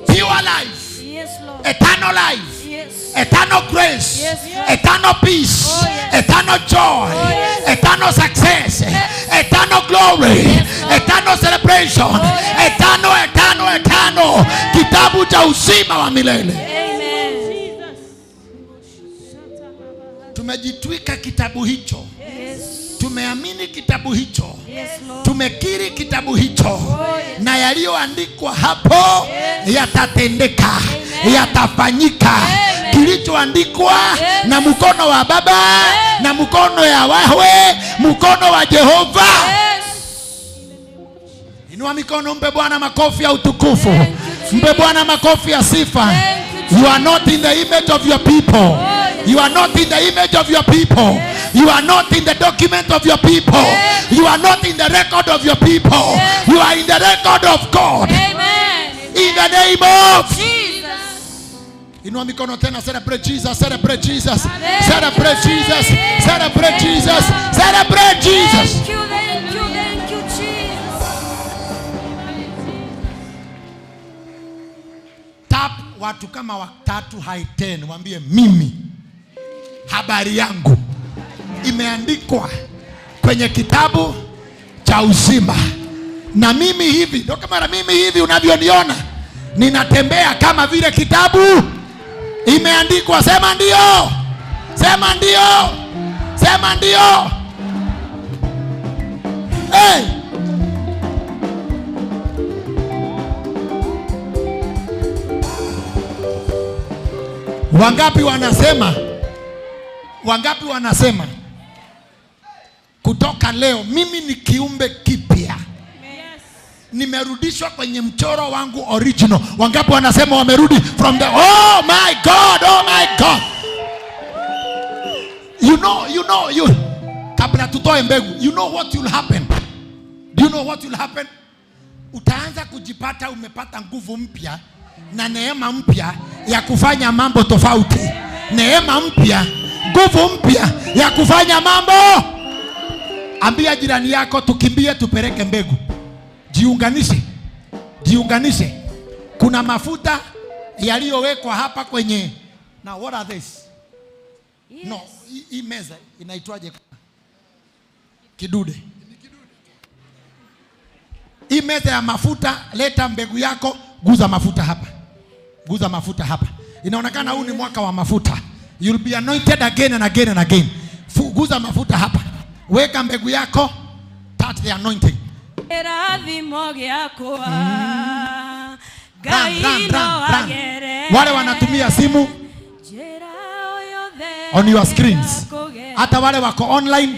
Pure life, Yes, Lord. eternal life, Yes. eternal grace, Yes, Lord. eternal peace, eternal joy, eternal success, eternal glory, eternal celebration, eternal, eternal, eternal, kitabu cha uzima wa milele. Amen. Tumejitwika kitabu hicho, Yes. tumeamini kitabu hicho, Yes, Lord. tumekiri kitabu hicho, na yaliyoandikwa hapo yatatendeka, yatafanyika. Kilichoandikwa na mkono wa Baba na mkono ya Yahwe, mkono wa Jehova. Inua mikono, mpe Bwana makofi ya utukufu, mpe Bwana makofi ya sifa. You are not in the image of your people. You are not in the image of your people. You are not in the document of your people. You are not in the record of your people. You are in the record of God. Amen. In the name of Jesus. Inua mikono tena, celebrate Jesus, celebrate Jesus, celebrate Jesus, celebrate Jesus, celebrate Jesus. Thank you, thank you, thank you, Jesus. Tap watu kama watatu high 10, waambie mimi habari yangu imeandikwa kwenye kitabu cha uzima, na mimi hivi ndio kama na mimi hivi unavyoniona ninatembea kama vile kitabu imeandikwa. Sema ndio, sema ndio, sema ndio. Hey! Wangapi wanasema? Wangapi wanasema kutoka leo mimi ni kiumbe kipya, nimerudishwa kwenye mchoro wangu original? Wangapi wanasema wamerudi from the, oh my God, oh my God. You know, you know, you kabla tutoe mbegu, you know what will happen? Do you know what will happen? Utaanza kujipata umepata nguvu mpya na neema mpya ya kufanya mambo tofauti. Neema mpya, nguvu mpya ya kufanya mambo. Ambia jirani yako tukimbie tupeleke mbegu. Jiunganishe, jiunganishe. Kuna mafuta yaliyowekwa hapa kwenye, now what are this? No, hii meza inaitwaje? Kidude. Hii meza ya mafuta, leta mbegu yako, guza mafuta hapa. Guza mafuta hapa. Inaonekana huu ni mwaka wa mafuta. You'll be anointed again and again and again. Guza mafuta hapa. Weka mbegu yako, touch the anointing. Kĩrathimo gĩakwa Run, Ngai run, no run, run. agere Wale wanatumia simu njĩra o yothe on your screens. kũgerera. Hata wale wako online,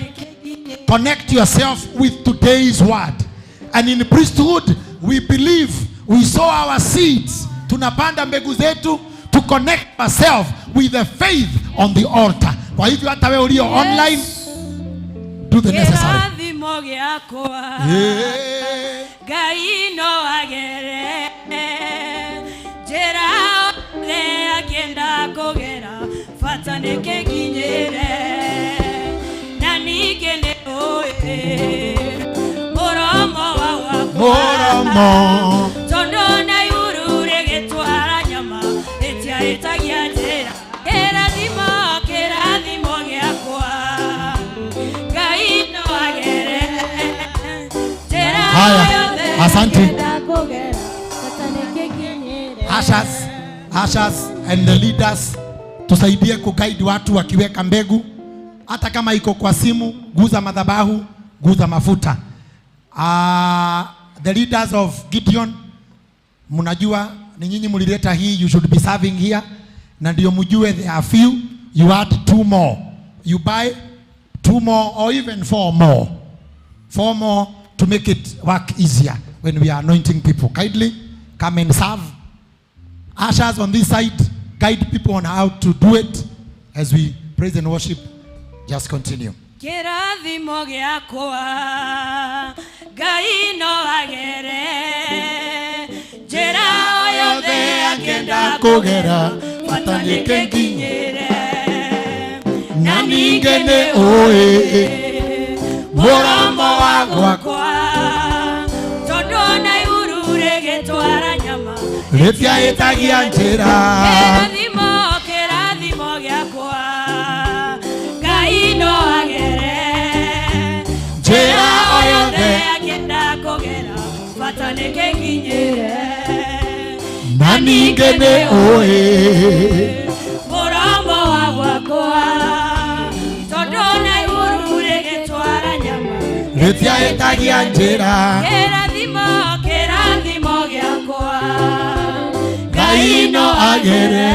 connect yourself with today's word. And in priesthood, we believe we sow our seeds. Tunapanda mbegu zetu to connect ourselves with the faith on the altar. Kwa hivyo hata wewe ulio online, do the necessary. Kĩrathimo gĩakwa Ngai no agere njĩra yothe akĩenda kũgera bata nĩkĩnginyĩre na ningĩ nĩ ũĩ mũromo wa gwakwa Mũromo. Tondũ na igũrũ rĩgĩtwara nyama ĩtiahĩtagia njĩra. Kĩrathimo, kĩrathimo gĩakwa Ngai no agere njĩra Haya, yothe asante. akĩenda kũgera bata nĩkĩnginyĩre. Ushers and the leaders, tusaidie kuguide watu wakiweka mbegu, hata kama iko kwa simu, guza madhabahu, guza mafuta. The leaders of Gideon, mnajua ni nyinyi mlileta hii, you should be serving here, na ndio mjue there are few, you add 2 more, you buy 2 more or even 4 more, 4 more to make it work easier when we are anointing people. Kindly come and serve. Ushers on this side, guide people on how to do it as we praise and worship. Just continue. Kĩrathimo gĩakwa Ngai no agere njĩra o yothe akĩenda kũgera bata nĩkĩnginyĩre na ningĩ nĩ ũĩ mũromo wa gwakwa tondũ na igũrũ rĩgĩtwara nyama rĩtiahĩtagia njĩra. Kĩrathimo, kĩrathimo gĩakwa Ngai no agere njĩra o yothe akĩenda kũgera bata nĩkĩnginyĩre na ningĩ nĩ ũĩ mũromo wa gwakwa tondũ na igũrũ rĩgĩtwara nyama rĩtiahĩtagia njĩra. Kĩrathimo, kĩrathimo gĩakwa Ngai no agere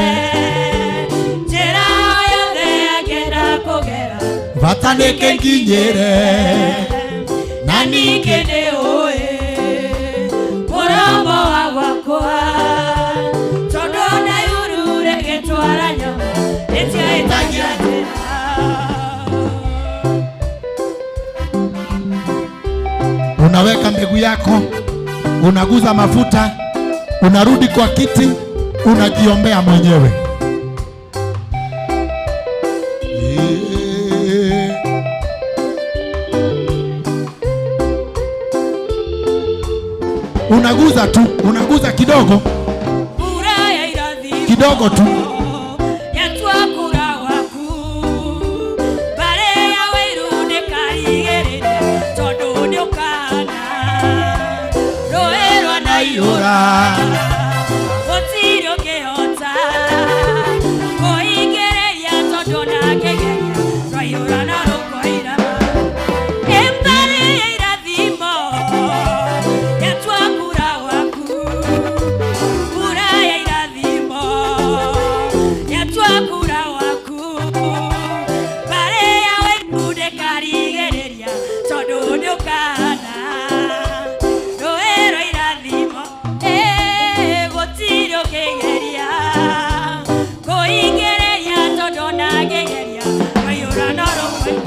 njĩra o yothe akĩenda kũgera bata nĩkĩnginyĩre na ningĩ nĩ ũĩ mũromo wa gwakwa tondũ na igũrũ rĩgĩtwara nyama rĩtiahĩtagia njĩra. Unaweka mbegu yako, unaguza mafuta, unarudi kwa kiti, unajiombea mwenyewe. Unaguza tu, unaguza kidogo kidogo tu.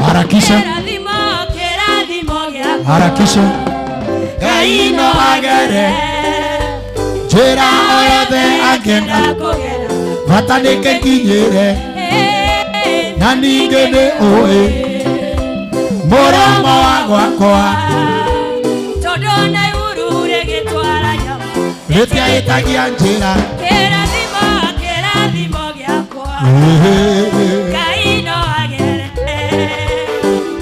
Harakisha, harakisha. Ngai no agere njĩra o yothe angĩenda bata nĩkĩnginyĩre na ningĩ nĩ ũĩ mũromo wa gwakwa tondũ na igũrũ rĩgĩtwara nyama rĩtiahĩtagia njĩra. Kĩrathimo, kĩrathimo gĩakwa Ngai no agere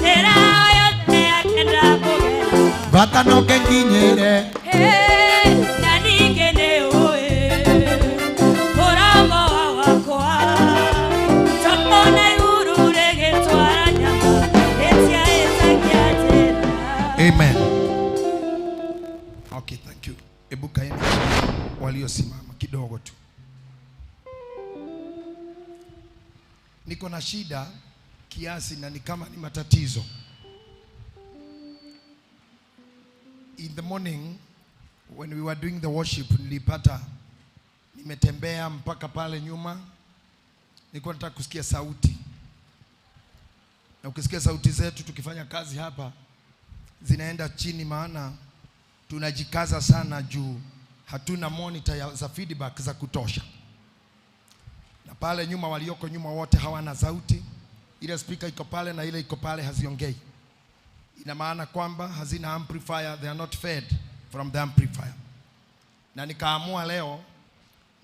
njĩra o yothe akĩenda kũgera bata no kĩnginyĩre na ningĩ nĩ ũĩ mũromo wa gwakwa tondũ na igũrũ rĩgĩtwara nyama rĩtiahĩtagia njĩra. Amen. Okay, thank you. Ebu kaeni waliosimama kidogo tu. Niko na shida Kiasi na ni kama ni matatizo. In the morning when we were doing the worship, nilipata nimetembea mpaka pale nyuma, nilikuwa nataka kusikia sauti. Na ukisikia sauti zetu tukifanya kazi hapa zinaenda chini, maana tunajikaza sana juu hatuna monitor za feedback za kutosha. Na pale nyuma walioko nyuma wote hawana sauti. Ile speaker iko pale na ile iko pale haziongei. Ina maana kwamba hazina amplifier, they are not fed from the amplifier. Na nikaamua leo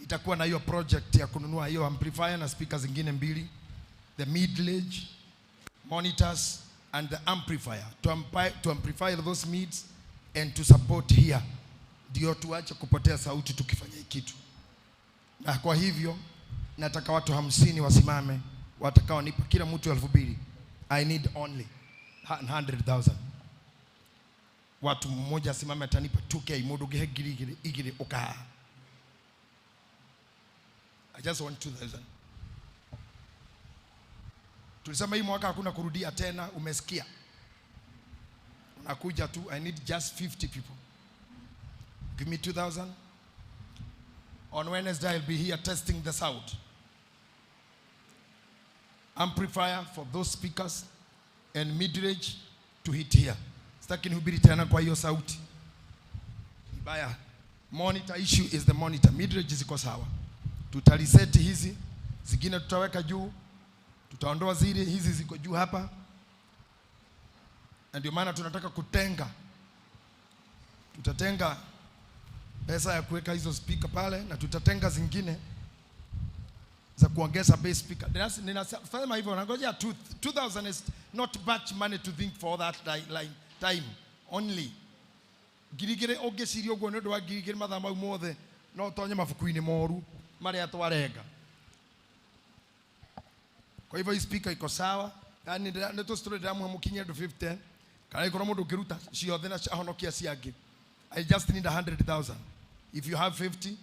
itakuwa na hiyo project ya kununua hiyo amplifier na speaker zingine mbili, the mid-range monitors and the amplifier to amplify those mids and to support here, ndio tuache kupotea sauti tukifanya hii kitu. Na kwa hivyo nataka watu 50 wasimame watakaonipa kila mtu 2,000. I need only 100,000. Watu mmoja asimame atanipa 2K, mundu ngihe ngiri igĩrĩ igĩrĩ ukaha. I just want 2,000. Tulisema hii mwaka hakuna kurudia tena, umesikia? Unakuja tu, I need just 50 people. Give me 2,000. On Wednesday I'll be here testing the sound. Amplifier for those speakers and mid-range to hit here. Sitaki nihubiri tena kwa hiyo sauti. Ibaya. Monitor issue is the monitor. Mid-range ziko sawa. Tutaliseti hizi, zingine tutaweka juu, tutaondoa zile, hizi ziko juu hapa. Na ndio maana tunataka kutenga. Tutatenga pesa ya kuweka hizo speaker pale na tutatenga zingine za kuongeza bass speaker. Ninasema hivyo, nangoja 2,000 is not much money to think for that line, time only. Ngiri igĩrĩ ũngĩciria ũguo nĩ ũndũ wa 2,000 mathaa mau mothe no ũtonye mabuku-inĩ moru marĩa twarenga. Kwa hivyo hii speaker iko sawa. Yaani nĩ tũcitũrĩ ndĩramũhe mũkinye andũ 50 kana ĩkorwo mũndũ ũngĩruta ciothe na ahonokia ciangĩ. I just need 100,000. If you have 50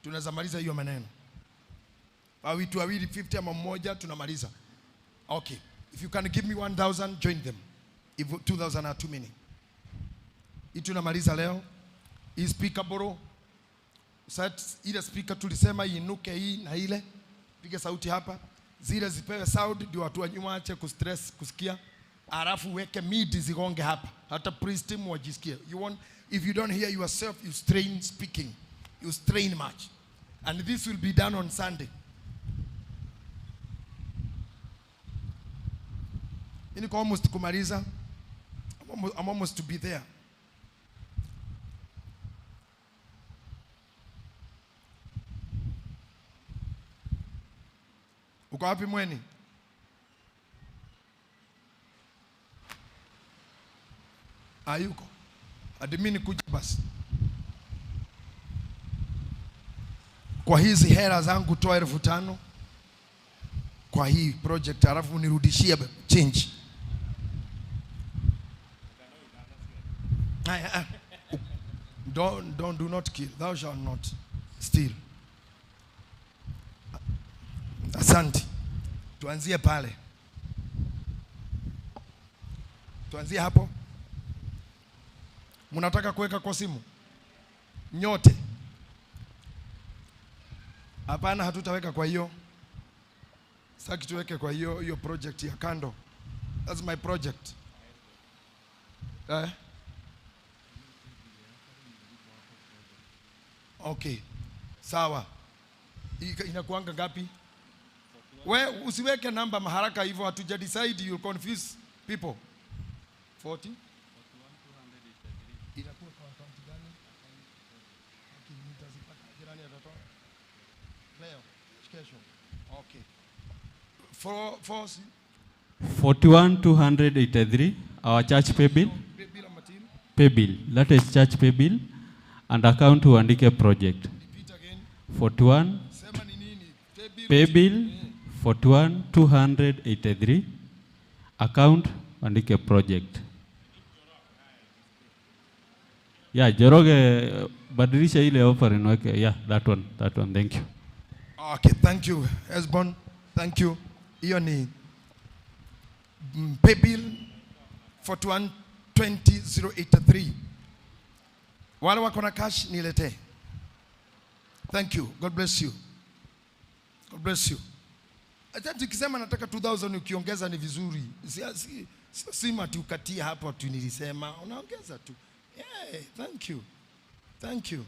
tunaweza maliza hiyo maneno. Wawili wawili 50 ama mmoja tunamaliza. Okay. If you can give me 1,000, join them. If 2,000 are too many. Hii tunamaliza leo. Hii speaker boro. Set ile speaker tulisema iinuke hii na ile. Piga sauti hapa. Zile zipewe sound ndio watu wa nyuma waache kustress kusikia. Alafu weke mid zigonge hapa. Hata priest team wajisikie. You want, if you don't hear yourself, you strain speaking. You strain much. And this will be done on Sunday. Niko almost kumaliza. I'm almost to be there. Uko wapi mweni? Hayuko. Admin kuja basi. Kwa hizi hela zangu toa 5,000 kwa hii project, alafu nirudishie change. Don't do not kill. Thou shalt not steal. Asante. Tuanzie pale. Tuanzie hapo. Mnataka kuweka kwa simu? Nyote. Hapana, hatutaweka kwa hiyo. Sitaki tuweke kwa hiyo hiyo project ya kando. That's my project. Eh? Okay. Sawa. Inakuanga ngapi? We usiweke namba maharaka hivyo, hatuja decide, you'll confuse people. 40? Inakuwa kwa account gani? Okay, nitazipata. Jirani atatoa. Leo, kesho. Okay. 4 41,283, our church pay bill. Pay bill. That is church pay bill and account uandike project. 41 pay bill 41,283, account uandike project. Yeah, Joroge, badilisha ile offering weke. Yeah, that one, thank you. Okay, thank you, Esbon. Thank you. Hiyo ni Paybill 4120083. Wale wako na cash niletee. Thank you. God bless you. God bless you. Hata tukisema nataka 2000 ukiongeza ni vizuri. Si ati ukatie hapo tu nilisema, unaongeza tu. Yeah, thank you. Thank you.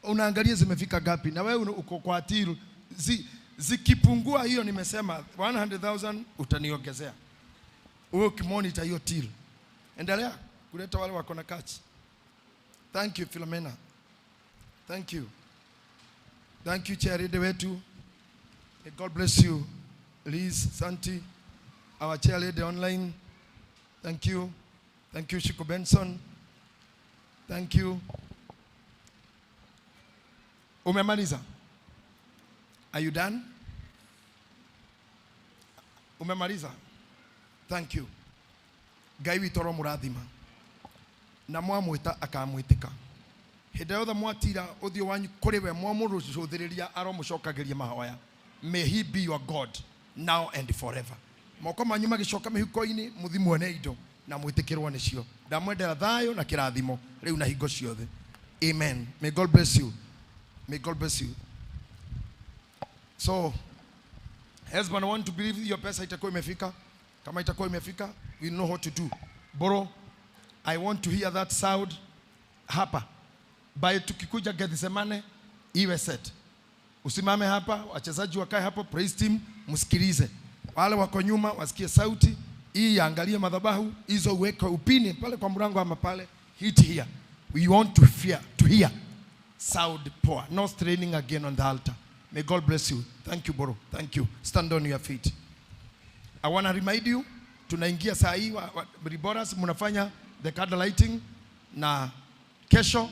Unaangalia zimefika gapi na wewe uko kwa till zikipungua hiyo nimesema 100,000 utaniongezea. Wewe ukimonitor hiyo till. Endelea kuleta wale wako na cash. Thank you Philomena. Thank you. Thank you chairlady wetu. May God bless you. Liz, Santi, our chairlady online. Thank you. Thank you Shiko Benson. Thank you. Umemaliza? Are you done? Umemaliza? Thank you. Ngai witũ aromũrathima na mwamwĩta akamwĩtĩka. Hĩndĩ yothe mwatira ũthiũ wanyu kũrĩ we mwamũrũcũthĩrĩria aromũcokagĩria mahoya. May he be your God now and forever. Moko manyu magĩcoka mĩhuko-inĩ mũthi muone indo na mwĩtĩkĩrwo nĩcio. Ndamwendera thayũ na kĩrathimo rĩu na hingo ciothe. Amen. May God bless you. May God bless you. So, husband, I want to believe your pesa itakuwa imefika. Kama itakuwa imefika, we know what to do. Bro, I want to hear that sound hapa. By tukikuja Gethsemane, iwe set. Usimame hapa, wachezaji wakae hapo, praise team, msikilize. Wale wako nyuma wasikie sauti, hii angalie madhabahu, hizo uweke upini pale kwa mlango ama pale, hit here. We want to fear, to hear sound poor. No straining again on the altar. May God bless you. Thank you, bro. Thank you. Stand on your feet. I want to remind you, tunaingia saa hii Riboras mnafanya the candle lighting na kesho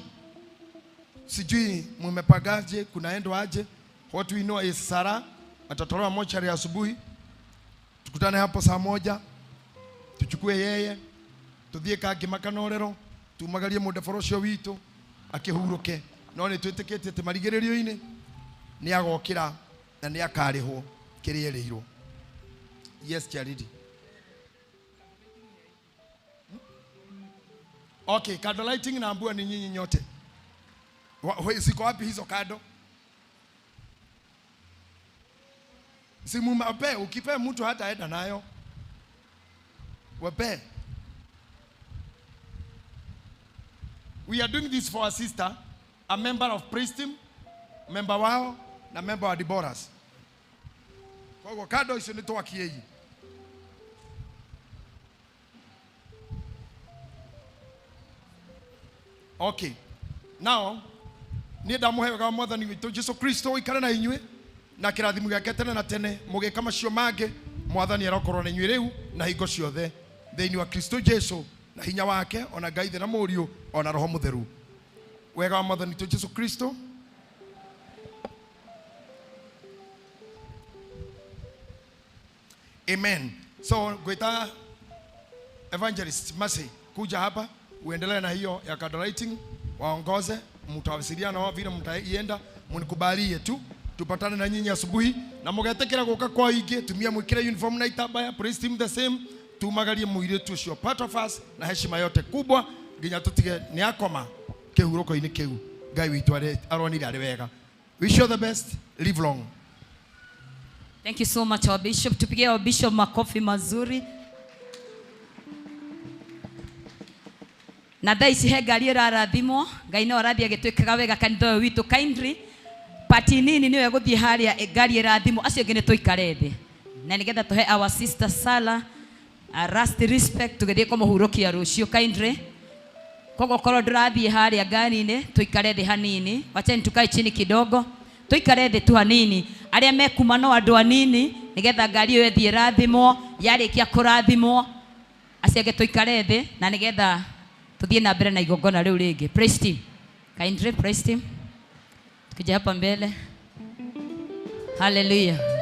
sijui mmepagaje, kunaendwa aje. What we know is Sarah atatolewa mochari asubuhi. Tukutane hapo saa 1 tuchukue yeye tuthie kangi makanorero tumagarie mundebora ucio witu akihuruke no ni twitikitie ati marigiririo-ini ni agokira na ni akarihwo kiria eriirwo. Yes, Charity. Okay, candle lighting naambiwa ni nyinyi nyote. Ziko wapi hizo kado? Si mumape, ukipe mtu hata enda nayo. Wape. We are doing this for our sister, a member of praise team, member wao na member wa Deborahs. Kwa hiyo kado icio ni twakie. Okay. Now, niĩ ndamũhe wega wa Mwathani witũ Jesu Kristo ũikare na inyuĩ na kĩrathimo gĩake tene na tene mũgĩka macio mangĩ Mwathani arokorwo na inyuĩ rĩu na hingo ciothe thĩinĩ wa Kristo Jesu na hinya wake ona Ngai Ithe na Mũriũ ona Roho Mũtheru. Wega wa Mwathani witũ Jesu Kristo Amen. So gwita Evangelist Mercy kuja hapa uendelee na hiyo ya candle lighting, waongoze, mtawasiliana wao vile mtaienda, mnikubalie tu tupatane na nyinyi asubuhi na mugetekera guka kwa ingi tumia mwikire uniform na itabaya praise team the same tumagarie muiretu ucio part of us na heshima yote kubwa nginya tutige ni akoma kihuruko-ini kiu Ngai witu aronire ari wega. Wish you the best, live long. Thank you so much our bishop. Tupigie our bishop makofi mazuri. Na thaa ici he ngari ĩrarathimwo Ngai no arathiĩ agĩtwĩkaga wega kanitha ũyũ witũ kindly pati nini nĩwe gũthiĩ harĩa ngari ĩrathimwo acio angĩ nĩ tũikare thĩ na nĩgetha tũhe our sister Sala a last respect tũgĩthiĩ kũmũhurũkia rũciũ kindly. Koguo korwo ndũrathiĩ harĩa ngari-inĩ tũikare thĩ hanini, wacheni tukae chini kidogo, tũikare thĩ tu hanini, arĩa mekuma no andũ anini nĩgetha ngari ĩyo ĩthiĩ ĩrathimwo, yarĩkia kũrathimwo acio angĩ tũikare thĩ na nĩgetha tuthiĩ na mbere na igongona rĩu rĩngĩ. Praise team. Kindly praise team. Tukija hapa mbele. Hallelujah.